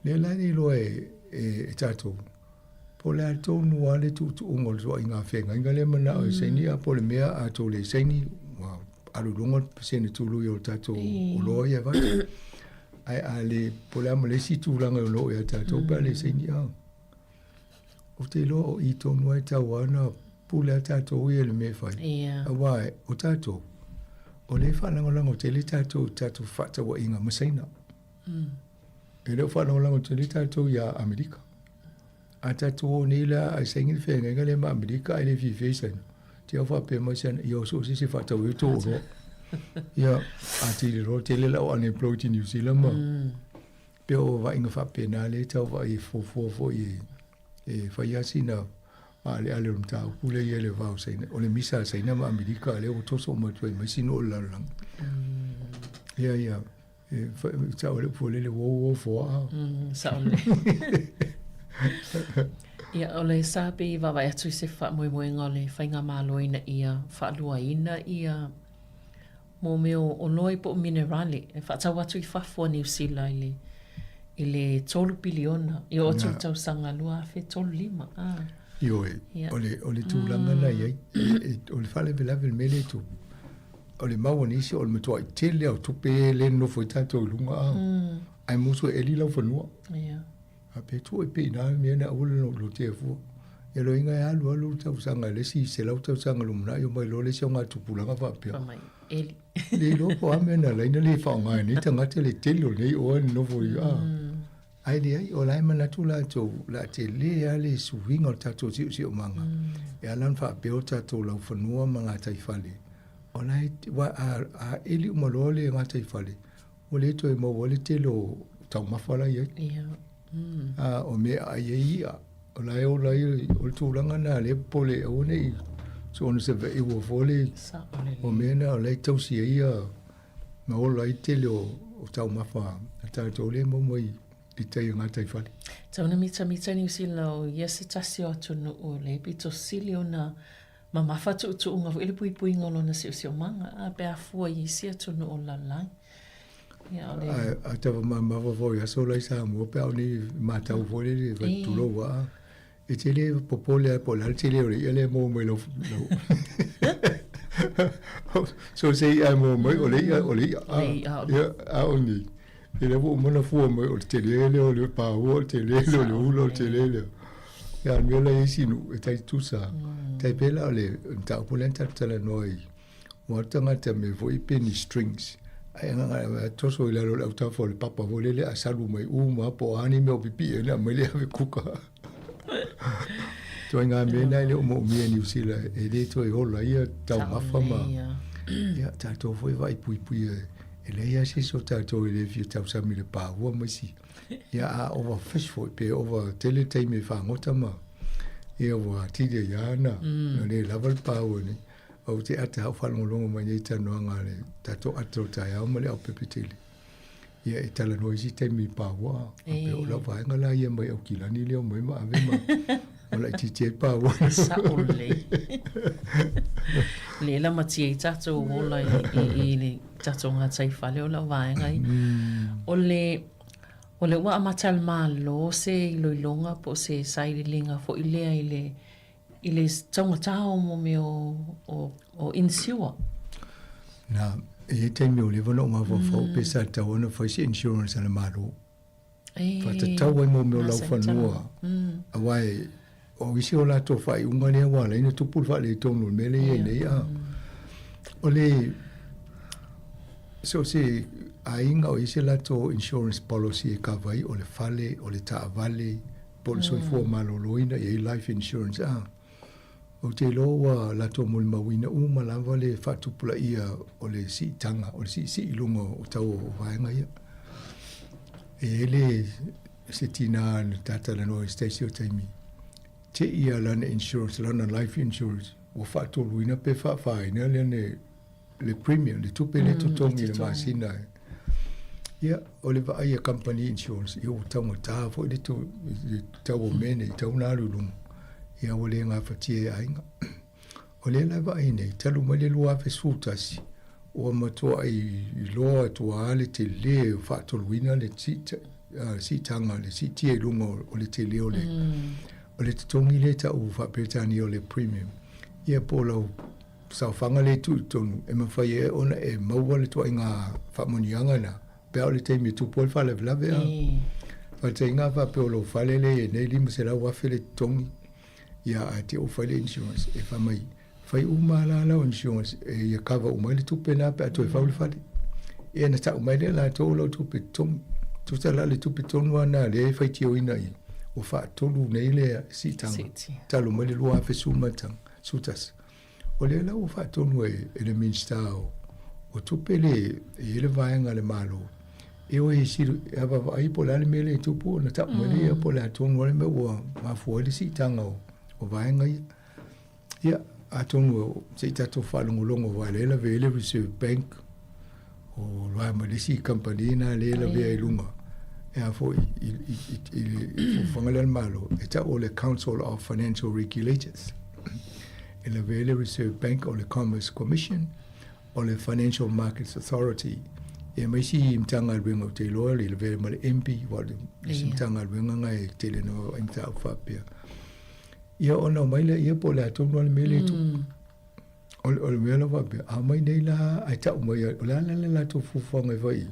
Lea la e iloa e, e, e tatou, po o le a tonu lava le tuutuuga o le ituaiga feagaiga lea manao e saini, a po o le mea a tou le saini, ua alu i luga le pasene tului o le tatou oloa ia e avatu. Ae a le, po o le a ma le isi tulaga e ono oo ia tatou pe a le saini a. Ou te iloa o i tonu ai tau lava ona pule a tatou ia i le mea e fai. Aua o tatou, o lea e faalagolago tele tatou i tatou fefaatauaiga ma Saina. E le o faalagolago tele tatou iā Amerika. A tatou o nei la ae saini le feagaiga lea ma Amerika ae le fiafia i Saina, te au faapea mai Saina, ia o so o se isi e faatau ai tou oloa. Ia, a tele loa tele la o unemployed i New Zealand ma pei o vaaiga faapena lea e tau vaai e fuafua foi e e fai lava sina maaleale o le mataupu lea i ai le va o Saina, o le misa a Saina ma Amerika lea ua toso uma atu ai ma isi nuu o le lalolagi. Ia, ia. E sao le upu lele ua uo foaa. Sao lelei. Ia, o le sa pei e vaavaai atu i se faamoemoega o le Faigamalo ina ia faaluaina ia mō mea o oloa po o minerale e faatau atu i fafo a Niu Sila i le i le 3 piliona i oo atu i le tausaga 2035. Ah. Ioe, o le, o le tulaga na i ai, o le faalavelave le mea lea e tupu. O le mau a nisi o le matuai tele lava o tupe lea e nonofo ai tatou i luga a. Ae musu e eli lau fanua. A pe tuu ai pea i ina le mea lena aua le lotea fua. Ia loiga e alu alu le tausaga i le isi 100 tausaga lumanai omai loa le isi augatupulaga faapea. Fai mai, eli. Le iloa po o a mea na ala ai ona le faaaoga e nei tagata le tele o nei oa e nonofo i a. Ae leai, o la e manatu latou, o le a tele lava le suiga o le tatou siosiomaga, e ala ona faapea o tatou laufanua ma gataifale, o la e, aua a eli uma loa le gataifale, ua le toe maua ai le tele o taumafa la e i ai. A o mea e ai ai i'a, o la e ola ai, o le tulaga lena lea e popole ai, aua ne i soona seveʻiua fua le, o mea na o la e tausi ai ia Ma ola ai tele o taumafa a tatou lea e maua mai i tai o gataifale. Tau na mitamita Niu Sila o ia se tasi o atunuu le pito sili ona mamafa tuutuuga foi le puipuiga o lona siosiomaga a pe a fua i isi atunuu o le lalolagi. Ia, o le... Ae a tavamamava foi i aso la i Samoa pe a o ni matau foi lele Ē. tulou a, e te le popole lava po o le a le tele o le i'a lea e maua mai lau lau so se i'a e maua mai o le i'a o le i'a O le i'a o le- Ia, a o ni ia lea ua uma ona fua mai o le tele lea o le paua o le tele lea o le ula o le tele lea. Ia a o le mea la e i ai isi nuu e tai tutusa tai pei la o le mataupu lea na tatou talanoa ai Ua tagata mea foi pe ni strings ae agaga toso i lalo o le autafa o le papa foi lele a salu mai uma po o a ni mea o pipii ai ona aumai lea ave kuka. Ituaiga mea na e le o moomia e Niu Sila e le toe ola ia taumafa ma ia tatou foi vaai puipuia e leai lava se isi o tatou e le fia tausami i le pāua ma isi. Ia a over fish foi pe over tele taimi e fagota ma ia ua atili ai lava ona le lava le pāua nei. Ou te ata au faalogologo mai nei talanoaga a le tatou ata o taeao ma le aupepe tele. Ia e talanoa isi taimi i Paua, a pei o lau vaega la ia mai Aukilani lea omai ma ave ma ma laitiiti ai Paua. Sao lelei. Lea la matia ai tatou ola i, i, i le tatou gataifale o lau vaega ia. O le, o le ua amata e le Malo se iloiloga po o se sailiiliga foi lea i le I le taugata o mo mea o insure. Na, e i ai taimi ua leva ona ou mafaufau pe sa tatau ona fai se insurance a le Malo. Faatatau ai mo mea o laufanua, aua e, o isi o latou faaiuga lea ua ala ai ona tupu le faaletonu o le mea lea e i ai nei. A o le, so o se aiga o i ai se latou insurance policy e kava ai o le fale, o le taavale, po o le soifua maloloina, e i ai life insurance a. Ou te iloa ua latou molimauina uma lava le faatupulaia o le siitaga, o le siisii i luga o tau o vaega ia. E i ai le se tinā na ta talanoa i se taisi o taimi, te i a lana insurance, lana life insurance, ua faatoluina pe faafāina lana le premium, le tupe lea e totogi i le masina. Ia, o le vaai a company insurance, ia ua taugata foi le, tu, le tau o mea nei, tau na alu i luga. Ia ua le gafatia e aiga. O lea la e vaai nei, talu mai le 2011, ua matuai iloa atu lava le tele o faatoluina le siitaga, le siitia i luga o le tele o le, o le totogi lea e tau faa-Peretania o le premium. Ia po o lau saofaga lea e tuu i totonu e mafai ai ona e maua le ituaiga faamanuiaga lena pe a o le taimi e tupu ai le faalavelave a. Faataitaiga faapea o lou fale lea e i ai nei $500,000 le totogi, ia ae te i ua fai le insurance e fai mai, fai uma lava la lau insurance e ia cover uma ai le tupe lena pe a toe fau le fale. Ia ona tau mai lea e latou o lau tupe totogi. Tusa la le tupe tonu lava lena lea e faitioina i ua faatolu nei le siitaga talu mai le 2011. O lea la ua faatonu e le Minisita o Tupe le, e i ai le vaega a le Malo e o e silu, e vaavaai po o le a le mea lea e tupu ona tau mai lea po o le a tonu lava le mea ua mafua ai le siitaga o vaega ia. Ia, atonu se i tatou faalogologo aua o lea e lavea ai le Reserve Bank, o loa ma le isi kamupani lena lea e lavea i luga e a foi i le fuafuaga lea a le Malo e tau o le Council of Financial Regulators. E lavea ai le Reserve Bank o le Commerce Commission, o le Financial Markets Authority, ia ma isi Matagaluega ou te iloa e lavea ma le MB, aua o le isi Matagaluega lena e tele ina vaavaai mataupu faapea. Ia ona omai lea po o le a tonu lava le mea lea e tupu. O le mea la faapea, a omai nei la ae tau mai, o le a la le latou fuafuaga e fai i ai?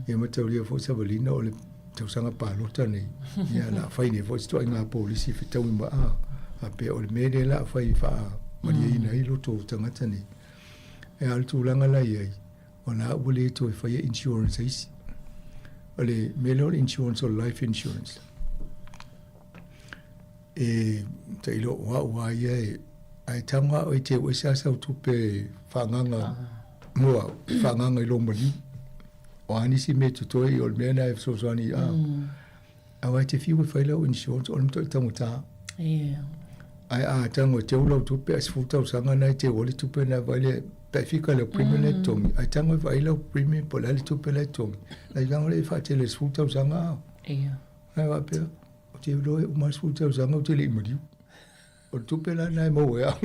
Ia mataulia foi Savalina o le tausaga palota nei, ia o le a fai nei foi se ituaiga polisi e fetaui ma a, faapea o le mea lea o le a fai e faamalieina ai loto o tagata nei. A o le tulaga la i ai, o la ua le toe faia insurance a isi. O le mea lea o le insurance o le life insurance, E tailo o au a ia e ae tago a oe te ese a sau tupe faaagaga mo au e faaagaga i lou maliu. O a nisi mea e totoe ia o le mea lena e fesoasoani a aua e te fiu e fai lau insurance o le matuai taugata. Ae a tago e teu lau tupe a 10 tausaga na e teu ai le tupe na vaai lea pe fika le premium le totogi ae tago e vaai lau premium po o le a le tupe la e totogi na tago lea e faatele i le 10 tausaga a. Ae faapea Ou te iloa e uma le 10 tausaga ou te le i maliu. O le tupe la lena e maua e au.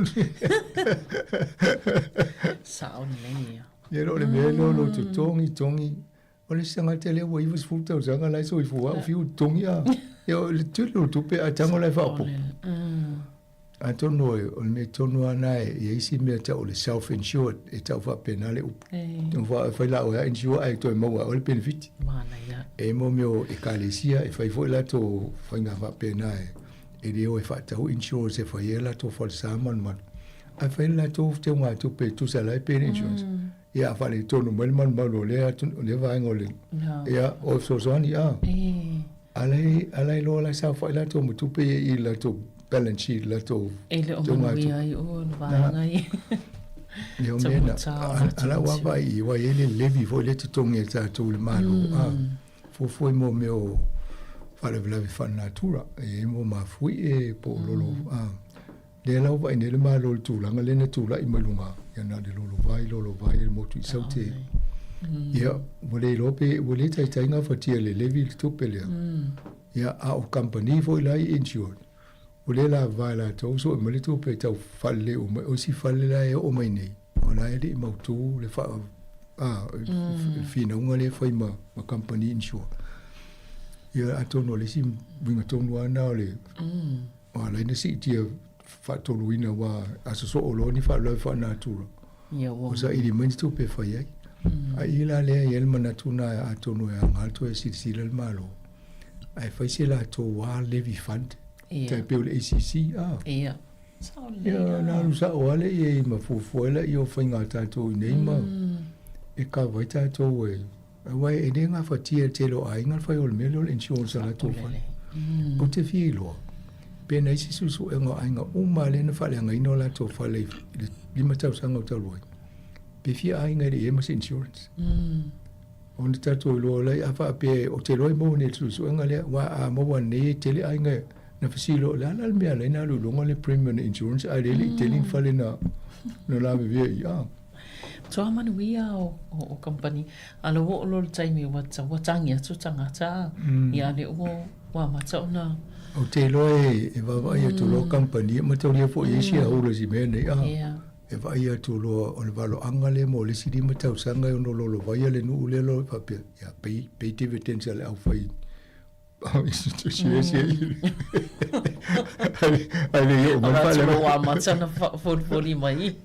Sao lelei ia. Ia o le mea lea o lou totogi, togi. O le isi tagata lea ua 90 tausaga la e soifua o fiu totogi a. Ia o le tele o tupe ae tago la e faaopoopo. Atonu o le mea tonu lava lena e i ai isi mea tau o le self insured e tau faapena le upu. E fai la oe lava insure ae toe maua e oe le penefiti. E mo mea o ekalesia e fai foi latou faiga faapena e le o e faatau insurance e fai ai latou falesa malumalu. Ae fai le latou teugatupe e tusa la e pay le insurance. Ia a faaletonu mai le malumalu o lea o lea vaega o le ia o fesoasoani a. A la e a la e iloa la e saofai latou ma tupe ia i latou balance sheet latou E le o manuia ai o le vaega ia. Ia o mea na, a la ua vaai i aua e i ai le levy foi lea e totogi e tatou i le Malo a, fuafua i mo mea o faalavelave faalenatura, e i ai mo mafuie po o lolo a. Lea la ua vaai nei le Malo i le tulaga lea na tulai mai luga, ia na o le lolovai, lolovai le motu i Saute. Ia, ua le iloa pe, ua le taitai gafatia e le levy le tupe lea. Ia, a o kamupani foi la e insured, ua le lavava e latou sue mai le tupe e tau faalelei uma. O isi fale la e oo mai nei, o la e le i mautu le faa, a, le finauga lea e fai ma, ma kamupani insure. Ia, atonu o le isi uiga tonu lava lena o le Ua ala ai ona siitia faatoluina aua a sosoo loa ni faalavelave faalenatura, ua saili mai ni tupe e fai ai. A i la lea e i ai le manatu lena atonu e aoga le toe silasila le Malo ae fai se latou lava levy fund tai pei o le ACC a. Ia. Ia ona alu sao lava lea i ai ma fuafua ai lea o faiga a tatou i inei ma e kava ai tatou e Aua e le gafatia e le tele o aiga le fai o le mea lea o le insurance a latou fale. Ou te fia iloa, pe na i ai se suesuega o aiga uma lea na faaleagaina o latou fale i le 5 tausaga o talu ai, pe fia aiga e le i i ai ma se insurance. Ona tatou iloa lea, a faapea ou te iloa e maua nei i le suesuega lea, aua a maua nei e tele aiga na fesili loa, o le a la le mea e ala ai ona alu i luga le premium o le insurance ae lea e le i tele ni fale na lavevea i i. Toa manuia o o company a lo oo loa le taimi ua ua tagi atu tagata ia lea ua ua amata ona. Ou te iloa e vaavaai atu loa kamupani ma taulia foi i ai shareholders i mea nei a e vaai atu loa o le valoaga lea mo le isi 5 tausaga e ono lolovaia le nuu lea loa faapea ia pay pay dividends a le aufai Ae le i oo mai le faaleaga. Ua amata ona folifoli mai.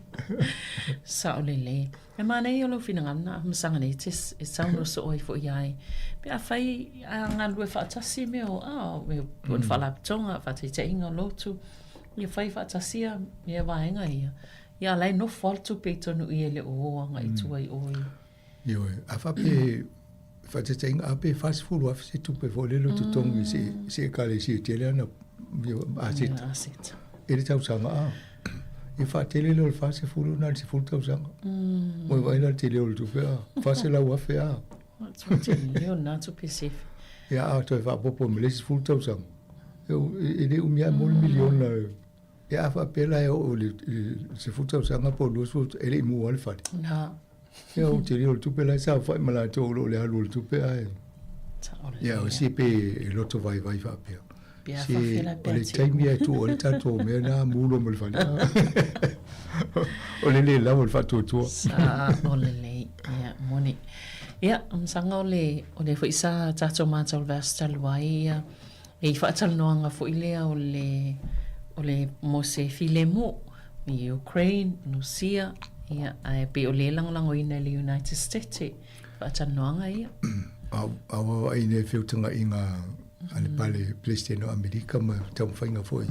Sao lelei. E manaia ia o lou finagalo na masaga nei e e saunoa soo ai foi ia e. Pe afai a galulue faatasi mea o a mea o ni faalapotopotoga, faataitaiga o lotu, ia fai faatasi ia ia vaega ia. Ia a la e nofo lava le tupe i totonu i i e le o o agai i tua i o i. Ioe, a faapea, faataitaiga, a pe $40,000 se tupe foi lele o totogi i se, se ekalesia e tele ana aseta. Aseta. I le tausaga, a. Ia faatele lea o le 40 na o le 10 tausaga. Ua vaai la le tele o le tupe, a. $400,000, a. Tele o lena tupe sefe. Ia, a toe faaopoopo ma le isi 10 tausaga, e le umi lava mo le miliona. Ia, a faapea la e oo i le 10 tausaga po o le 20, e le i muamua le fale. Na. Ia ou te leo le tupe la e saofai ma latou o lo o le alu o le tupe ae. Ia o se pe e loto vaivai faapea. Se o le taimi e tuu ai le tatou mea na mulo ma le fale. O le le lava o le faatuatua. Sa o lelei. Ia moni. Ia masaga o le o le foi sa tatou matau i le vaiaso talu ai ia e i faatalanoaga foi lea o le o le mo se filemu i Ukraine, Rusia, ia, ae pei o lea e lagolagoina e le United States i faatalanoaga ia. A ua vaavaai nei feutagaiga a le pale Peresetene o Amerika ma taumafaiga foi,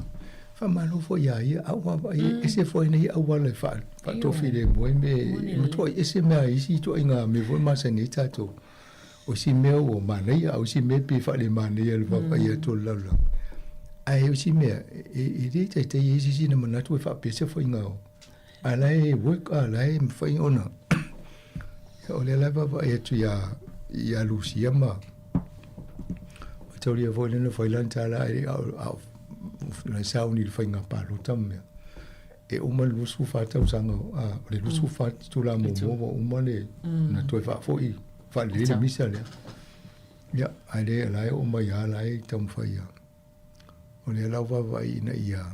faamalo foi iā ia, a ua vaavaai e ese foi nei auala e faatofilemu ai me, e matuai ese mea i isi ituaiga mea foi masani ai tatou. O isi mea ua manaia, a o isi mea pei e faalemanaia i le vaavaai atu o le lalolagi. Ae o isi mea, e le taitai ai se isi ona manatu e faapea se faiga o, a la e work, a la e mafai ona. O lea la e vaavaai atu ia, ia Lusia ma mataulia foi lea na fai lana tala a o sauni i le faiga palota ma mea. E uma le 24 tausaga, a, o le 24 itula muamua ua uma le, na toe faafoi, faalelei le misa lea. Ia, ae le, la e oo mai lava, la e taumafai ia. O lea la ua vaavaai ina ia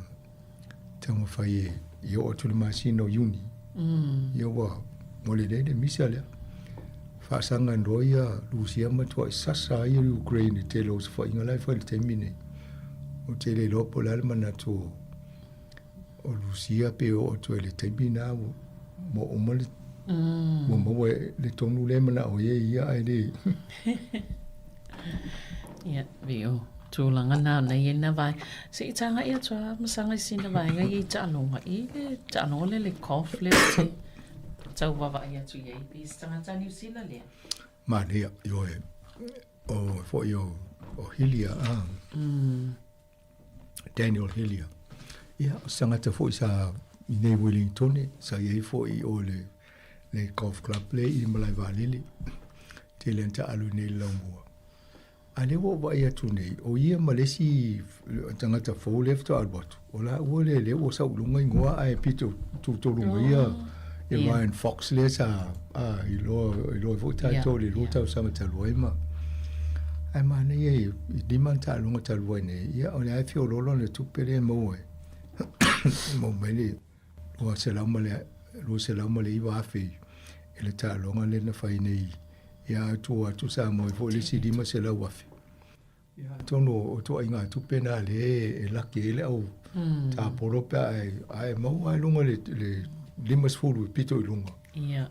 taumafai e, ia oo atu i le masina o Iuni, ia ua, ua lelei le misa lea. faasaga loa ia Lusia ma matuai sasa ai le Ukraine i le tele o osofaiga la e fai i le taimi nei. Ou te le iloa po o le a le manatu o o Lusia pe oo atu ai i le taimi lena ua uma le ua maua le tonu lea e manao ai e ia ae le Ia, pei o tulaga na ona i ai lena vaega. Se i tagai atu lava Masaga i sina vaega ia i taaloga, i le taaloga lea le golf lea ou te tau vaavaai atu i ai, pei se tagata Niu Sila lea. Manaia, ioe, o foi o Hillier, a. Daniel Hillier. Ia, o se tagata foi sa i nei Wellingtone, sa i ai foi i o le, le golf club le i malae vaalele. Tele ana taaalo i nei le laumua. A lea ua ou vaai atu nei, o ia ma le isi tagata fou lea faatoa alu atu, o laua lea lea ua sau i luga igoa ae pito tutolu mai ia ia Ryan Fox lea sa a iloa iloa foi tatou i le 2 tausaga talu ai ma ae manaia i lima ana taaloga talu ai nei, ia o lea e feoloolo le tupe lea e maua ai maua mai le $209,000 i le taaloga lea na fai nei ia ae tua atu Samoa ai foi le isi $500,000. Ia atonu o ituaiga tupe na lea e laki ai le au tapolo pe a e, a e maua ai luga le, le 50 e pito i luga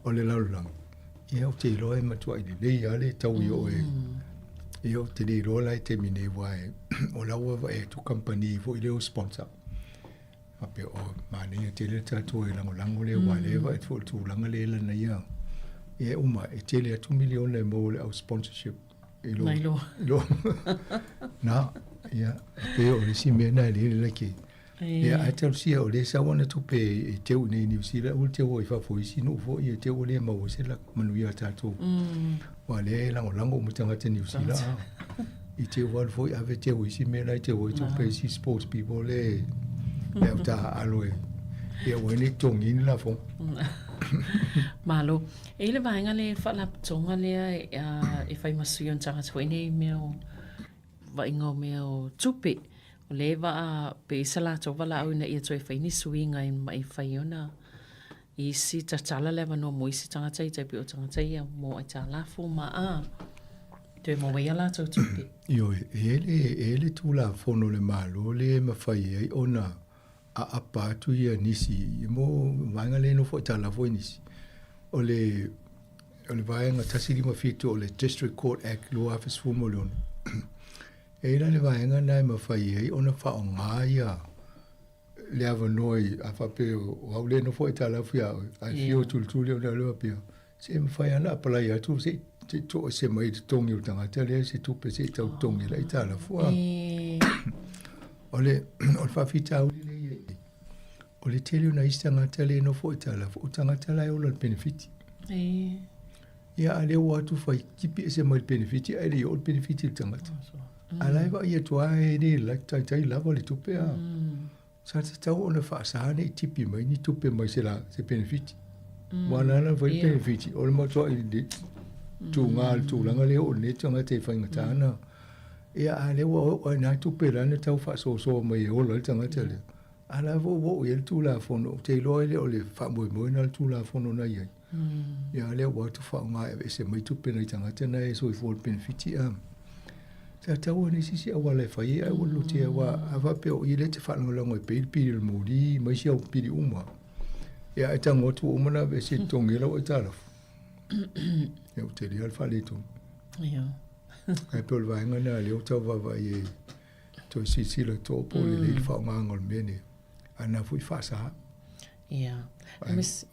o le lalolagi. Ia ou te iloa e matuai lelei lava le tau i oe. Ia ou te le iloa la i taimi nei aua e, o la ua vaai atu kamupani foi lea o sponsor. Faapea o manaia tele le tatou e lagolago lea aua lea e vaai atu foi i le tulaga lea e lana ia. Ia e uma e tele atu miliona e maua i le au sponsorship. I lo, Nai lo. I lo. Na, ia, e pei o le isi mea na e le like. Ia, ae talosia o lea e sau ana tupe e teu i nei Niu Sila, aua le teu i fafo i isi nuu foi, e teu o lea e maua ai se manuia a tatou. Aua o lea e lagolago uma tagata Niu Sila. I teu alu foi ave teu i isi mea la e teu ai tupe isi sports people le le au taaalo e ia ua nei totogi ni lafoga. Malo. E i le vaega le faalapotopotoga lea e fai ma sui o ni tagata foi nei mea o vaaiga o mea o tupe. O lea e vaa pe i sa latou valaau ina ia toe fai ni suiga e mai fai ona isi tatala le avanoa mo isi tagata i tai pei o tagata ia mo aitalafu ma a toe maua ai a latou tupe. Ioe, e i ai le, e i ai le Tulafono a le Malo lea e mafai ai ona aapa atu ia nisi mo vaega lea e nofo aitalafu ai nisi. O le, o le vaega 157 o le District Court Act 2016, e i ai la le vaega lena e mafai ai ona faaaoga ia le avanoa i, a faapea o au lea e nofo aitalafu ia oe, ae fia o tulituli ona lea faapea, se mafai lava ona apalai atu se i toese mai i totogi o le tagata lea se tupe se i tau totogi ai le aitalafu. A. O le, o le faafitauli lea e i ai nei, o le tele o nai isi tagata lea e nofo aitalafu, o tagata la e ola i le penefiti. Ia, a lea ua o atu fai tipi ese mai le penefiti ae le i oo le penefiti i le tagata. A la e vaai atu lava e le like taitai lava le tupe a. Sa tatau ona faasa ne i tipi mai ni tupe mai se la se penefiti. Aua na ala ona fai le penefiti o le matuai le tuga le tulaga lea o lenei tagata e faigata ona ia a lea ua oo lava i na tupe la na tau faasoasoa mai e ola ai le tagata lea. A la foi ua oo i ai le Tulafono, ou te iloa e le o le faamoemoe lena o le Tulafono na i ai. Ia lea ua atu faaaoga e aveese mai tupe nai tagata na e soifua i le penefiti a. Sa tatau lava nisi isi auala e fai ai ae ua lotea aua a faapea o i lea e te faalagolago e pay le pili o le moli ma isi au pili uma. Ia ae tago atu ua uma ona aveese e totogi ai lau aitalafu. Ia ua tele lava le faaletonu. Ia. Ae pei o le vaega lena lea ua tau vaavaai ai toe silasila totoa po o lelei le faaaogaina o le mea lenei. A na foi faasa. Ia.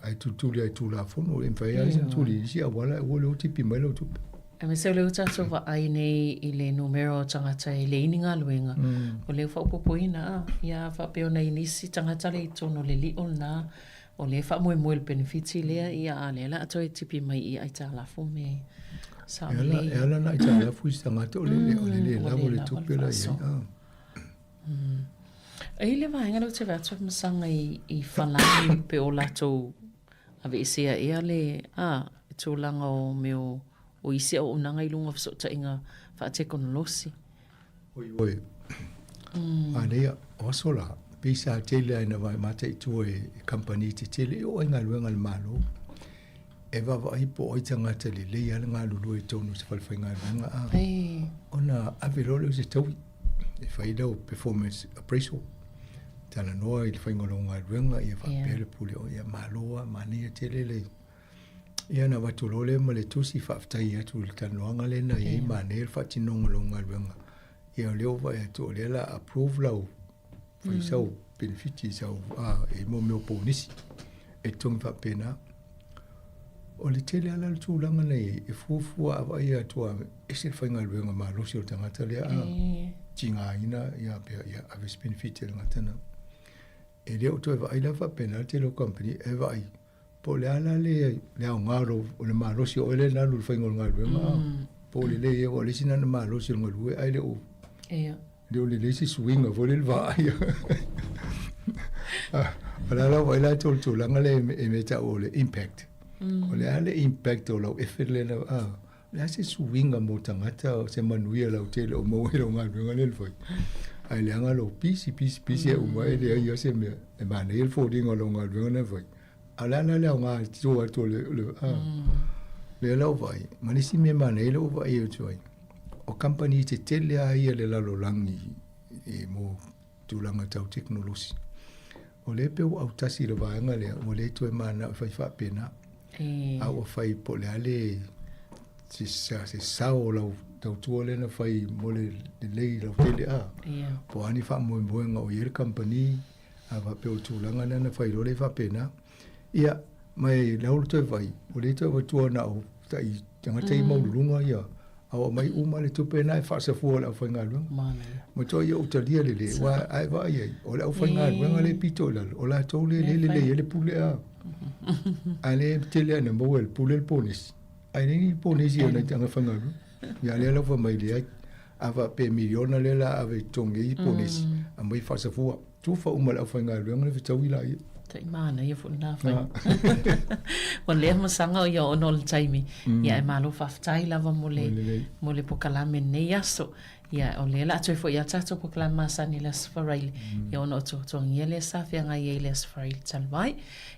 Ae tulituli lava i Tulafono, e mafai lava ona tuli i isi auala ae aua le o tipi mai lau tupe. Aemaise o lea ua tatou vaai nei i le numera o tagata e leai ni galuega, o lea ua faaopoopoina a, ia faapea ona i nisi tagata lea i totonu o le lio lena, o lea e faamoemoe i le penefiti lea, ia a o lea o le a toe tipi mai i aitalafu me sao lelei. E ala ona aitalafu isi tagata o le le lava o le tupe la e i ai. E i ai le vaega lea ou te vaai atu masaga i Falani pe o latou aveesea ea le a tulaga o mea o isi auaunaga i luga o fesootaiga faatekonolosi. Oi oi. Manaia, o aso la, pei sa tele lava ina mataitu e kamupani tetele e oo ai galuega a le Malo. E vaavaai po o ai tagata lelei lava le galulue i totonu o se falefaigaluega a ona ave loa lea o se taui e fai lau performance appraisal, talanoa i le faiga o lau galuega ia faapea le pule o ia malo lava, manaia tele le ia ona avatu loa lea ma le tusi faafetai atu i le talanoaga lea na i ai, manaia le faatinoga o lau galuega. Ia o lea ua vaai atu o lea o le a approve lau fai sau penefiti sau a e mo mea o ponisi e totogi faapena. O le tele lava la o le tulaga na i ai, e fuafua a vaai atu lava e ese le faigaluega malosi o le tagata lea a tigaina ia pea ia ave se penefiti a le tagata lena. E le o toe vaai la faapena le tele o kamupani e vaai Po o le a la le aoga o le malosi o oe lea na alu i le faiga o le galuega, po o lelei ea, aua o le isi lena na malosi o le galue ae le o, le o lelei se suiga foi lea i le vaai. O le a la vaai latou i le tulaga lea e mea e tau o le impact. O le a le impact o lau effort lea na, O le a se suiga mo tagata, o se manuia lautele o maua i lau galuega lea na fai? Ae leaga lou pisi, pisi, pisi e uma e leai lava se mea e manaia le foliga o lau galuega lea na fai. A o le a la le aoga i tua atu o le, o le, a. Lea la ua vaai, ma le isi mea manaia lea ua vaai atu ai, o kamupani tetele lava ia i le lalolagi i mo tulaga tau tekonolosi. O lea pei ua autasi i le vaega lea, ua le toe mananao e fai faapena. A ua fai po o le a le se sao o lau tautua lea na fai mo le lelei lautele a. Po o a ni faamoemoega o i ai le kamupani, a faapea o le tulaga lea na fai loa lea faapena. Ia, ma e lau le toe vaai, ua le toe avatua na o tai tagata ia maualuluga ia, a ua aumai uma le tupe lena e faasafua e le aufaigaluega. Matua ia ou talia lelei, aua a e vaai ai, o le aufaigaluega lea e pito i lalo, o latou lea e le lelei ai le pule a. A lea e tele lava ina maua e le pule le ponesi, ae leai ni ponesi a nai tagata faigaluega. Ia lea la ua fai mai leai, a faapea e miliona lea o le a ave e totogi ai ponesi, aumai faasafua. Tufa uma le aufaigaluega le fetaui laia. Tai manaia foi lena fai. Ua lea masaga o ia ona o le taimi. Ia e malo faafetai lava mo le mo le pokalame lenei aso. Ia o lea la a toe foi a tatou pokalame masani i le Aso Faraile. Ia ona o tuatuagia lea sa feagai ai i le Aso Faraile talu ai.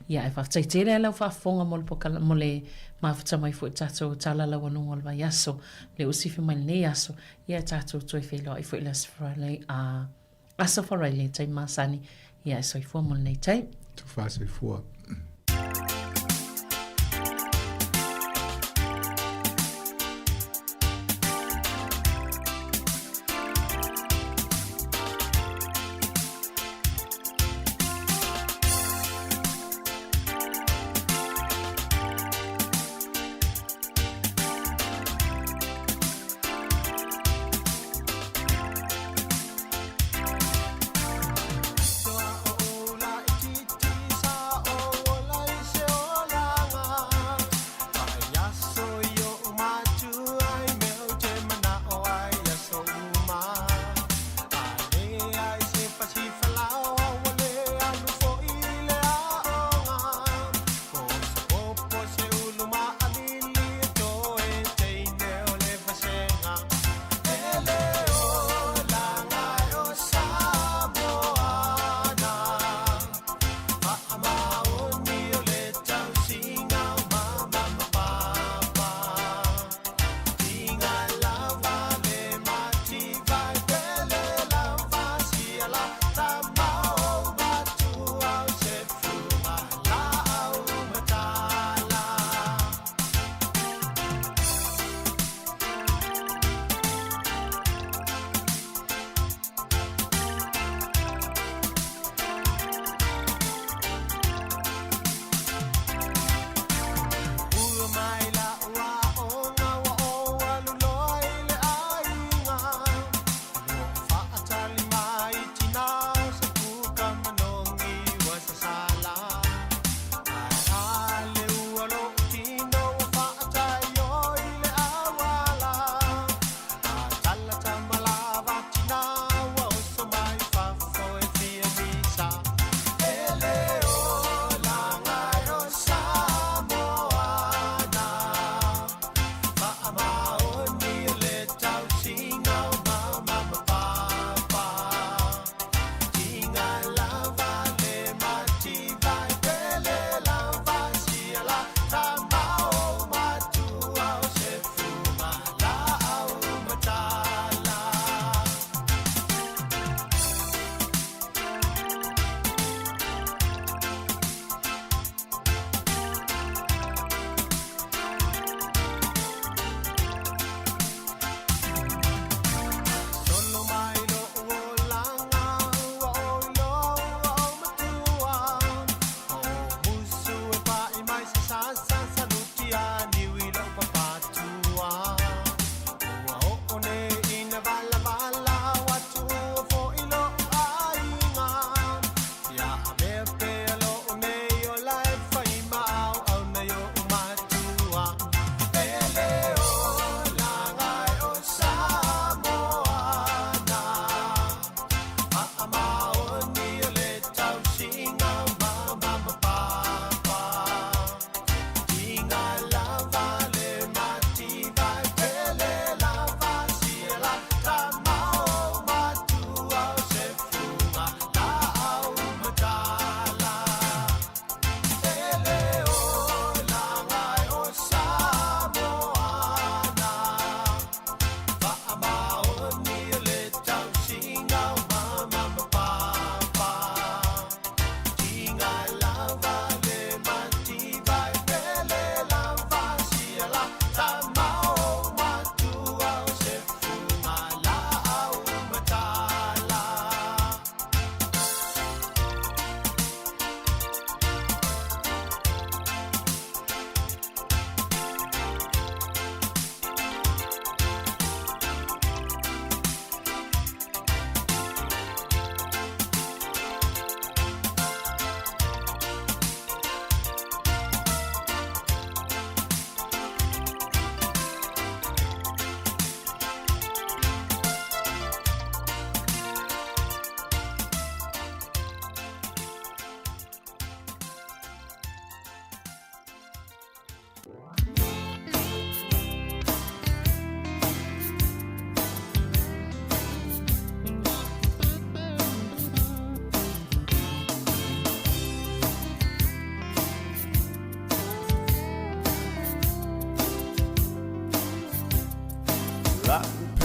Ia ae faafetai tele lava lau faafofoga mo le pokalame mo le mafuta mai foi i le tatou tala laualuga o le vaiaso. Le usifi mai lenei aso. Ia e tatou toe feiloai foi i le Aso Faraile a Aso Faraile, taimi masani, ia e soifua mo lenei taimi. Tufa soifua.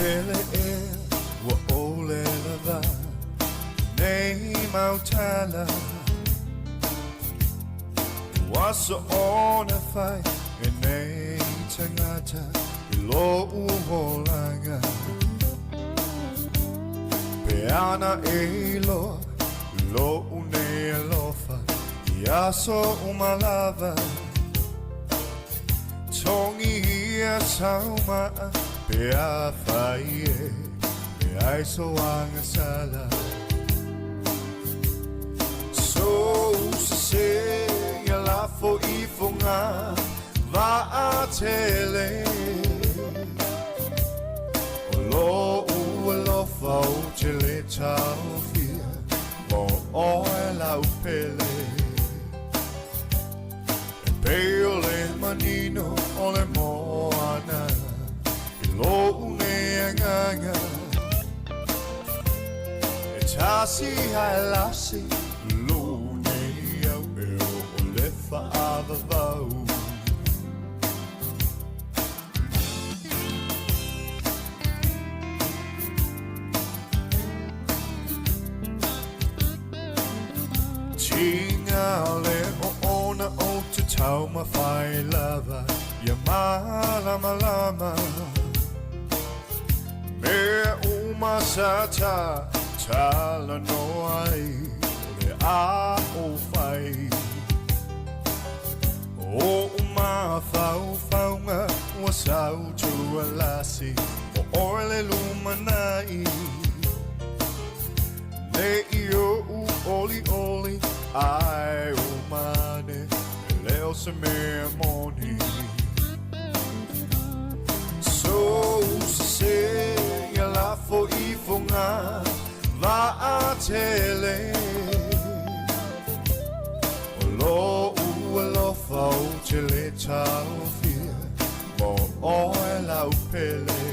Pele ea ua ʻole lawa nei mau tala Ua soona fai e nei tangata i loʻu olaga Pe ana e iloa loʻu nei alofa i aso uma lava Togi ia sau maa pe afai e leai sou agasala Sou sesē ia lafo ifoga vaatele O loʻu alofa ou te lē taofia mo oe lau pele E pei o le manino o le moana i loʻu nei agaga E tasi ae lasi loʻu nei au e o le faavavau. Tiga le oona ou te taumafai lava ia malamalama Mea uma sa ta talanoa ai o le a ou fai O oʻu mafaufauga ua sau tualasi o oe le lumanai Nei i oʻu olioli ae uma ane e le o se mea moni Sou sesē ia lafo ifoga vaatele O loʻu alofa ou te lē taofia mo oe lau pele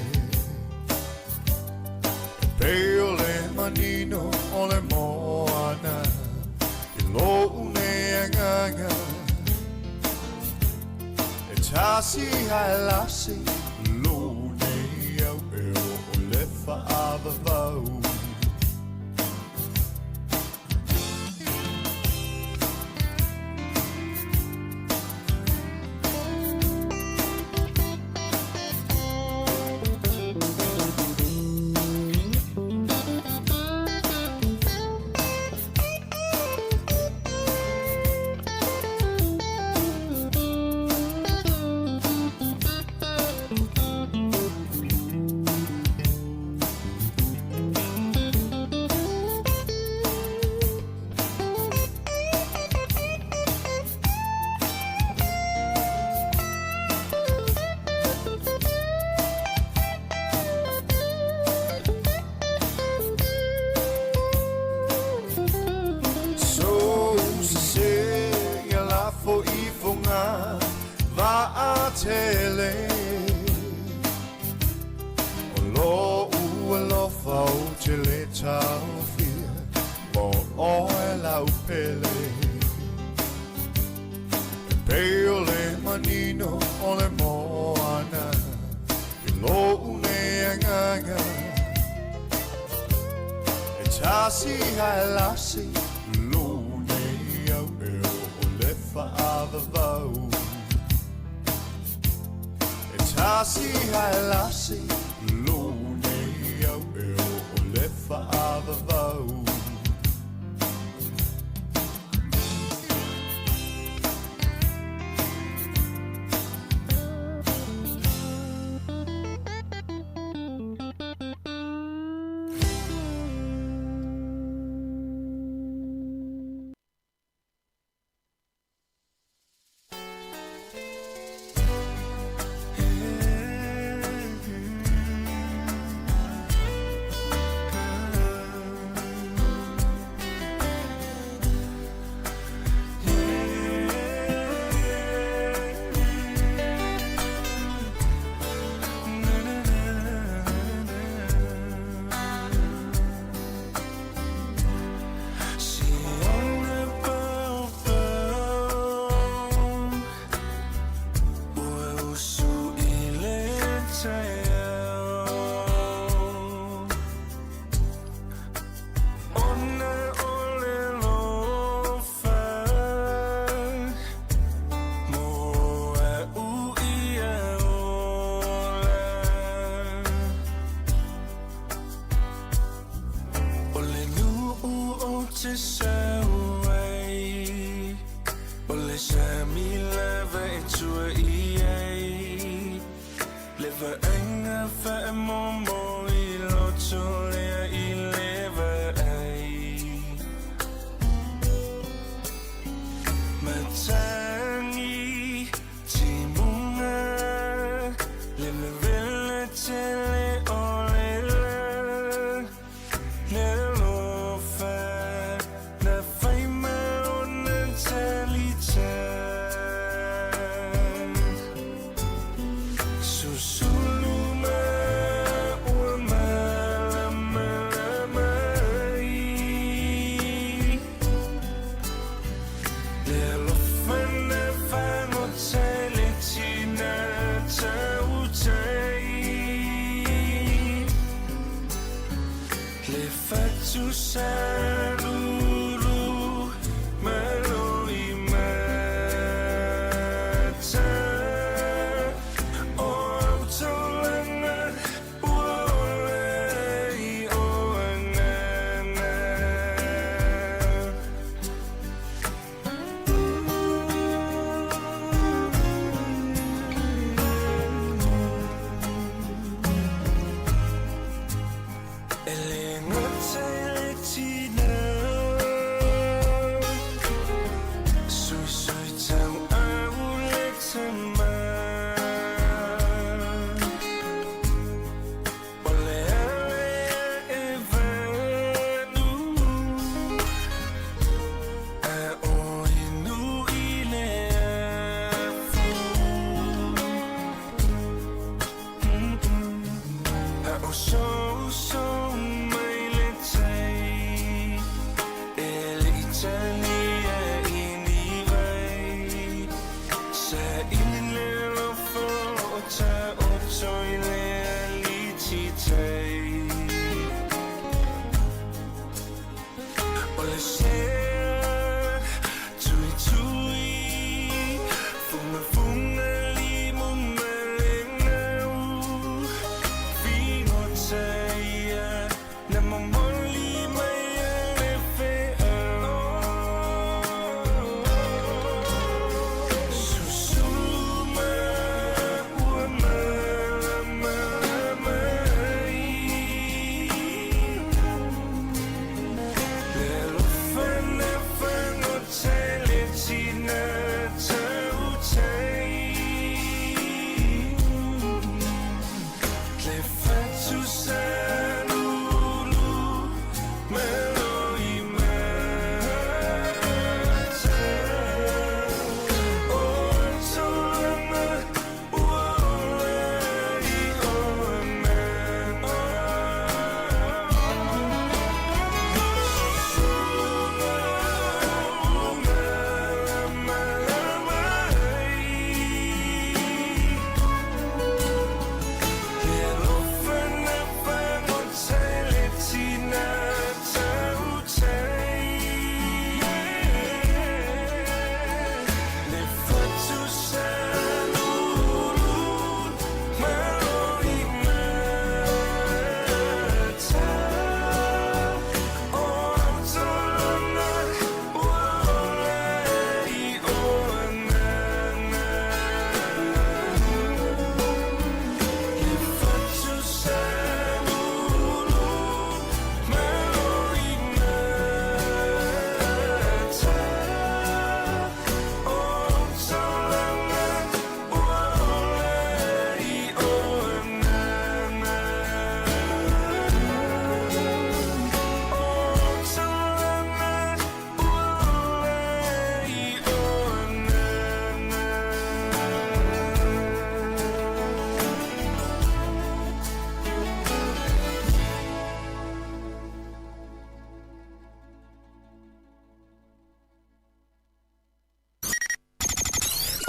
E pei o le manino o le moana i loʻu nei agaga E tasi ae lasi loʻu nei au e o le faavavau. Sou sesē ia lafo ifoga vaatele O loʻu alofa ou te lē taofia mo oe lau pele E pei o le manino o le moana i loʻu nei agaga E tasi ae lasi loʻu nei au e o le faavavau E tasi ae lasi loʻu nei au e o le faavavau.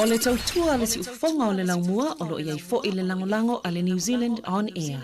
O le tautua a le siufofoga o le laumua o lo o i ai foi le lagolago a le New Zealand On Air.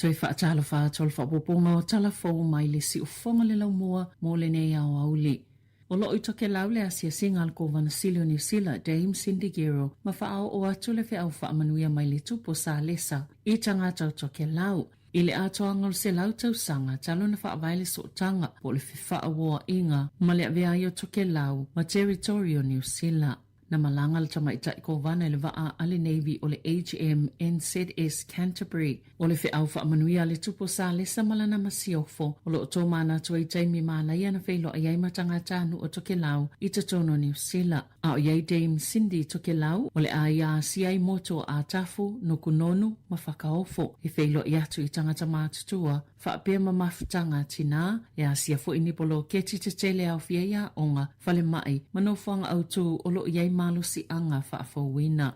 Toe faatalofa atu o le faaopoopoga o tala fou mai le siufofoga le laumua mo lenei aoauli. O lo o i Tokelau le asiasiga a le Kovana Sili o Niu Sila, Dame Cindy Gero, ma faaoo atu le feau faamanuia mai le Tupu o Salesa i tagata o Tokelau. I le atoaga o le 100 tausaga talu ona faavae le sootaga po o le fefaauoaiga ma le avea ai o Tokelau ma Territory o Niu Sila. Na malaga le tamaitai kovana i le vaa a le Navy o le HMNZS Canterbury. O le feau faamanuia a le Tupu o Salesa ma lana masiofo, o lo o tomanatu ai taimi manaia na feiloai ai ma tagatanuu o Tokelau i totonu o Niu Sila. A o i ai Dame Cindy Tokelau, o le a ia asia ai motu o Atafu, Nukunonu ma Fakaofo e feiloai atu i tagata matutua faapea ma mafutaga tinā, e asia foi ni poloketi tetele e aofia ai aoga, falemai, ma nofoaga autū o lo o i ai malosiaga faafouina.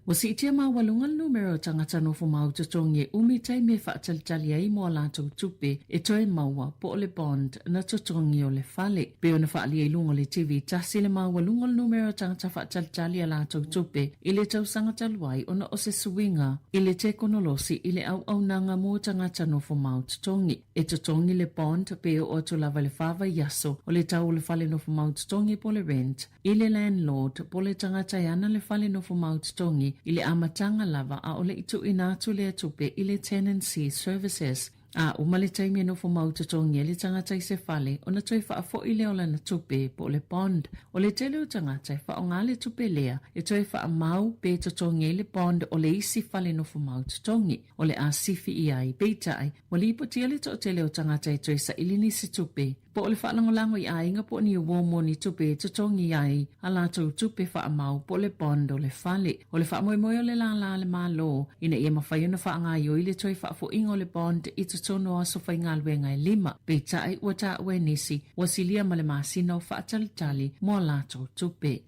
Ua siitia maualuga le numera o tagata nofo mau totogi e umi taimi e faatalitali ai mo a latou tupe e toe maua po o le bond na totogi o le fale. Pei ona faaalia i luga o le TV tasi le maualuga o le numera o tagata faatalitali a latou tupe i le tausaga talu ai ona o se suiga i le tekonolosi i le auaunaga mo tagata nofo mau totogi. E totogi le bond pe oo atu lava i le fa vaiaso o le tau o le fale nofo mau totogi po o le rent i le landlord po o le tagata e ana le fale nofo mau totogi i le amataga lava a o le i tuuina atu lea tupe i le Tenancy Services. A uma le taimi e nofo mau totogi ai le tagata i se fale ona toe faafoi lea o lana tupe po o le bond. O le tele o tagata e faaaoga le tupe lea e toe faamau pe totogi ai le bond o le isi fale nofo mau totogi o le a sifi i ai. Peitai, ua lipotia le toatele o tagata e toe saili nisi tupe po o le faalagolago i aiga po o ni uō mo ni tupe e totogi ai a latou tupe faamau po o le bond o le fale. O le faamoemoe o le lālā a le Malo ina ia mafai ona faagaoioi le toe faafoiga o le bond i totonu o aso faigaluega e lima, peitai ua taua e nisi ua silia ma le masina o faatalitali mo a latou tupe.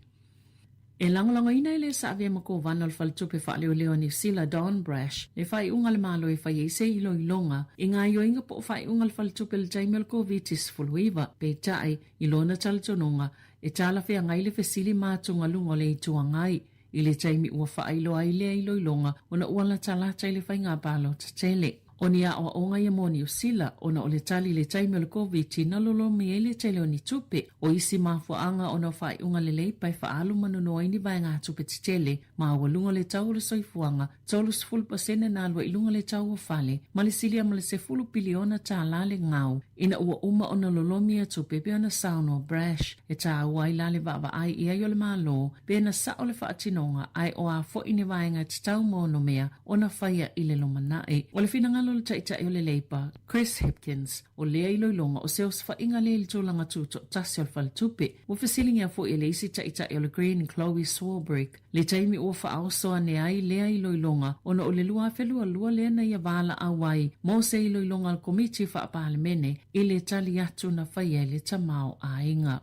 E lagolagoina e le Saavea ma Kovana o le Faletupe Faaleoleo a Niu Sila, Don Brash, le faaiuga a le Malo e fai ai se iloiloga i gaoioiga po o faaiuga a le Faletupe i le taimi o le Koviti-19. Peitai, i lona talitonuga, e talafeagai le fesili ma atugaluga o le Itu Agai i le taimi ua faailoa ai lea iloiloga ona ua latalata i le faiga palota tele. O ni aoaoga ia mo Niu Sila ona o le tali i le taimi o le Koviti na lolomi ai le tele o ni tupe. O isi mafuaaga ona o faaiuga lelei pae faaalu ma nono ai ni vaegatupe tetele maualuga o le tau o le soifuaga, 30% na alu ai i luga le tau o fale, ma le silia ma le 10 piliona tālā le gau ina ua uma ona lolomi ia tupe pei ona saunoa Brash. E tāua ai la le vaavaai i ai o le Malo pe na sao le faatinoga ae o a foi ni vaega e tatau ma onomea ona faia i le lumanai. O le finagalo o le Taitai o le Labour, Chris Hipkins, o lea iloiloga o se osofaiga lea i le tulaga tutoatasi o le faletupe. Ua fesiligia foi e le isi Taitai o le Green, Chloe Swarbrick, le taimi ua faaoso ane ai lea iloiloga ona o le 2022 lea na ia valaau ai mo se iloiloga a le Komiti Faa-Palemene i le tali atu na faia e le tamaoaiga.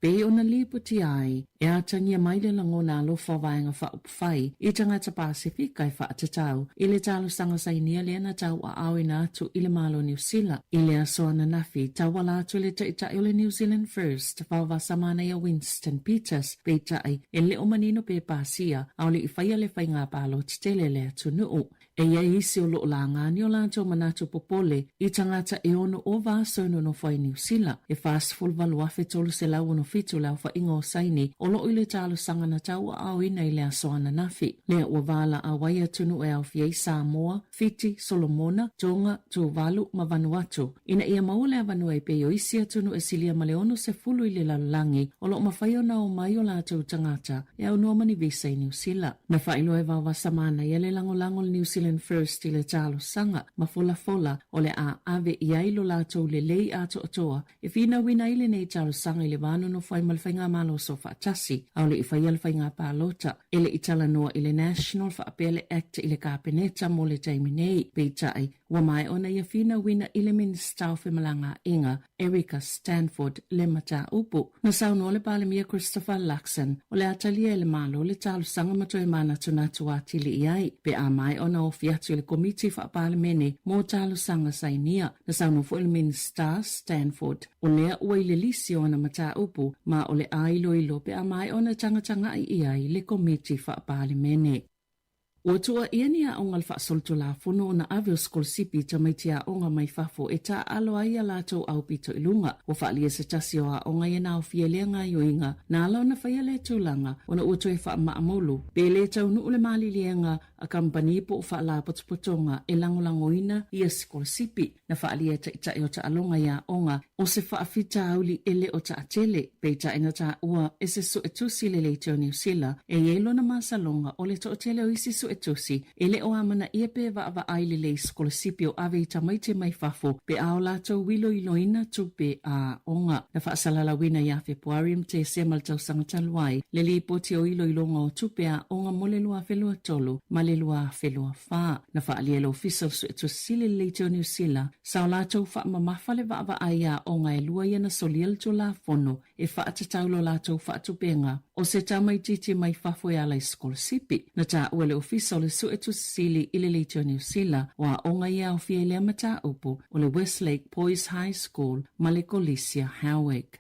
Pei ona lipotia ai, e atagia mai le lagona alofa o Vaega Faaupufai i tagata Pasefika e faatatau i le talosaga sainia lea na tauaaoina atu i le Malo o Niu Sila i le aso ananafi, tauala atu i le Taitai o le New Zealand First, Vaovasa Manaia Winston Peters, peitai, e le o manino pe pasia, aole i faia le faiga palota tele a le atunuu. E i ai isi o lo o lāgā ni o latou manatu popole i tagata e ono ova aso e nonofo ai Niu Sila. E 48,367 le aofaiga o saini o lo o i le talosaga na tauaaoina i le aso ananafi. Lea ua valaau ai atunuu e aofia ai Samoa, Fiti, Solomona, Tonga, Tuvalu ma Vanuatu ina ia maua le avanoa e pei o isi atunuu e silia ma le 60 i le lalolagi o lo o mafai ona omai o latou tagata e aunoa ma ni visa i Niu Sila. Na faailoa e Vaovasa Manaia le lagolago o le New Zealand First i le talosaga ma folafola o le a ave i ai lo latou lelei atoatoa e finauina ai lenei talosaga i le va nonofo ai ma le Faigamalo Soofaatasi a o le i faia le faiga palota. E le i talanoa i le National faapea le Act i le Kapeneta mo le taimi nei. Peitai, ua maea ona ia finauina i le Minisita o Femalagaaiga, Erica Stanford, le mataupu. Na saunoa le Palemia Christopher Luxon, o le a talia e le Malo le talosaga ma toe manatunatu atili i ai, pe a maea ona ofi atu i le Komiti Faa-Palemene mo Talosaga Sainia. Na saunoa foi le Minisita Stanford, o lea ua i le lisi o ana mataupu ma o le a iloilo pe a maea ona tagatagai i ai le Komiti Faa-Palemene. Ua tuuaia ni aoga a le faasolitulafono ona ave o sikolasipi i tamaiti aoga mai fafo e taaalo ai a latou aupito i luga. Ua faaalia se tasi o aoga ia na aofia i lea gaoioiga na ala ona faia lea tulaga ona ua toe faamaamulu pe le taunuu le maliliega a kamupani po o faalapotopotoga e lagolagoina ia sikolasipi. Na faaalia e taitai o taaloga i aoga o se faafitauli e le o taatele, peitai na taua e se suetusi le Leitio Niu Sila e i ai lona masaloga o le toatele o isi suetusi e le o amanaia pe vaavaai lelei sikolasipi o ave i tamaiti mai fafo pe a o latou iloiloina tupe a aoga. Na faasalalauina ia Fepuari ma Tesema le tausaga talu ai le lipoti o iloiloga o tupe a aoga mo le 2023 ma le 2024. Na faaalia e le Ofisa o le Suetusi Sili le Leitio Niu Sila sa o latou faamamafa le vaavaai i aoga e lua ia na solia le Tulafono e faatatau lo latou faatupega o se tamaitiiti mai fafo e ala i sikolasipi. Na taua e le Ofisa o le Suetusi Sili i le Leitio Niu Sila o aoga ia e aofia i lea mataupu o le Westlake Boys High School ma le Kolisi a Howick.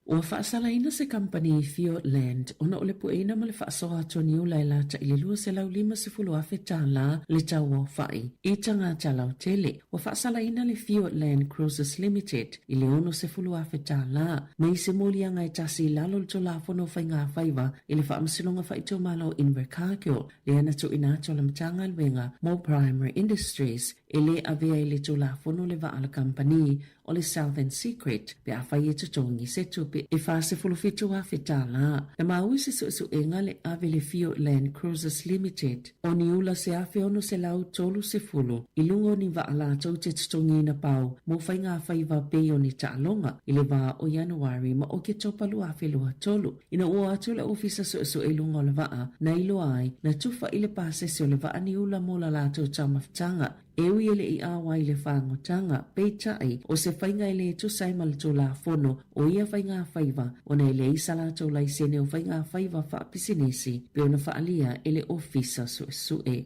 Ua faasalaina se kamupani i Fiordland ona o le pueina ma le faasoa atu o Niula e lata i le $250,000 le tau aofai i tagata lautele. Ua faasalaina le Fiordland Cruises Limited i le $60,000 mai se moliaga e tasi i lalo o le Tulafono o Faiga Faiva i le Faamasinoga Faaitumalo o Invercargill lea na tuuina atu a le Matagaluega mo Primary Industries e le avea i le Tulafono le vaa a le kamupani o le Southern Secret pe afai e totogi se tupe e $47,000. Na maua i se suesuega le ave le Fiordland Cruises Limited o ni ula se 1,630 i luga o ni vaa latou te totogiina pau mo faigafaiva pei o ni taaloga i le va o Ianuari ma Oketopa 2023. Ina ua o atu le Ofisa Suesue i luga o le vaa, na iloa ai, na tufa i le pasese o le vaa ni ula mo la latou taumafataga. E ui e le i ʻaoa i le fāgotaga, peitai, o se faiga e lē tusa ai ma le Tulafono o ia faigafaiva, ona e leai sa latou laisene o faigafaiva faapisinisi pei ona faaalia e le Ofisa Suesue.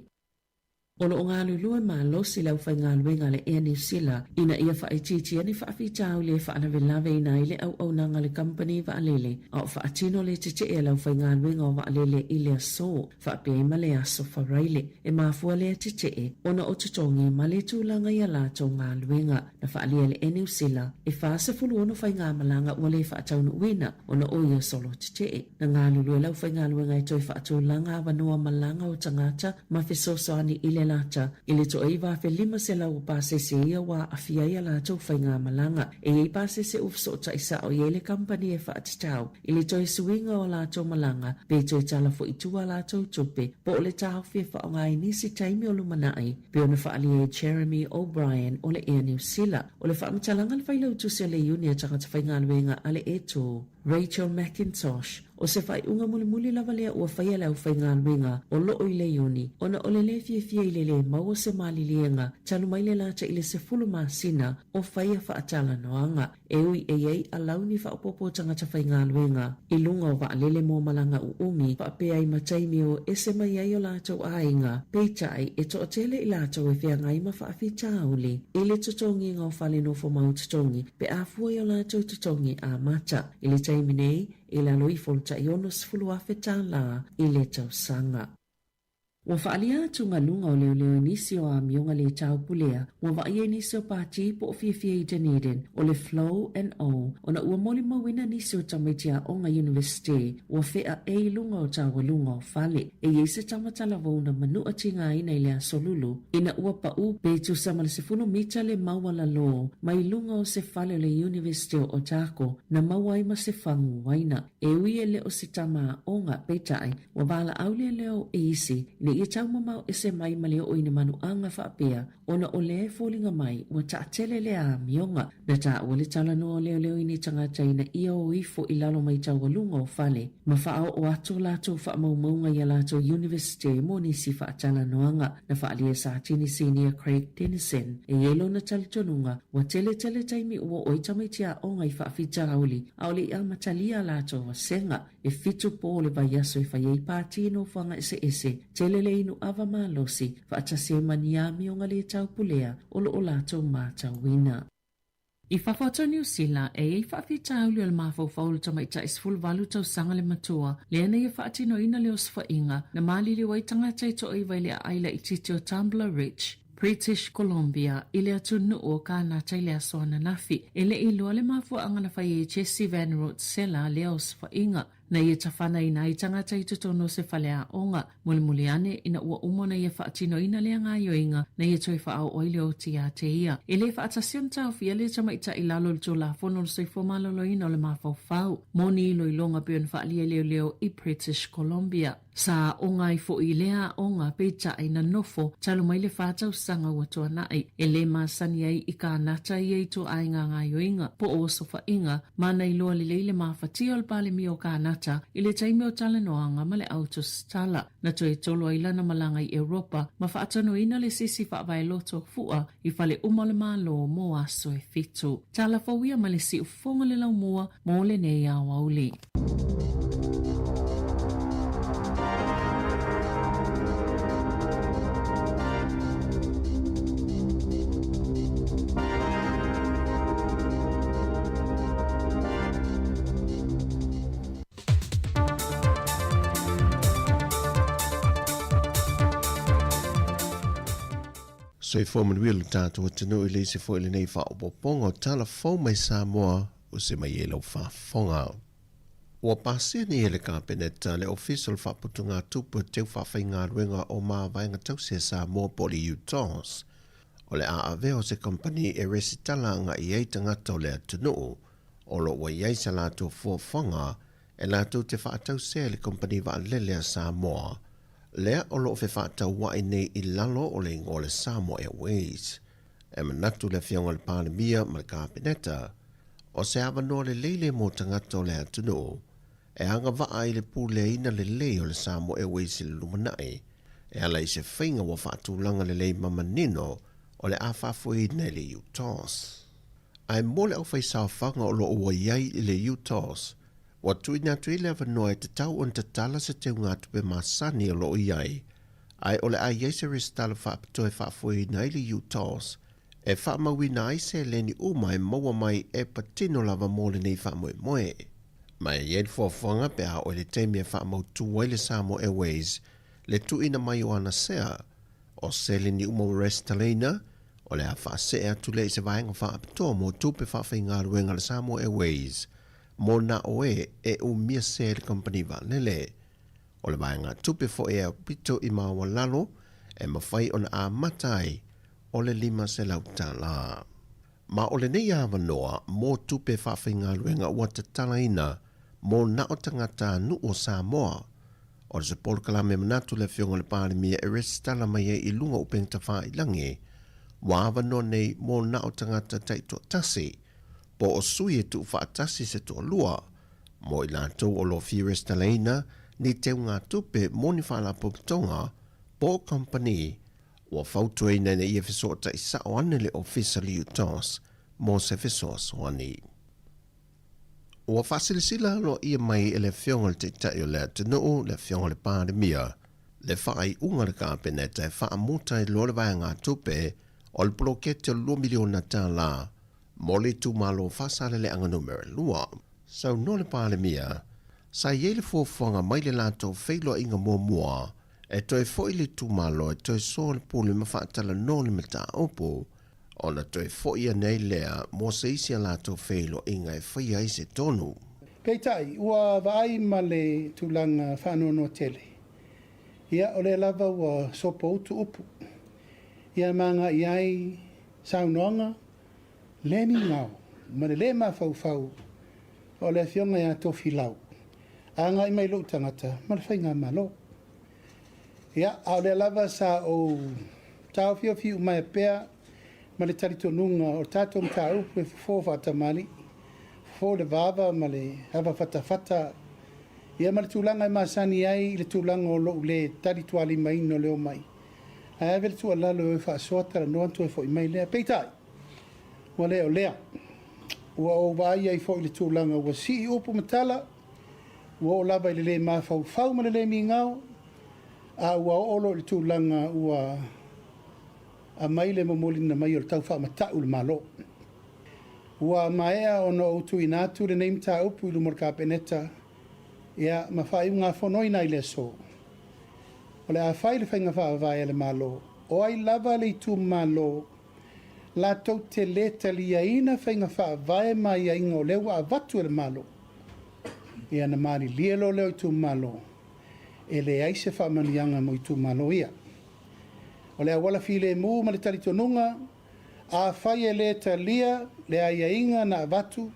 O lo o galulue malosi le aufaigaluega a le Air New Sila ina ia faaitiitia ni faafitauli e faalavelaveina ai le auaunaga a le kamupani vaalele a o faatino le tetee a le aufaigaluega o vaalele i le aso. Faapea ai ma le Aso Faraile, e mafua lea tetee ona o totogi ma le tulaga i a latou galuega. Na faaalia e le Air New Sila e 46 faigamalaga ua le faataunuuina ona o ia solo tetee. Na galulue le aufaigaluega e toe faatulaga avanoa malaga o tagata ma fesoasoani i le lata i le 9500 o pasese ia ua aafia ai a latou faigamalaga. E i ai pasese ua fesootai sao i ai le kamupani e faatatau i le toe suiga o a latou malaga, pe toe tala foi i tua a latou tupe, po o le taofi e faaaoga i nisi taimi o lumanai, pei ona faaalia e Jeremy O'Brien o le Air New Sila. O le faamatalaga a le Failautusi a le Iuni a Tagata Faigaluega a le Air-Tour, Rachel McIntosh, o se faaiuga mulimuli lava lea ua faia le aufaigaluega o loo i le Iuni, ona o le lē fiafia i le lē maua se maliliega talu mai le lata i le 10 masina o faia faatalanoaga. E ui e i ai alauni faaopoopo o tagata faigaluega i luga o vaalele mo malaga uumi faapea ai ma taimi o ese mai ai o latou aiga, peitai e toatele i latou e feagai ma faafitauli i le totogiga o fale nofo mau totogi pe a fua i o latou totogi amata i le taimi nei i lalo ifo o le tai $60,000 i le tausaga. Ua faaalia atugaluga o leoleo i nisi o amioga le taupulea ua vaaia i nisi o pati po o fiafia i Dunedin o le Flow and O ona ua molimauina nisi o tamaiti aoga Universite ua feaei i luga o taualuga o fale. E i ai se tama talavou na manua tigaina i le aso Lulu ina ua pau pe tusa ma le 10 mita le maualalō mai luga o se fale o le Universite o Otago na maua ai ma se fagu uaina. E ui e le o se tama aoga, peitai, Ua valaau leoleo e isi ina ia taumamao ese mai ma le oo i ni manuaga faapea ona o lea e foliga mai ua taatele lea amioga. Na taua le talanoa o leoleo i ni tagata ina ia o ifo i lalo mai taualuga o fale ma faaoo atu o latou faamaumauga i a latou Universite mo nisi faatalanoaga. Na faaalia e Satini Sinia Craig Dennison e i ai lona talitonuga ua tele tele taimi ua oo ai tamaiti aoga i faafitauli a o le i amatalia a latou vasega. E fitu pō le vaiaso e fai ai pāti i nofoaga eseese, tele le inu ava malosi, faatasi ai ma ni amioga le taupulea o lo o latou matauina. I fafo atu o Niu Sila, e i ai faafitauli o le mafaufau o le tamaitai 18 tausaga le matua, lea na ia faatinoina le osofaiga na maliliu ai tagata e toaiva i le aai laitiiti o Tumbler Ridge, British Columbia, i le atunuu o Kanata i le aso ananafi. E le i iloa le mafuaaga na fai ai e Jesse Van Rootsela lea osofaiga. Na ia tafanaina ai tagata i totonu o se faleaoga. Mulimuli ane, ina ua uma ona ia faatinoina lea gaoioiga, na ia toe faaoo ai le oti ia te ia. E le faatasi ona taofia lea tamaitai i lalo o le Tulafono o le Soifua Maloloina o le Mafaufau mo ni iloiloga pei ona faaalia e leoleo i British Columbia. Sa aoga ai foi i lea aoga, peitai na nofo talu mai le 4 tausaga ua tuanai. E le masani ai i Kanata ia ituaiga gaoioiga po o osofaiga, ma na iloa lelei le mafatia o le Palemia o Kanata i le taimi o talanoaga ma le au tusitala. Na toe tolo ai lana malaga i Europa ma faatonuina le sisi faavae loto fua i fale uma o le Malo mo aso e fitu. Tala fou ia ma le siufofoga o le laumua mo lenei aoauli. Soifua manuia lo tatou atunuu i le isi foi lenei faaopoopoga o tala fou mai Samoa o se mai ai lau faafofoga. Ua pasia nei e le Kapeneta le Ofisa o le Faaputugatupe o Teu Faafaigaluega o Mavaega Tausi a Samoa po o le UTOS. O le a avea o se kamupani e resitala agai ai tagata o le atunuu o lo o ua i ai sa latou fuafuaga e latou te faatausea i le kamupani vaalele a Samoa lea o lo o fefaataua'i nei i lalo o le igoa o le Samoa Airways. E manatu le Afioga i le Palemia ma le Kapeneta, o se avanoa lelei lea mo tagata o le atunuu e agavaa i le puleaina lelei o le Samoa Airways i le lumanai, e ala i se faiga ua faatulaga lelei ma manino o le a faafoeina i le UTOS. Ae mo le aufaisaofaga o lo o ua i ai i le UTOS, ua tuuina atu ai le avanoa e tatau ona tatala se teugatupe masani o lo o i ai, ae o le a i ai se resitala faapitoa e faafoeina ai le UTOS e faamauina ai seleni uma e maua mai e patino lava mo lenei faamoemoe. Ma e i ai le fuafuaga pe a oo i le taimi e faamautu ai le Samoa Airways le tuuina mai o ana sea, o seleni uma ua resitalaina, o le a faasee atu lea i se vaega faapitoa mo tupe faafaigaluega a le Samoa Airways mo na o e e umia sea i le kamupani vaalele. O le vaegatupe foi e aupito i maualalo e mafai ona amata ai o le $500. Ma o lenei avanoa mo tupe faafaigaluega ua tatalaina mo na o tagatanuu o Samoa. O se polokalame manatu le Afioga i le Palemia e resitala mai ai i luga o upega tafailagi ua avanoa nei mo na o tagata taitoatasi po o sui e tuufaatasi se toalua mo i latou o lo o fia resitalaina ni teugatupe mo ni faalapotopotoga po o kamupani ua fautuaina ina ia fesootai sao ane le Ofisa le UTOS mo se fesoasoani. Ua faasilasila aloaia mai e le Afioga i le Taitai o le atunuu, le Afioga i le Palemia, le faaiuga a le Kapeneta e faamuta ai loa le vaegatupe o le poloketi o le $2 miliona mo le itumalo o Faasaleleaga Numera 2. Saunoa le Palemia, sa i ai le fuafuaga mai le latou feiloaiga muamua e toe foi le itumalo e toe soa le pule ma faatalanoa le mataupu, ona toe foi ane ai lea mo se isi a latou feiloaiga e faia ai se tonu. Peitai, ua vaai ma le tulaga faanoanoa tele. Ia, o lea lava ua sopoutu upu. Ia ma agai ai saunoaga le migao ma le lē mafaufau o le Afioga ia Tofilau agai mai lou tagata ma le faigamalo. Ia, a o lea lava sa ou taofiofi umaea pea ma le talitonuga o le tatou mataupu e fofo faatamalii, fofo le vava ma le ava fatafata, ia ma le tulaga e masani ai i le tulaga o lou lē talitualimaina o le omai, ae ave le tuualalo e o e faasoa talanoa ona toe foi mai lea. Peitai, ua le o lea. Ua ou vaai ai foi i le tulaga ua sii upu ma tala, ua oo lava i le lē mafaufau ma le lē migao, a ua oo loa i le tulaga ua aumai le momoliina mai o le tau faamata'u i le Malo. Ua maea ona ou tuuina atu lenei mataupu i luma o le Kapeneta, ia, ma faaiugafonoina i le aso. O le a fai le faiga faavae a le Malo, o ai lava le itumalo latou te lē taliaina faiga faavae ma aiaiga o lea ua avatu e le Malo, ia ona malilie loa lea o itumalo, e leai se faamanuiaga mo itumalo ia. O le auala filemu ma le talitonuga, afai e lē talia le aiaiga na avatu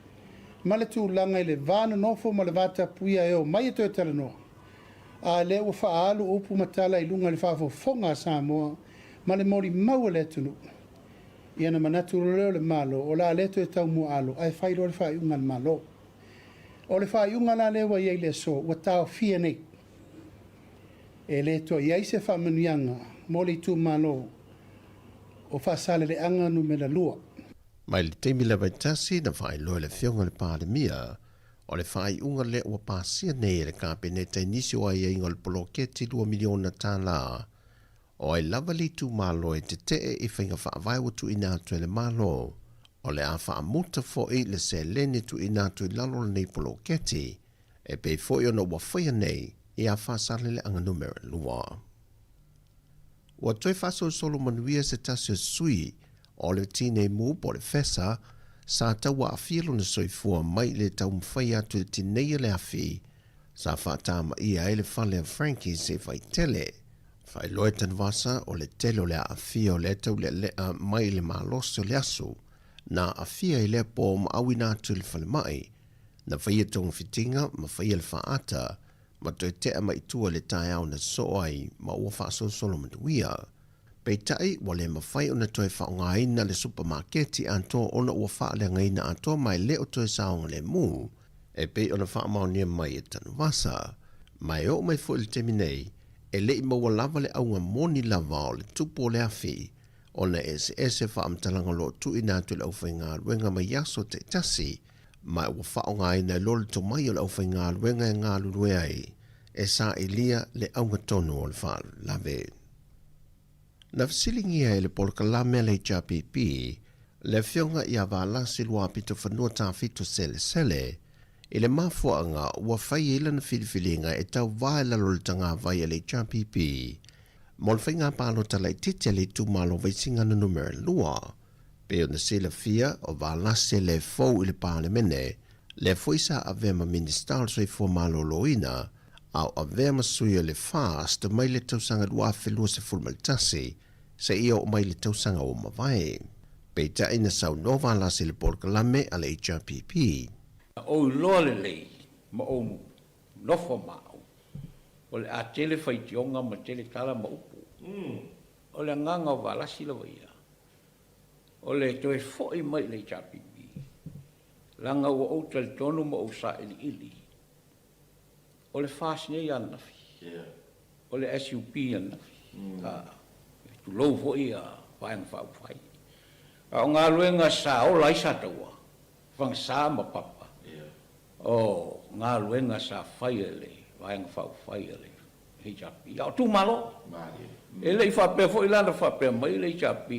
ma le tulaga i le va nonofo ma le va tapuia e omai e toe talanoa, a lea ua faaalu upu ma tala i luga i le faafofoga a Samoa ma le molimau a le atunuu, ia ona manatu loa lea o le Malo o le a le toe taumuaalo ae fai loa le faaiuga a le Malo. O le faaiuga la lea ua i ai i le aso, ua taofia nei. E le toe i ai se faamanuiaga mo le itumalo o Faasaleleaga Numera 2. Mai le taimi lava e tasi na faailoa e le Afioga i le Palemia, o le faaiuga lea ua pasia nei e le Kapeneta i nisi o aiaiga o le poloketi $2 miliona. O ai lava le itumalo e tetee i faiga faavae ua tuuina atu e le Malo, o le a faamuta foi le seleni tuuina atu i lalo o lenei poloketi, e pei foi ona ua faia nei ia Faasaleleaga Numera 2. Ua toe faasolosolo manuia se tasi o sui o le Tinei Mu po o le FESA sa tauaafia lona soifua mai le taumafai atu i le tineia le afi sa faatamaia ai le fale a Frankies i Vaitele. Faailoa e Tanuvasa o le tele o le aafia o lea taulealea mai i le malosi o le aso na aafia i lea po ma auina atu i le falemai, na faia togafitiga ma faia le faaata ma toe tea mai i tua i le taeao na sosoo ai ma ua faasolosolo manuia. Peitai, ua le mafai ona toe faaaogaina le supamaketi atoa ona ua faaleagaina atoa ma e le o toe saogalemu e pei ona faamaonia mai e Tanuvasa. Ma e oo mai foi i le taimi nei, e le i maua lava le auga moni lava o le tupu o le afi, ona e eseese faamatalaga o lo o tuuina atu e le aufaigaluega mai aso taitasi, ma ua faaaogaina ai loa le tomai o le aufaigaluega e galulue ai e sailia le auga tonu o le faalavelave. Na fesiligia e le polokalame a le HRPP le Afioga ia Valasi Luapitofanua Tafito Selesele i le mafuaaga ua fai ai lana filifiliga e tauva i lalo o le tagavai a le HRPP mo le faiga palota laitiiti a le itumalo Vaisigano Numera 2. Pei ona silafia, o Valasi e le fou i le Palemene, lea foi sa avea ma Minisita o le Soifua Maloloina, a o avea ma sui o le FAST mai le tausaga 2021 seia oo mai le tausaga ua mavae. Peitai na saunoa Valasi i le polokalame a le HRPP. Na ou iloa lelei ma ou nofo ma au, o le a tele faitioga ma tele tala ma upu. O le agaga o Valasi lava ia, o le toe foi mai i le HRPP, leaga ua ou talitonu ma ou sailiili, o le FAST nei ananafi, o le SUP ananafi, tulou foi Vaega Faaupufai. A o galuega sa ola ai Sataua, Fagasa ma Papa, o galuega sa fai e le Vaega Faaupufai a le HRPP, a o itumalo. E le i faapea foi la na faapea mai le HRPP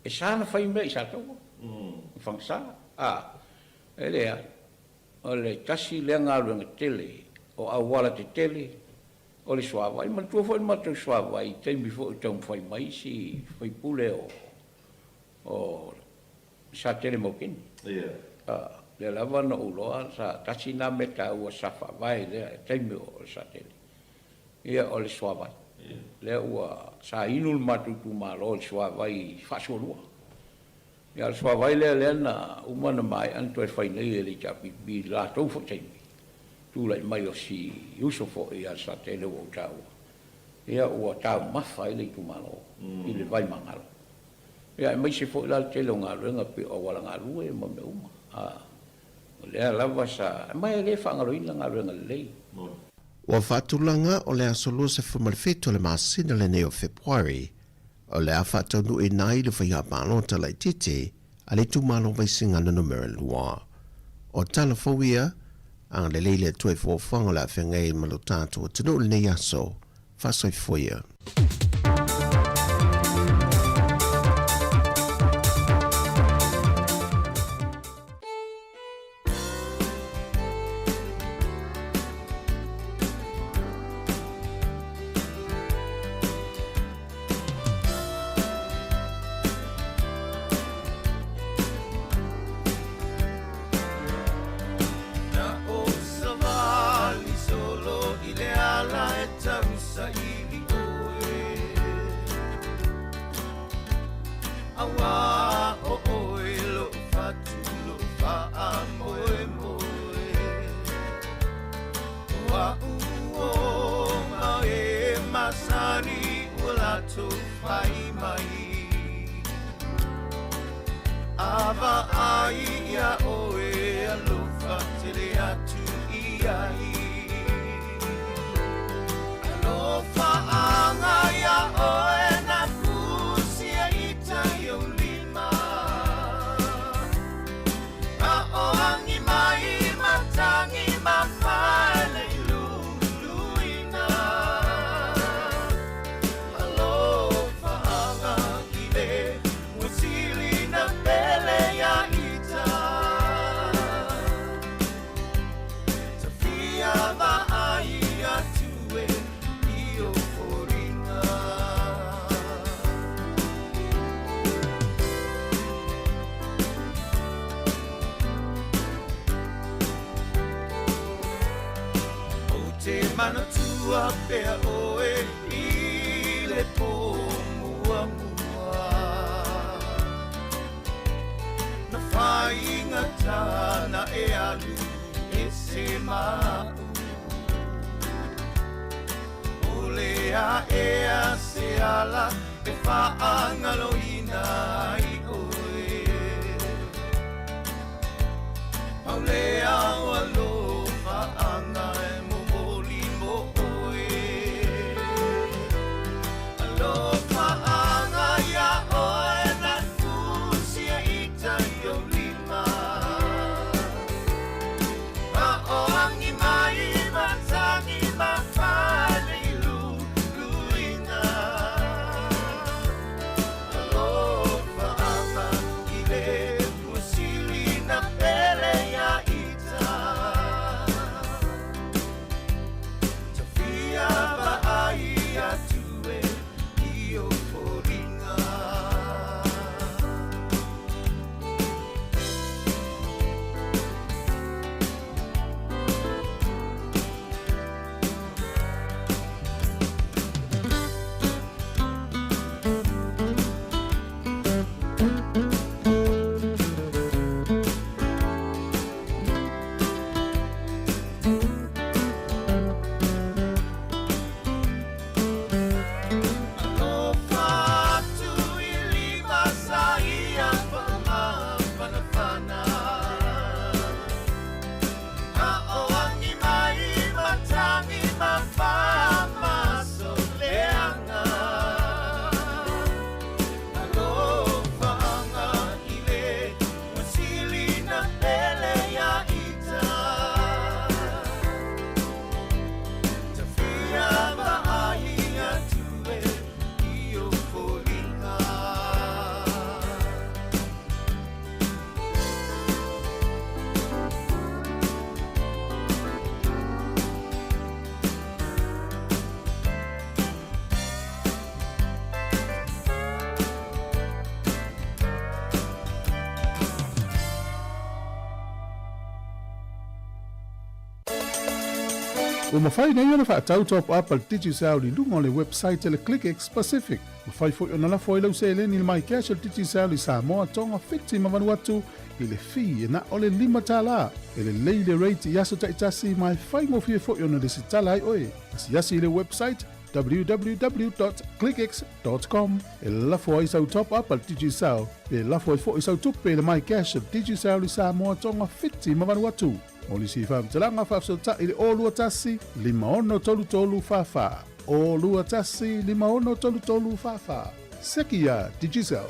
e sa ona fai mea i Sataua, i Fagasa, e leai. O le tasi lea galuega tele o auala tetele o le suavai. Manatua foi le matou suavai i taimi foi o taumafai mai isi faipule o o Satele Maukeni. Lea lava na ou iloa sa tasi na mea taua sa faavae i lea taimi o Satele, ia o le suavai. Lea ua sa inu le matou itumalo i le suavai faasualua. Ia o le suavai lea lea na uma na maea ona toe fai nei e le HRPP i le latou foi taimi, tulai mai o si uso foi ia Satele ua ou taua, ia ua taumafa ai le itumalo i le vai magalo. Ia aemaise foi la le tele o galuega pei o auala galue ma mea uma. A, o lea lava sa, ma e le faagaloina galuega lelei. Ua faatulaga o le aso 27 o le masina lenei o Fepuari O le a faataunuuina ai le faiga palota laitiiti a le itumalo Vaisigano Numera 2. O tala fou ia, agalelei le Atua i fuafuaga o le a feagai ai ma lo tatou atunuu i lenei aso. Faasoifua ia. saili oe Auā o oe lo'u fatu lo'u faamoemoe O a'u o ma e masani ua latou fai mai A vaai iā oe alofa tele atu i ai Alofaaga iā oe na fusia ita i ou lima A o agi mai matagi mafae le luluina Alofaaga i le muasili na pele iā ita Tafia vaai atu e i ou foliga. Ou te manatua pea oe i le pō muamua Na faigata na e alu ese ma a'u O le a ea se ala e faagaloina ai oe Pau lea o alofaaga e momoli mo oe Alofaaga iā oe na fusia ita i ou lima A o agi mai matagi mafae le luluina Alofaaga i le muasili na pele iā ita Tafia vaai atu e i ou foliga. Alofa atu i lima sa ia faamafanafana A o agi mai matagi mafamaso leaga Alofaaga i le muasili na pele iā ita Tafia vaai atu e i ou foliga. Ua mafai nei ona faatau top up a le Digicel i luga o le website a le ClickX Pacific. Mafai foi ona lafo ai lau seleni i le MyCash a le Digicel i Samoa, Tonga, Fiti ma Vanuatu i le fee e na o le $5. E lelei le rate i aso taitasi ma e faigofie foi ona lesitala ai oe. Asiasi i le website www.clickx.com e lafo ai sau top up a le Digicel pe lafo ai foi sau tupe i le MyCash a le Digicel i Samoa, Tonga, Fiti ma Vanuatu. Mo nisi faamatalaga faafesootai i le 021 5633 44. 021 5633 44. Seki iā Digicel.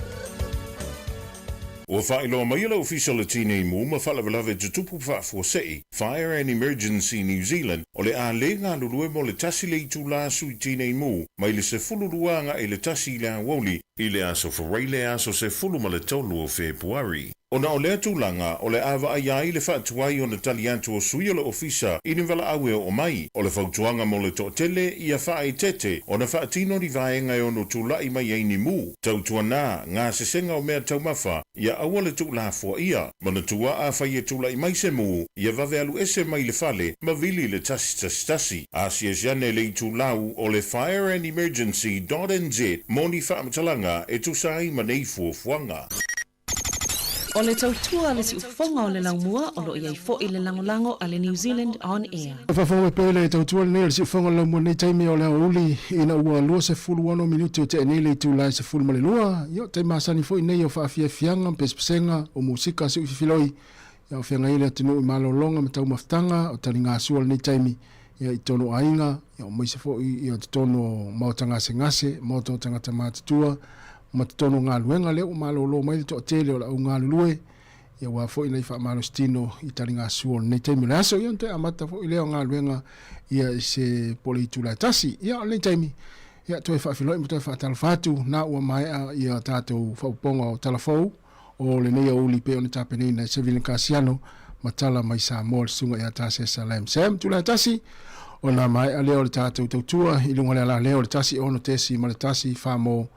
Ua faailoa mai e le Ofisa o le Tinei Mu ma Faalavelave Tutupu Faafuasei, Fire and Emergency New Zealand, o le a le galulue mo le tasi le itulā sui tinei mu mai le 12 agaʻi le 1 i le aoauli. I le Aso Faraile aso 13 o Fepuari. Ona o lea tulaga, o le a vaaia ai le faatuai ona tali atu o sui o le ofisa i ni valaau e oo mai. O le fautuaga mo le toatele, ia faaeteete ona faatino ni vaega e ono tulai mai ai ni mu. Tautuana, gasesega o mea taumafa, ia aua le tuulafoaia. Manatua afai e tulai mai se mu, ia vave alu ese mai le fale ma vili i le 111. Asiasi ane le itulau o le Fire and Emergency dot nz mo ni faamatalaga e tusa ai ma nei fuafuaga. O le tautua a le siufofoga o le laumua o lo o i ai foi le lagolago a le New Zealand On Air. E faafofoga mai pea le tautua lenei o le siufofoga o le laumua i lenei taimi o le aoauli ina ua 26 minute o tea nei le itula e 12. Ia, o taimi masani foi nei o faafiafiaga ma pesepesega o musika a siuififiloi ia o feagai ai le atunuu i malologa ma taumafataga o taligasua o lenei taimi ia i totonu o aiga ia aemaise foi ia totonu o maota gasegase, maota o tagata matutua ma totonu o galuega. Lea ua malolo mai le toatele o le au galulue ia aua foi nai faamalositino i taligasua o lenei taimi o le aso. Ia ona toe amata foi lea o galuega ia i se po o le itula e tasi. Ia o lenei taimi ia toe faafeiloai ma toe faatalofa atu na ua maea ia tatou faaopoopoga o tala fou o lenei aoauli pei ona tapenaina e Sevillon Kasiano ma tala mai Samoa le susuga ia Tasesa Lam Sam. Tulaga tasi, ona maea lea o le tatou tautua i luga o le alaleo o le 16.1 Famo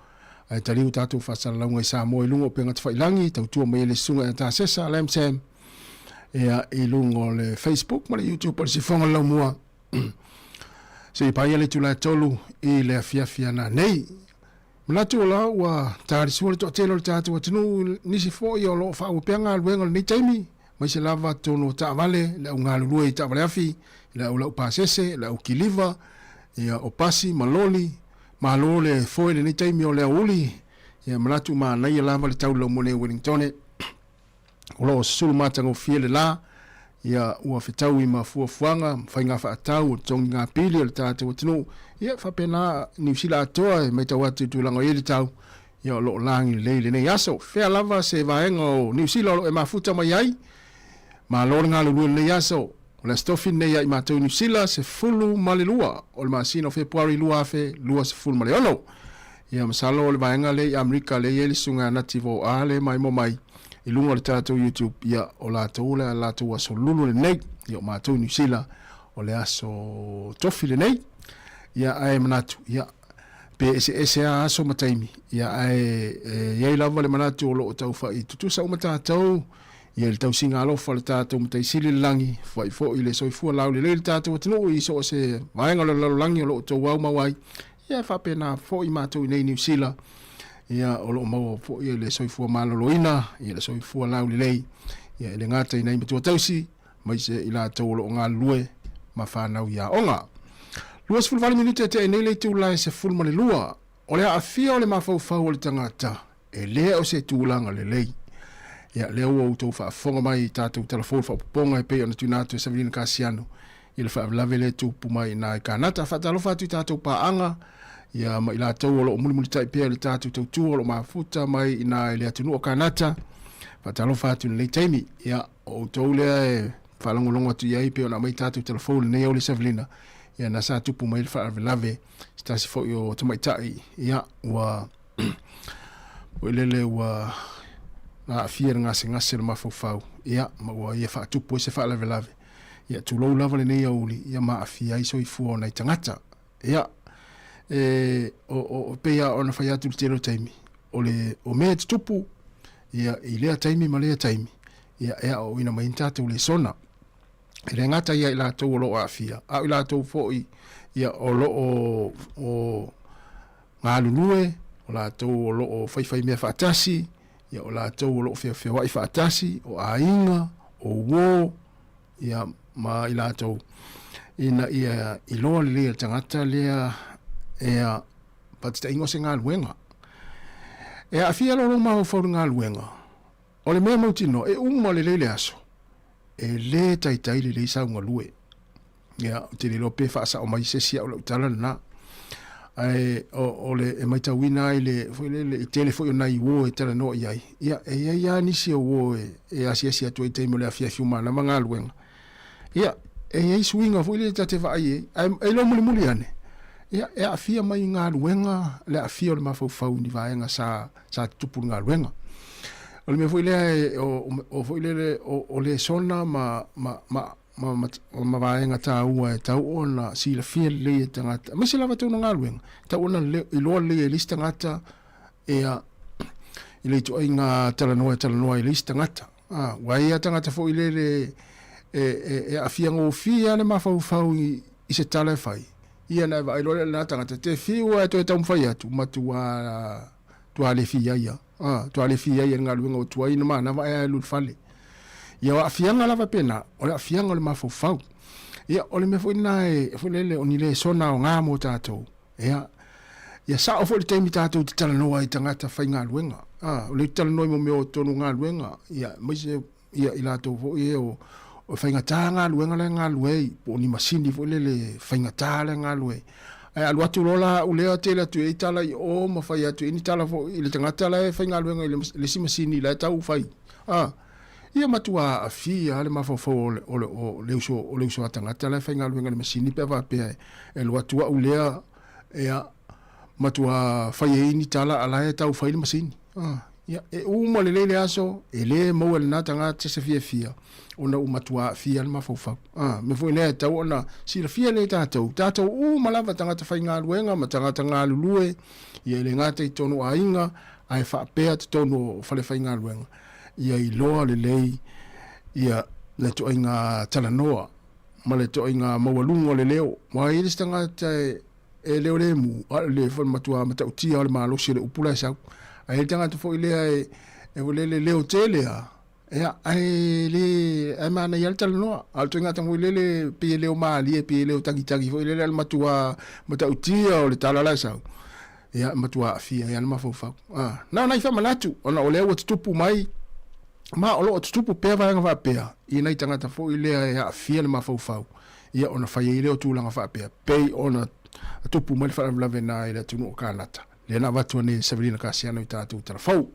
ae taliu tatou faasalalauga i Samoa i luga o upega tafailagi, tautua mai ai le susuga ia Tasesa Lam Sam ia i luga o le Facebook ma le YouTube o le Sifoga o le Laumua. Seia paia le itula e 3 i le afiafi a nanei. Manatu o la ua talisua le toatele o le tatou atunuu, nisi foi o lo o faaauau pea galuega o lenei taimi, aemaise lava totonu o taavale, le au galulue i taavale afi, le au laupasese, le au kiliva, ia, o pasi ma loli. Malo le foe i lenei taimi o le aoauli, ia, manatu manaia lava le tau laumone i Wellingtone. O lo o susulu matagofie le la, ia ua fetaui ma fuafuaga ma faiga faatau o totogiga pili o le tatou atunuu, ia faapena Niu Sila atoa e matau atu i tulaga o i ai le tau, ia o lo o lagi lelei i lenei aso. Fea lava se vaega o Niu Sila o lo o e mafuta mai ai, malo le galulue i lenei aso. O le Aso Tofi lenei ia i matou i Niu Sila, 12 o le masina o Fepuari 2026. Ia masalo o le vaega lea i Amerika lea e i ai le susuga ia Nati Voa lea e maimoa mai i luga o le tatou YouTube, ia o latou le latou aso lulu lenei. Ia o matou i Niu Sila o le aso Tofi lenei. Ia ae manatu, ia pe eseese lava aso ma taimi, ia ae e i ai lava le manatu o lo o taufai tutusa uma tatou Ia i le tausiga alofa o le tatou Matai Sili i le lagi, foai foi i le soifua laulelei le tatou atunuu i so o se vaega o le lalolagi o lo o outou aumau ai, ia e faapena foi matou i nei Niu Sila, ia o lo o maua foi le soifua maloloina, ia le soifua laulelei, ia e le gata i nai matua tausi, aemaise i latou o lo o galulue ma fanau i aoga. 28 minute e tea nei le itula e 12. O le aafia o le mafaufau o le tagata, e le o se tulaga lelei. Ia, lea ua outou faafofoga mai i tatou tala fou faaopoopoga e pei ona tuuina atu e Savelina Kasiano i le faalavelave lea e tupu mai i ina i Kanata. Faatalofa atu i tatou paaga, ia, ma i latou o lo o mulimulitai pea i le tatou tautua o lo o mafuta mai i ina i le atunuu o Kanata. Faatalofa atu i lenei taimi. Ia, o outou lea e faalogologo atu i ai e pei ona aumai tatou tala fou i lenei aoauli Savelina, ia, na sa tupu mai le faalavelave se tasi foi o tamaitai, ia, ua foi lele ua aafia le gasegase o le mafaufau, ia, ma ua ia faatupu ai se faalavelave, ia, tulou lava lenei aoauli, ia ma aafia ai soifua o nai tagata. Ia, e, o, o, pei lava ona fai atu i le tele o taimi, o le, o mea e tutupu, ia, i lea taimi ma lea taimi, ia, e aoaoina mai ai ni tatou lesona. E le gata ia i latou o lo o aafia, a o i latou foi ia o lo o, o galulue, o latou o lo o faifai mea faatasi, ia o latou o lo o feofeoai faatasi, o aiga, o uo, ia ma i latou ina ia iloa lelei e le tagata lea ea faataitaiga o se galuega. E aafia loa lou mafaufau i le galuega, O le mea mautinoa, e uma lelei le aso, e le taitai lelei sau galue. Ia, ou te le iloa pe faasao mai se isi au lau tala lena. Ae o, o le e matauina ai le, foi lele, i tele foi o nai uo e talanoa i ai, ia, e i ai lava nisi o uo e, e asiasi atu ai i taimi o le afiafi uma lava galuega. Ia, e i ai suiga foi lele ta te vaai i ai, ae, e iloa mulimuli ane. Ia, e aafia mai i galuega le aafia o le mafaufau i ni vaega sa, sa tutupu i le galuega. O le mea foi lea e, o, o, foi lele, o, o lesona ma, ma, ma, ma, ma, ma vaega taua e tau ona silafia lelei e tagata, aemaise lava totonu o galuega, e tau ona le, iloa lelei e le isi tagata, ia, i le ituaiga talanoa e talanoa ai le isi tagata. A, ua i ai lava tagata foi lele e, e, e aafia gofie lava le mafaufau i, i se tala e fai, ia ona e vaai loa lea i lena tagata, te fiu lava e toe taumafai atu, matua, matua le fia ia. A, matua le fia ia i le galuega ua tuai ona manava ae alu i le fale. Ia o aafiaga lava pena, o le aafiaga o le mafaufau. Ia, o le mea foi lena e, foi lele, o ni lesona aoga mo tatou. Ia, ia sao foi le taimi tatou te talanoa ai i tagata faigaluega. A, o lea ou te talanoa i mo mea o totonu o galuega, ia, aemaise ia i latou foi e o, o faigata galuega la e galulue ai, po o ni masini foi lele faigata la e galulue ai. Ae alu atu loa la au lea tele atu i ai tala i o ma fai atu i ai ni tala foi i le tagata la e faigaluega i le isi masini la e tau fai. A, Ia matua aafia lava le mafaufau o le, o le, o le uso, o le uso a tagata la e faigaluega i le masini pe a faapea e alu atu au lea, ia, matua fai ai ni tala a la e tau fai le masini. A, ia, e uma lelei le aso, e le maua e lena tagata se fiafia ona ua matua aafia le mafaufau. A, mea foi lea e tatau ona silafia lelei e tatou, tatou uma lava tagata faigaluega ma tagata galulue, ia e le gata i totonu o aiga, ae faapea totonu o falefaigaluega. Ia iloa lelei ia le ituaiga talanoa ma le ituaiga maualuga o le leo. Aua e i ai le isi tagata e leo lemu, a o le matua matautia o le malosi o le upu la e sau. Ae i ai le tagata foi lea e lele leo tele lava, ia, ae le, ae manaia lava le talanoa. A o le ituaiga tagata foi lele pei e leo malie, pei e leo tagitagi foi lele, a o le matua matautia o le tala la e sau. Ia, e matua aafia ai lava le mafaufau. A, na o nai faamanatu, ona o lea ua tutupu mai, ma o lo o tutupu pea vaega faapea, i nai tagata foi lea e aafia le mafaufau, ia ona fai ai lea o tulaga faapea, pei ona tupu mai le faalavelave na i le atunuu o Kanata, lea na avatu nei e Savelina Kasiano i tatou tala fou.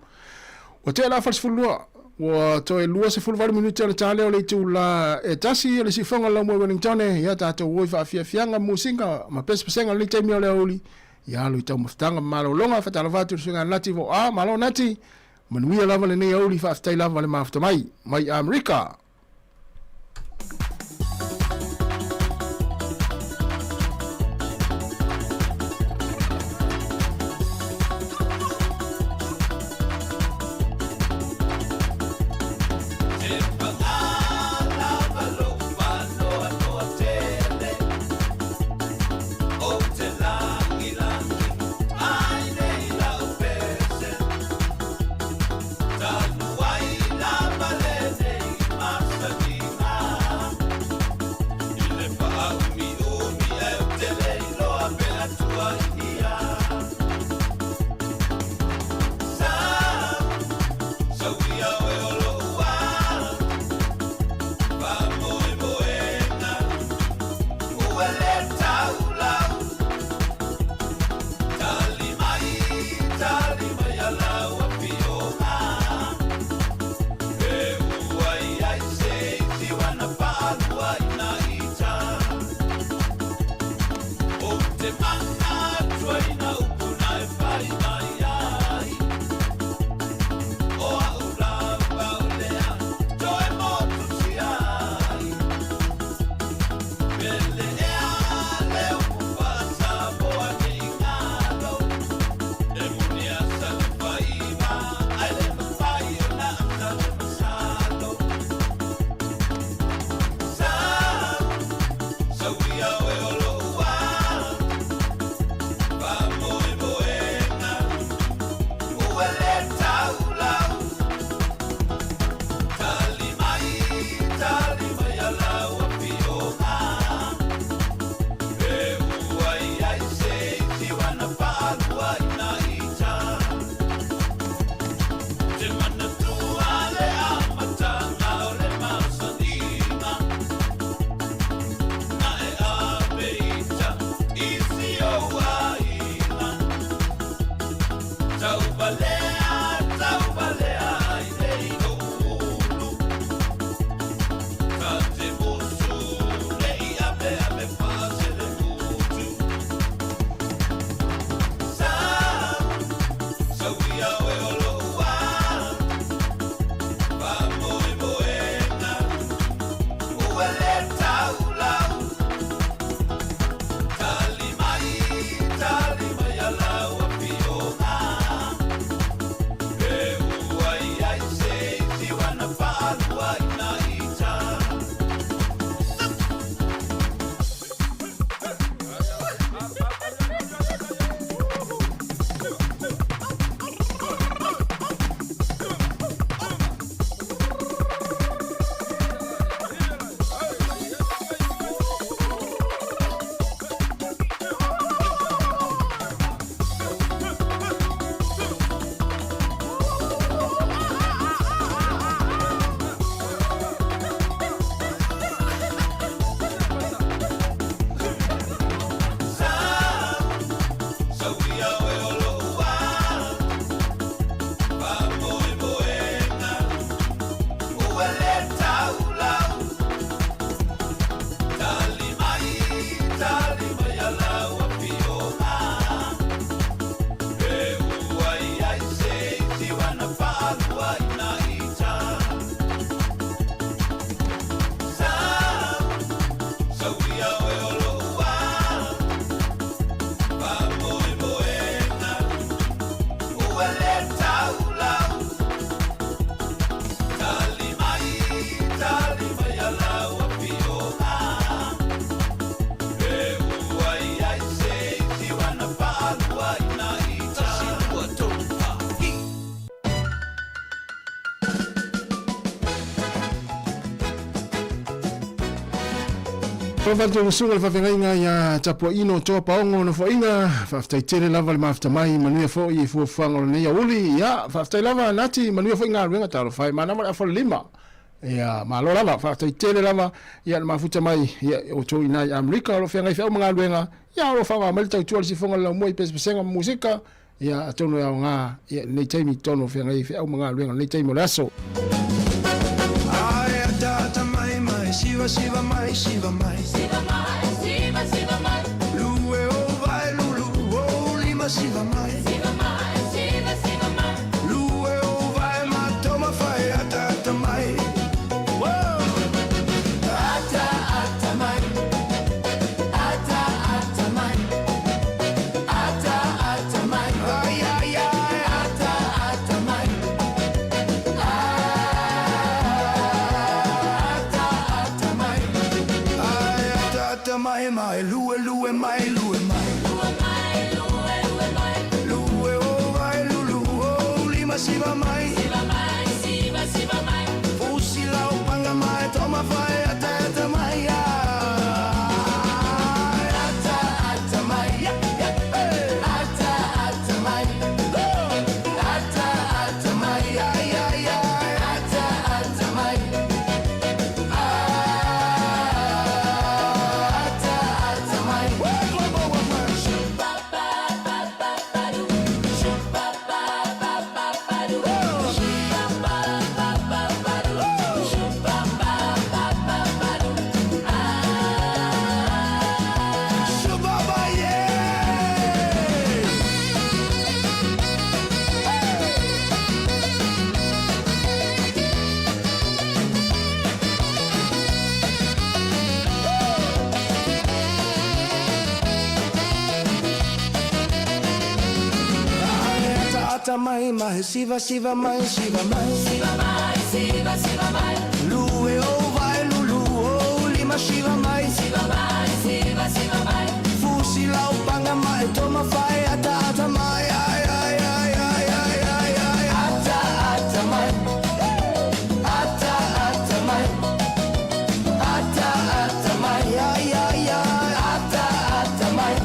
Ua tea le afa 12, ua toe 28 minute ona ta lea o le itula e tasi o le siufoga o le laumua i Wellingtone, ia tatou o i faafiafiaga, musiga ma pesepesega o lenei taimi o le aoauli. Ia alo i taumafataga ma malologa, faatalofa atu i le susuga ia Nati Voa, malo Nati, manuia lava lenei aoauli, faafetai lava le mafuta mai, mai Amerika. Talofa atu i susuga i le faafeagaiga ia Tapuaino Toa Paogo Nofoaiga, faafetai tele lava le mafuta mai, manuia foi i fuafuaga o lenei aoauli. Ia, faafetai lava Nati, manuia foi galuega, talofa e manava le afa o le lima. Ia, malo lava, faafetai tele lava ia le mafuta mai ia outou i ina i Amerika o lo o feagai feau ma galuega, ia o lo o faaaoga mai le tautua a le sifoga o le laumua i pesepesega ma musika. Ia, atonu e aoga ia i lenei taimi i totonu o feagai ai feau ma galuega i lenei taimi o le aso. Ae ataata mai mai siva siva mai siva mai Siva mai siva siva mai Lue o vae lulu o lima siva mai Siva mai siva siva mai Lue o vae ma toma fai ataata mai Whoa! Ata ata mai Ata ata mai Ata ata mai Ai ai ai Ata ata mai Ata ata mai Ai ata ata mai mai Lue lue mai lue mai Lue mai lue lue mai Lue o vai lulu o lima siva mai Siva mai siva siva mai Fusi lau panga mai toma fai ata ata mai Ata ata mai Ata ata mai Ata ata mai Ata ata mai Ata ata mai Ba ba ba ba ba do Ba ba ba ba ba do Ba ba ba ba ba do Ba ba ba ba ba do Shababa yeah! Ata ata mai mai siva siva mai siva mai Siva mai siva siva mai Lue o vai lulu o lima siva mai Siva mai siva siva mai Fusi lau panga mai toma fai ata ata mai ai ai ai ai ai ai ai Ata ata mai Ata ata mai Ata ata mai ai ai ai Ata ata mai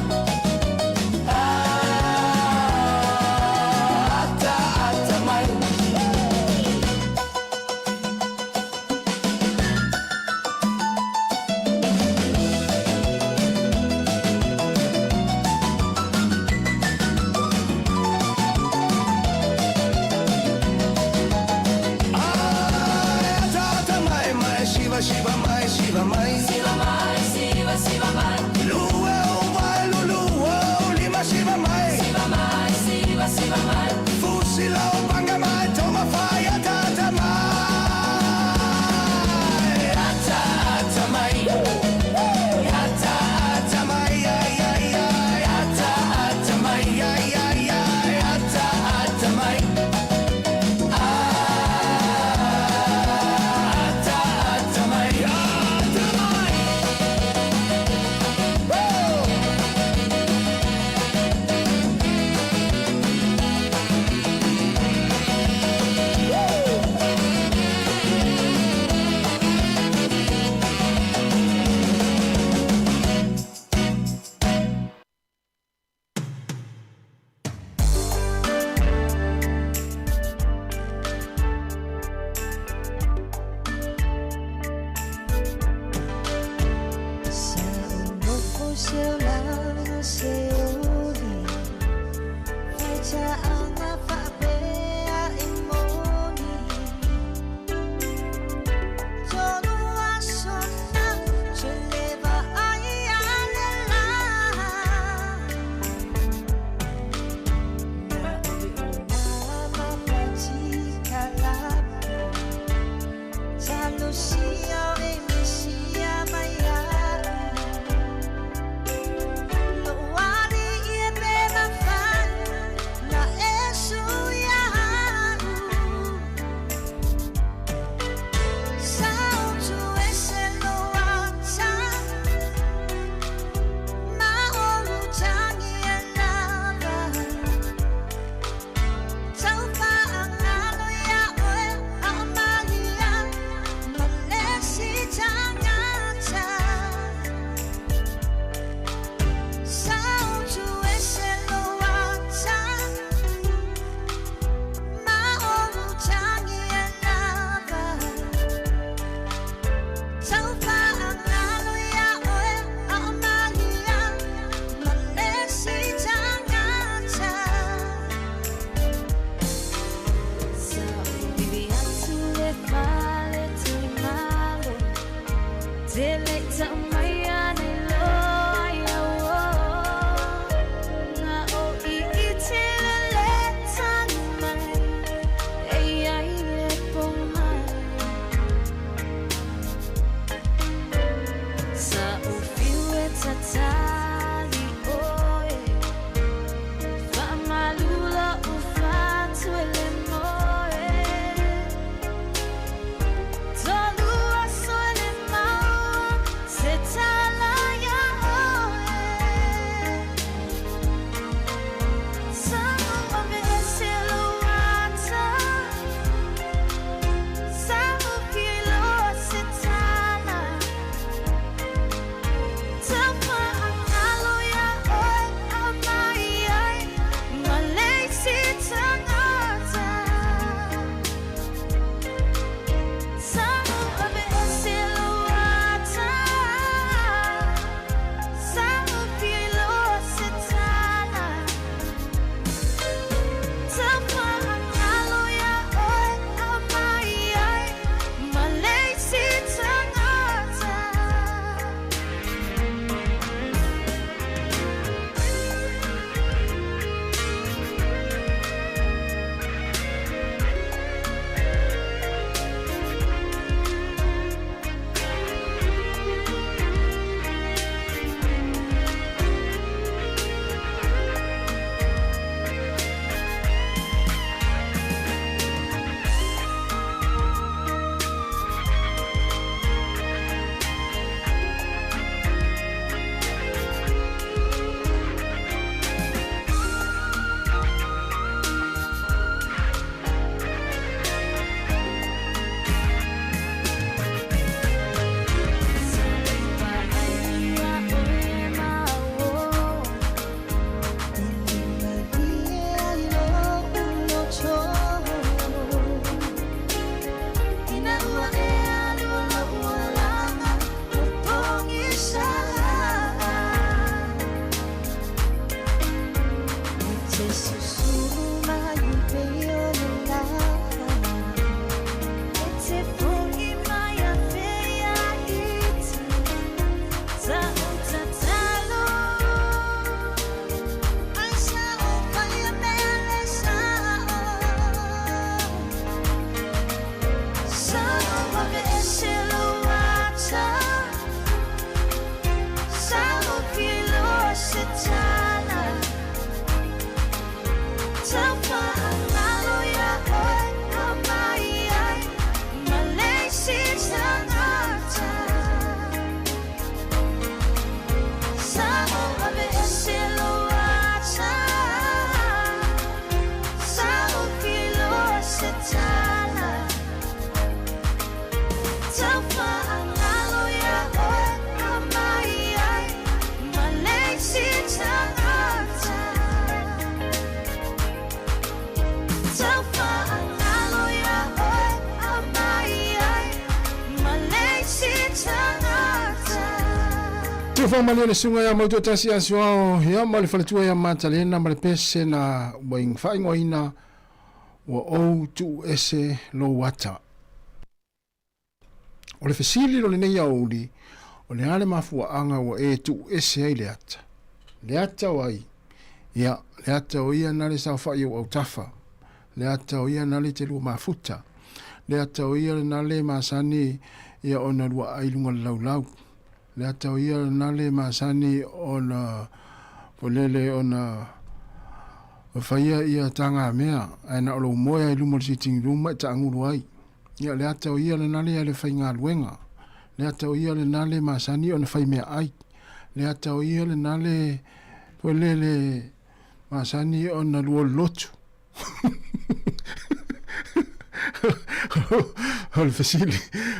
Ata ata mai Ata ata mai mai siva siva mai siva mai Siva mai siva siva mai Lue o vai lulu o lima siva mai Siva mai siva siva mai Fusi lau panga mai toma fai ata ata mai Ata ata mai Ata ata mai ai ai ai Ata ata mai ai ai ai Ata ata mai Ata ata mai Ata mai Woo! Sa ou nofo se olaga se oli Faitaaga faapea e moni Tolu aso na te le vaai a le lā Na oi o nā mapatikalapu Talosia o e mesia mai a'u. Tufa malie le suga ia Mautoatasi Asoao ia ma le faletua ia Matalena ma le pese na ua faaigoaina ua ou tuu ese lou ata. O le fesili o lenei aoauli, o le a le mafuaaga ua e tuu ese ai le ata? Le ata o ai? Ia, le ata o ia na le saofai i ou autafa. Le ata o ia na le te lua mafuta. Le ata o ia na le masani ia ona lua ai luga le laulau. Le ata o ia na le masani ona polele ona faia ia tagamea ae na o lou moe ai luma o le sitting room ma e taagulu ai. Ia, le ata o ia lena le ale faigaluega. Le ata o ia lena le masani ona fai meaai. Le ata o ia lena le polele masani ona lua lotu. O le fesili,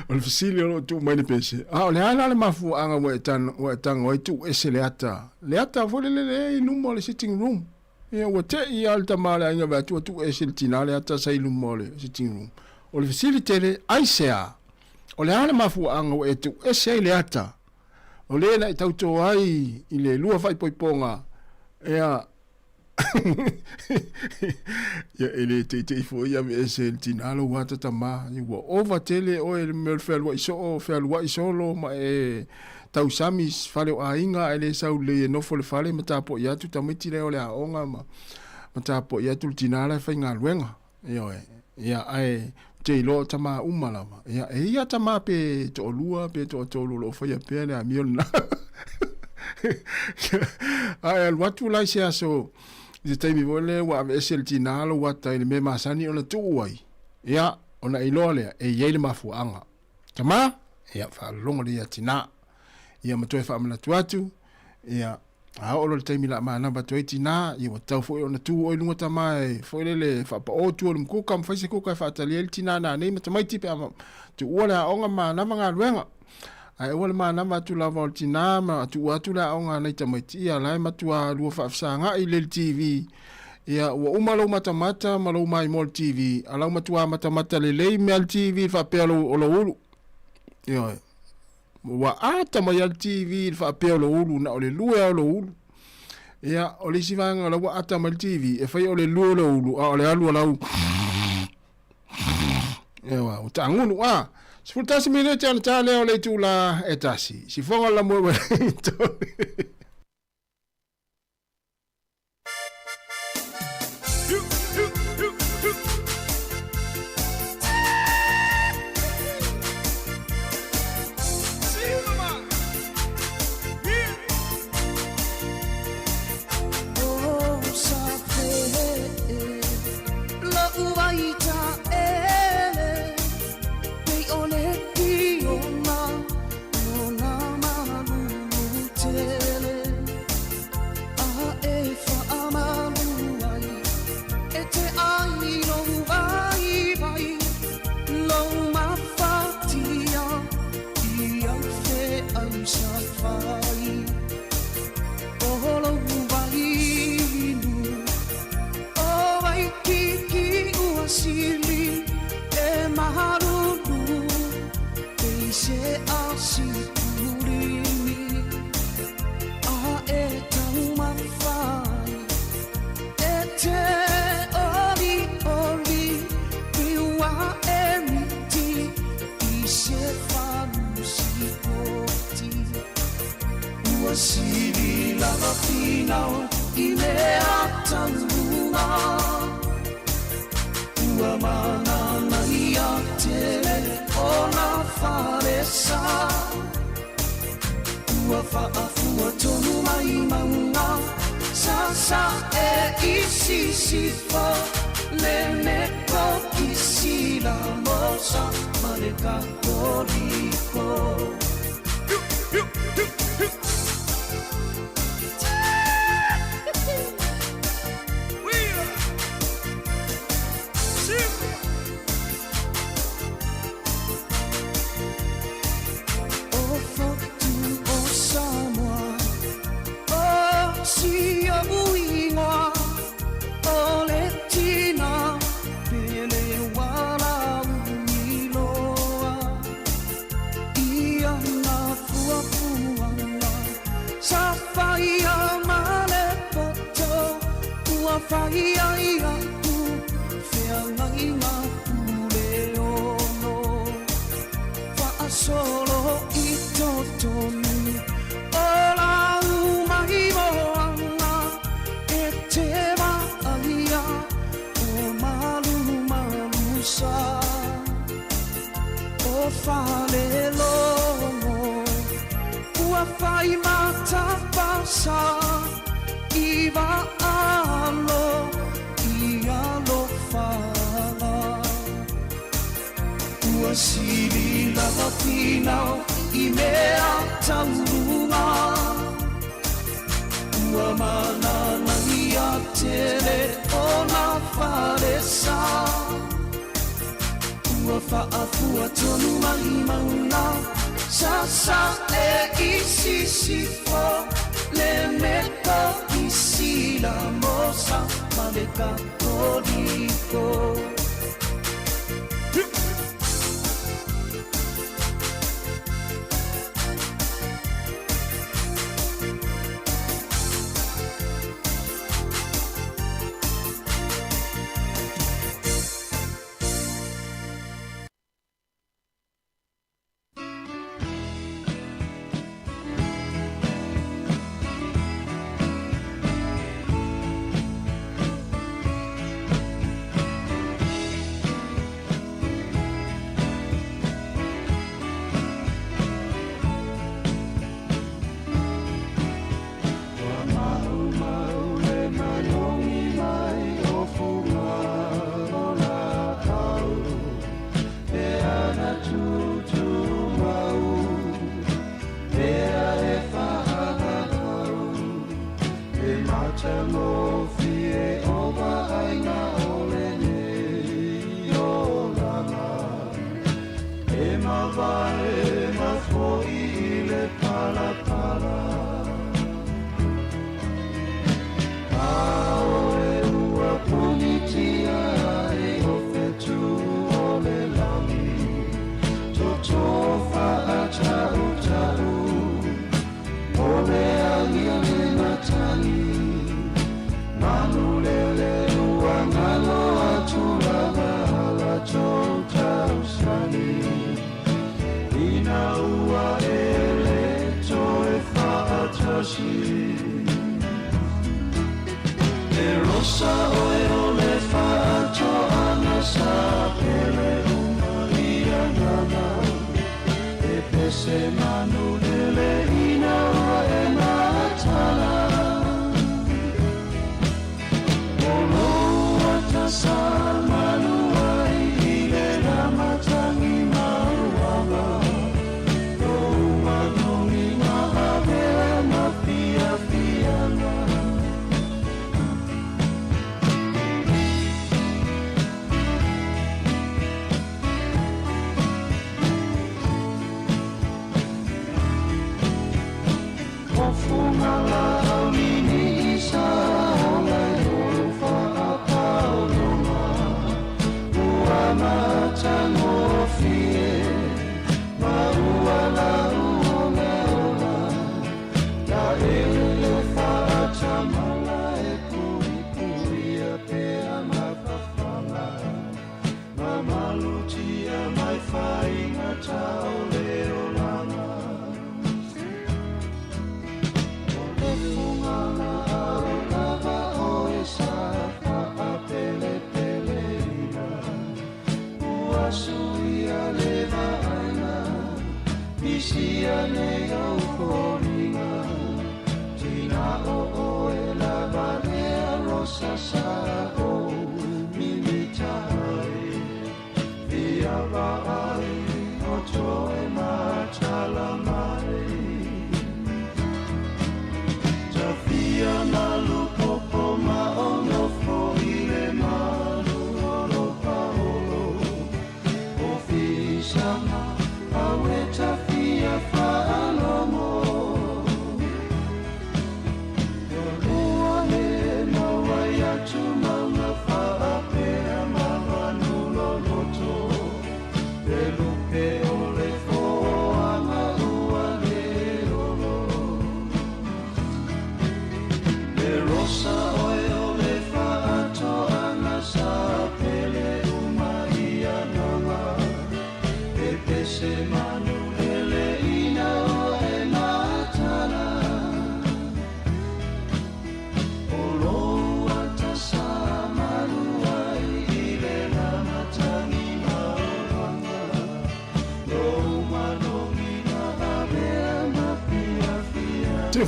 o le fesili o loo tuu mai le pese. A o le a la le mafuaaga ua e tan, ua e tago ai tuu ese le ata. Le ata foi lele le i luma o le sitting room. Ia ua tei lava le tama a le aiga vae atu ua tuu ese le tina le ata sa i luma o le sitting room. O le fesili tele, aisea? O le a le mafuaaga ua e tuu ese ai le ata? O le na e tauto ai i le lua faaipoipoga, ia, Ia, e le teitei foi aveese e le tina lou ata tama. Ia, ua ova tele oe i le mea o le fealuai soo, fealuai solo ma e tausami i fale o aiga ae le sau lelei e nofo i le fale ma tapuai atu tamaiti la e o le aoga ma, ma tapuai atu le tina la e faigaluega. Ioe. Ia, ae ou te iloa o tama uma lava. Ia, e i ai tama pe toalua pe toatolu o lo o faia pea le amio lena. Ae alu atu la i se aso, i se taimi foi lea ua aveese le tina lou ata i le mea masani ona tuu ai. Ia, ona iloa lea, e i ai le mafuaaga. Tama, ia, faalologo lelei ia tina. Ia, ma toe faamanatu atu, ia, A oo loa i le taimi o le a manava atu ai tinā, ia ua tatau foi ona tu oe i luga tama e foi lele e faapaʻō tua o le mukuka ma fai se kuka e faatali ai le tinā nanei ma tamaiti pe a tuua le aoga ma manava galuega. Ae aua le manava atu lava o le tinā ma tuua atu le aoga a nai tamaiti, ia la e matuā lua faafesagaʻi le le TV. Ia ua uma lou matamata ma lou maimoa i le TV, a lau matuā matamata lelei mea le TV faapea o lou ulu. Ioe. Ua ata mai lava le TV i le faapea o lou ulu, na o le lue lava o lou ulu. Ia, o le isi vaega o la ua ata mai le TV, e fai o le lue o lou ulu, a o le alu a lau... Ewa, ua taagulu, a. 11 minute ona ta lea o le itula e tasi. Sifoga o le lamoe Wellington. fai ai a'u feagaiga pule ono fa'asolo i totonu o lau maimoaga e te va'aia o malumalusa o falelogo ua fai matapasa i va'alo i alofaga ua sili lava finau i mea tauluga ua mananaia tele ona falesa ua fa'afua tonu mai mauna sasa'e i sisifo le metokisi lamosa ma le katoliko.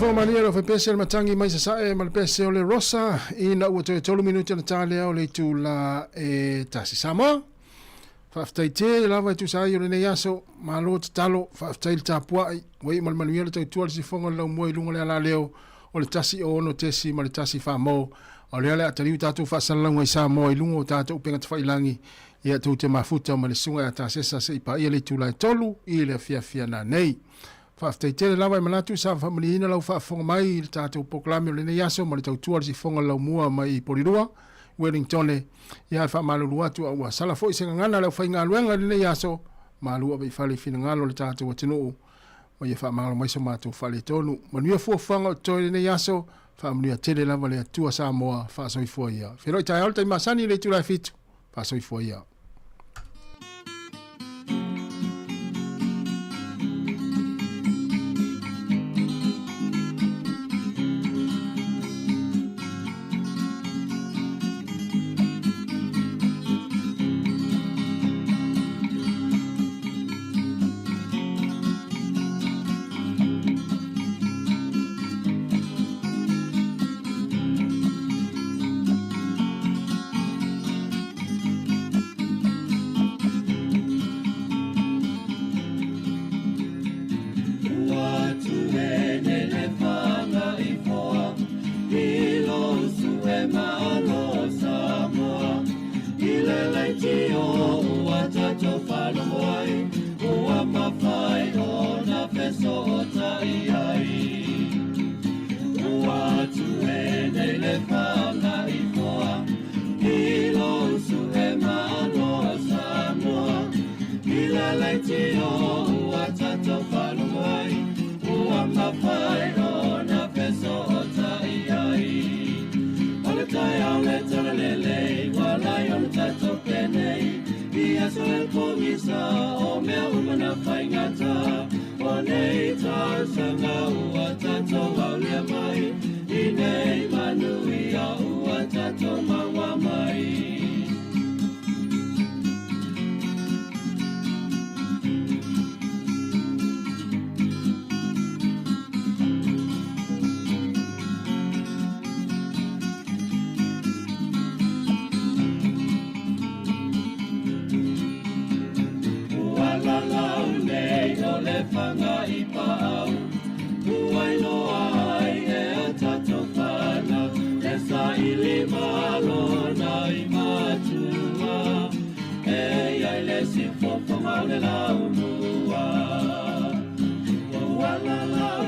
Soifua malie le faipese le matangi mai sasae ma le pese o le Rosa ina ua toe tolu minute ona ta lea o le itula e tasi. Samoa, faafetai tele lava e tusa ai o lenei aso, malo tatalo, faafetai le tapuai, ua iu ma le manuia le tautua le sifoga o le laumua i luga o le alaleo o le 106 ma le 1 mo. O lea o le a taliu tatou faasalalauga i Samoa i luga o tatou upega tafailagi, ia tou te mafuta ma le susuga ia Tasesa se i paia le itula e 3 i le afiafi ana nei. Faafetai tele lava e manatu sa faamalieina lau faafofoga mai i le tatou polokalame o lenei aso ma le tautua a le sifoga o le laumua mai i Polirua, Wellingtone. Ia e faamalulu atu a ua sala foi se gagana a le aufaigaluega i lenei aso, malu ave i fale i finagalo o le tatou atunuu ma ia faamagalo mai so matou faaletonu. Manuia fuafuaga o totoe i lenei aso, faamanuia tele lava le Atua Samoa, faasoifua ia. Feiloai taeao le taimi masani i le itula e 7, faasoifua ia.